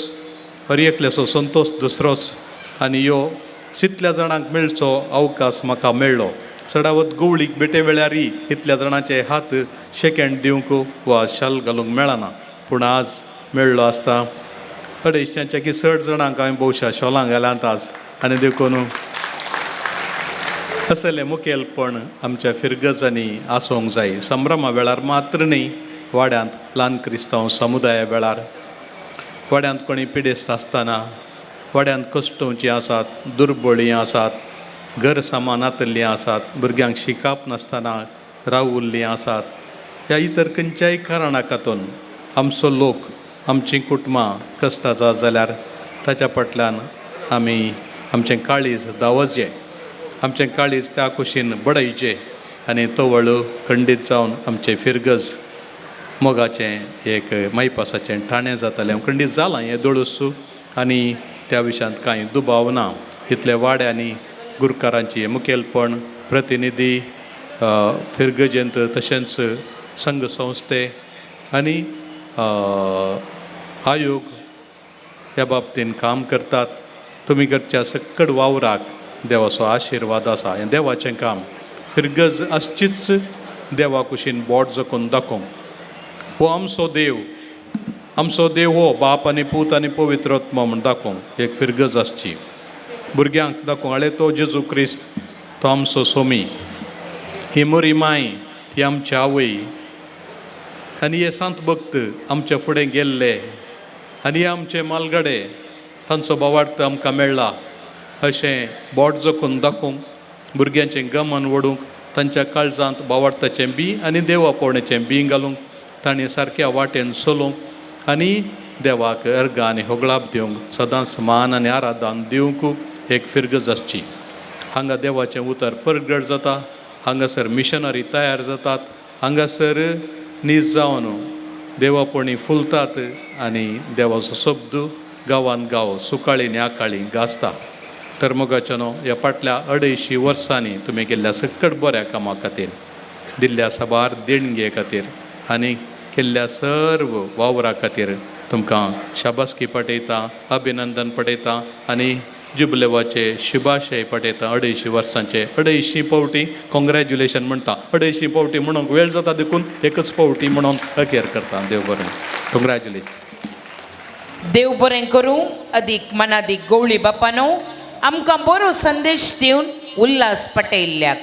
हर एकल्याचो संतोश दुसरोच आनी ह्यो सितल्या जाणांक मेळचो अवकाश म्हाका मेळ्ळो. चडावत गोवळीक भेटे वेळारय इतल्या जाणांचे हात शेक हँड दिवंक वा शाल घालूंक मेळना, पूण आज मेळ्ळो आसता. अडेचशांच्या की चड जाणांक हांवें भोवशा शॉलां घाल्यांत आज आनी देखून असलें मुखेलपण आमच्या फिरगजांनी आसूंक जाय. संभ्रमा वेळार मात्र न्ही, वाड्यांत ल्हान क्रिस्तांव समुदाया वेळार, वाड्यांत कोणी पिडेस्त आसतना, वाड्यांत कश्टोवचीं आसात, दुर्बळीं आसात, घर सामान नातिल्लीं आसात, भुरग्यांक शिकाप नासतना रावुल्लीं आसात, ह्या इतर खंयच्याय कारणा खातून आमचो लोक आमचीं कुटुंबां कश्टां जाल्यार ताच्या फाटल्यान आमी आमचें काळीज धांवचें, आमचें काळीज त्या कुशीन बडयचें आनी तवळ खंडीत जावन आमचें फिरगज मोगाचें एक मायपासाचें ठाणें जातालें. खंडीत जालां हें दोळूस आनी त्या विशयांत कांय दुबाव ना. इतले वाड्यांनी गुरकारांची मुखेलपण, प्रतिनिधी फिरगजेंत, तशेंच संघ संस्थे आनी आयोग ह्या बाबतीन काम करतात. तुमी करच्या सक्कड वावराक देवाचो आशिर्वाद आसा. हें देवाचें काम. फिरगज आसचीच देवा कुशीन बोट जखून दाखोवंक. हो आमचो देव, आमचो देव हो बाप आनी पूत आनी पवित्र आत्मो म्हूण दाखोवंक एक फिरगज आसची. भुरग्यांक दाखोवंक आळे तो जेजू क्रिस्त, तो आमचो सोमी, ही मोरी माय, ती आमची आवय आनी हे सांत भक्त आमच्या फुडें गेल्ले आनी हे आमचे मालगडे, तांचो भावार्थ आमकां मेळ्ळा अशें बोट जखून दाखोवंक, भुरग्यांचें गमन ओडूंक, तांच्या काळजांत भावार्थाचें बी आनी देवा पोवणेचें बी घालूंक, तांणी सारक्या वाटेन चलोवंक आनी देवाक अर्गां आनी होगळाप दिवंक सदांच मान आनी आराधन दिवंक एक फिरगज आसची. हांगा देवाचें उतर परगट जाता, हांगासर मिशनरी तयार जातात, हांगासर नीज जावन देवापणी फुलतात आनी देवाचो शब्द गांवान गांव सुकाळी आनी आकाळी गाजता. तर मोगाचें न्हू ह्या फाटल्या 250 वर्सांनी तुमी केल्ल्या सक्कड बऱ्या कामा खातीर, दिल्ल्या साबार देणगे खातीर आनी केल्ल्या सर्व वावरा खातीर तुमकां शाबासकी पटयता, अभिनंदन पटयता आनी जुबलेवाचे शुभाशय पटयता. 250 वर्सांचे 250 पावटी कॉंग्रॅच्युलेशन म्हणटा. 250 पावटी म्हणूंक वेळ जाता देखून एकच पावटी म्हणून अखेर करता. देव बरें, कॉंग्रॅच्युलेशन. देव बरें करूं. अदीक मनादीक गवळी बापानो आमकां बरो संदेश दिवन उल्हास पटयल्ल्याक.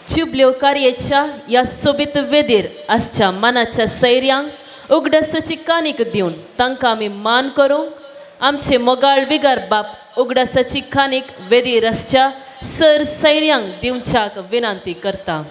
जुबल्यो कार्याच्या ह्या सोबीत वेदीर आसच्या मनाच्या सैर्यांक उगडासाची कानीक दिवन तांकां आमी मान करूंक आमचे मोगाळ विगार बाप उगडासाची कानीक वेदीर आसच्या सर सैर्यांक दिवच्याक विनंती करता.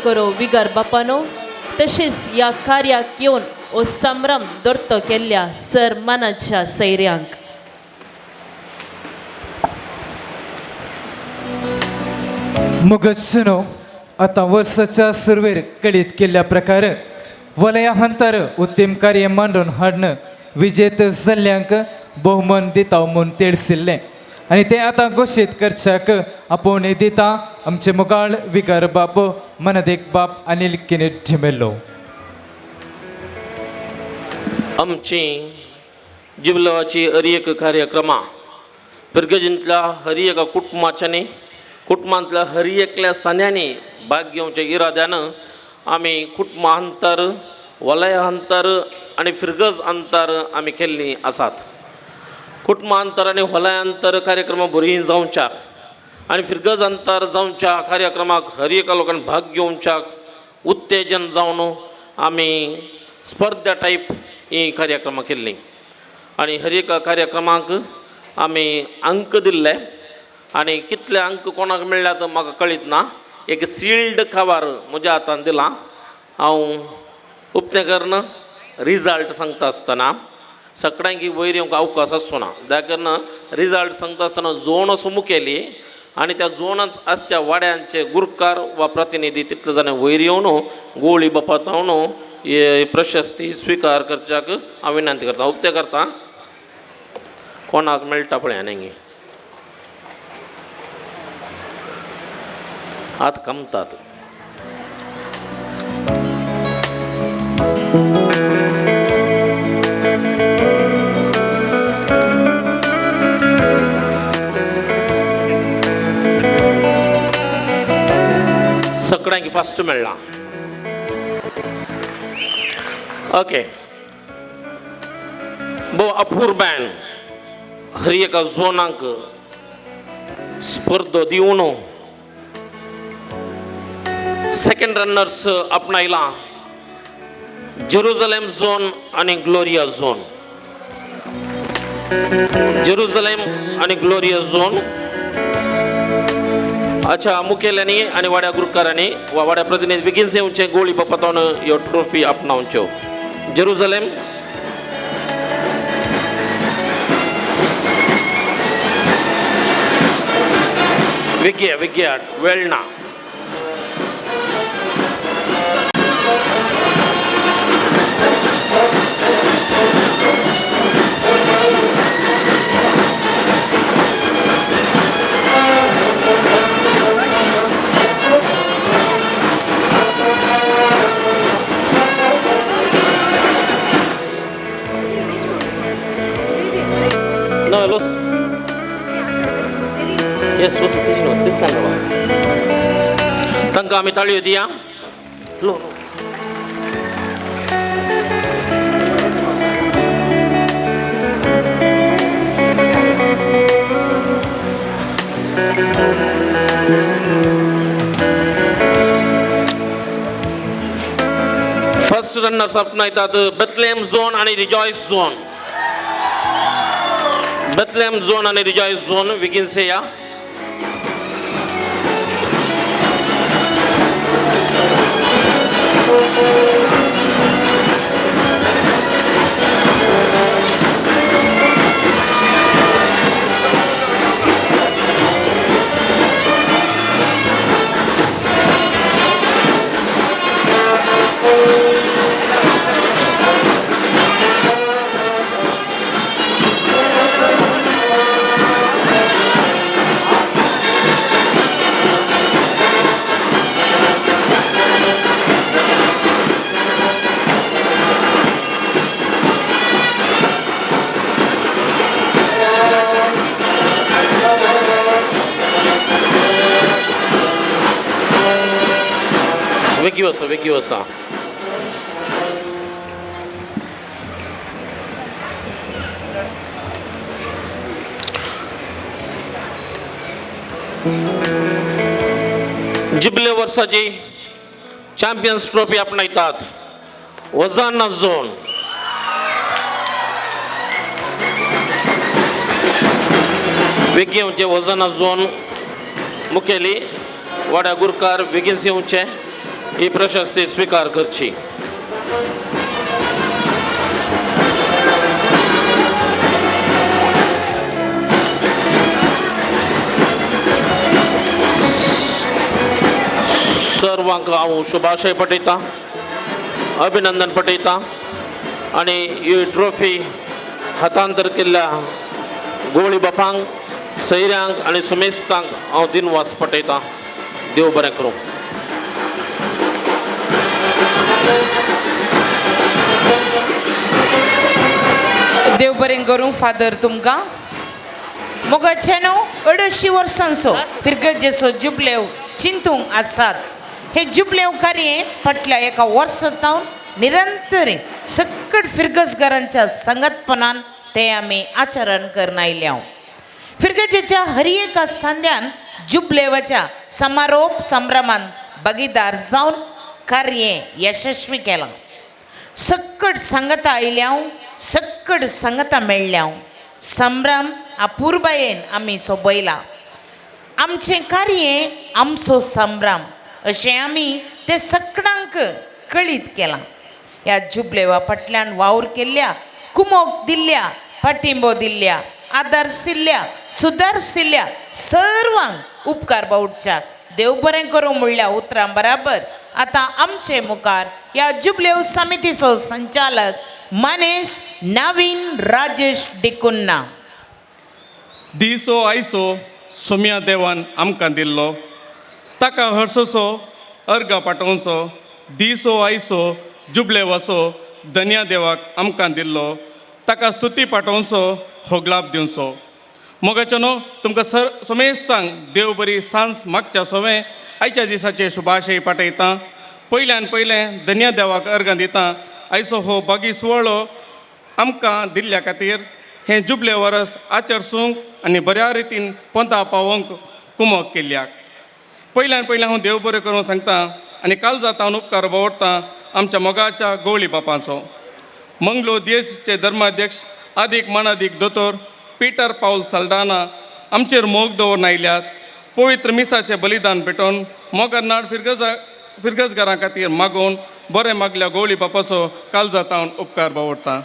करो विगर बापानो तशेंच ह्या कार्याक येवन हो संभ्रम दर्तो केल्ल्या सर मानाच्या सैर्यांक. मुगसनो आतां वर्साच्या सुरवेर कळीत केल्ल्या प्रकार वलया हंतर उत्तम कार्य मांडून हाडून विजेत जाल्ल्यांक भोवमान दिता म्हूण तेडसिल्लें आनी तें आतां घोशीत करच्याक आपोवणें दिता आमचे मुगाळ विगर बाब मनदेक बाब अनिल किनेट झिमेल्लो. आमची जिबलवाची हर एक कार्यक्रमां पिरगजींतल्या हर एका कुटुंबाच्यांनी कुटुंबांतल्या हर एकल्या सान्यांनी भाग घेवच्या इराद्यान आमी कुटुंबा अंतर वलय अंतर आनी फिरगज अंतर आमी केल्लीं आसात. कुटुंबा अंतर आनी वलय अंतर कार्यक्रमां बरीं जावच्याक आनी फिरगज अंतर जावच्या कार्यक्रमाक हर एका लोकान भाग घेवच्याक उत्तेजन जावन आमी स्पर्धा टायप ही कार्यक्रमां केल्लीं आनी हर एका कार्यक्रमाक आमी अंक दिल्ले आनी कितले अंक कोणाक मेळ्ळ्यात म्हाका कळीत ना. एक सिल्ड कवर म्हज्या हातान दिलां. हांव उपतें करून रिजल्ट सांगता आसतना सगळ्यांक वयर येवंक अवकाश आसचो ना, त्या कारण रिजल्ट सांगता आसतना जोन असो मुखेली आनी त्या जोनांत आसच्या वाड्यांचे गुरकार वा प्रतिनिधी तितले जाणां वयर येवन गोळी बापात हांव हे प्रशस्ती स्विकार करच्याक हांव विनंती करता. उक्तें करता कोणाक मेळटा पळय आनी हात कमतात. सगळ्यांक फास्ट मेळ्ळा. ओके भोव अपूर्बॅन हर एका झोनाक स्पर्धो दिवन सेकंड रनर्स आपणायला जेरुजलेम झोन आनी ग्लोरिया झोन. जेरुजलेम आनी ग्लोरिया झोन अच्छा मुखेल्यांनी आनी वाड्या गुरकारांनी वा वाड्या प्रतिनिधी बेगीन येवचे गोळी बापातावन ह्यो trophy आपणावच्यो. जेरुजलेम विग्या विग्या वेळना. No, los. Yes, los this time. तांकां आमी ताळयो दिया. लो फर्स्ट रनर्स आपणायतात बेथलेम झोन आनी रिजॉयस झोन. बेथलेम झोन आनी रिजॉयस झोन बेगीन या. वेगीं वसा वेगीं वसा. जिबले वर्साची चॅम्पियन्स ट्रॉफी आपणायतात वजाना झोन. वेगीं येवचे वजाना झोन मुखेली वाड्या गुरकार बेगीन येवचे ही प्रशस्ती स्विकार करची. सर सर्वांक हांव शुभाशय पठयतां, अभिनंदन पठयतां आनी ही ट्रॉफी हातांतर केल्ल्या गोवळी बापांक, सैऱ्यांक आनी सुमेस्तांक हांव दिनवास पठयतां. देव बरें करूं. देव बरें करूं फादर तुमकां. मोगाचे न्हू 250 वर्सांचो फिरगजेचो जुबलेव चिंतूंक आसात. हे जुबलेव कार्य फाटल्या एका वर्सा तावन निरंतर सकट फिरगजगारांच्या संगतपणान ते आमी आचरण करून आयल्या. फिरगजेच्या हर एका सांद्यान जुबलेवाच्या समारोप संभ्रमान भागीदार जावन कार्य यशस्वी केलां. सकट सांगता आयल्या, सकट सांगता मेळ्ळ्या. संभ्रम अपुरबायेन आमी सोबयला. आमचें कार्य आमचो संभ्रम अशें आमी ते सकडांक कळीत केलां. ह्या जुबलेवा फाटल्यान वावर केल्ल्या, कुमोक दिल्ल्या, पाठिंबो दिल्ल्या, आदारशिल्ल्या, सुदारशिल्ल्या सर्वांक उपकार बावडच्याक देव बरें करूं म्हणल्या उतरां बराबर आतां आमचे मुखार ह्या जुबलेव समितीचो संचालक मानेस नवीन राजेश डिकुन्ना. दिसो आयसो सोम्या देवान आमकां दिल्लो, ताका हर्सोसो अर्घ पाठोवचो. दिसो आयसो जुबले वसो धन्या देवाक आमकां दिल्लो, ताका स्तुती पाठोवचो, होगलाप दिवचो. मोगाचो न्हू तुमकां सर समेस्तांक देव बरी सांज मागच्या सोवें आयच्या दिसाचे शुभाशय पाठयतां. पयल्यान पयलें धन्या देवाक अर्घां दिता आयचो हो बागी सुवाळो आमकां दिल्ल्या खातीर. हें जुबले वरस आचरसूंक आनी बऱ्या रितीन पोंता पावोवंक कुमक केल्ल्याक पयल्यान पयलें हांव देव बरें करूंक सांगता आनी काल जाता हांव उपकार दवरता आमच्या मोगाच्या गवळी बापाचो. मंगलो देशचे धर्माध्यक्ष आदीक मानादीक दोतोर पिटर पावल सल्डाना आमचेर मोग दवरून आयल्यात. पवित्र मिसाचें बलिदान भेटोवन मोगरनाड फिरगजगारां खातीर मागोवन बरें मागल्या गवळी बापाचो काल जाता उपकार दवरता.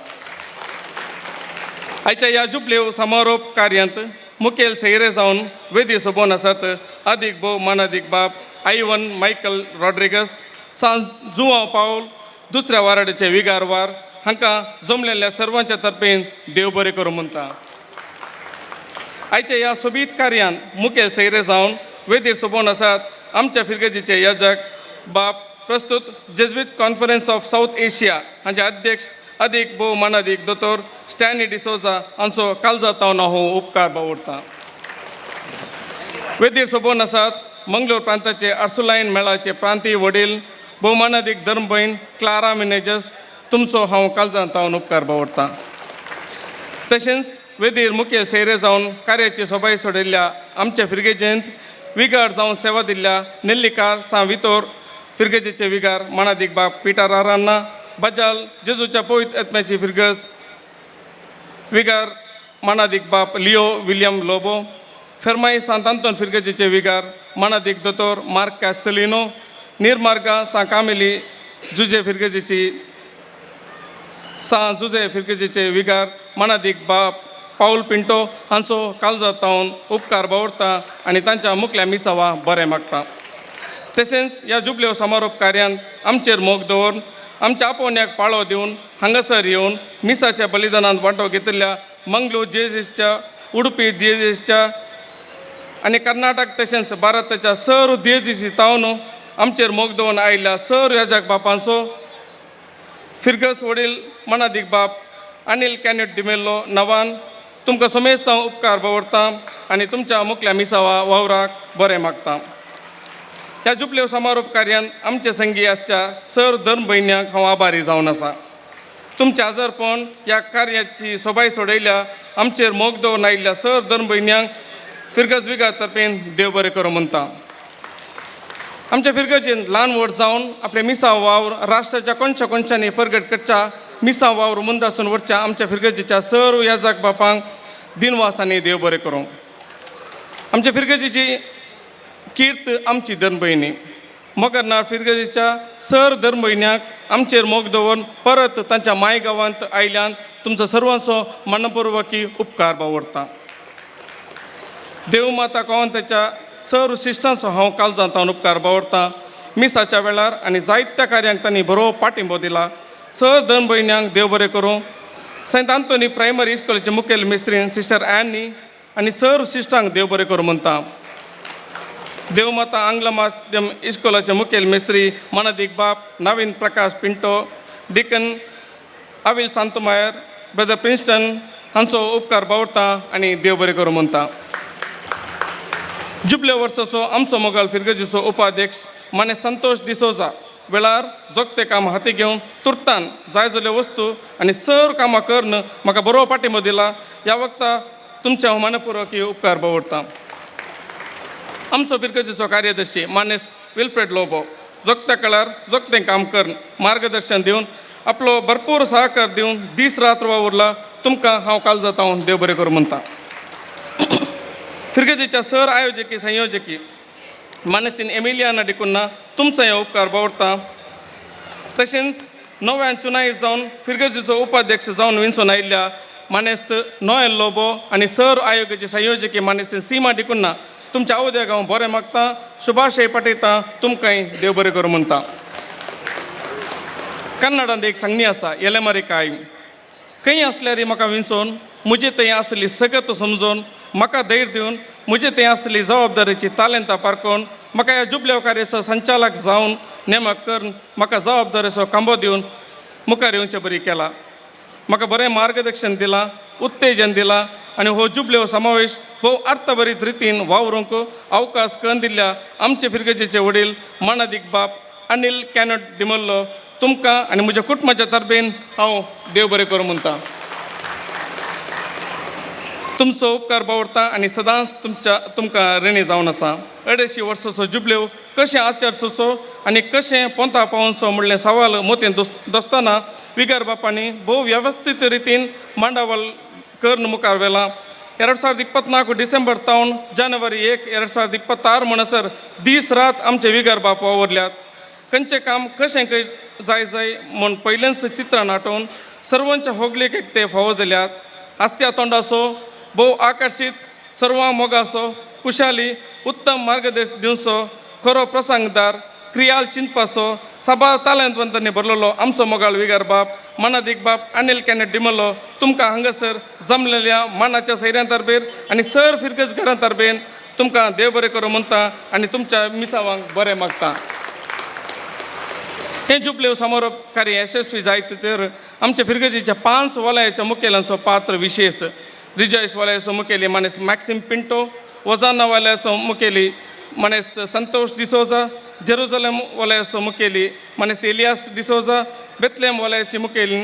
आयच्या ह्या जुबलेव समारोप कार्यांत मुखेल सैरे जावन वेदी सोबोवन आसात आदीक भोव मानादीक बाप आयवन मायकल रॉड्रिगस, सांत जुवांव पावल दुसऱ्या वाराड्याचे विगारवार हांकां जमलेल्या सर्वांच्या तर्फेन देव बरें करूं म्हणटा. आयच्या ह्या सोबीत कार्यान मुखेल सैरे जावन वेदीर सोबोवन आसात आमच्या फिरगजीचे याजक बाप प्रस्तुत Jesuit conference of South Asia हांचे अध्यक्ष अदीक भोव मानादीक दोतोर स्टॅनली डिसोजा हांचो कालजा तावन हो उपकार बावडटा. वेदीर सोबोवन आसात मंगलोर प्रांताचे आर्सुलायन मेळाचे प्रांतीय वडील भोवमानादीक धर्मभयण क्लारा मिनेजस, तुमचो हांव कालजान तावन उपकार बावडटा. तशेंच वेदीर मुखेल सैरे जावन कार्याची सोबाय सोडिल्ल्या आमच्या फिरगेजेंत विगार जावन सेवा दिल्ल्या नेल्लीकार सां वितोर फिरगेजेचे विगार मानादीक बाप पिटर आरान्ना, बजाल जेजूच्या पवित्र आत्म्याची फिरगज विगार मानादीक बाप लिओ विलियम लोबो, फेरमाई सांत आंतोन फिरगजेचे विगार मानादीक दोतोर मार्क कॅस्टलिनो, निर्मार्गा सां कामेली जुजे फिरगजेची सां जुजे फिरगजेचे विगार मानादीक बाप पावल पिंटो हांचो कालजा तावन उपकार बावडता आनी तांच्या मुखल्या मिसावा बरें मागता. तशेंच ह्या जुबलेव समारोप कार्यांत आमचेर मोग दवरून आमच्या आपोवण्याक पाळो दिवन हांगासर येवन मिसाच्या बलिदानांत वांटो घेतिल्ल्या मंगलोर जेजीसच्या, उडुपी जेजीसच्या आनी कर्नाटक तशेंच भारताच्या सर देजीसी तावन आमचेर मोग दवरून आयिल्ल्या सर याजक बापांचो फिरगस वडील मनादीक बाप अनिल कॅनेट डिमेल्लो नवान तुमकां समेस्त हांव उपकार दवरता आनी तुमच्या मुखल्या मिसावा वावराक बरें मागता. ह्या जुबलेव समारोप कार्यान आमचे संगी आसच्या सर धर्म भयण्यांक हांव आभारी जावन आसा. तुमचें आजारपण ह्या कार्याची सोबाय सोडयल्या आमचेर मोग दवरून आयिल्ल्या सर धर्म भयण्यांक फिरगज विगार तर्फेन देव बरें करूं म्हणटा. आमच्या फिरगजेन ल्हान व्हड जावन आपले मिसाव वावर राष्ट्राच्या कोनशा कोनशांनी परगट करच्या मिसाव वावर मुंदासून वरच्या आमच्या फिरगजेच्या सर्व याजक बापांक दिनवास आनी देव बरें करूं. आमच्या फिरगजेची कीर्त आमची धर्मभयणी मगरनाथ फिरगजेच्या सर धर्मभयण्याक आमचेर मोग दवरून परत तांच्या माय गांवांत आयल्यान तुमचो सर्वांचो मनपूर्वकी उपकार बावडता. देवमाता कोवंताच्या सर्व शिश्टांचो हांव काळजांत हांव उपकार बावडता. मिसाच्या वेळार आनी जायत्या कार्यांक तांणी बरो पाठिंबो दिला. सर धन भयण्यांक देव बरें करूं. सेंट आंतोनी प्रायमरी इस्कॉलाचे मुखेल मिस्त्रीन सिस्टर ॲनी आनी सर सिस्टरांक देव बरें करूं म्हणटा. देवमाता आंग्ल माध्यम इस्कॉलाचे मुखेल मिस्त्री मानादीक बाप Naveen Prakash Pinto, deacon Avil Santomayor, brother Princeton हांचो उपकार बावडता आनी देव बरें करूं म्हणटा. जुबले वर्साचो आमचो मोगाल फिरगजीचो उपाध्यक्ष माने संतोष डिसोजा वेळार जोगते काम हाती घेवन तुर्तान जाय जाल्ल्यो वस्तू आनी सर कामां करून म्हाका बरो पाठिंबो दिला. ह्या वखता तुमच्या हांव मनपूर्वक उपकार बावडता. आमचो फिरगजीचो कार्यदर्शी मानेस्त विल्फ्रेड लोबो जोगत्या काळार जोगतें काम करून मार्गदर्शन दिवन आपलो भरपूर सहकार दिवन दीस रात्र वावुरला. तुमकां हांव काळजांत हांव देव बरें करूं म्हणटा. फिरगजीच्या सर आयोजकी संयोजकी मानेस्तीन एमिलियाना डिकुन्ना तुमचो हे उपकार बावडता. तशेंच नव्यान चुनाई जावन फिरगजीचो उपाध्यक्ष जावन विंचून आयिल्ल्या मानेस्त नोएल लोबो आनी सर आयोगाचे संयोजकी मानेस्तीन सीमा डिकुन्ना तुमच्या आवद्याक हांव बरें मागता, शुभाशय पाठयता. तुमकांय देव बरें करूं म्हणटा. कन्नडांत एक सांगणी आसा, एलेमारी काय खंय आसल्यार म्हाका विंचोन म्हजे थंय आसली सगत समजून म्हाका धैर्य दिवन म्हजे थंय आसली जबाबदारीची तालेंतां पारकोवन म्हाका ह्या जुबलेव कार्याचो संचालक जावन नेमक करून म्हाका जबाबदारीचो खांबो दिवन मुखार येवचे बरी केला. म्हाका बरें मार्गदर्शन दिलां, उत्तेजन दिलां आनी हो जुबलेव समावेश भोव अर्थभरीत रितीन वावरूंक अवकाश करून दिल्ल्या आमचे फिरगजेचे वडील मानादीक बाप अनिल कॅनट डिमल्लो तुमकां आनी म्हज्या कुटुंबाच्या तर्फेन हांव देव बरें करूं म्हणटा. तुमचो उपकार बावडता आनी सदांच तुमकां रिणी जावन आसा. 250 वर्साचो जुबलेव कशें आचरचो आनी कशें पोंता पावोवचो म्हणलें सवाल मोतीन दोसतना विगर बापांनी भोव वेवस्थीत रितीन मांडावळ करून मुखार व्हेला. 2024 डिसेंबर तावन जानेवारी 1 2026 म्हणसर दीस रात आमचे विगर बाप वावुरल्यात. खंयचें काम कशें जाय जाय म्हूण पयलेंच चित्रां आठोवन सर्वांच्या होगलेक ते फावो जाल्यात. आस्त्या तोंडाचो भोव आकर्शीत सर्वां मोगाचो कुशाली उत्तम मार्गदर्श दिवचो खरो प्रसंगदार क्रियाल चिंतपाचो साबार तालेंतवंतांनी भरलेलो आमचो मोगाळ विगर बाप मानादीक बाप अनिल कॅनेट डिमलो तुमकां हांगासर जमलेल्या मानाच्या सैऱ्यां तर्फेर आनी सर फिरगज घरां तर्फेन तुमकां देव बरें करूं म्हणटा आनी तुमच्या मिसावांक बरें मागता. हें जुबलेव समारोप कार्य यशस्वी जायत तर आमच्या फिरगजीच्या 5 वलयाच्या मुखेल्यांचो पात्र विशेष रिजॉयस वलयाचो मुखेली मानेस्त मॅक्सिम पिंटो, वजाना वलयाचो मुखेली मानेस्त संतोष डिसोजा, जेरुजलम वलयाचो मुखेली मानेस्त एलियास डिसोजा, बेतलेम वलयाची मुखेली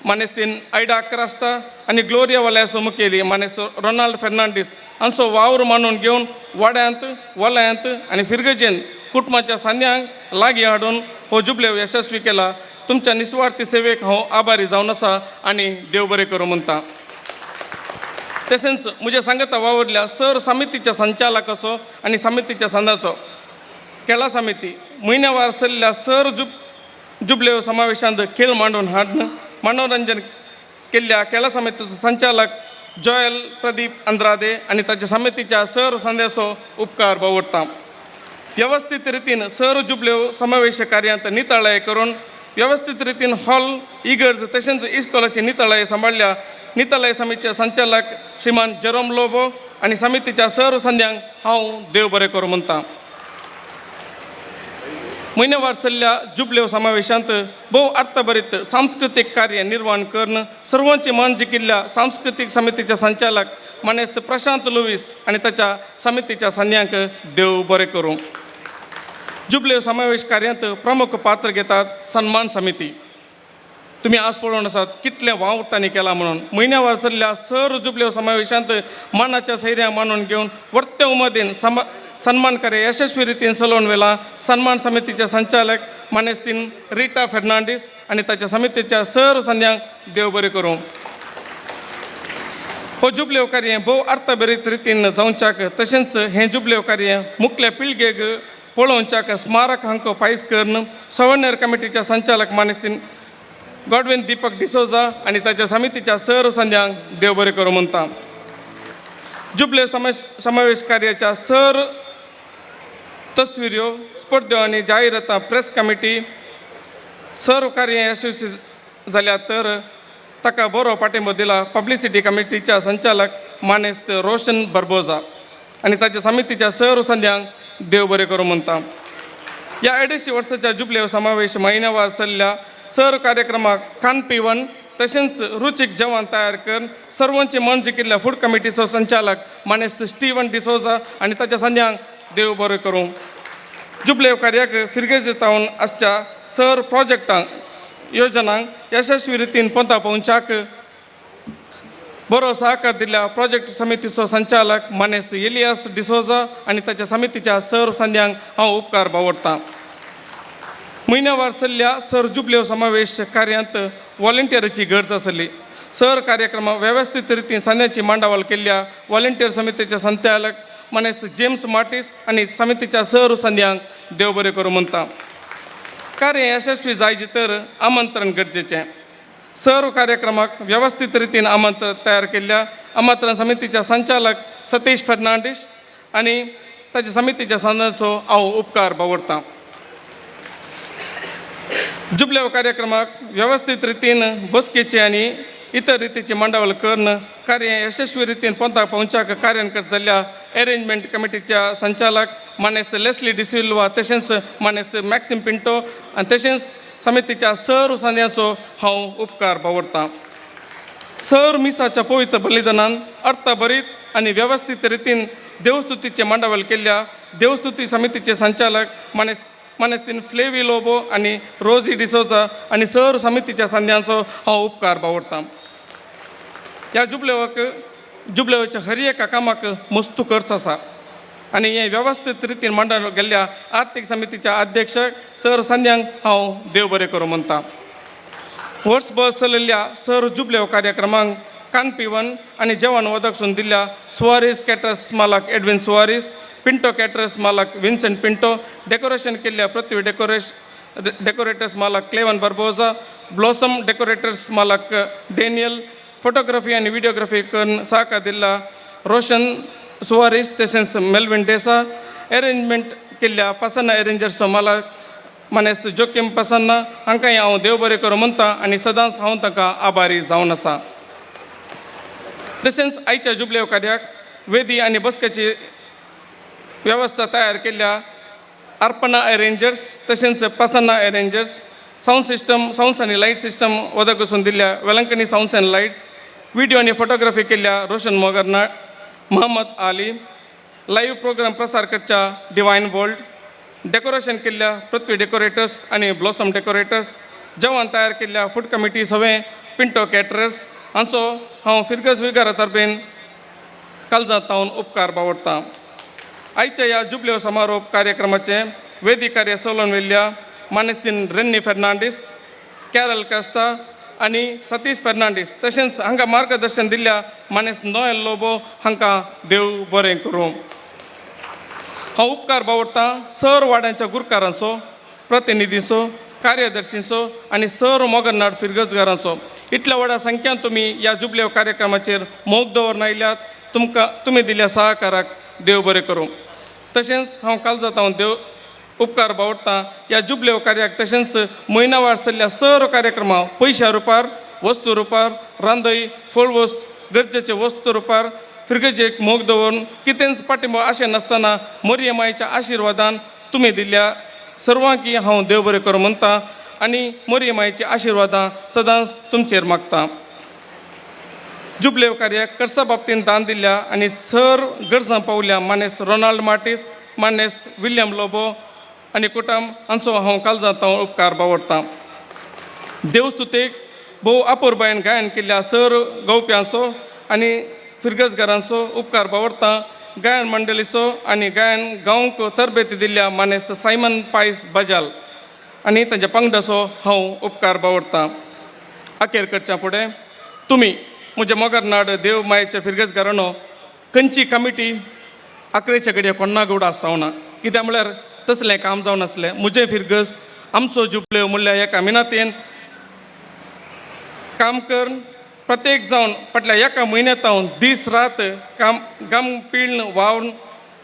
मानेस्तीन आयडा क्रास्ता आनी ग्लोरिया वलयाचो मुखेली मानेस्त रोनाल्ड फेर्नांडीस हांचो वावर मानून घेवन वाड्यांत वलयांत आनी फिरगजेन कुटुंबाच्या सांद्यांक लागीं हाडून हो जुबलेव यशस्वी केला. तुमच्या निस्वार्थी सेवेक हांव आभारी जावन आसा आनी देव बरें करूं म्हणटा. तशेंच म्हज्या सांगता वावुरल्या सर समितीच्या संचालकाचो आनी समितीच्या संदाचो खेळा समिती म्हयन्यावार चल्ल्या सर जुबलेव समावेशांत खेळ मांडून हाडून मनोरंजन केल्ल्या खेळा समितीचो संचालक जॉयल प्रदीप अंद्रादे आनी ताच्या समितीच्या सर संदेसो उपकार बावडता. व्यवस्थीत रितीन सर जुबलेव समावेश कार्यांत नितळाय करून व्यवस्थीत रितीन हॉल इगर्ज तशेंच इस्कॉलाची नितळाय सांबाळ्ळ्या नितळाय समितीचे संचालक श्रीमान जेरोम लोबो आनी समितीच्या सर संद्यांक हांव देव बरें करूं म्हणटा. म्हयनेवार चल्ल्या जुबलेव समावेशांत भोव अर्थभरीत सांस्कृतीक कार्य निर्माण करून सर्वांचे मन जिखिल्ल्या सांस्कृतीक समितीचे संचालक मानेस्त प्रशांत लुवीस आनी ताच्या समितीच्या संद्यांक देव बरें करूं. जुबलेव समावेश कार्यांत प्रमुख पात्र घेतात सन्मान समिती. तुमी आज पळोवन आसात कितलें वावर तांणी केला म्हणून म्हयन्यावार चल्ल्या सर जुबलेव समावेशांत मानाच्या सैऱ्या मानून घेवन वर्ते उमेदीन सन्मान कार्य यशस्वी रितीन चलोवन व्हेला. सन्मान समितीचे संचालक मानेस्तीन रिटा फेर्नांडीस आनी ताच्या समितीच्या सर संद्यांक देव बरें करूं. हो जुबलेव कार्य भोव अर्थभरीत रितीन जावच्याक तशेंच हें जुबलेव कार्य मुखल्या पिळगेक पळोवच्याक स्मारक हांकां फायज करून सवर्नर कमिटीच्या संचालक मानेस्तीन गॉडविन दीपक डिसोजा आनी ताच्या समितीच्या सर संद्यांक देव बरें करूं म्हणटा. जुबले समावेश कार्याच्या सर तस्विऱ्यो स्पर्ध्यो आनी जाहिरातां प्रेस कमिटी सर्व कार्य यशस्वी जाल्या तर ताका बरो पाठिंबो दिला पब्लिसिटी कमिटीच्या संचालक मानेस्त रोशन बर्बोजा आनी ताच्या समितीच्या सर्व संद्यांक देव बरें करूं म्हणटा. ह्या 250 वर्साच्या जुबलेव समावेश म्हयन्यावार चल्ल्या सर कार्यक्रमाक खाण पिवन तशेंच रुचीक जेवण तयार करून सर्वांचे मन जिखिल्ल्या फूड कमिटीचो संचालक मानेस्त स्टीवन डिसोजा आनी ताच्या संद्यांक देव बरें करूं. जुबलेव कार्याक फिरगेज तावन आसच्या सर प्रोजेक्टांक योजनांक यशस्वी रितीन पोंता पोवच्याक बरो सहकार दिल्ल्या प्रोजेक्ट समितीचो संचालक मानेस्त एलियास डिसोजा आनी ताच्या समितीच्या सर संद्यांक हांव उपकार बावडटां. म्हयन्यावार चल्ल्या सर जुबलेव समावेश कार्यांत वॉलंटियराची गरज आसली. सर कार्यक्रमा वेवस्थीत रितीन सांद्याची मांडावळ केल्ल्या वॉलंटियर समितीचे संचालक मानेस्त जेम्स मार्टीस आनी समितीच्या सर संद्यांक देव बरें करूं म्हणटा. कार्य यशस्वी जायचे तर आमंत्रण गरजेचें. सर्व कार्यक्रमाक वेवस्थीत रितीन आमंत्रण तयार केल्ल्या आमंत्रण समितीच्या संचालक सतीश फर्नांडीस आनी ताच्या समितीच्या संदांचो हांव उपकार बावडटां. जुबलेव कार्यक्रमाक वेवस्थीत रितीन बसकेची आनी इतर रितीची मांडावळ करून कार्य यशस्वी रितीन पोंताक पावच्याक कार्यान जाल्ल्या अरेंजमेंट कमिटीच्या संचालक मानेस्त लेस्ली डिसिल्वा तशेंच मानेस्त मॅक्सिम पिंटो आनी तशेंच समितीच्या सर्व सांद्यांचो हांव उपकार बावडटां. सर मिसाच्या पवित्र बलिदानान अर्थभरीत आनी वेवस्थीत रितीन देवस्तुतीचे मांडावळ केल्ल्या देवस्तुती समितीचे संचालक मानेस्तीन फ्लेवी लोबो आनी रोजी डिसोजा आनी सर समितीच्या सांद्यांचो हांव उपकार बावडटां. ह्या जुबलेवाच्या हर एका कामाक मस्तू खर्च आसा आनी हे वेवस्थीत रितीन मांडून गेल्ल्या आर्थीक समितीच्या अध्यक्ष सर संद्यांक हांव देव बरें करूं म्हणटा. वर्सभर चलयल्ल्या सर जुबलेव कार्यक्रमांक कान पिवन आनी जेवण वदक सून दिल्ल्या सुवारीस कॅटर्स मालक एडविन सुवारीस, पिंटो कॅटर्स मालक विन्संट पिंटो, डेकोरेशन केल्ल्या पृथ्वी डेकोरेटर्स मालक क्लेवन बर्बोजा, ब्लॉसम डेकोरेटर्स मालक डेनियल, फोटोग्राफी आनी व्हिडिओग्राफी करून सहकार दिल्ला रोशन सुवारीस तशेंच मेल्विन डेसा, अरेंजमेंट केल्ल्या पसन्ना एरेंजर्सचो मालक मानेस्त जोकीम पसन्ना हांकांय हांव देव बरें करूं म्हणटा आनी सदांच हांव तांकां आभारी जावन आसा. तशेंच आयच्या जुबलेव कार्याक वेदी आनी बसकेची वेवस्था तयार केल्ल्या अर्पणा अरेंजर्स तशेंच Prasanna arrangers, sound system sounds आनी लायट सिस्टम वदक वचून दिल्ल्या Velankanni sounds and lights, video आनी फोटोग्राफी केल्ल्या रोशन मोगरनाड, मोहम्मद आली, लायव्ह प्रोग्राम प्रसार करच्या डिवायन वर्ल्ड, डेकोरेशन केल्ल्या पृथ्वी डेकोरेटर्स आनी ब्लॉसम डेकोरेटर्स, जेवण तयार केल्ल्या फूड कमिटी सवें पिंटो कॅटरर्स हांचो हांव फिरगज विगारा तर्फेन कालजांत तावन उपकार बावडटां. आयच्या ह्या जुबलेव समारोप कार्यक्रमाचें वेदी कार्य चलोवन व्हेल्ल्या मानेस्तीन रेन्नी फर्नांडीस, कॅरल कास्ता आनी सतीश फर्नांडीस तशेंच हांकां मार्गदर्शन दिल्ल्या मानेस्त नोएल लोबो हांकां देव बरें करूं. हांव उपकार बावडटां सर वाड्यांच्या गुरकारांचो, प्रतिनिधींचो, कार्यदर्शींचो आनी सर मोगरनाड फिरगजगारांचो. इतल्या व्हडा संख्यान तुमी ह्या जुबलेव कार्यक्रमाचेर मोग दवरून आयल्यात. तुमकां तुमी दिल्ल्या सहकाराक देव बरें करूं. तशेंच हांव कालजात हांव देव उपकार बावडटां ह्या जुबलेव कार्याक तशेंच म्हयन्यावार चल्ल्या सर्व कार्यक्रमां पयशा रुपार, वस्तू रुपार, रांदय, फळ वस्त, गरजेचे वस्तू रुपार फिरगजेक मोग दवरून कितेंच पाठिंबो आशें नासतना मोरये मायच्या आशिर्वादान तुमी दिल्ल्या सर्वांकी हांव देव बरें करूं म्हणटा आनी मोरये मायची आशिर्वादां सदांच तुमचेर मागता. जुबलेव कार्याक कर्सा बाबतीन दान दिल्ल्या आनी सर गरजां पावल्या मानेस्त रोनाल्ड मार्टीस, मानेस्त विल्यम लोबो आनी कुटुंब हांचो हांव कालजांत हांव उपकार बावडटां. देवस्तुतेक भोव अपुरबायेन गायन केल्ल्या सर गावप्यांचो आनी फिरगजगारांचो उपकार बावडटां. गायन मंडळीचो आनी गायन गावंक तरबेती दिल्ल्या मानेस्त सायमन पायस बजाल आनी तांच्या पंगडाचो हांव उपकार बावडटां. अखेर करच्या फुडें तुमी म्हज्या मोगरनाड देव मायेच्या फिरगजगारांनो, खंयची कमिटी आकरेच्या घडये कोण्णा गौड आसावना, कित्याक म्हळ्यार तसलें काम जावन नासलें. म्हजें फिरगज आमचो जुबलेव म्हणल्यार एका मिनातेन काम करून प्रत्येक जावन फाटल्या एका म्हयन्यांत हांव दीस रात काम गाम पिळ्ण वावन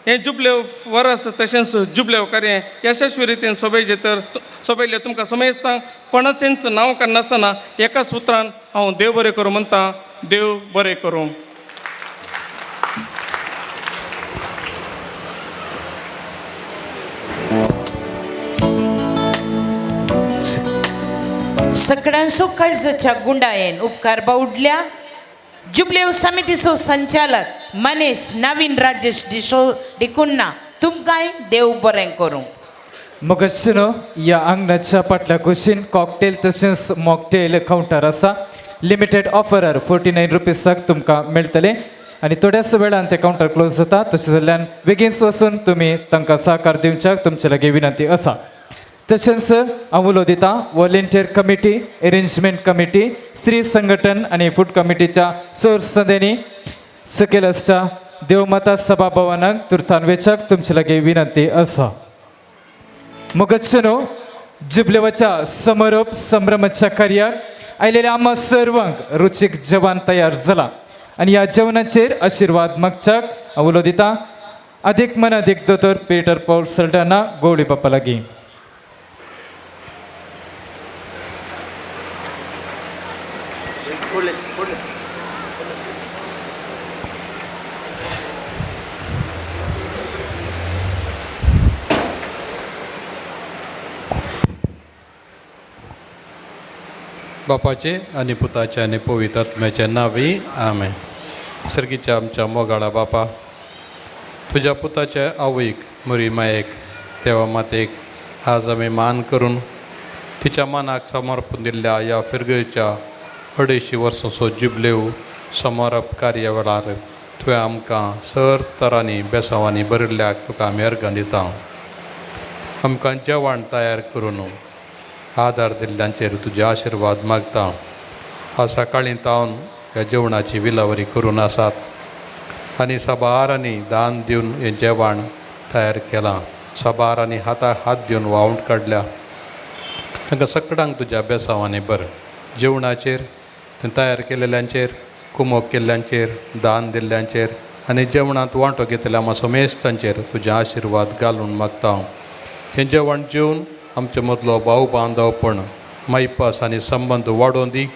हें जुबलेव वरस तशेंच जुबलेव कार्य यशस्वी रितीन सोबयचें तर सोबयल्लें तुमकां समेस्तां कोणाचेंच नांव काडनासतना एका सुत्रान हांव देव बरें करूं म्हणटा. देव बरें करूं. सगळ्यांचो काळजाच्या गुंडायेन उपकार बावडल्या जुबलेव समितीचो संचालक मनीस नवीन राजेश डिसो डिकुन्ना तुमकांय देव बरें करूं. मगजनो ह्या आंगणाच्या फाटल्या कुशीन कॉकटेल तशेंच मॉकटेल कावंटर आसा. लिमिटेड ऑफरार 49 रुपीसाक तुमकां मेळटले आनी थोड्याच वेळान ते कावंटर क्लोज जाता. तशें जाल्यान बेगीनच वचून तुमी तांकां सहकार दिवच्याक तुमचे लागीं विनंती आसा. तशेंच हांव उलो दिता व्हॉलेंटियर कमिटी, एरेंजमेंट कमिटी, स्त्री संघटन आनी फूड कमिटीच्या सोर संद्यांनी सकयल आसच्या देवमाता सभा भवनाक तुर्तान वेच्याक तुमचे लागीं विनंती आसा. मगजनो जिबलेवाच्या समारोप संभ्रमाच्या कार्याक आयलेल्या आम्हा सर्वांक रुचीक जेवण तयार जाला आनी ह्या जेवणाचेर आशिर्वाद मागच्याक हांव उलो दिता अधिक मनादीक दोतोर पिटर पॉल सल्डाना गोवळी बाप्पा लागीं. बापाचे आनी पुताचे आनी पवित्र आत्म्याचे नांवी आमेन. सर्गीच्या आमच्या मोगाळा बापा, तुज्या पुताच्या आवयक मुरी मायेक देवा मातेक आज आमी मान करून तिच्या मानाक समर्पण दिल्ल्या ह्या फिरगेच्या 250 वर्सांचो जुबलेव समारोप कार्या वेळार तुवें आमकां सर तरांनी बेसांवांनी बरयल्ल्याक तुका आमी अर्गां दिता. आमकां जेवण तयार करून आदार दिल्ल्यांचेर तुजे आशिर्वाद मागता. आज सकाळीं तावन ह्या जेवणाची विलावरी करून आसात आनी साबारांनी दान दिवन हें जेवण तयार केलां. साबारांनी हाताक हात दिवन वावंट काडल्या. तांकां सगळ्यांक तुज्या बेसांवांनी बर जेवणाचेर, तयार केलेल्यांचेर, कुमोक केल्ल्यांचेर, दान दिल्ल्यांचेर आनी जेवणांत वांटो घेतल्या आमच्या समेस्तांचेर तुजे आशिर्वाद घालून मागता. हांव हें जेवण जेवन आमचे मदलो भाव बांदवपण, मायपास आनी संबंद वाडोवन दी.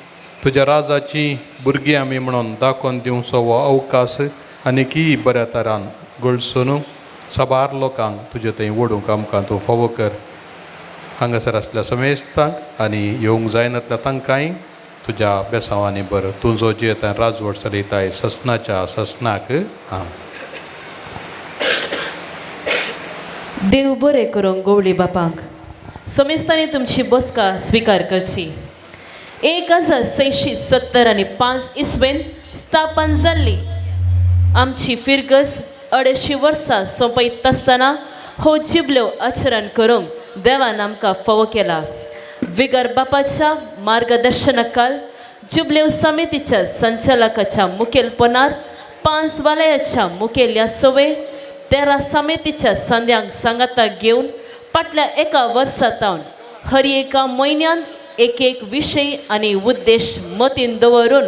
तुज्या राजाची भुरगीं आमी म्हणून दाखोवन दिवचो हो अवकाश आनी की बऱ्या तरान गळसून साबार लोकांक तुजे थंय ओडूंक आमकां तूं फावो कर. हांगासर आसल्या समेस्तांक आनी येवंक जायनातल्या तांकांय तुज्या बेसांवांनी बर. तूं जो जियेता राजवट चलयताय ससनाच्या ससनाक. आं. देव बरें करूंक गोवळी बापांक. समेस्तांनी तुमची बसका स्विकार करची. 1675 इसवेन स्थापन जाल्ली आमची फिरगज 250 वर्सां सोंपयत आसतना हो जिबल्यो आचरण करूंक देवान आमकां फावो केला. विगर बापाच्या मार्गदर्शनाखाल जुबलेव समितीच्या संचालकाच्या मुखेलपणार 5 वालयाच्या मुखेल्या सवे 13 समितीच्या संद्यांक सांगाता घेवन फाटल्या एका वर्सा तावन हर एका म्हयन्यान एक एक विशय आनी उद्देश मतीन दवरून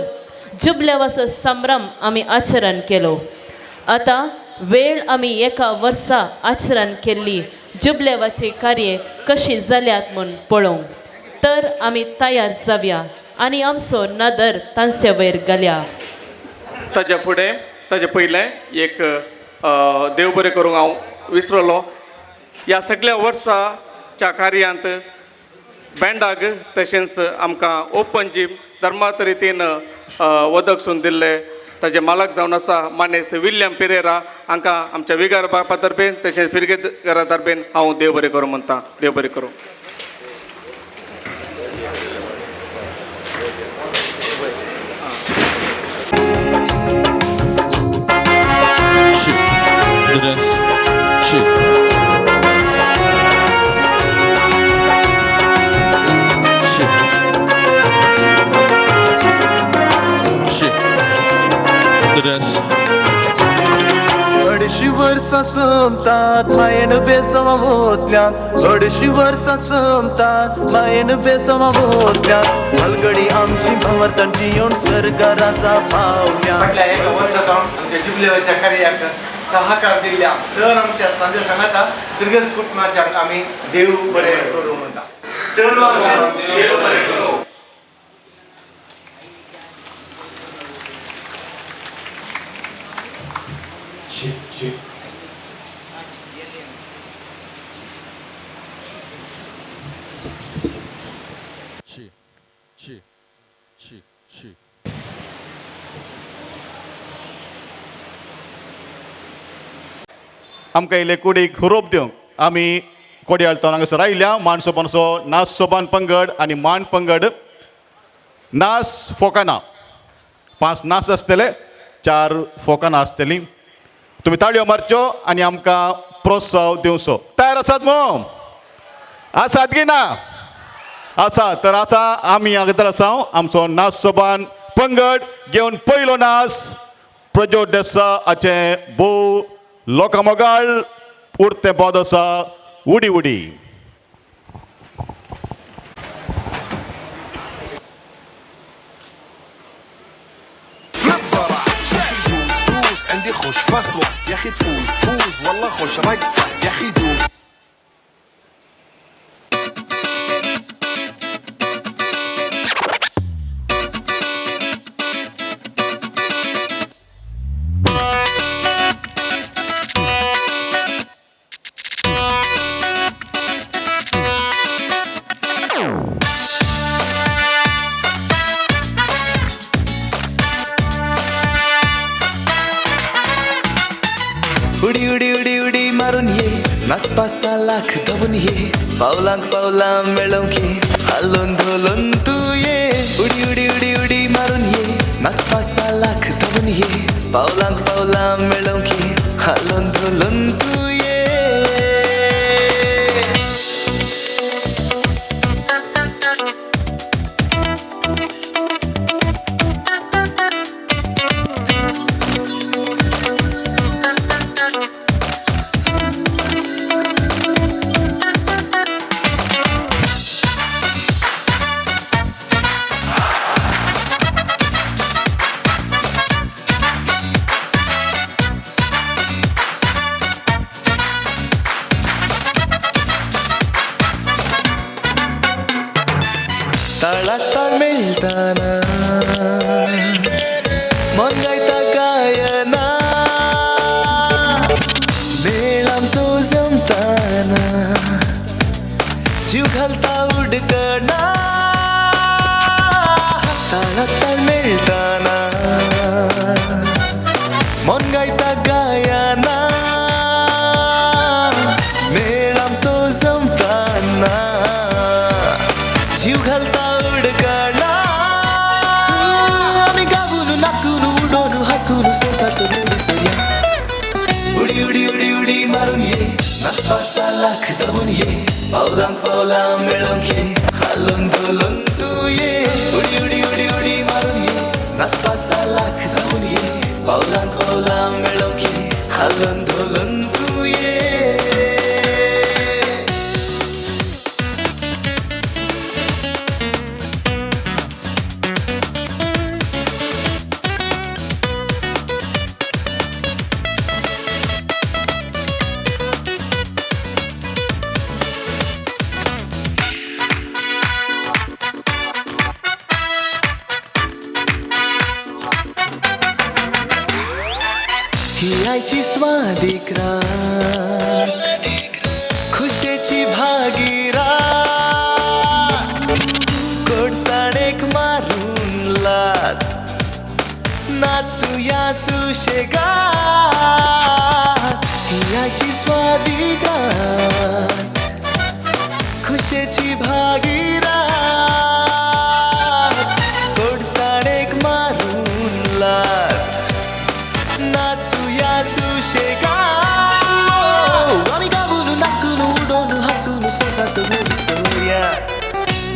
जुबलेवाचो संभ्रम आमी आचरण केलो. आतां वेळ आमी एका वर्सा आचरण केल्ली जुबलेवाचे कार्य कशी जाल्यात म्हूण पळोवंक तर आमी तयार जावया आनी आमचो नदर तांचे वयर घालया. ताज्या फुडें ताजे पयलें एक देव बरें करूंक हांव विसरलो. ह्या सगळ्या वर्साच्या कार्यांत बँडाक तशेंच आमकां ओपन जीम धर्मात रितीन वदक सून दिल्लें ताजे मालक जावन आसा मानेस्त विल्यम पिरेरा हांकां आमच्या विगार बापा तर्फेन तशेंच फिरगेकारा तर्फेन हांव देव बरें करूं म्हणटा. देव बरें करूं. अडशी वर्सां सोंपतात मायेन बेसवा वोतल्यान, अडशी वर्सां सोंपतात मायेन बेसवा वोतल्यान, हलगडी आमची भंवरतांची येवन सर्गा राजा पावल्या. फाटल्या एका वर्सा जावन आमच्या जुबलेवाच्या कार्याक सहकार दिल्ल्या सर आमच्या सांजे सांगाता फिरगज कुटुंबाच्या आमी देव बरें करूं म्हणटा. सर्वांक देव बरें करूं. आमकां इल्ले कुडीक हुरोप दिवंक आमी कोडयाळ तावन हांगासर आयल्या मान सोपानचो नास सोपान पंगड आनी मान पंगड नास फोकाना 5 नास आसतले 4 फोकानां आसतलीं. तुमी ताळयो मारच्यो आनी आमकां प्रोत्साह दिवचो. तयार आसात मू? आसात की ना? आसा तर आतां आमी हांगासर आसा आमचो नास सोपान पंगड घेवन पयलो नास प्रज्योत डेसा हाचें भोव लोकां मोगाळ उरतें पद आसा उडी उडी. عندي خوش فصلة يا أخي تفوز تفوز والله خوش رقصة يا أخي دوس. उडी उडी उडी उडी मारून ये नाचपा सालाक धांवून ये पावलांक पावलां मेळोवंक ये हालोन धोलोन तूं ये. उडी उडी उडी उडी मारून ये नाचपा सालाक धांवून ये पावलांक पावलां मेळोवंक ये हालोन धोलोन तूं ये. ताळाक ताळ मेळटाना मन गायता गायना मेळ आमचो जमताना जीव घालता उडकना. ताळाक ताळ मेळटाना मन गायता गायना मेळ आमचो जमताना जीव घालता उडकना. आमी गावून नाचून उडोन हासून संवसार सगळें विसरया. उडी उडी उडी उडी मारून ये नाचपा सालाक धांवून ये पावलांक पावलां मेळोवंक ये हालोन धोलोन तूं ये. उडी उडी उडी उडी मारून ये नाचपा सालाक धांवून ये पावलांक पावलां मेळोवंक ये हालोन धोलोन तूं ये. हियाची स्वादीक रात खुशेची भागीरात गोडसाणेक मारून लात नाचुया सुशेगात. हियाची स्वादीक रात खुशेची भागीरात गोडसाणेक मारून लात नाचुया सुशेगात. आमी गावून नाचून उडोन हासून संवसार सगळें विसरया.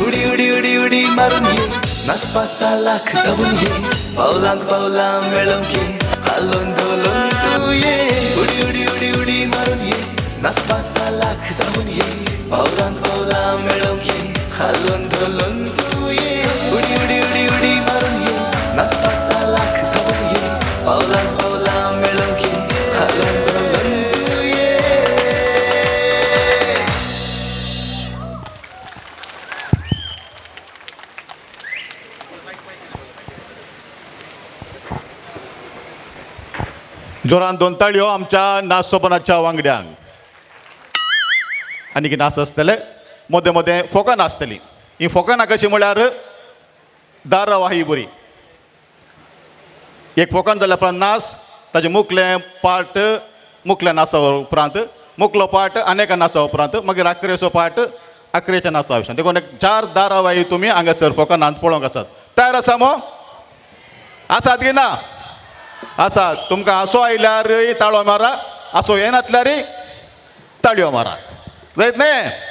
उडी उडी उडी उडी मारून ये नाचपा सालाक धांवून ये पावलांक पावलां मेळोवंक ये हालोन धोलोन तूं ये. उडी उडी उडी उडी मारून ये नाचपा सालाक धांवून ये पावलांक पावलां मेळोवंक ये हालोन धोलोन तूं ये. उडी उडी उडी उडी मारून ये नाचपा सालाक धांवून ये पावलांक पावलां मेळोवंक ये हालोन जोरान दोन ताळयो आमच्या नाच सोबनाच्या वांगड्यांक. आनी नाच आसतले मदें मदें फोकां नाचतलीं. ही फोकां कशी म्हळ्यार दारावाही बरी एक फोकान जाल्या उपरांत नाच ताजें मुखलें पार्ट मुखल्या नाचा उपरांत मुखलो पार्ट आनी एका नाचा उपरांत मागीर आखरेचो पार्ट आखरेच्या नाचा विशयान. देखून एक चार दारावाही तुमी हांगासर फोकानांत पळोवंक आसात. तयार आसा मो? आसात की ना? आसा. तुमकां हांसो आयल्यार ताळो मारा, हांसो येनातल्यार ताळयो मारा. जायत न्ही?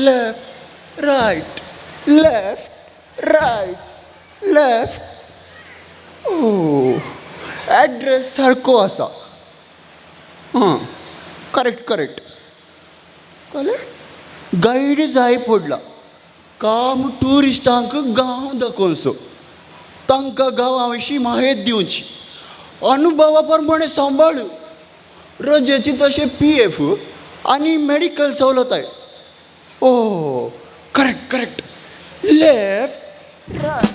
Left, right, left, right, left. Oh, address सारको आसा. हां, करेक्ट करेक्ट. कळ्ळें? गायड जाय पडला. काम ट्युरिस्टांक गांव दाखोवचो, तांकां गांवा विशीं म्हायत दिवची, अनुभवा प्रमाणे सांबाळ, रजेची तशें पी एफ आनी medical सवलताय. Oh, correct correct. Left, right.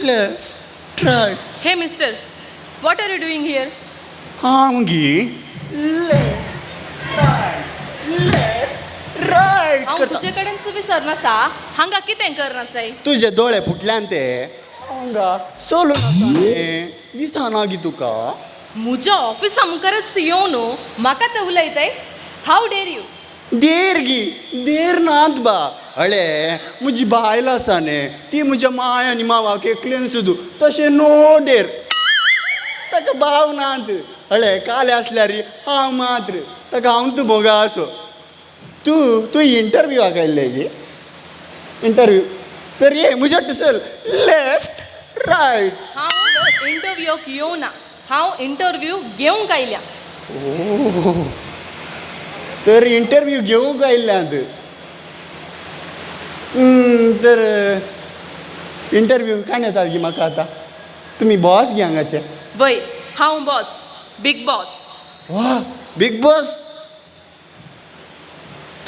Left, right. Hey mister, what are you doing here? हांव गी लेफ्ट रायट लेफ्ट रायट हांव करता. तुजे कडेन विसरनासा, हांगा कितें करनासाय? तुजे दोळे फुटल्यान ते हांगा चलून आसा न्ही, दिसना गी तुका? म्हज्या ऑफिसा मुखारच येवन म्हाका ते उलयताय? How dare you! देर गी देर नात बा. अळे म्हजी बायल आसा न्ही, ती म्हज्या माय आनी मावाक एकलेन सुदू तशें नो देर. ताका भाव नात. अळे काले आसल्यार हांव मात्र ताका हांव तूं मोगा आसो. तूं तूं इंटरव्यूआक आयिल्लें गी? इंटरव्यू तर ये म्हज्या चल. Left, right. हांव इंटरव्यूक येवना, हांव इंटरव्यू घेवंक आयल्या. ओ, तर इंटरव्यू घेवंक आयिल्ल्यांत. तर इंटरव्यू काण येता गी म्हाका आतां? तुमी बॉस गी हांगाचे? वय, हांव बॉस, बिग बॉस. वा, बिग बॉस.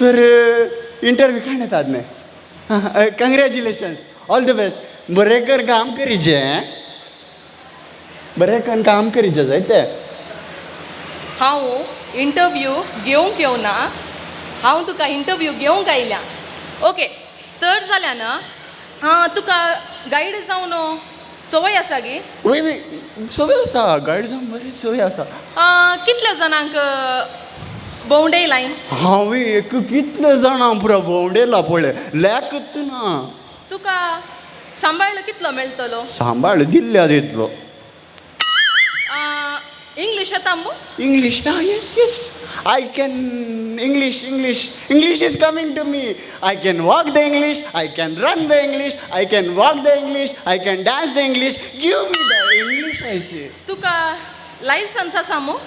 तर इंटरव्यू काण येतात न्ही? कंग्रेच्युलेशन्स, ऑल the best. बरें कर काम करीचे, बरें कर काम करीचे जायते. हांव इंटरव्यू घेवंक येवना, हांव तुका इंटरव्यू घेवंक आयल्या. ओके, तर जाल्या ना. हां, तुका गायड जावन संवय आसा गी? वय वय, संवय आसा. गायड जावन बरी संवय आसा. कितल्या जाणांक भोंवडेलाय? हांवें एक कितले जाणां पुरो भोंवडेला पळय, लेखत ना. तुका सांबाळ कितलो मेळटलो? सांबाळ दिल्ल्या दितलो. इंग्लीश येता मू? English? Ah, yes yes, I can English. English, English is coming to me. I can walk the English, I can run the English, I can walk the English, I can dance the English. Give me the English, I say. तुका लायसन्स आसा मू?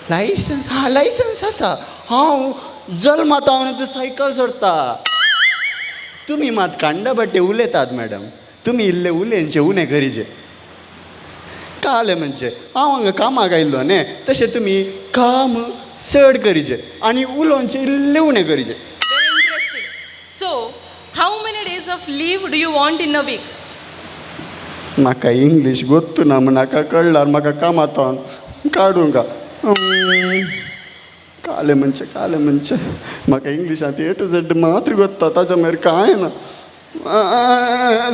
लायसन्स? हा, लायसन्स आसा. हांव जल्मात हांव सायकल सोडता. तुमी मात कांडा बट्टे उलयतात मॅडम. तुमी इल्ले उलयनचे उणें करीचे. काले म्हणजे हांव हांगा कामाक आयिल्लो न्ही, तशें तुमी काम चड करीचे आनी उलोवचें इल्लें उणें करीचे. Very interesting. So how many days of leave do you want in a week? म्हाका इंग्लीश गोत्तू ना म्हूण नाका कळ्ळार म्हाका कामांत काडूंक. काले म्हणजे काले म्हणजे म्हाका इंग्लिशांत ए टू झेड मात्र गोत्ता, ताच्या मागीर कांय ना.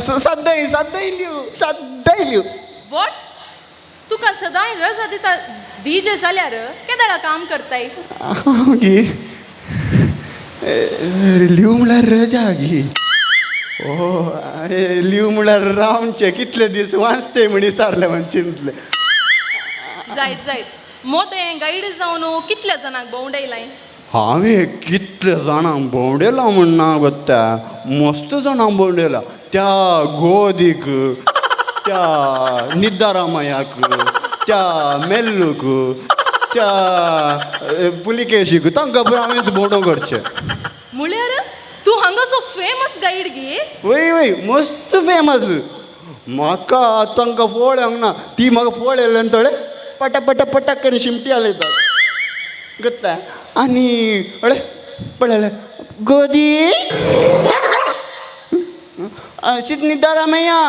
सद्दां सद्दां लिव, सद्दां लिव. What? तुका सदांय रजा दिता दीजे जाल्यार केदाळा काम करताय? हांव गी लिव म्हळ्यार रजा गी. ओ लिव म्हळ्यार रावचें कितले दीस वाचते म्हण विचारलें म्हण चिंतलें. जायत जायत मोदें गायड जावन कितल्या जाणांक भोंवडायलाय? हांवें कितले जाणांक भोंवडेला म्हण ना गोत्ता, मस्त जाणांक भोंवडेला. त्या गोदीक, त्या निद्दारामयाक, त्या मेल्लूक, त्या पुलिकेशीक, तांकां पळय हांवेंच भोंवडो करचें. म्हळ्यार तूं हांगासो फेमस गायड गे? वय वय मस्त फेमस. म्हाका तांकां पळोवंक ना, ती म्हाका पळयल्यान थोडे पटा पटा पटाक करून शिमटी हालयतात गोत्ता. आनी अळे पळयलें गोदी सिद्निदारामय्या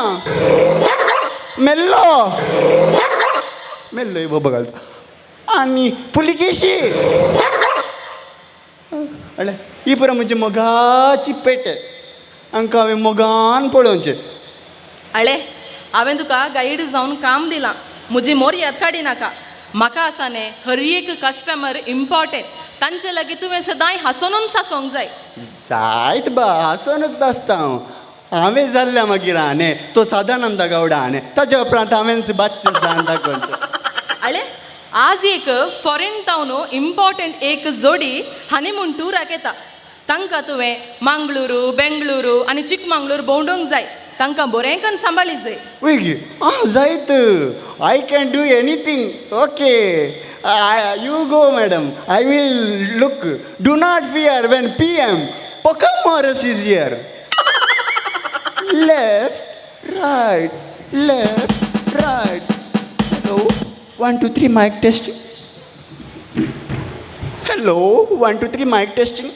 मेल्लो मेल्लो बाबा घालता. आनी पुलिकेशी अळे ही पुरा म्हजी मोगाची पेटे, हांकां हांवें मोगान पळोवचें. अळे हांवें तुका गायड जावन काम दिलां, म्हजी मोरयाद काडी नाका. म्हाका आसा न्ही हर एक कस्टमर इम्पॉर्टंट, तांचे लागीं तुवें सदांय हांसोनूच हांसोंक जाय. जायत बा हांसोनूच आसता हांव. हांवें जाल्ल्या मागीर हांवें तो सदानंदा गावडा हांवें ताच्या उपरांत हांवें बात्तीस दान दाखोवचें. अळे आज एक फॉरेन टावन इम्पॉर्टंट एक जोडी हनीमून टुराक येता, तांकां तुवें मांगलुरू बेंगळुरू आनी चिकमांगलूर भोंवडोंक जाय, तांकां बरें करून सांबाळी जाय. वय गे आं जायत. I can do anything. Okay you go madam, I will look. Do not fear when P M Pocamorus is here. Left right left right. Hello 1 2 3 mic testing. Hello 1 2 3 mic testing.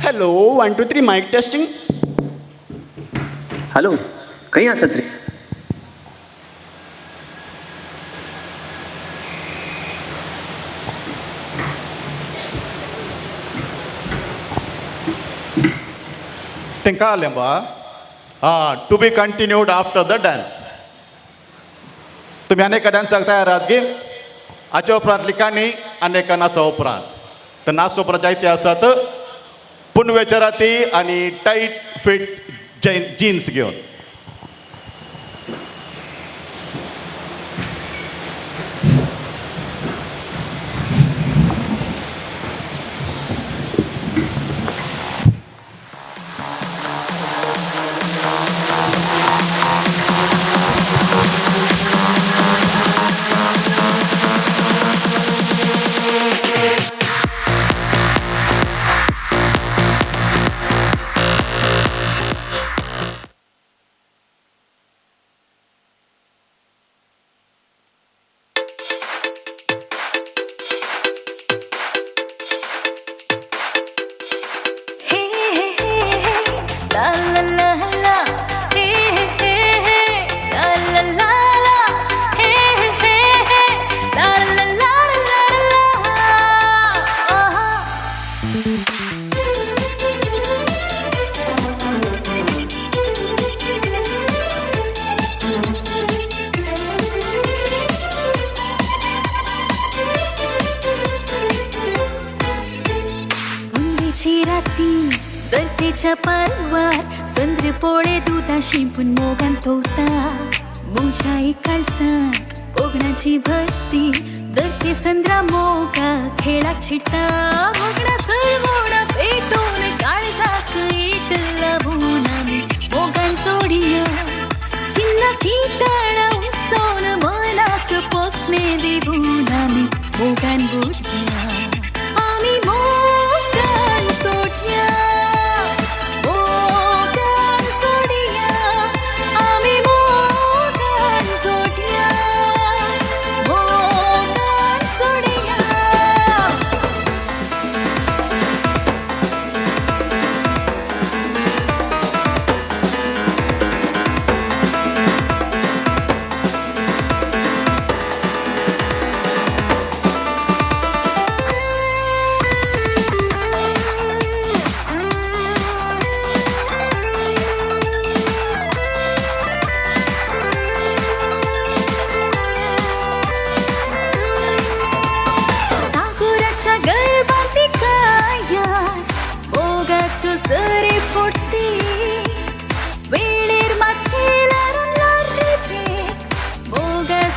Hello 1 2 3 mic testing. Hello खंय आसात रे? तेंकां आलें बा. आं, to be continued after the dance. तुमी आनी एका डान्साक तयार आहात गी? हाच्या उपरांतली काणी आनी एका नाचा उपरांत. तर नाच उपरांत जायते आसात पुनवेच्या राती आनी टायट फिट जिन्स घेवन. दर्तेच्या पालवार संद्र पोळे दुदा शिंपून मोगान थोवता मुंगशाई काळसांत भोगणाची भरती दर्ते संद्रा मोगा खेळाक छिडता भोगणा सरवोणा पेटोवन काळजाक it लावून आमी मोगान सोडिया चिन्ना किटाळा उसोवन मनाक पोसणे दिवून आमी मोगान बुडया आमी मोगान सोडया.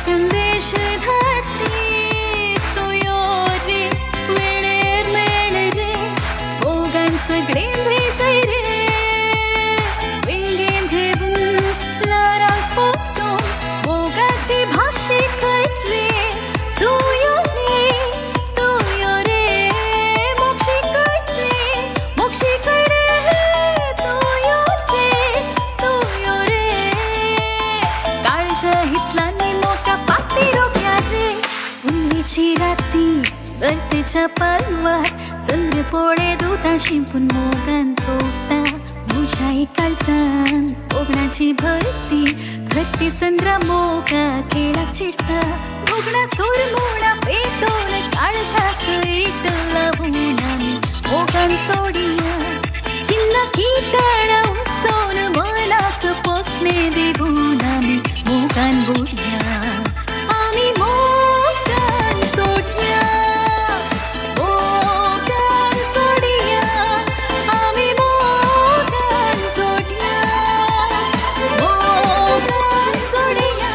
संदेश धाडली तूं यो रे वेळेर मेळ रे मोगान सगळें भेसय रे वेंगेन घेवन ल्हारां फोटो मोगाची भाशे खंय रे तूं यो रे तूं यो रे मोग शिकय रे मोग शिकय रे तूं यो रे तूं यो रे काळजा हितलांनी मोका पाती रोक्या रे उन्नीची राती धरतेच्या पालवार संद्र पोळे दुदा शिंपून मोगान तोडटा म्हज्या काळजान भोगणाची भरती धरती संद्रा मोगा खेळाक चिडटा भोगणा सूर मोडा पेटोवन काळजाक it लावून आमी मोगान सोडिया चिन्ना किटाणा उसोन मनाक पोसणे दिवून आमी मोगान बुडया आमी मोगान सोडया मोगान सोडया आमी मोगान सोडया मोगान सोडया.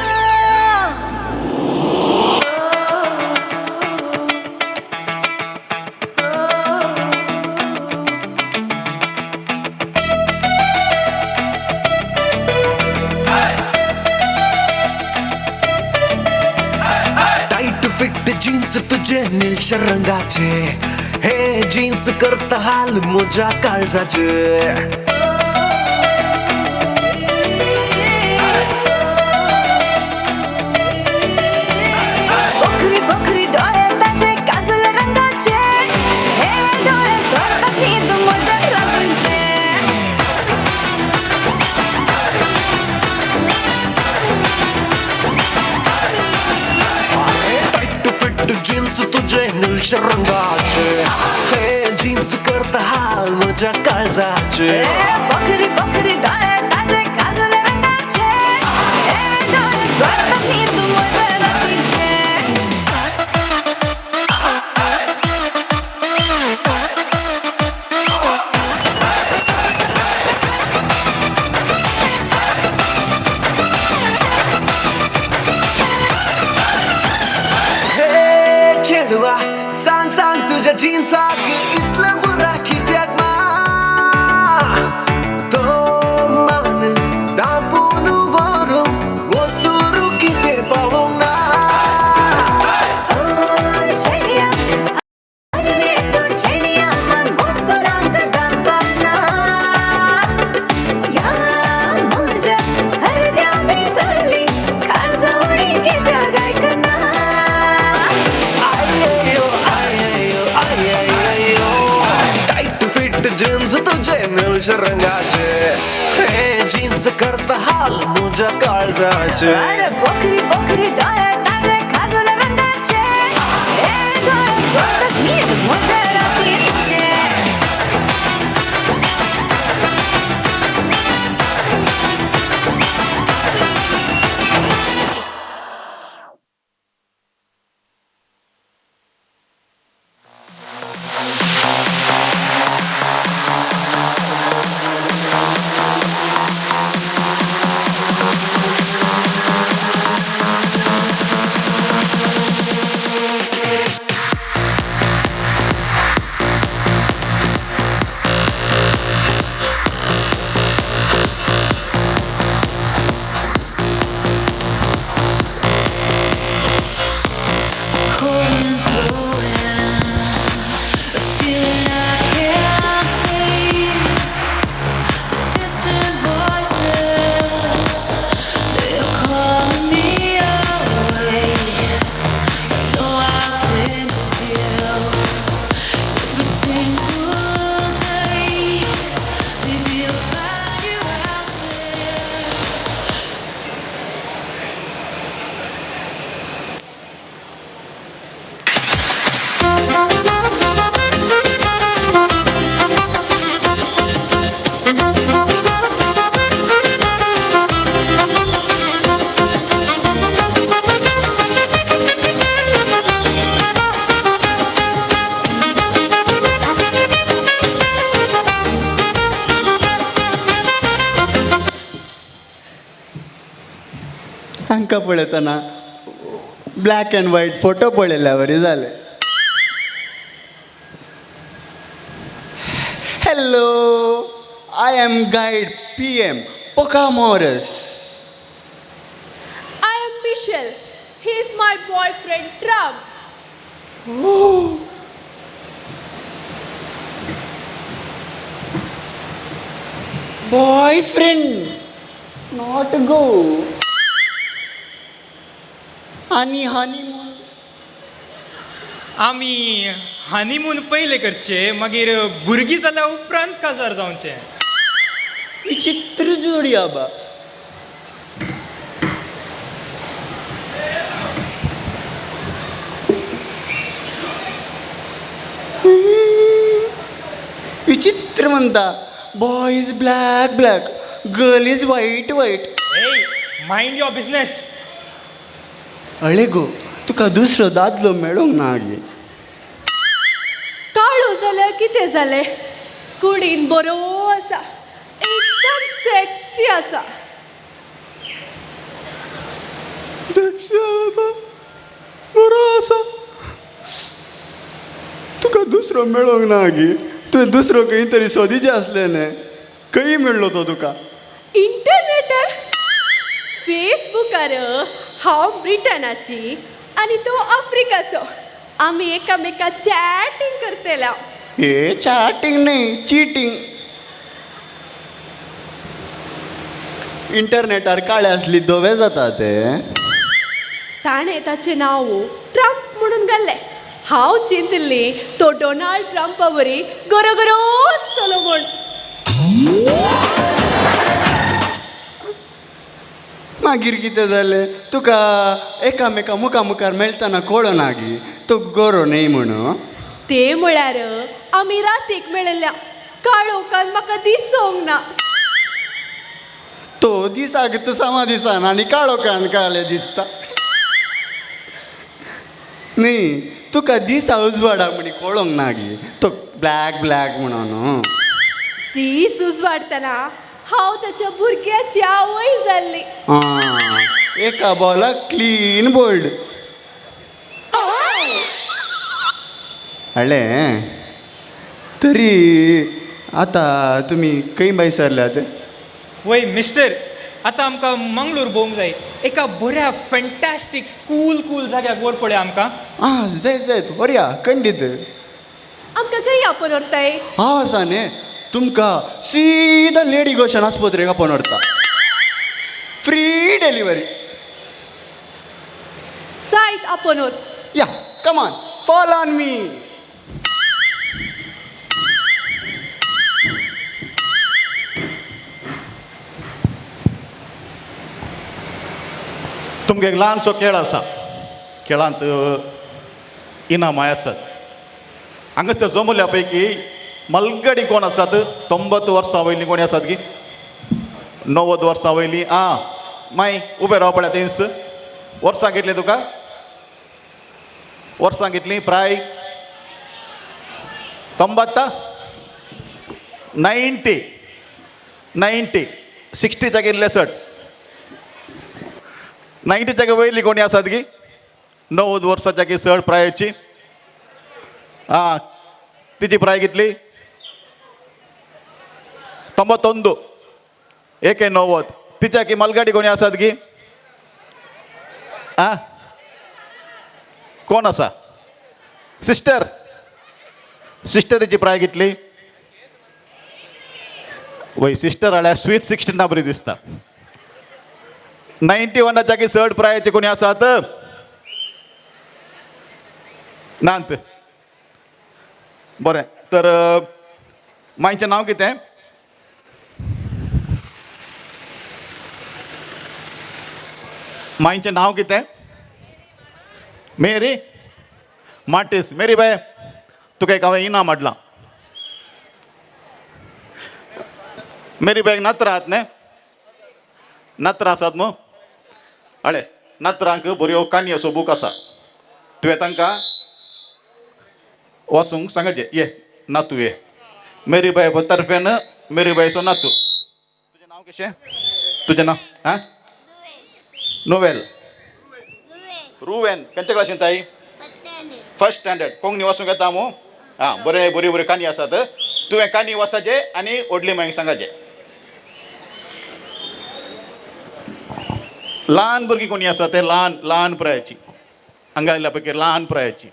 टाईट फिट जीन्स तुझे निळशा रंगाचे, हे जीन्स करता हाल म्हज्या काळजाचे. पोखरी पोखरी डोळे ताचे काजल रंगाचे, हे डोळे सोडतात न्हीद म्हज्या रातींचे. टाईट फिट जीन्स तुझे निळशा रंगाचे, हे जीन्स करता हाल म्हज्या काळजाचे. पोखरी पोखरी डोळे ताचे काजल रंगाचे, हे डोळे सोडतात न्हीद म्हज्या रातींचे. हे चेडवा सांग सांग तुझ्या जीन्साक इतलें बुरा कित्याक मा तो मान दापून व्हरूंक वस्तूर कितें पावोंक ना. चेडिया अरे सोड चेडिया मग वस्तुरांक दामपाना ह्या म्हज्या हरद्या भितरली काळजा उणी कित्याक आयकना. आययो आययो आययो टाईट फिट जीन्स तुझे निळशा रंगाचे, हे जीन्स करता हाल म्हज्या काळजाचे. अरे पोखरी पोखरी डोळे ताजे काजल रंगाचे, हे डोळे सोडतात न्हीद म्हज्या रातींचे. तांकां पळयतना ब्लॅक अँड व्हायट फोटो पळयल्या बरी जालें. Hello, I am guide PM Poca Morris. I am Michelle. He is my boyfriend, Trump. Boyfriend not go. आनी हनीमून? आमी हनीमून पयले करचे, मागीर भुरगीं जाल्या उपरांत काजार जावचें. विचित्र जोडी आबा. विचित्र म्हणता, boy is black black, girl is white white. Mind your business. अळे गो, तुका दुसरो दादलो मेळोंक ना गे? काळो जाल्यार कितें जालें, कुडीन बरो आसा, एकदम सेक्सी आसा. सेक्सी आसा, बरो आसा, तुका दुसरो मेळोंक ना गे? तुवें दुसरो खंय तरी सोदीचें आसलें न्हय? खंय मेळ्ळो तो तुका? इंटरनेटार, फेसबुकार. हांव ब्रिटनाची आनी तो आफ्रिकाचो. आमी एकामेका चॅटींग करतल्या. हे चॅटींग न्हय, चिटींग. इंटरनेटार काळे आसली धवे जाता ते. ताणें ताचें नांव ट्रंप म्हणून घाल्लें. हांव चिंतिल्ली तो डोनाल्ड ट्रंपा वरी गोरो गोरो आसतलो म्हूण. मागीर कितें जालें? तुका एकामेका मुखा मुखार मेळटना कळना गी तो गोरो न्हय म्हणून? ते म्हळ्यार आमी रातीक मेळिल्ल्या. काळोखान म्हाका दिसोंक ना. तो दिसाक तर समा दिसना आनी काळोखान काळे दिसता न्ही. तुका दिसा उजवाडा म्हणी कळोंक ना गी तो ब्लॅक ब्लॅक म्हणून? दीस उजवाडटना हांव ताच्या भुरग्याची आवय जाल्ली. आं, एका बॉलाक क्लीन बोल्ड. हाडलें तरी आतां तुमी खंय भायर सरल्यात? वय मिस्टर, आतां आमकां मंगळूर भोवंक जाय. एका बऱ्या फॅन्टॅस्टीक कूल कूल जाग्याक व्हर पळय आमकां. आं, जायत जायत, व्हरया खंडीत. आमकां खंय आपोवन व्हरताय? हांव आसा न्ही, तुमकां सीधा लेडी गोशन आस्पत्रेक आपोवन व्हरता. Free delivery. जायत, आपोवन व्हर. या, come on, follow on me. तुमगे एक ल्हानसो खेळ आसा. खेळांत इनामां आसात. हांगासर जमल्या पैकी मलगडी कोण आसात? 90 वर्सां वयलीं कोणी आसात की? 90 वर्सां वयलीं? आं, माय उबें राव पळया तेंच. वर्सां कितलीं तुका? वर्सां कितलीं प्राय? 90 90 90 60च्या गेल्ले सट. 90च्या वयली कोणी आसात की? 90 वर्साच्या की चड प्रायची? आं, तिची प्राय कितली? 91 91. तिच्या की मलगाडी कोणी आसात की? आं, कोण आसा? सिस्टर. सिस्टरीची प्राय कितली? वय, सिस्टर हाळ्यार स्वीट 16 बरी दिसता. 91च्या की चड प्रायचे कोणी आसात? नात. बरें, तर मांयचें नांव कितें? मांयचें नांव कितें? मेरी मार्टीस. मेरी बाय, तुका एक हांवें इनाम हाडलां. मेरी बायक नातरां आहात न्ही? नातरां आसात मू? हळे, नातरांक बऱ्यो काणयो बूक आसा, तुवें तांकां वचूंक सांगाचें. ये नातू ये, मेरी बाय तर्फेन मेरी बायचो नातू. तुजें नांव कशें? तुजें नांव? आं, नोवेल. रुवेन खंयच्या क्लासीन ताई? First standard. कोंकणी वाचूंक येता मू? आं बरें, बऱ्यो बऱ्यो काणी आसात. तुवें काणी वाचाचे आनी व्हडली मागीर सांगाचे. ल्हान भुरगीं कोणी आसा ते ल्हान ल्हान पिरायेची हांगा आयल्या पैकी ल्हान पिरायेची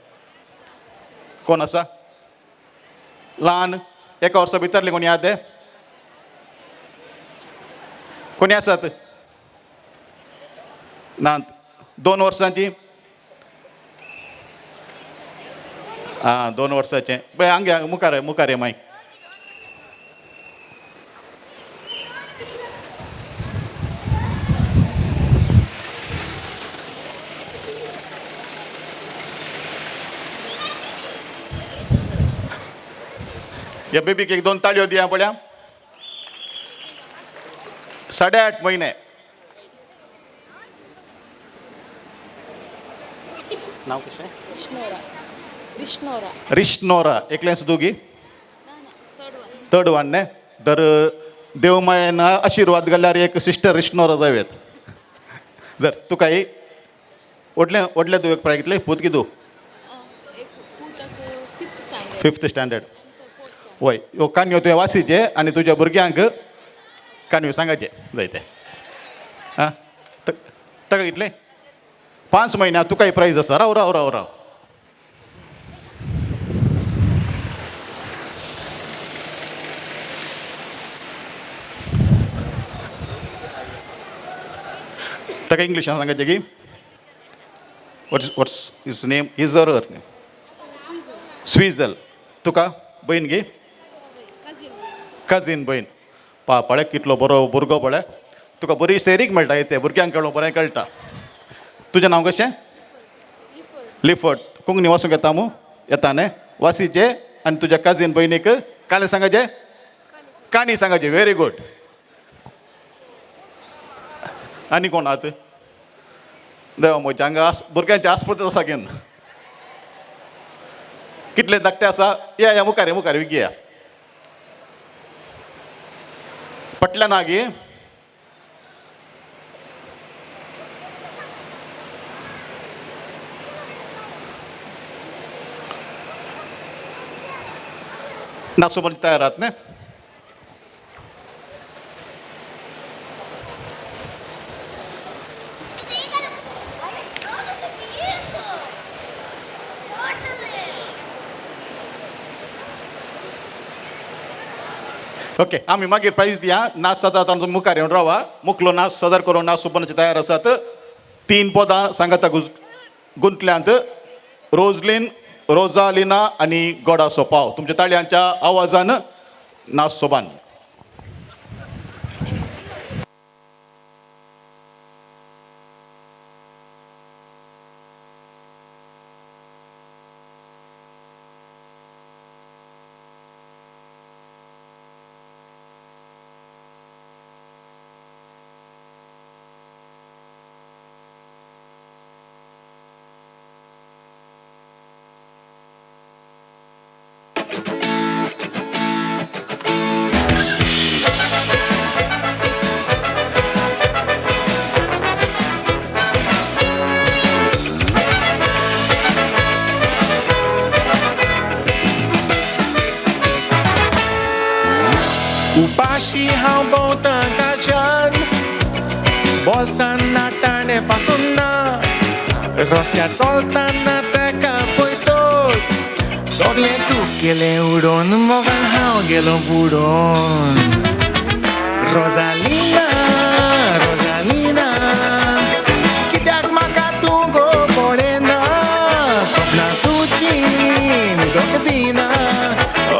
कोण आसा? ल्हान एका वर्सा भितरले कोणी आहा ते? कोणी आसात? ना 2 वर्सांची? आं 2 वर्सांचे. पळय हांगा मुखार मुखार ये मागीर. ह्या बेबीक 1-2 ताळयो दिया पळया. 8.5 म्हयने. नांव कशें? रिश्नोरा. रिश्नोरा. एकलेंच दोगी? थर्ड वन न्ही. तर देवमायन आशिर्वाद घाल्यार एक सिस्टर रिश्नोरा जावं. जर तुका व्हडलें व्हडलें तूं एक प्राय कितलें पूत कितू? 5th standard. वय ह्यो काणयो तुवें वासीचे आनी तुज्या भुरग्यांक काणयो सांगाचे जायते. आं ताका कितलें? 5 म्हयन्या. तुकाय प्रायज आसा. राव राव राव राव. ताका इंग्लिशान सांगाचें की what's his name? His or her name? स्विजल. तुका बयन गे? कजीन बयन. पा पळय कितलो बरो भुरगो पळय. तुका बरी सेरीक मेळटा येते भुरग्यांक कळूं बरें कळटा. तुजें नांव कशें? लिफर्ड. कोंकणी वाचूंक येता मू? येता न्ही? वासीचे आनी तुज्या कजीन बयनीक कालें सांगाचें? काणी सांगाचें. Very good. आनी कोण आत? देवा म्हज्या हांगा भुरग्यांचे आस्पत आसा घेवन कितले धाकटे आसा. या या मुखार मुखार विगी या. पटल्या ना गे? नासो पण तयार आहात न्ही? ओके आमी मागीर प्रायज दिया. नाच सादर आतां मुखार येवन रावा. मुकलो नाच सादर करून नाच सोपनाचे तयार आसात. 3 पदां सांगाता गुंतल्यांत. रोजलीन, रोजालिना आनी गोडा सोपाव. तुमच्या ताळयांच्या आवाजान नाच सोबान. उपाशी हांव भोंवतां काच्यान बोल्सान नाटाणे पासून ना रस्त्यार चलतना ताका पळयतच सगळें तूं केलें उडोवन मोगान हांव गेलो बुडोवन. रोजालिना रोजालिना कित्याक म्हाका तूं गो पळयना सपनां तुजीं न्हिदोंक दिना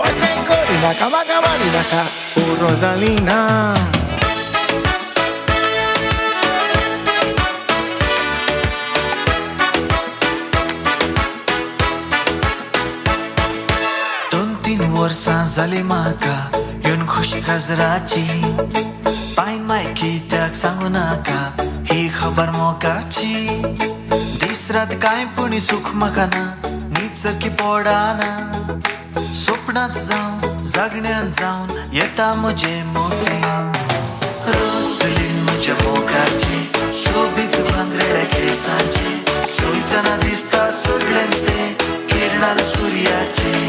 अशें करिनाका म्हाका मारिनाका ओ रोजालिना. दोन तीन वर्सां जाली म्हाका येवन खुशी काजराची पायन माय कित्याक सांगू नाका ही खबर मोगाची दीस रात कांय पूण सुख म्हाका ना न्हीद सारकी पडना स्वप्नांत जावन जागण्यान जावन येता म्हजे मोती रोजलीन म्हज्या मोगाची सोबीत भांगरेड्या केसांची चोयतना दिसता सगळेंच तें किरणाल सुर्याचें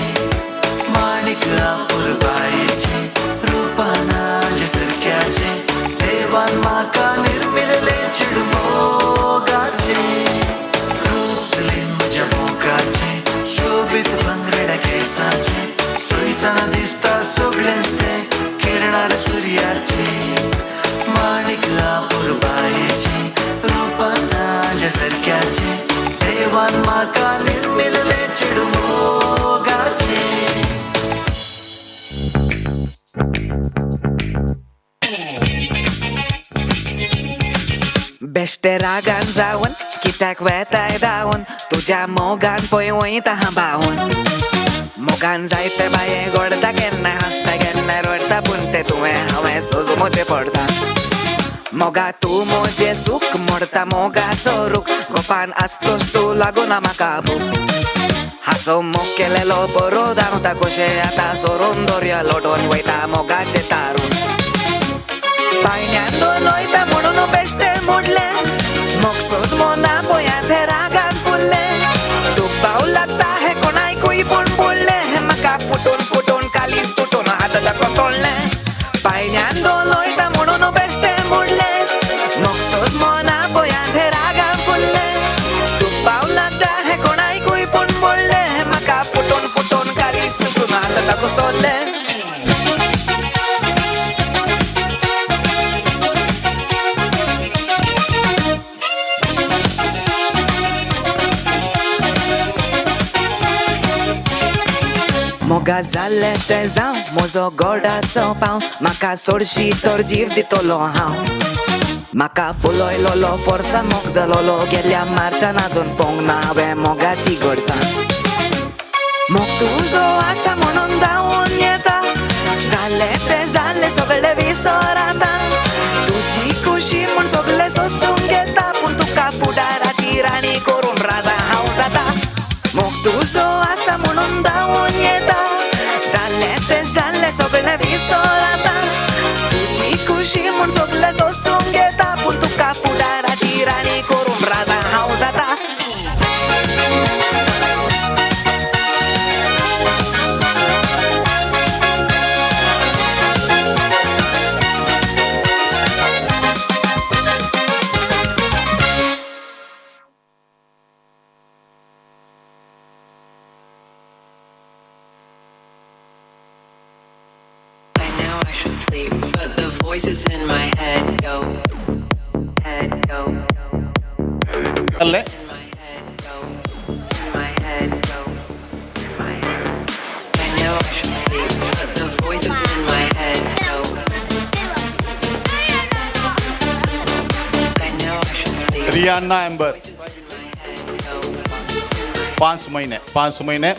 माणिक अपुरबायेचें रुपानाजे सारक्याचें देवान म्हाका निर्मिल्लें चेडूं मोगाचें रोसलीन म्हज्या मोगाचें शोबीत भांगरड्या केंसाचें चोयतना दिसता सगळेंच तें किरणाल सुर्याचें माणिक अपुरबायेचें रुपानाजे सारक्याचें देवान म्हाका निर्मिल्लें चेडूं मोगाचें. बेश्टे रागान जावन कित्याक वेताय धांवन तुज्या मोगान पळय वयता हांव बावन मोगान जायते बाये गोडता केन्ना हांसता केन्ना रडटा पूण तें तुवें हांवें सोजमोचें पडटा मोगा तूं म्हजें सूख मोडता मोगाचो रूख गोपान आसतोच तूं लागूना म्हाका भूक हांसो मोग केलेलो बरो धांवता कशें आतां सोरून दर्या लोटोन वयता मोगाचें तारून पायण्यान दोन वयता म्हणून बेश्टें मोडलें मोग सोज मोना पळया तें रागान फुल्लें तूं पाव लागता हें कोणायकूय पूण पडलें म्हाका फुटून फुटून कालीज तुटून हात ताका सोडलें पायण्यान दोन वयता म्हणून बेश्टें मोडलें मोग सोज मोना पळया तें रागान फुल्लें तूं पाव लागता हें कोणायकूय पूण पडलें म्हाका फुटून फुटून कालीज तुटून हात ताका सोडलें. मोगा जाल्लें तें जावं म्हजो गोडाचो पाव म्हाका सोडशी तर जीव दितलो हांव म्हाका पळयलोलो फोर्सान मोग जालोलो गेल्या मार्चान आजून पोवंक ना हांवें मोगाची गोडसाण मोग तुजो आसा म्हणून धांवून येता जालें तें जालें सगळें विसर आतां तुजी खुशी म्हूण सगळें सोसून घेता पूण तुका फुडाराची राणी करून राजा हांव जाता मोग तुजो आसा म्हणून धांवून येता जालें तें जालें सगळें विसर आतां तुजी खुशी म्हूण सगळें सोसून घेता पूण तुका फुडाराची राणी करून राजा हांव जाता. I know I should sleep, but the voices in my head go. Head go. जाल्लें In my head go. In my head go. In my head. I know I should sleep, but the voices in my head go. I know I should sleep. Rihanna Amber 5 म्हयने 5 म्हयने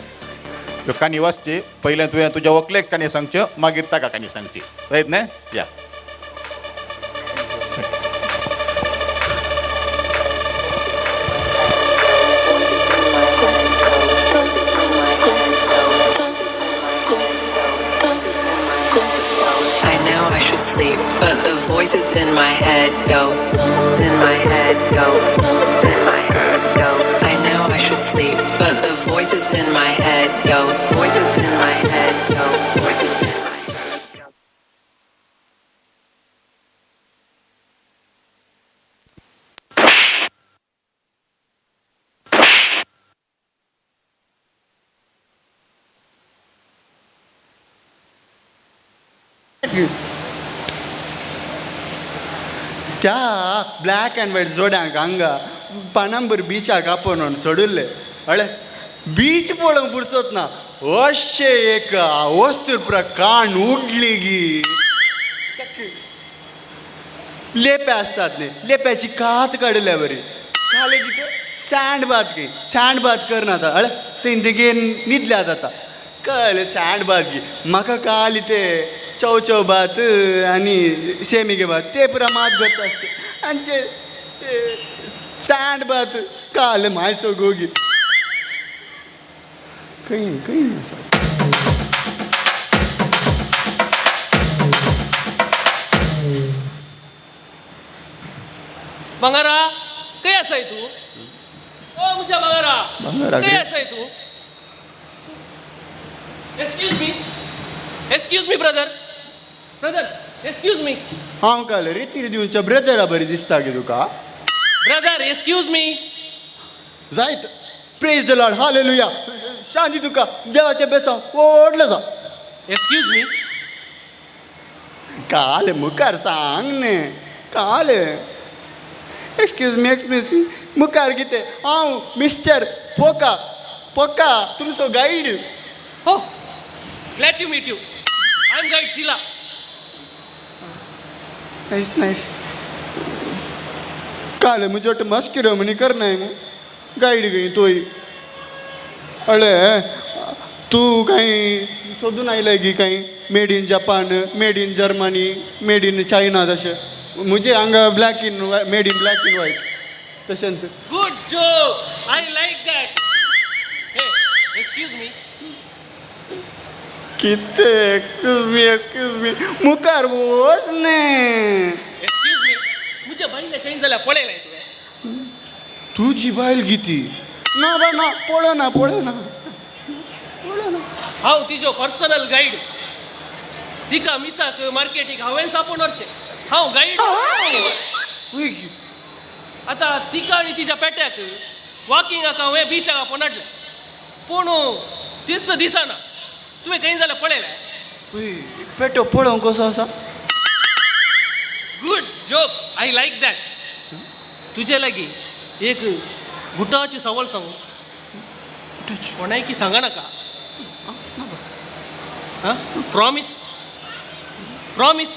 ह्यो काणी वाचची पयलें तुवें तुज्या व्हंकलेक काणी सांगच्यो मागीर ताका काणी सांगची रायट न्ही या. I know I should sleep, but the voices in my head go. In my head go. In my head go. I know I should sleep, but the voices in my head go. Voices in my head go. Voices in my head go. त्या ब्लॅक अँड व्हायट जोड्यांक हांगा पानांबर बिचाक आपोवन सोडिल्ले अळे बीच पळोवंक पुरसत ना अशें एक वस्तू कान उडली गी लेपे आसतात न्ही लेप्याची कात काडिल्ल्या बरी काले कितें सँड बात गी सँड बात करना आतां अळे थंय देगेन न्हिदल्यात आतां कळ्ळें सँड बात गी म्हाका काल तें चव चव भात आनी सेमिगे भात ते पुरा मात करता आसचे आनी सँड भात काल मायसो गोगी खंय खंय आसा. बंगारा खंय आसाय तूं? म्हज्या भांगरा. भांगरा, खंय आसाय तूं? Excuse me, excuse me brother, brother excuse me. हांव काल रेतीर दिवच्या ब्रदरा बरी दिसता गे तुका? Brother excuse me. जायत. प्रेज the Lord, hallelujah. शांती तुका, देवाचें बेसांव व्हडलें जावं. Excuse me. काल मुखार सांग न्ही काल. एक्सक्यूज मी, एक्सक्यूज मी मुखार कितें? हांव मिस्टर पोका, पोका तुमचो गायड. हो, glad to meet you. I am guide Sheila. Nice nice. काल म्हजे वाटतं मस्किरो म्हणी करनाय मू गायड गई तोय. अळे तूं कांय सोदून आयलाय गी कांय made in Japan, made in Germany, made in China तशें? म्हजे हांगा black in made in black in white तशेंच. Good joke, I like that. Hey excuse me. कितें एक्सक्यूज मी, एक्सक्यूज मी मुखार वच न्ही. एक्सक्यूज मी, म्हज्या बायले खंय जाल्यार पळयलाय तुवें? तुजी बायल किती? ना बा ना, पळयना पळयना. हांव तिजो पर्सनल गायड. तिका मिसाक मार्केटीक हांवें आपोवन व्हरचें. हांव गायड. आतां तिका आनी तिच्या पेट्याक वॉकिंगाक हांवें बिचाक आपोवन हाडलें, पूण तीच दिसना. तुवें खंय जाल्यार पळयलें? पेटो पळोवंक कसो आसा? Good joke, I like that. तुजे लागीं एक गुटाची सवाल सांगू? कोणायकी सांगा नाका. हां, प्रॉमीस? प्रॉमीस?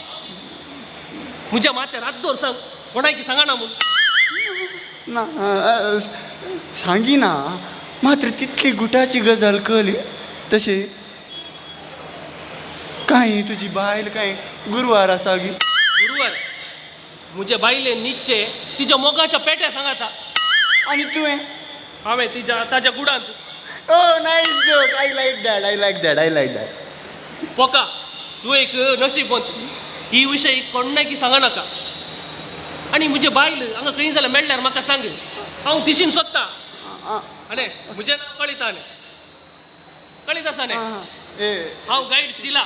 म्हज्या माथ्यार हात दवर सांग, कोणायकी सांगा ना म्हूण. ना सांगिना, मात्र तितली गुटाची गजाल कळ्ळी. तशें कांय तुजी बायल कांय गुरवार आसा गी? गुरवार? म्हजे बायले निच्चे तिच्या मोगाच्या पेट्या सांगाता. आनी तुवें? हांवें तिच्या ताच्या गुडांत. Oh nice joke, I like that, I like that, I like that. पोका, तूं एक नशीबवंत. ही विशय कोणाकी सांगा नाका. आनी म्हजे बायल हांगा खंय जाल्यार मेळ्ळ्यार म्हाका सांग, हांव तिशीन सोदता. आनी म्हजें नांव कळीत आनी कळीत आसा न्ही? हांव गायड शिला.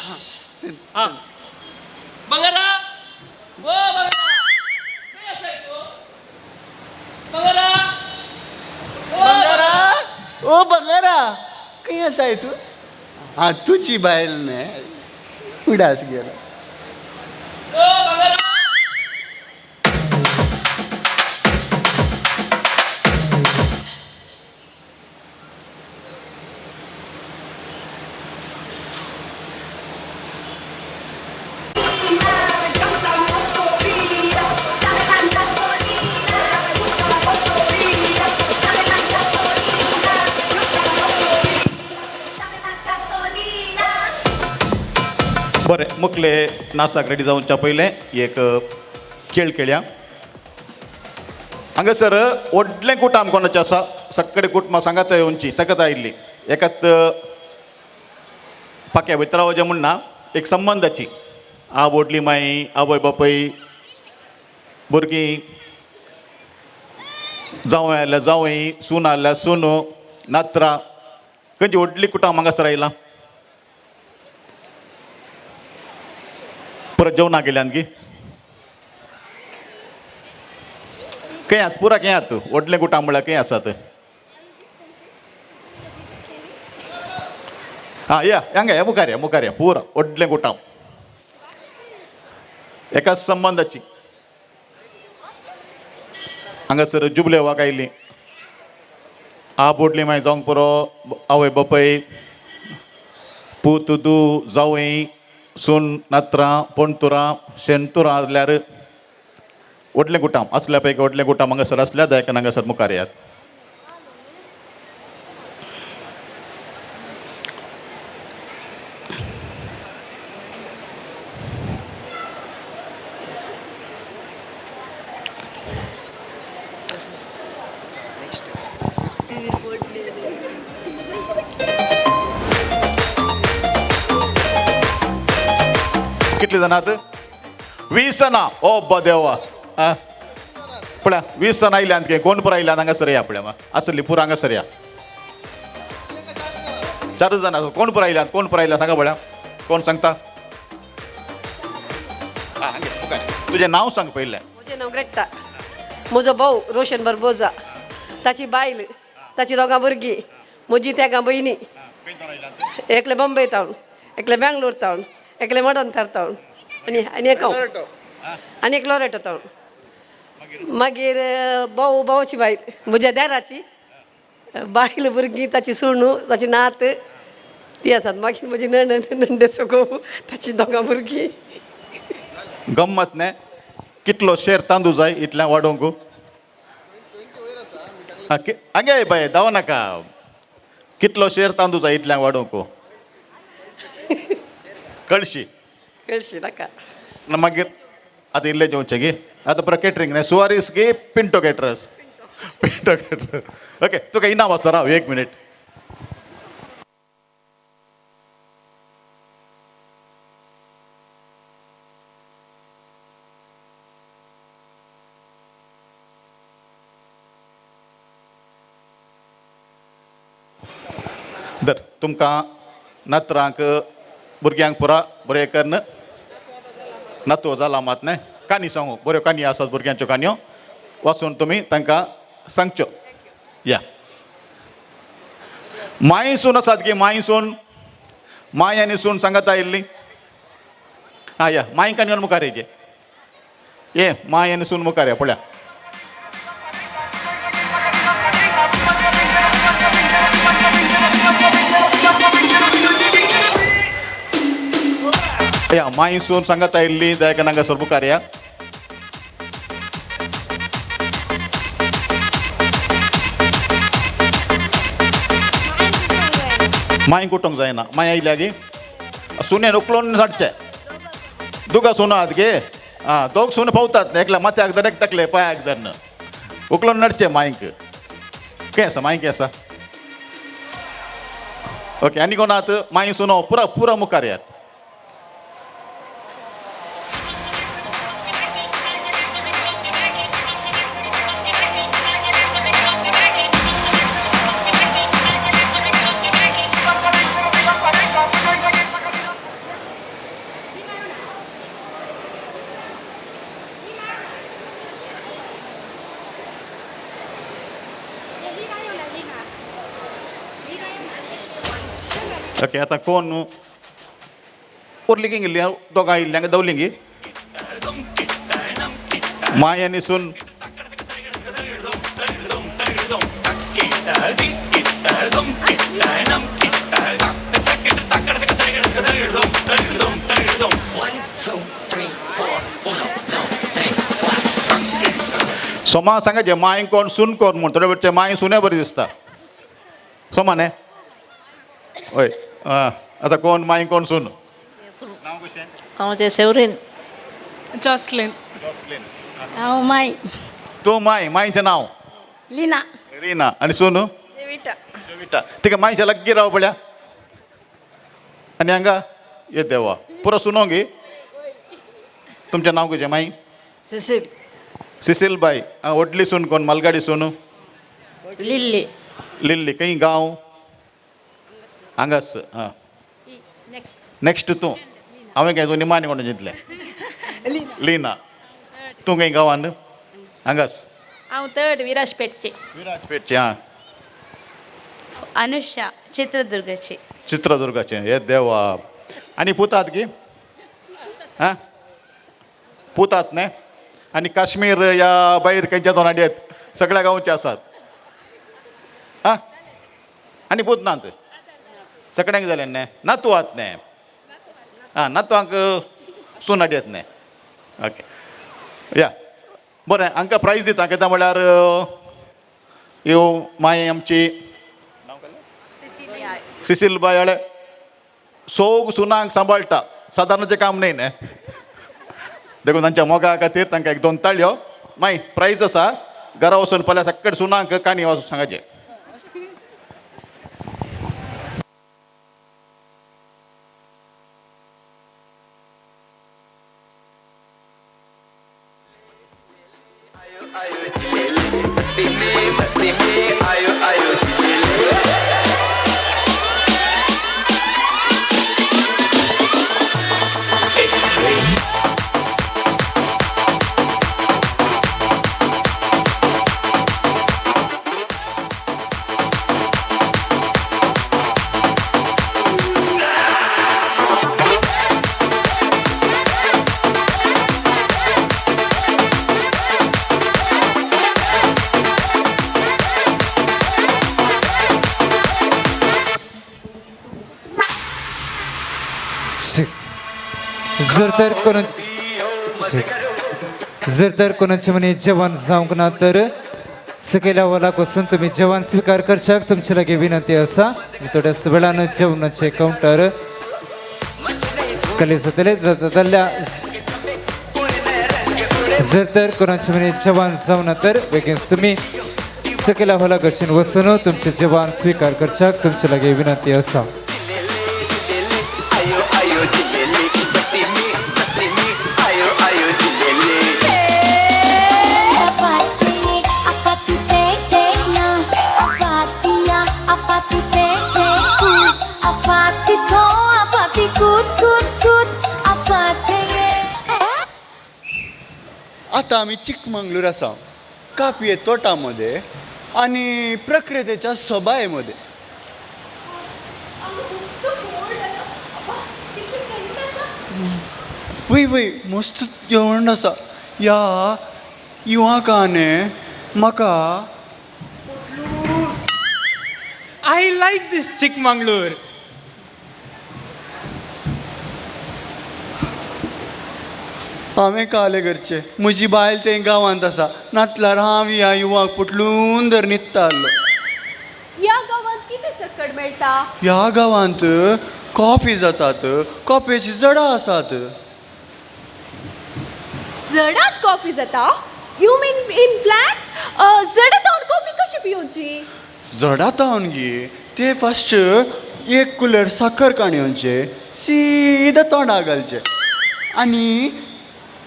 हां बंगारा, ओ बंगारा, खंय आसाय तूं? बंगारा, बंगारा, ओ बंगारा, खंय आसाय तूं? आं तुजी बायल न्ही, उडास गेलो. ओ बंगारा. बरें, मुखले नासाक रेडी जावच्या पयलें एक खेळ खेळया. हांगासर व्हडलें कुटाम कोणाचें आसा? सगळे कुटुंबां सांगात येवची सकत आयिल्ली एकाच पाक्या भितर वचें म्हूण ना, एक संबंदाची. आवडली माई, आवय बापूय, भुरगीं, जावंय आयल्या जावंय, सून आयल्या सुनो, नात्रां, खंयची व्हडली कुटाम हांगासर आयलां? परत जेवणाक गेल्यान गी खंय आहात? पुरा खंय आहात? व्हडलें कुटाम म्हळ्यार खंय आसात? आं या हांगा या, मुखार या, मुखार या. पुरा व्हडलें कुटाम एका संबंदाची. हांगासर जुबलेवाक आयली आबोडली मागीर जावंक पुरो, आवय बापूय, पूत, दू, जावंय, सून, नात्रां, पणतुरां, शेणतुरां आसल्यार व्हडलें कुटाम आसल्या पैकी व्हडलें कुटाम हांगासर आसल्यार दयाकन हांगासर मुखार येयात. कितली जाणात? 20 जाणां. ओ देवा. पळया 20 जाण आयल्यान गे कोण पुरा आयल्यान हांगासर या पळया आसली पुरा हांगासर या 4 जाण आसा कोण पुरा आयल्यान कोण पुरा आयल्या सांगा पळया कोण सांगता तुजें नांव सांग पयलें. म्हजें नांव ग्रेट्टा. म्हजो भाव रोशन बरबोजा, ताची बायल, ताची दोगां भुरगीं, म्हजी तेगां भयणी. एकलें बॉम्बे तावन, एकलें बेंगलोर तावन, एकलें मडंतर तावन आनी आनी एक हांव आनी एक लोरेटो तावन. मागीर भाव भावाची बायल म्हज्या देराची बायल भुरगीं, ताची सुणू, ताची नात ती आसात. मागीर म्हजी नणंद, नंडेचो घोव, ताची दोगां भुरगीं. गम्मत न्ही कितलो शेर तांदूळ जाय इतल्या वाडोवंक हांगे बाय धांव नाका. कितलो शेर तांदूळ जाय इतल्या वाडोवंक? कळशी कळशी नाका. मागीर आतां इल्लें जेवचें गे आतां पुरो केटरींग न्ही सुवारीस गे Pinto caterers Pinto caterers. Okay तुका इनाम आसा राव 1 मिनीट. दर तुमकां नातरांक भुरग्यांक पुरा बरें करून नातू जाला मात न्ही काणी सांगू बऱ्यो काणी आसात भुरग्यांच्यो काणयो वाचून तुमी तांकां सांगच्यो. या माई सून आसात गे माई सून माय आनी सून सांगता आयिल्ली. आं या माई काणी मुखार ये ये माय आनी सून मुखार या पळया. या माई सून सांगता आयिल्ली जायका हांगासर मुखार या. माई कुटूंक जायना माई आयल्या गे सुनेन उखलून हाडचें. दुगा सुनो आहात गे आं दोग सुन पावतात एकल्या माथ्याक धर एक तकले पांयाक धरून उखलून नडचें मायक. कितें आसा माई कितें आसा? ओके आनी कोण आहात माई सुनो पुरा पुरा मुखार यात. ओके आतां कोण उरली किंग इल्ली दोगां इल्ली हांगा दवली माय आनी सून. सोमा सांगाचें माय कोण सून कोण म्हूण थोडे वेळचे माय सुने बरी दिसता. सोमा न्ही हय. आतां कोण माई कोण सून? नांव कशें? हांव तें सेवरीन. जॉसलीन. जॉसलीन. हांव माई. तूं माय. मायचें नांव? लिना. रीना. आनी सून? जेविटा. जेविटा. तिका मायच्या लागीं राव पळया. आनी हांगा ये देवा पुरो सुनो गे. तुमचें नांव कशें माई? सिसील. सिसील बाय. व्हडली सून कोण? मालगाडी सून? लिल्ली. लिल्ली. खंय गांव? हांगास. आं नेक्स्ट तूं. हांवें काय तूं निमाणी कोण जितलें? लीना. तूं खंय गांवान? हांगास. हांव थर्ड विराजपेटची. विराजपेटची. आं अनुषा चित्रदुर्गाची. चित्रदुर्गाचें. हे देवा. आनी पुतात गी? आं पुतात न्ही. आनी काश्मीर या भायर खंयच्या दोन हाडयेत सगळ्या गांवचे आसात. आं आनी पूत नात सगळ्यांक जालें न्ही. नातू आहात न्ही? आं नातवांक सून हाडयेत न्ही. ओके या बरें हांकां प्रायज दिता कित्याक म्हळ्यार ह्यो माय आमची सिसील बाय हळे सोग सुनांक सांबाळटा सादारणचें काम न्ही न्ही. देखून तांच्या मोगा खातीर तांकां एक 2 ताळयो. मागीर प्रायज आसा घरा वचून फाल्यां सगळे सुनांक काणी वाचून सांगाचें. आयो जर तर कोण जर तर कोणाचे मनी जेवण जावंक ना तर सकयल्या वलाक वचून तुमी जेवण स्विकार करच्याक तुमचे लागीं विनंती आसा. थोड्याच वेळान जेवणाचे कावंटर कले जातले. जाल्यार जर तर कोणाचे मनी जेवण जावना तर बेगीन तुमी सकयल्या हॉला कडच्यान वचून तुमचे जेवण स्विकार करच्याक तुमचे लागीं विनंती आसा. आतां आमी चिकमंगलूर आसा, काफये तोटामध्ये आनी प्रकृतीच्या सोबायेमध्ये. वय वय मस्त जेवण आसा. ह्या युवाकाने म्हाका I like this Chikmagalur. हांवें काले करचें, म्हजी बायल तें गांवांत आसा, नातल्यार हांव ह्या युवाक पुटलून धर न्हिदता आहलो. ह्या गांवांत कितें सक्कड मेळटा? ह्या गांवांत कॉफी जातात, कॉफयेचीं जडां आसात. जडांत कॉफी जाता? You mean in plants? जडां तावन कॉफी कशी पिवची? जडां तावन गे ते फस्ट एक कुलर साकर काणयेवचे, सीधा तोंडा घालचे आनी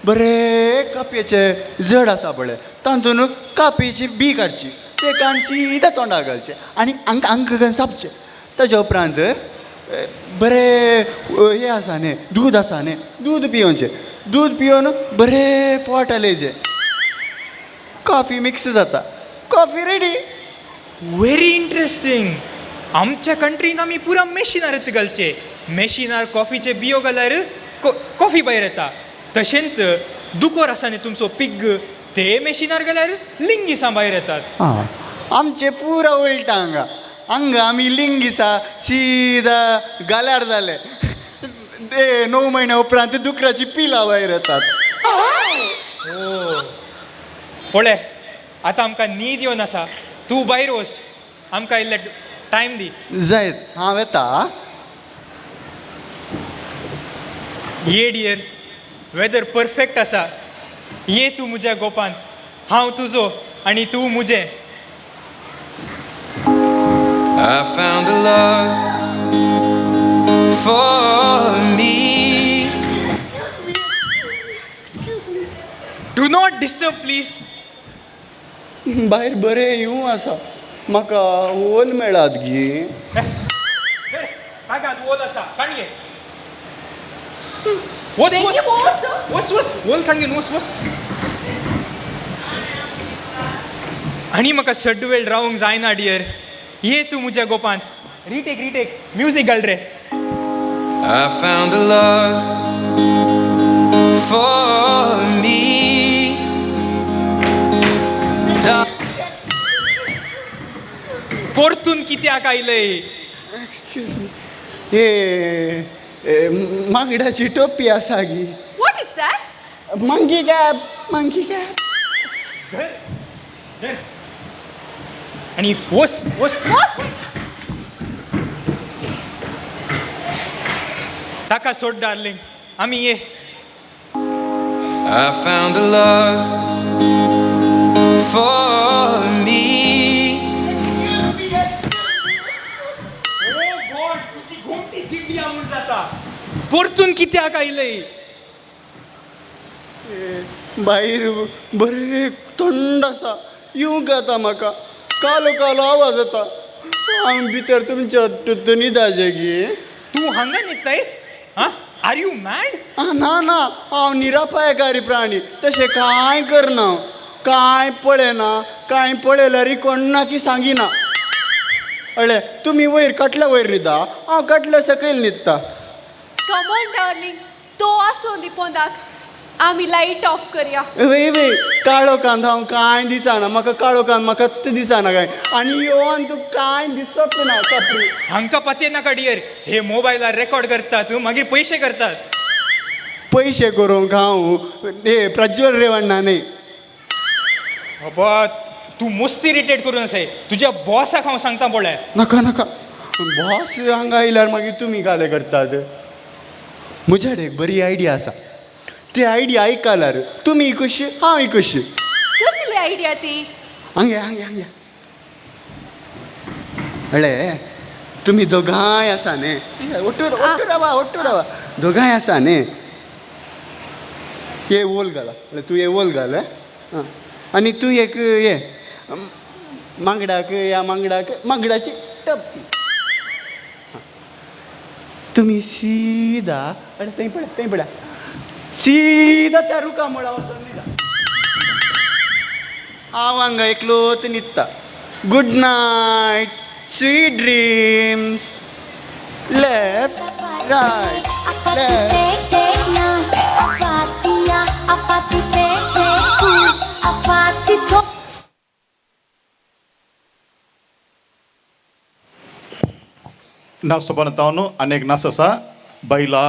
बरें कापयेचें जड आसा पळय तातूंत कापयेची बी काडची, ते काण सीधा तोंडा घालचे आनी आंग आंग सापचें. ताज्या उपरांत बरें हें आसा न्ही, दूद आसा न्ही, दूद पियोवचें, दूद पिवन बरें पोट हालयचें, कॉफी मिक्स जाता, कॉफी रेडी. Very interesting. आमच्या कंट्रीन आमी पुरा मेशिनार घालचे, मेशिनार कॉफीचे बियो घाल्यार कॉफी भायर येता. तशेंच दुकोर आसा न्ही तुमचो पिग्ग, ते मेशिनार घाल्यार लिंगिसां भायर येतात. आं, आमचें पुरा उलटा हांगा. हांगा आमी लिंगिसां सीधा गाल्यार जाले, ते 9 म्हयन्या उपरांत दुकराची पिलां भायर येतात. ओ पळय आतां आमकां न्हीद येवन आसा, तूं भायर वच, आमकां इल्लें टायम दी. जायत, हांव येता. ये डियर, वेदर परफेक्ट आसा. ये तूं म्हज्या गोपांत, हांव तुजो आनी तूं म्हजें. I found a love for me. Do not disturb please. भायर बरें येवं आसा, म्हाका ओल मेळात गी. बॅगांत ओल आसा, काण घे. वच वच वच वच, ओल काण घेवन वच वच. आनी म्हाका सड्ड वेळ रावंक जायना डियर, ये तूं म्हज्या गोपांत. रिटेक रिटेक, म्युजीक घाल रे. I found a love for me. परतून कित्याक आयलय? एक्सक्यूज मी, हे मागडाची टोपी आसा गी. What is that? Monkey cap, monkey cap. धर आनी वच वच. ताका सोड डार्लिंग, आमी ये. I found a love for me. Oh God, तुजी घुमटी चिड्डिया म्हूण जाता. परतून कित्याक आयलय? भायर बरें थंड आसा, येवंक जाता म्हाका, कालो कालो आवाज येता. हांव भितर तुमच्या न्हिदाचें गी. तूं हांगा न्हिदताय? आं, are you mad? ना ना, हांव निरापायकारी प्राणी, तशें कांय करना, कांय पळयना, कांय पळयल्यार कोणाकी सांगिना. अळे तुमी वयर काटल्या वयर न्हिदा, हांव काटल्या सकयल न्हिदता. कम ऑन डार्लिंग, तो आसूं दी पोंदाक, आमी लायट ऑफ करया. वय वय, काळो कांद हांव कांय दिसना म्हाका, काळो कांद म्हाका दिसना कांय, आनी येवन तूं कांय दिसत ना कापरी. हांकां पातये नाका डियर, हे मोबायलार रेकॉर्ड करतात मागीर पयशे करतात. पयशे करूंक हांव हे प्रज्वल रेवण्णा न्ही. बाबा तूं मस्ती इरिटेट करून आसाय. तुज्या बॉसाक हांव सांगता पळय. नाका नाका, बॉस हांगा आयल्यार मागीर तुमी काले करतात. म्हज्या कडेन एक बरी आयडिया आसा, ती आयडिया आयकल्यार तुमी कशी हांव कशी. कसली आयडिया ती? हांगे हांगे हांगे अळे तुमी दोगांय आसा न्ही, ओट्टू ओट्टू रावा ओट्टू रावा, दोगांय आसा न्ही. ये वोल घाला, तूं ये वोल घाल. आं, आनी तूं एक ये मांगडाक, ह्या मांगडाक मांगडाची टप. तुमी सीधा अरे थंय पळय थंय पळय सीधा त्या रुखा मुळा वचोन न्हिदा. हांव हांगा एकलोच न्हिदता. Good night, sweet dreams. Left right left. नाच सोपान तावन अनेक नाच आसा. बैला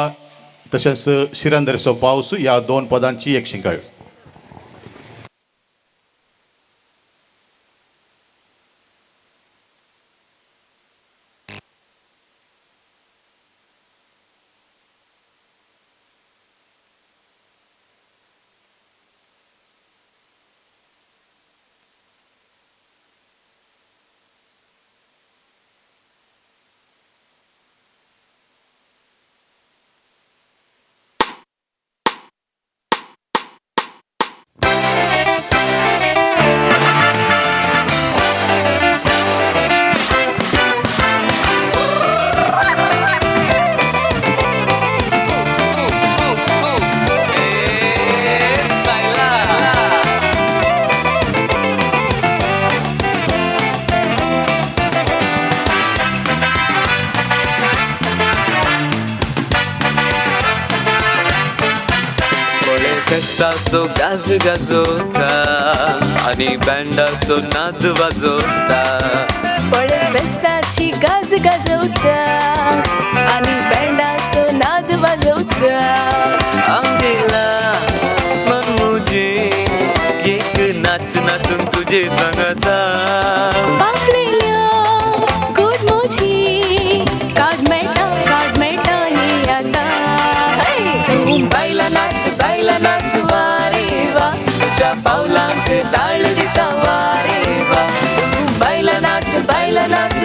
तशेंच शिरंदरेचो पावस ह्या दोन पदांची एक शिंकळ. फेस्ताचो गाज गाजोता आनी बँडाचो नाद वाजोता. पळे फेस्ताची गाज गाजोता आनी बँडाचो नाद वाजोता. आंगेला मन मुजे एक नाच नाचून तुजे सांगता. पाकळेल्या गोड मोजी काड मेळटा काड मेळटा ही आतां. तूं बायला नाच बायला नाच वारे वा, तुझ्या पावलांक ताळ दिता वारे वा. बायला नाच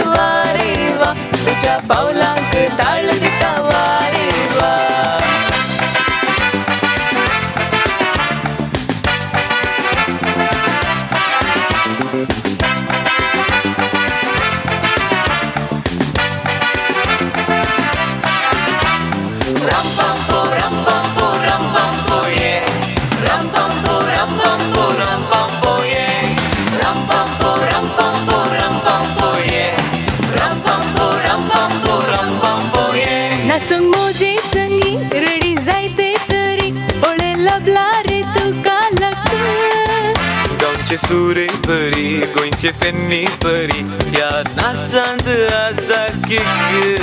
वारे वा, तुझ्या पावलांक ताळ दिता वारे वा. नासूंक मोजे संगी रेडी जायते तरी ओळे लबला रे तुका लक. गांवचे सुरे बरी गोंयचे फेन्नी बरी ह्या नाचांत आसा किक.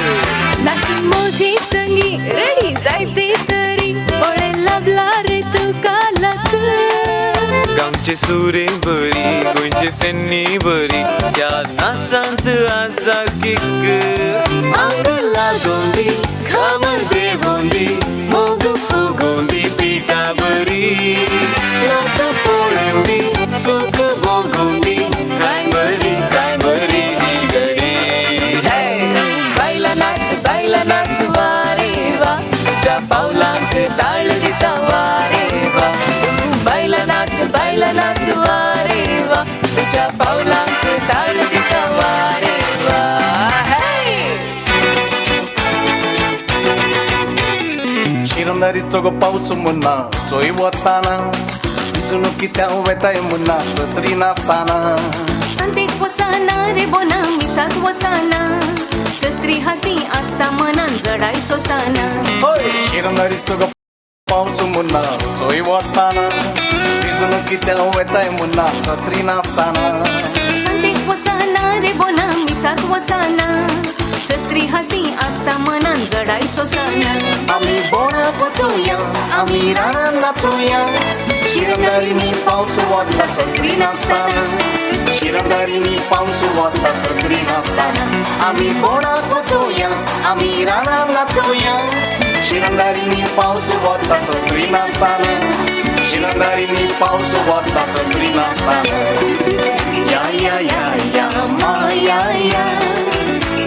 नासूंक मोजे संगी रेडी जायते तरी ओळे लबला रे तुका लक. गांवचे सुरे बरी गोंयचे फेन्नी बरी ह्या नाचांत आसा किक. आंग लागोंदी घाम देवोंदी मोग फुगोंदी पिठा बरी नाक पळोवंदी सुख भोगोंदी काय बरी काय बरी ही घडी. बायला नाच वारे वा, तुझ्या पावलांक ताळ दिता वारे वा. बायला नाच वारे वा, तुझ्या पावलांक ताळ दिता वारे वा. शिरंदारीचो गो पावस मुन्ना सोय वताना दिसून कित्या वेताय मुन्ना सत्री नासताना. संतेक वचाना रे बोना मिसाक वचाना, सत्री हाती आसता मनान जडाय सोसाना. शिरंदारीचो गो पावस मुन्ना सोय वताना दिसून कित्या वेताय मुन्ना सत्री नासताना. संतेक वचाना रे बोना मिसाक वचाना, सत्री हाती आसता मनान जडाय सोसना. आमी बोणाक वचोया, आमी रानान नाचोया, शिरंगारीनी पावस वता सत्री नासतना, शिरंगारीनी पावस वता सत्री नासतना. आमी बोणाक वचोया, आमी रानान नाचोया, शिरंगारीनी पावस वता सत्री नासतना, शिरंगारीनी पावस वता सत्री नासतना. या या या या मा या या,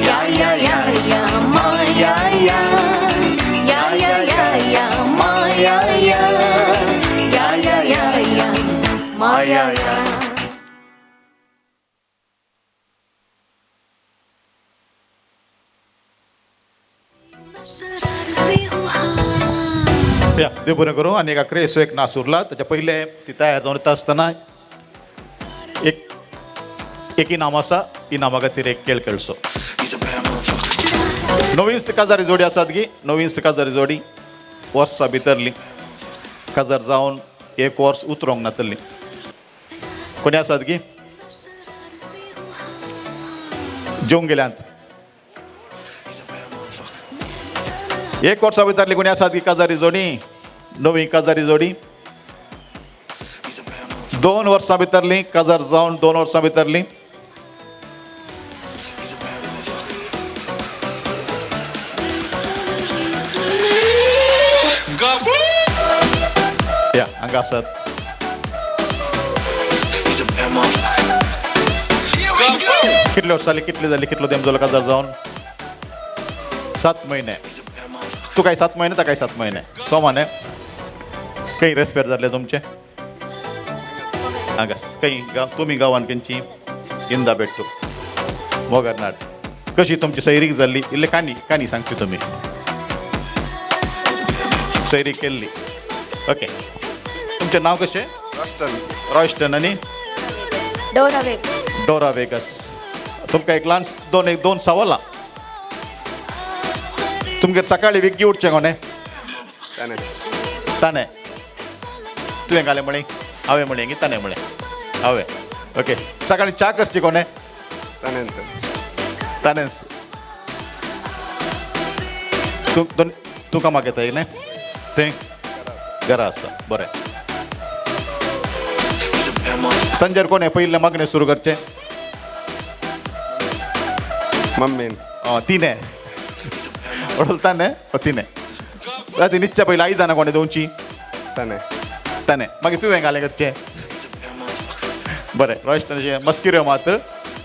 या या या या मा या या, या या या या मा या या, या या या या मा या या. या देव बरें करूं. आनी एक आक्रेसो एक नाच उरला ताच्या पयलें ती तयार जावन येता आसतना एक एक इनाम आसा, इनामा खातीर एक खेळ खेळचो. नवीन काजारी जोडी आसात गी, नवीन काजारी जोडी वर्सां भितरली काजार जावन एक वर्स उतरोंक नातली कोणी आसात गी जेवंक गेल्यांत. एक वर्सा भितरली कोणी आसात की काजारी जोडी, नवी काजारी जोडी. 2 वर्सां भितरली काजार जावन 2 वर्सां भितरली. या हांगा आसात. कितले वर्सां जाली, कितले जाली, कितलो तेंप जालो काजार जावन? 7 म्हयने. तूं काय 7 म्हयने, ताकाय 7 म्हयने सोमाने. खंय रेस्पेर जाल्ले तुमचे हांगा? खंय तुमी गांवान खंयची? इंदा बेट्टू मोगरनाड. कशी तुमची सैरीक जाल्ली इल्ले काणी काणी सांगची तुमी सैरीक केल्ली. ओके, तुमचें नांव कशें? रॉस्टन. रॉस्टन आनी डोरा वेगस. डोरा वेगस. तुमकां एक ल्हान दोन सवालां. तुमगेर सकाळी वेगळी उठचें कोणें? ताणें. ताणें. तुवें घालें म्हळें? हांवें म्हळें की ताणें म्हळें? हांवें. ओके, सकाळी च्या करची कोणें? ताणें. ताणेंच. तूं तूं कामाक येता न्ही? तें घरा आसा. बरें. संजय कोणें पयलें मागणें सुरू करचें? मम्मीन. तिणें. ताणें तिणें. राती न्हिदच्या पयलीं आयदनां कोणें धुवची? ताणें. ताणें. मागीर तुवें घालें करचें? बरें रोहित मस्किऱ्यो मात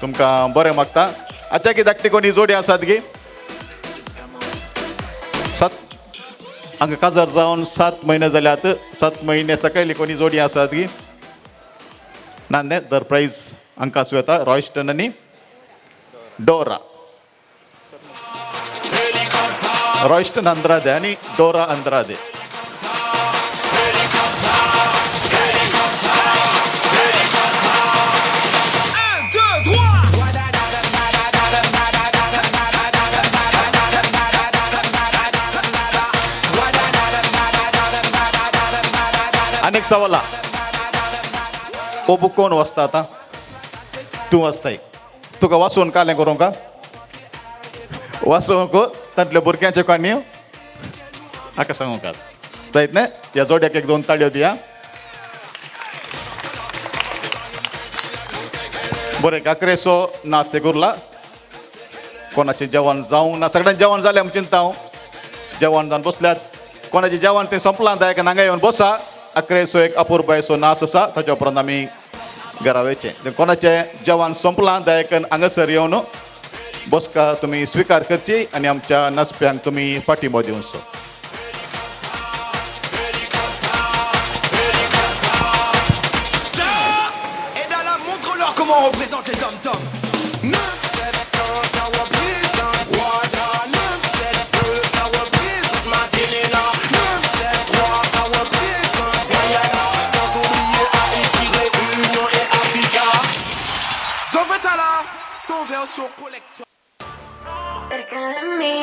तुमकां बरें मागता. आच्या की धाकटी कोणी जोडी आसात गी? 7 हांगा काजार जावन 7 म्हयने जाल्यात. 7 म्हयने सकयली कोणी जोडी आसात गी? ना न्ही. दर प्रायज हांकां आसूं येता. रॉयस्टन आनी डोरा. रॉयस्टन अंद्रादे आनी डोरा अंद्रादे. आनी एक सवाल, हो बूक कोण वाचता आतां? तूं वाचताय. तुका वाचून कालें करूंक का? वाचूंक तांतल्या भुरग्यांच्यो काणयो हाका सांगूंक जायत न्ही? ह्या जोड्याक 1-2 ताळयो दिया. बरें, काकरेचो नाच एक उरला. कोणाचें जेवण जावंक ना? सगळ्यांक जेवण जालें आमी चिंता हांव. जेवण जावन बसल्यात. कोणाचें जेवण तें सोंपलां जाय हांगा येवन बसा. अकरेचो एक अपुरबायेचो नाच आसा, ताच्या उपरांत आमी घरा वयचें. कोणाचें जेवण सोंपलां दयाकन हांगासर येवन बसका तुमी स्विकार करची आनी आमच्या नाचप्यांक तुमी पाठिंबो दिवचो. Comment on représente les dom-toms. 9, 7, 1, ça représente Rwanda. 9, 7, 2, ça représente Matinina. 9, 7, 3, ça représente Guyana. Sans oublier Haïti, Réunion et Africa. Zofetala, son version collector. Cerca de mí.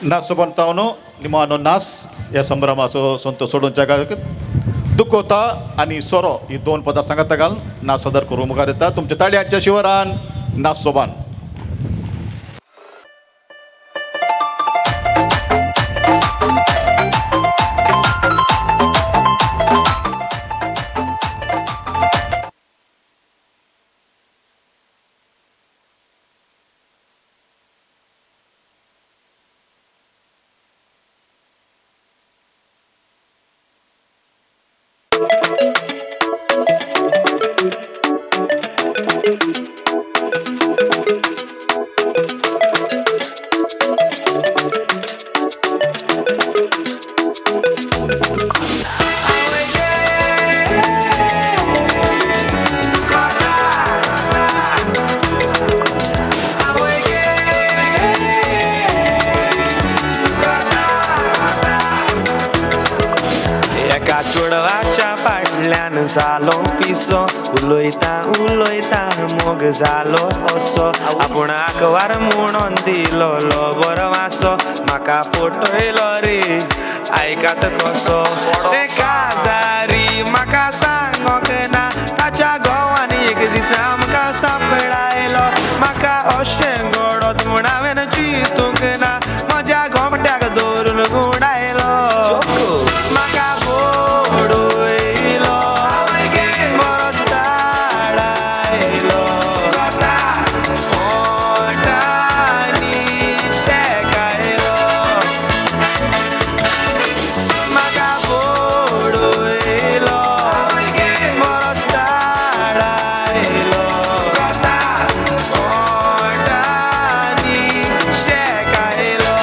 नास सोबन तावनो निमानो नास ह्या संभ्रमाचो संतो सोडून जगाक दुखोता आनी सोरो ही दोन पदां सांगाता घाल नास सादर करूं मुखार येता तुमच्या ताळयांच्या शिवरान नास सोबान. चेडवाच्या फाटल्यान जालो पिसो उलयता उलयता मोग जालो असो आपूण आकवार म्हणून दिलो बरो वासो म्हाका फटयलो रे आयकात कसो ते काजारी म्हाका सांगोंक ना ताच्या घोवान एक दीस आमकां सापडायलो म्हाका अशें घडत म्हूण हांवें चिंतूंक ना म्हज्या गोमट्याक दवरून गुंडायलो म्हाका बोडयलो बरोच ताळायलो ओठांनी शेकायलो म्हाका बोडयलो बरोच ताळायलो ओठांनी शेकायलो.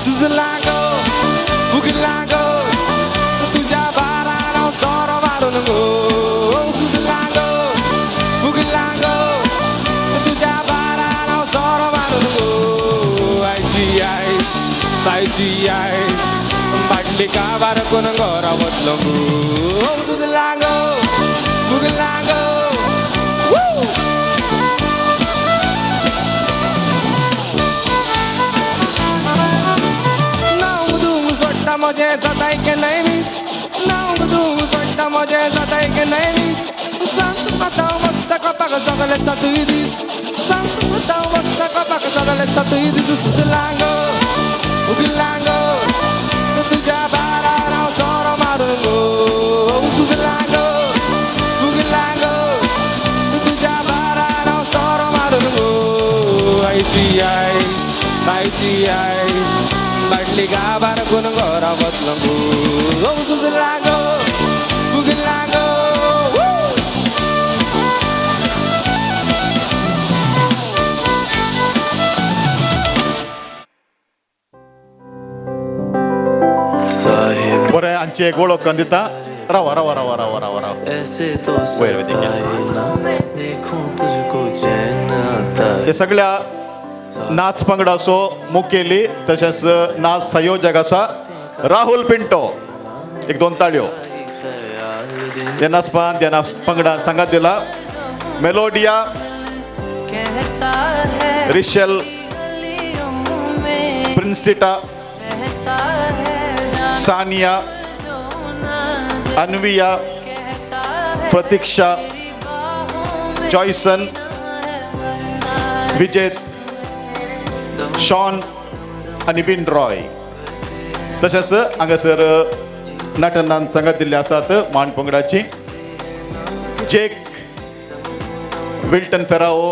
सुजलागो फुगलागो तुझ्या बारार हांव सोरो मारून गो सुजलागो फुगलागो तुझ्या बारार हांव सोरो मारून गो आयची आयस तायची आयस बाटली काबार करून घरा वतलो गो सुजलागो फुगलागो. म्हजें जाताय केन्नाय मीस नांव तूं सोडटा म्हजें जाताय केन्नाय मीस सांग सुकता वचता कपाक सगळे सातूय दीस सांग सुकता वचता कपाक सगळे सातूय दीस सुजलागो फुगलागो तुज्या बारार हांव सोरो मारून गो सुजलागो फुगलागो तुज्या बारार हांव सोरो मारून गो आयची आयस तायची आयस बाटली गाबार करून घरा वतलो गो सुजलागो फुगलागो. बरें आमची एक वळख करून दिता रावा रावा रावा रावा रावा रावा वयर हे सगळ्या नाच पंगडाचो मुखेली तशेंच नाच संयोजक आसा राहुल पिंटो एक दोन ताळयो ह्या नाचपान ह्या नाच पंगडान सांगात दिला मेलोडिया रिशल प्रिन्सिटा सानिया अन्विया प्रतीक्षा जॉयसन विजेत शॉन आनी बिन रॉय तशेंच हांगासर नटनान सांगात दिल्ले आसात मांड पंगडाची जेक विल्टन फेरावो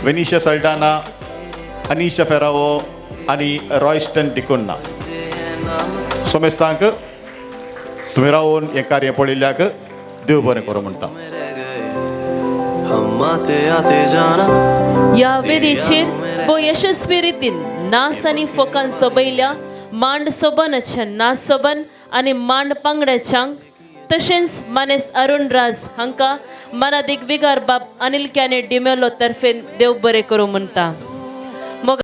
वेनिशा सल्डाना अनिशा फेरावो आनी रॉयस्टन डिकोन्ना सोमेस्तांक तुमी रावून हें कार्य पळयल्ल्याक देव बरें करूं म्हणटा. ह्या वेदीचेर भोव यशस्वी रितीन नाच आनी फोकान सोबयल्या मांड सोबनाच्या नाच सोबन आनी मांड पंगडाच्यांक तशेंच मानेस्त अरुण राज हांकां मनादीक विगार बाब अनिल कॅने डिमेलो तर्फेन देव बरें करूं म्हणटा.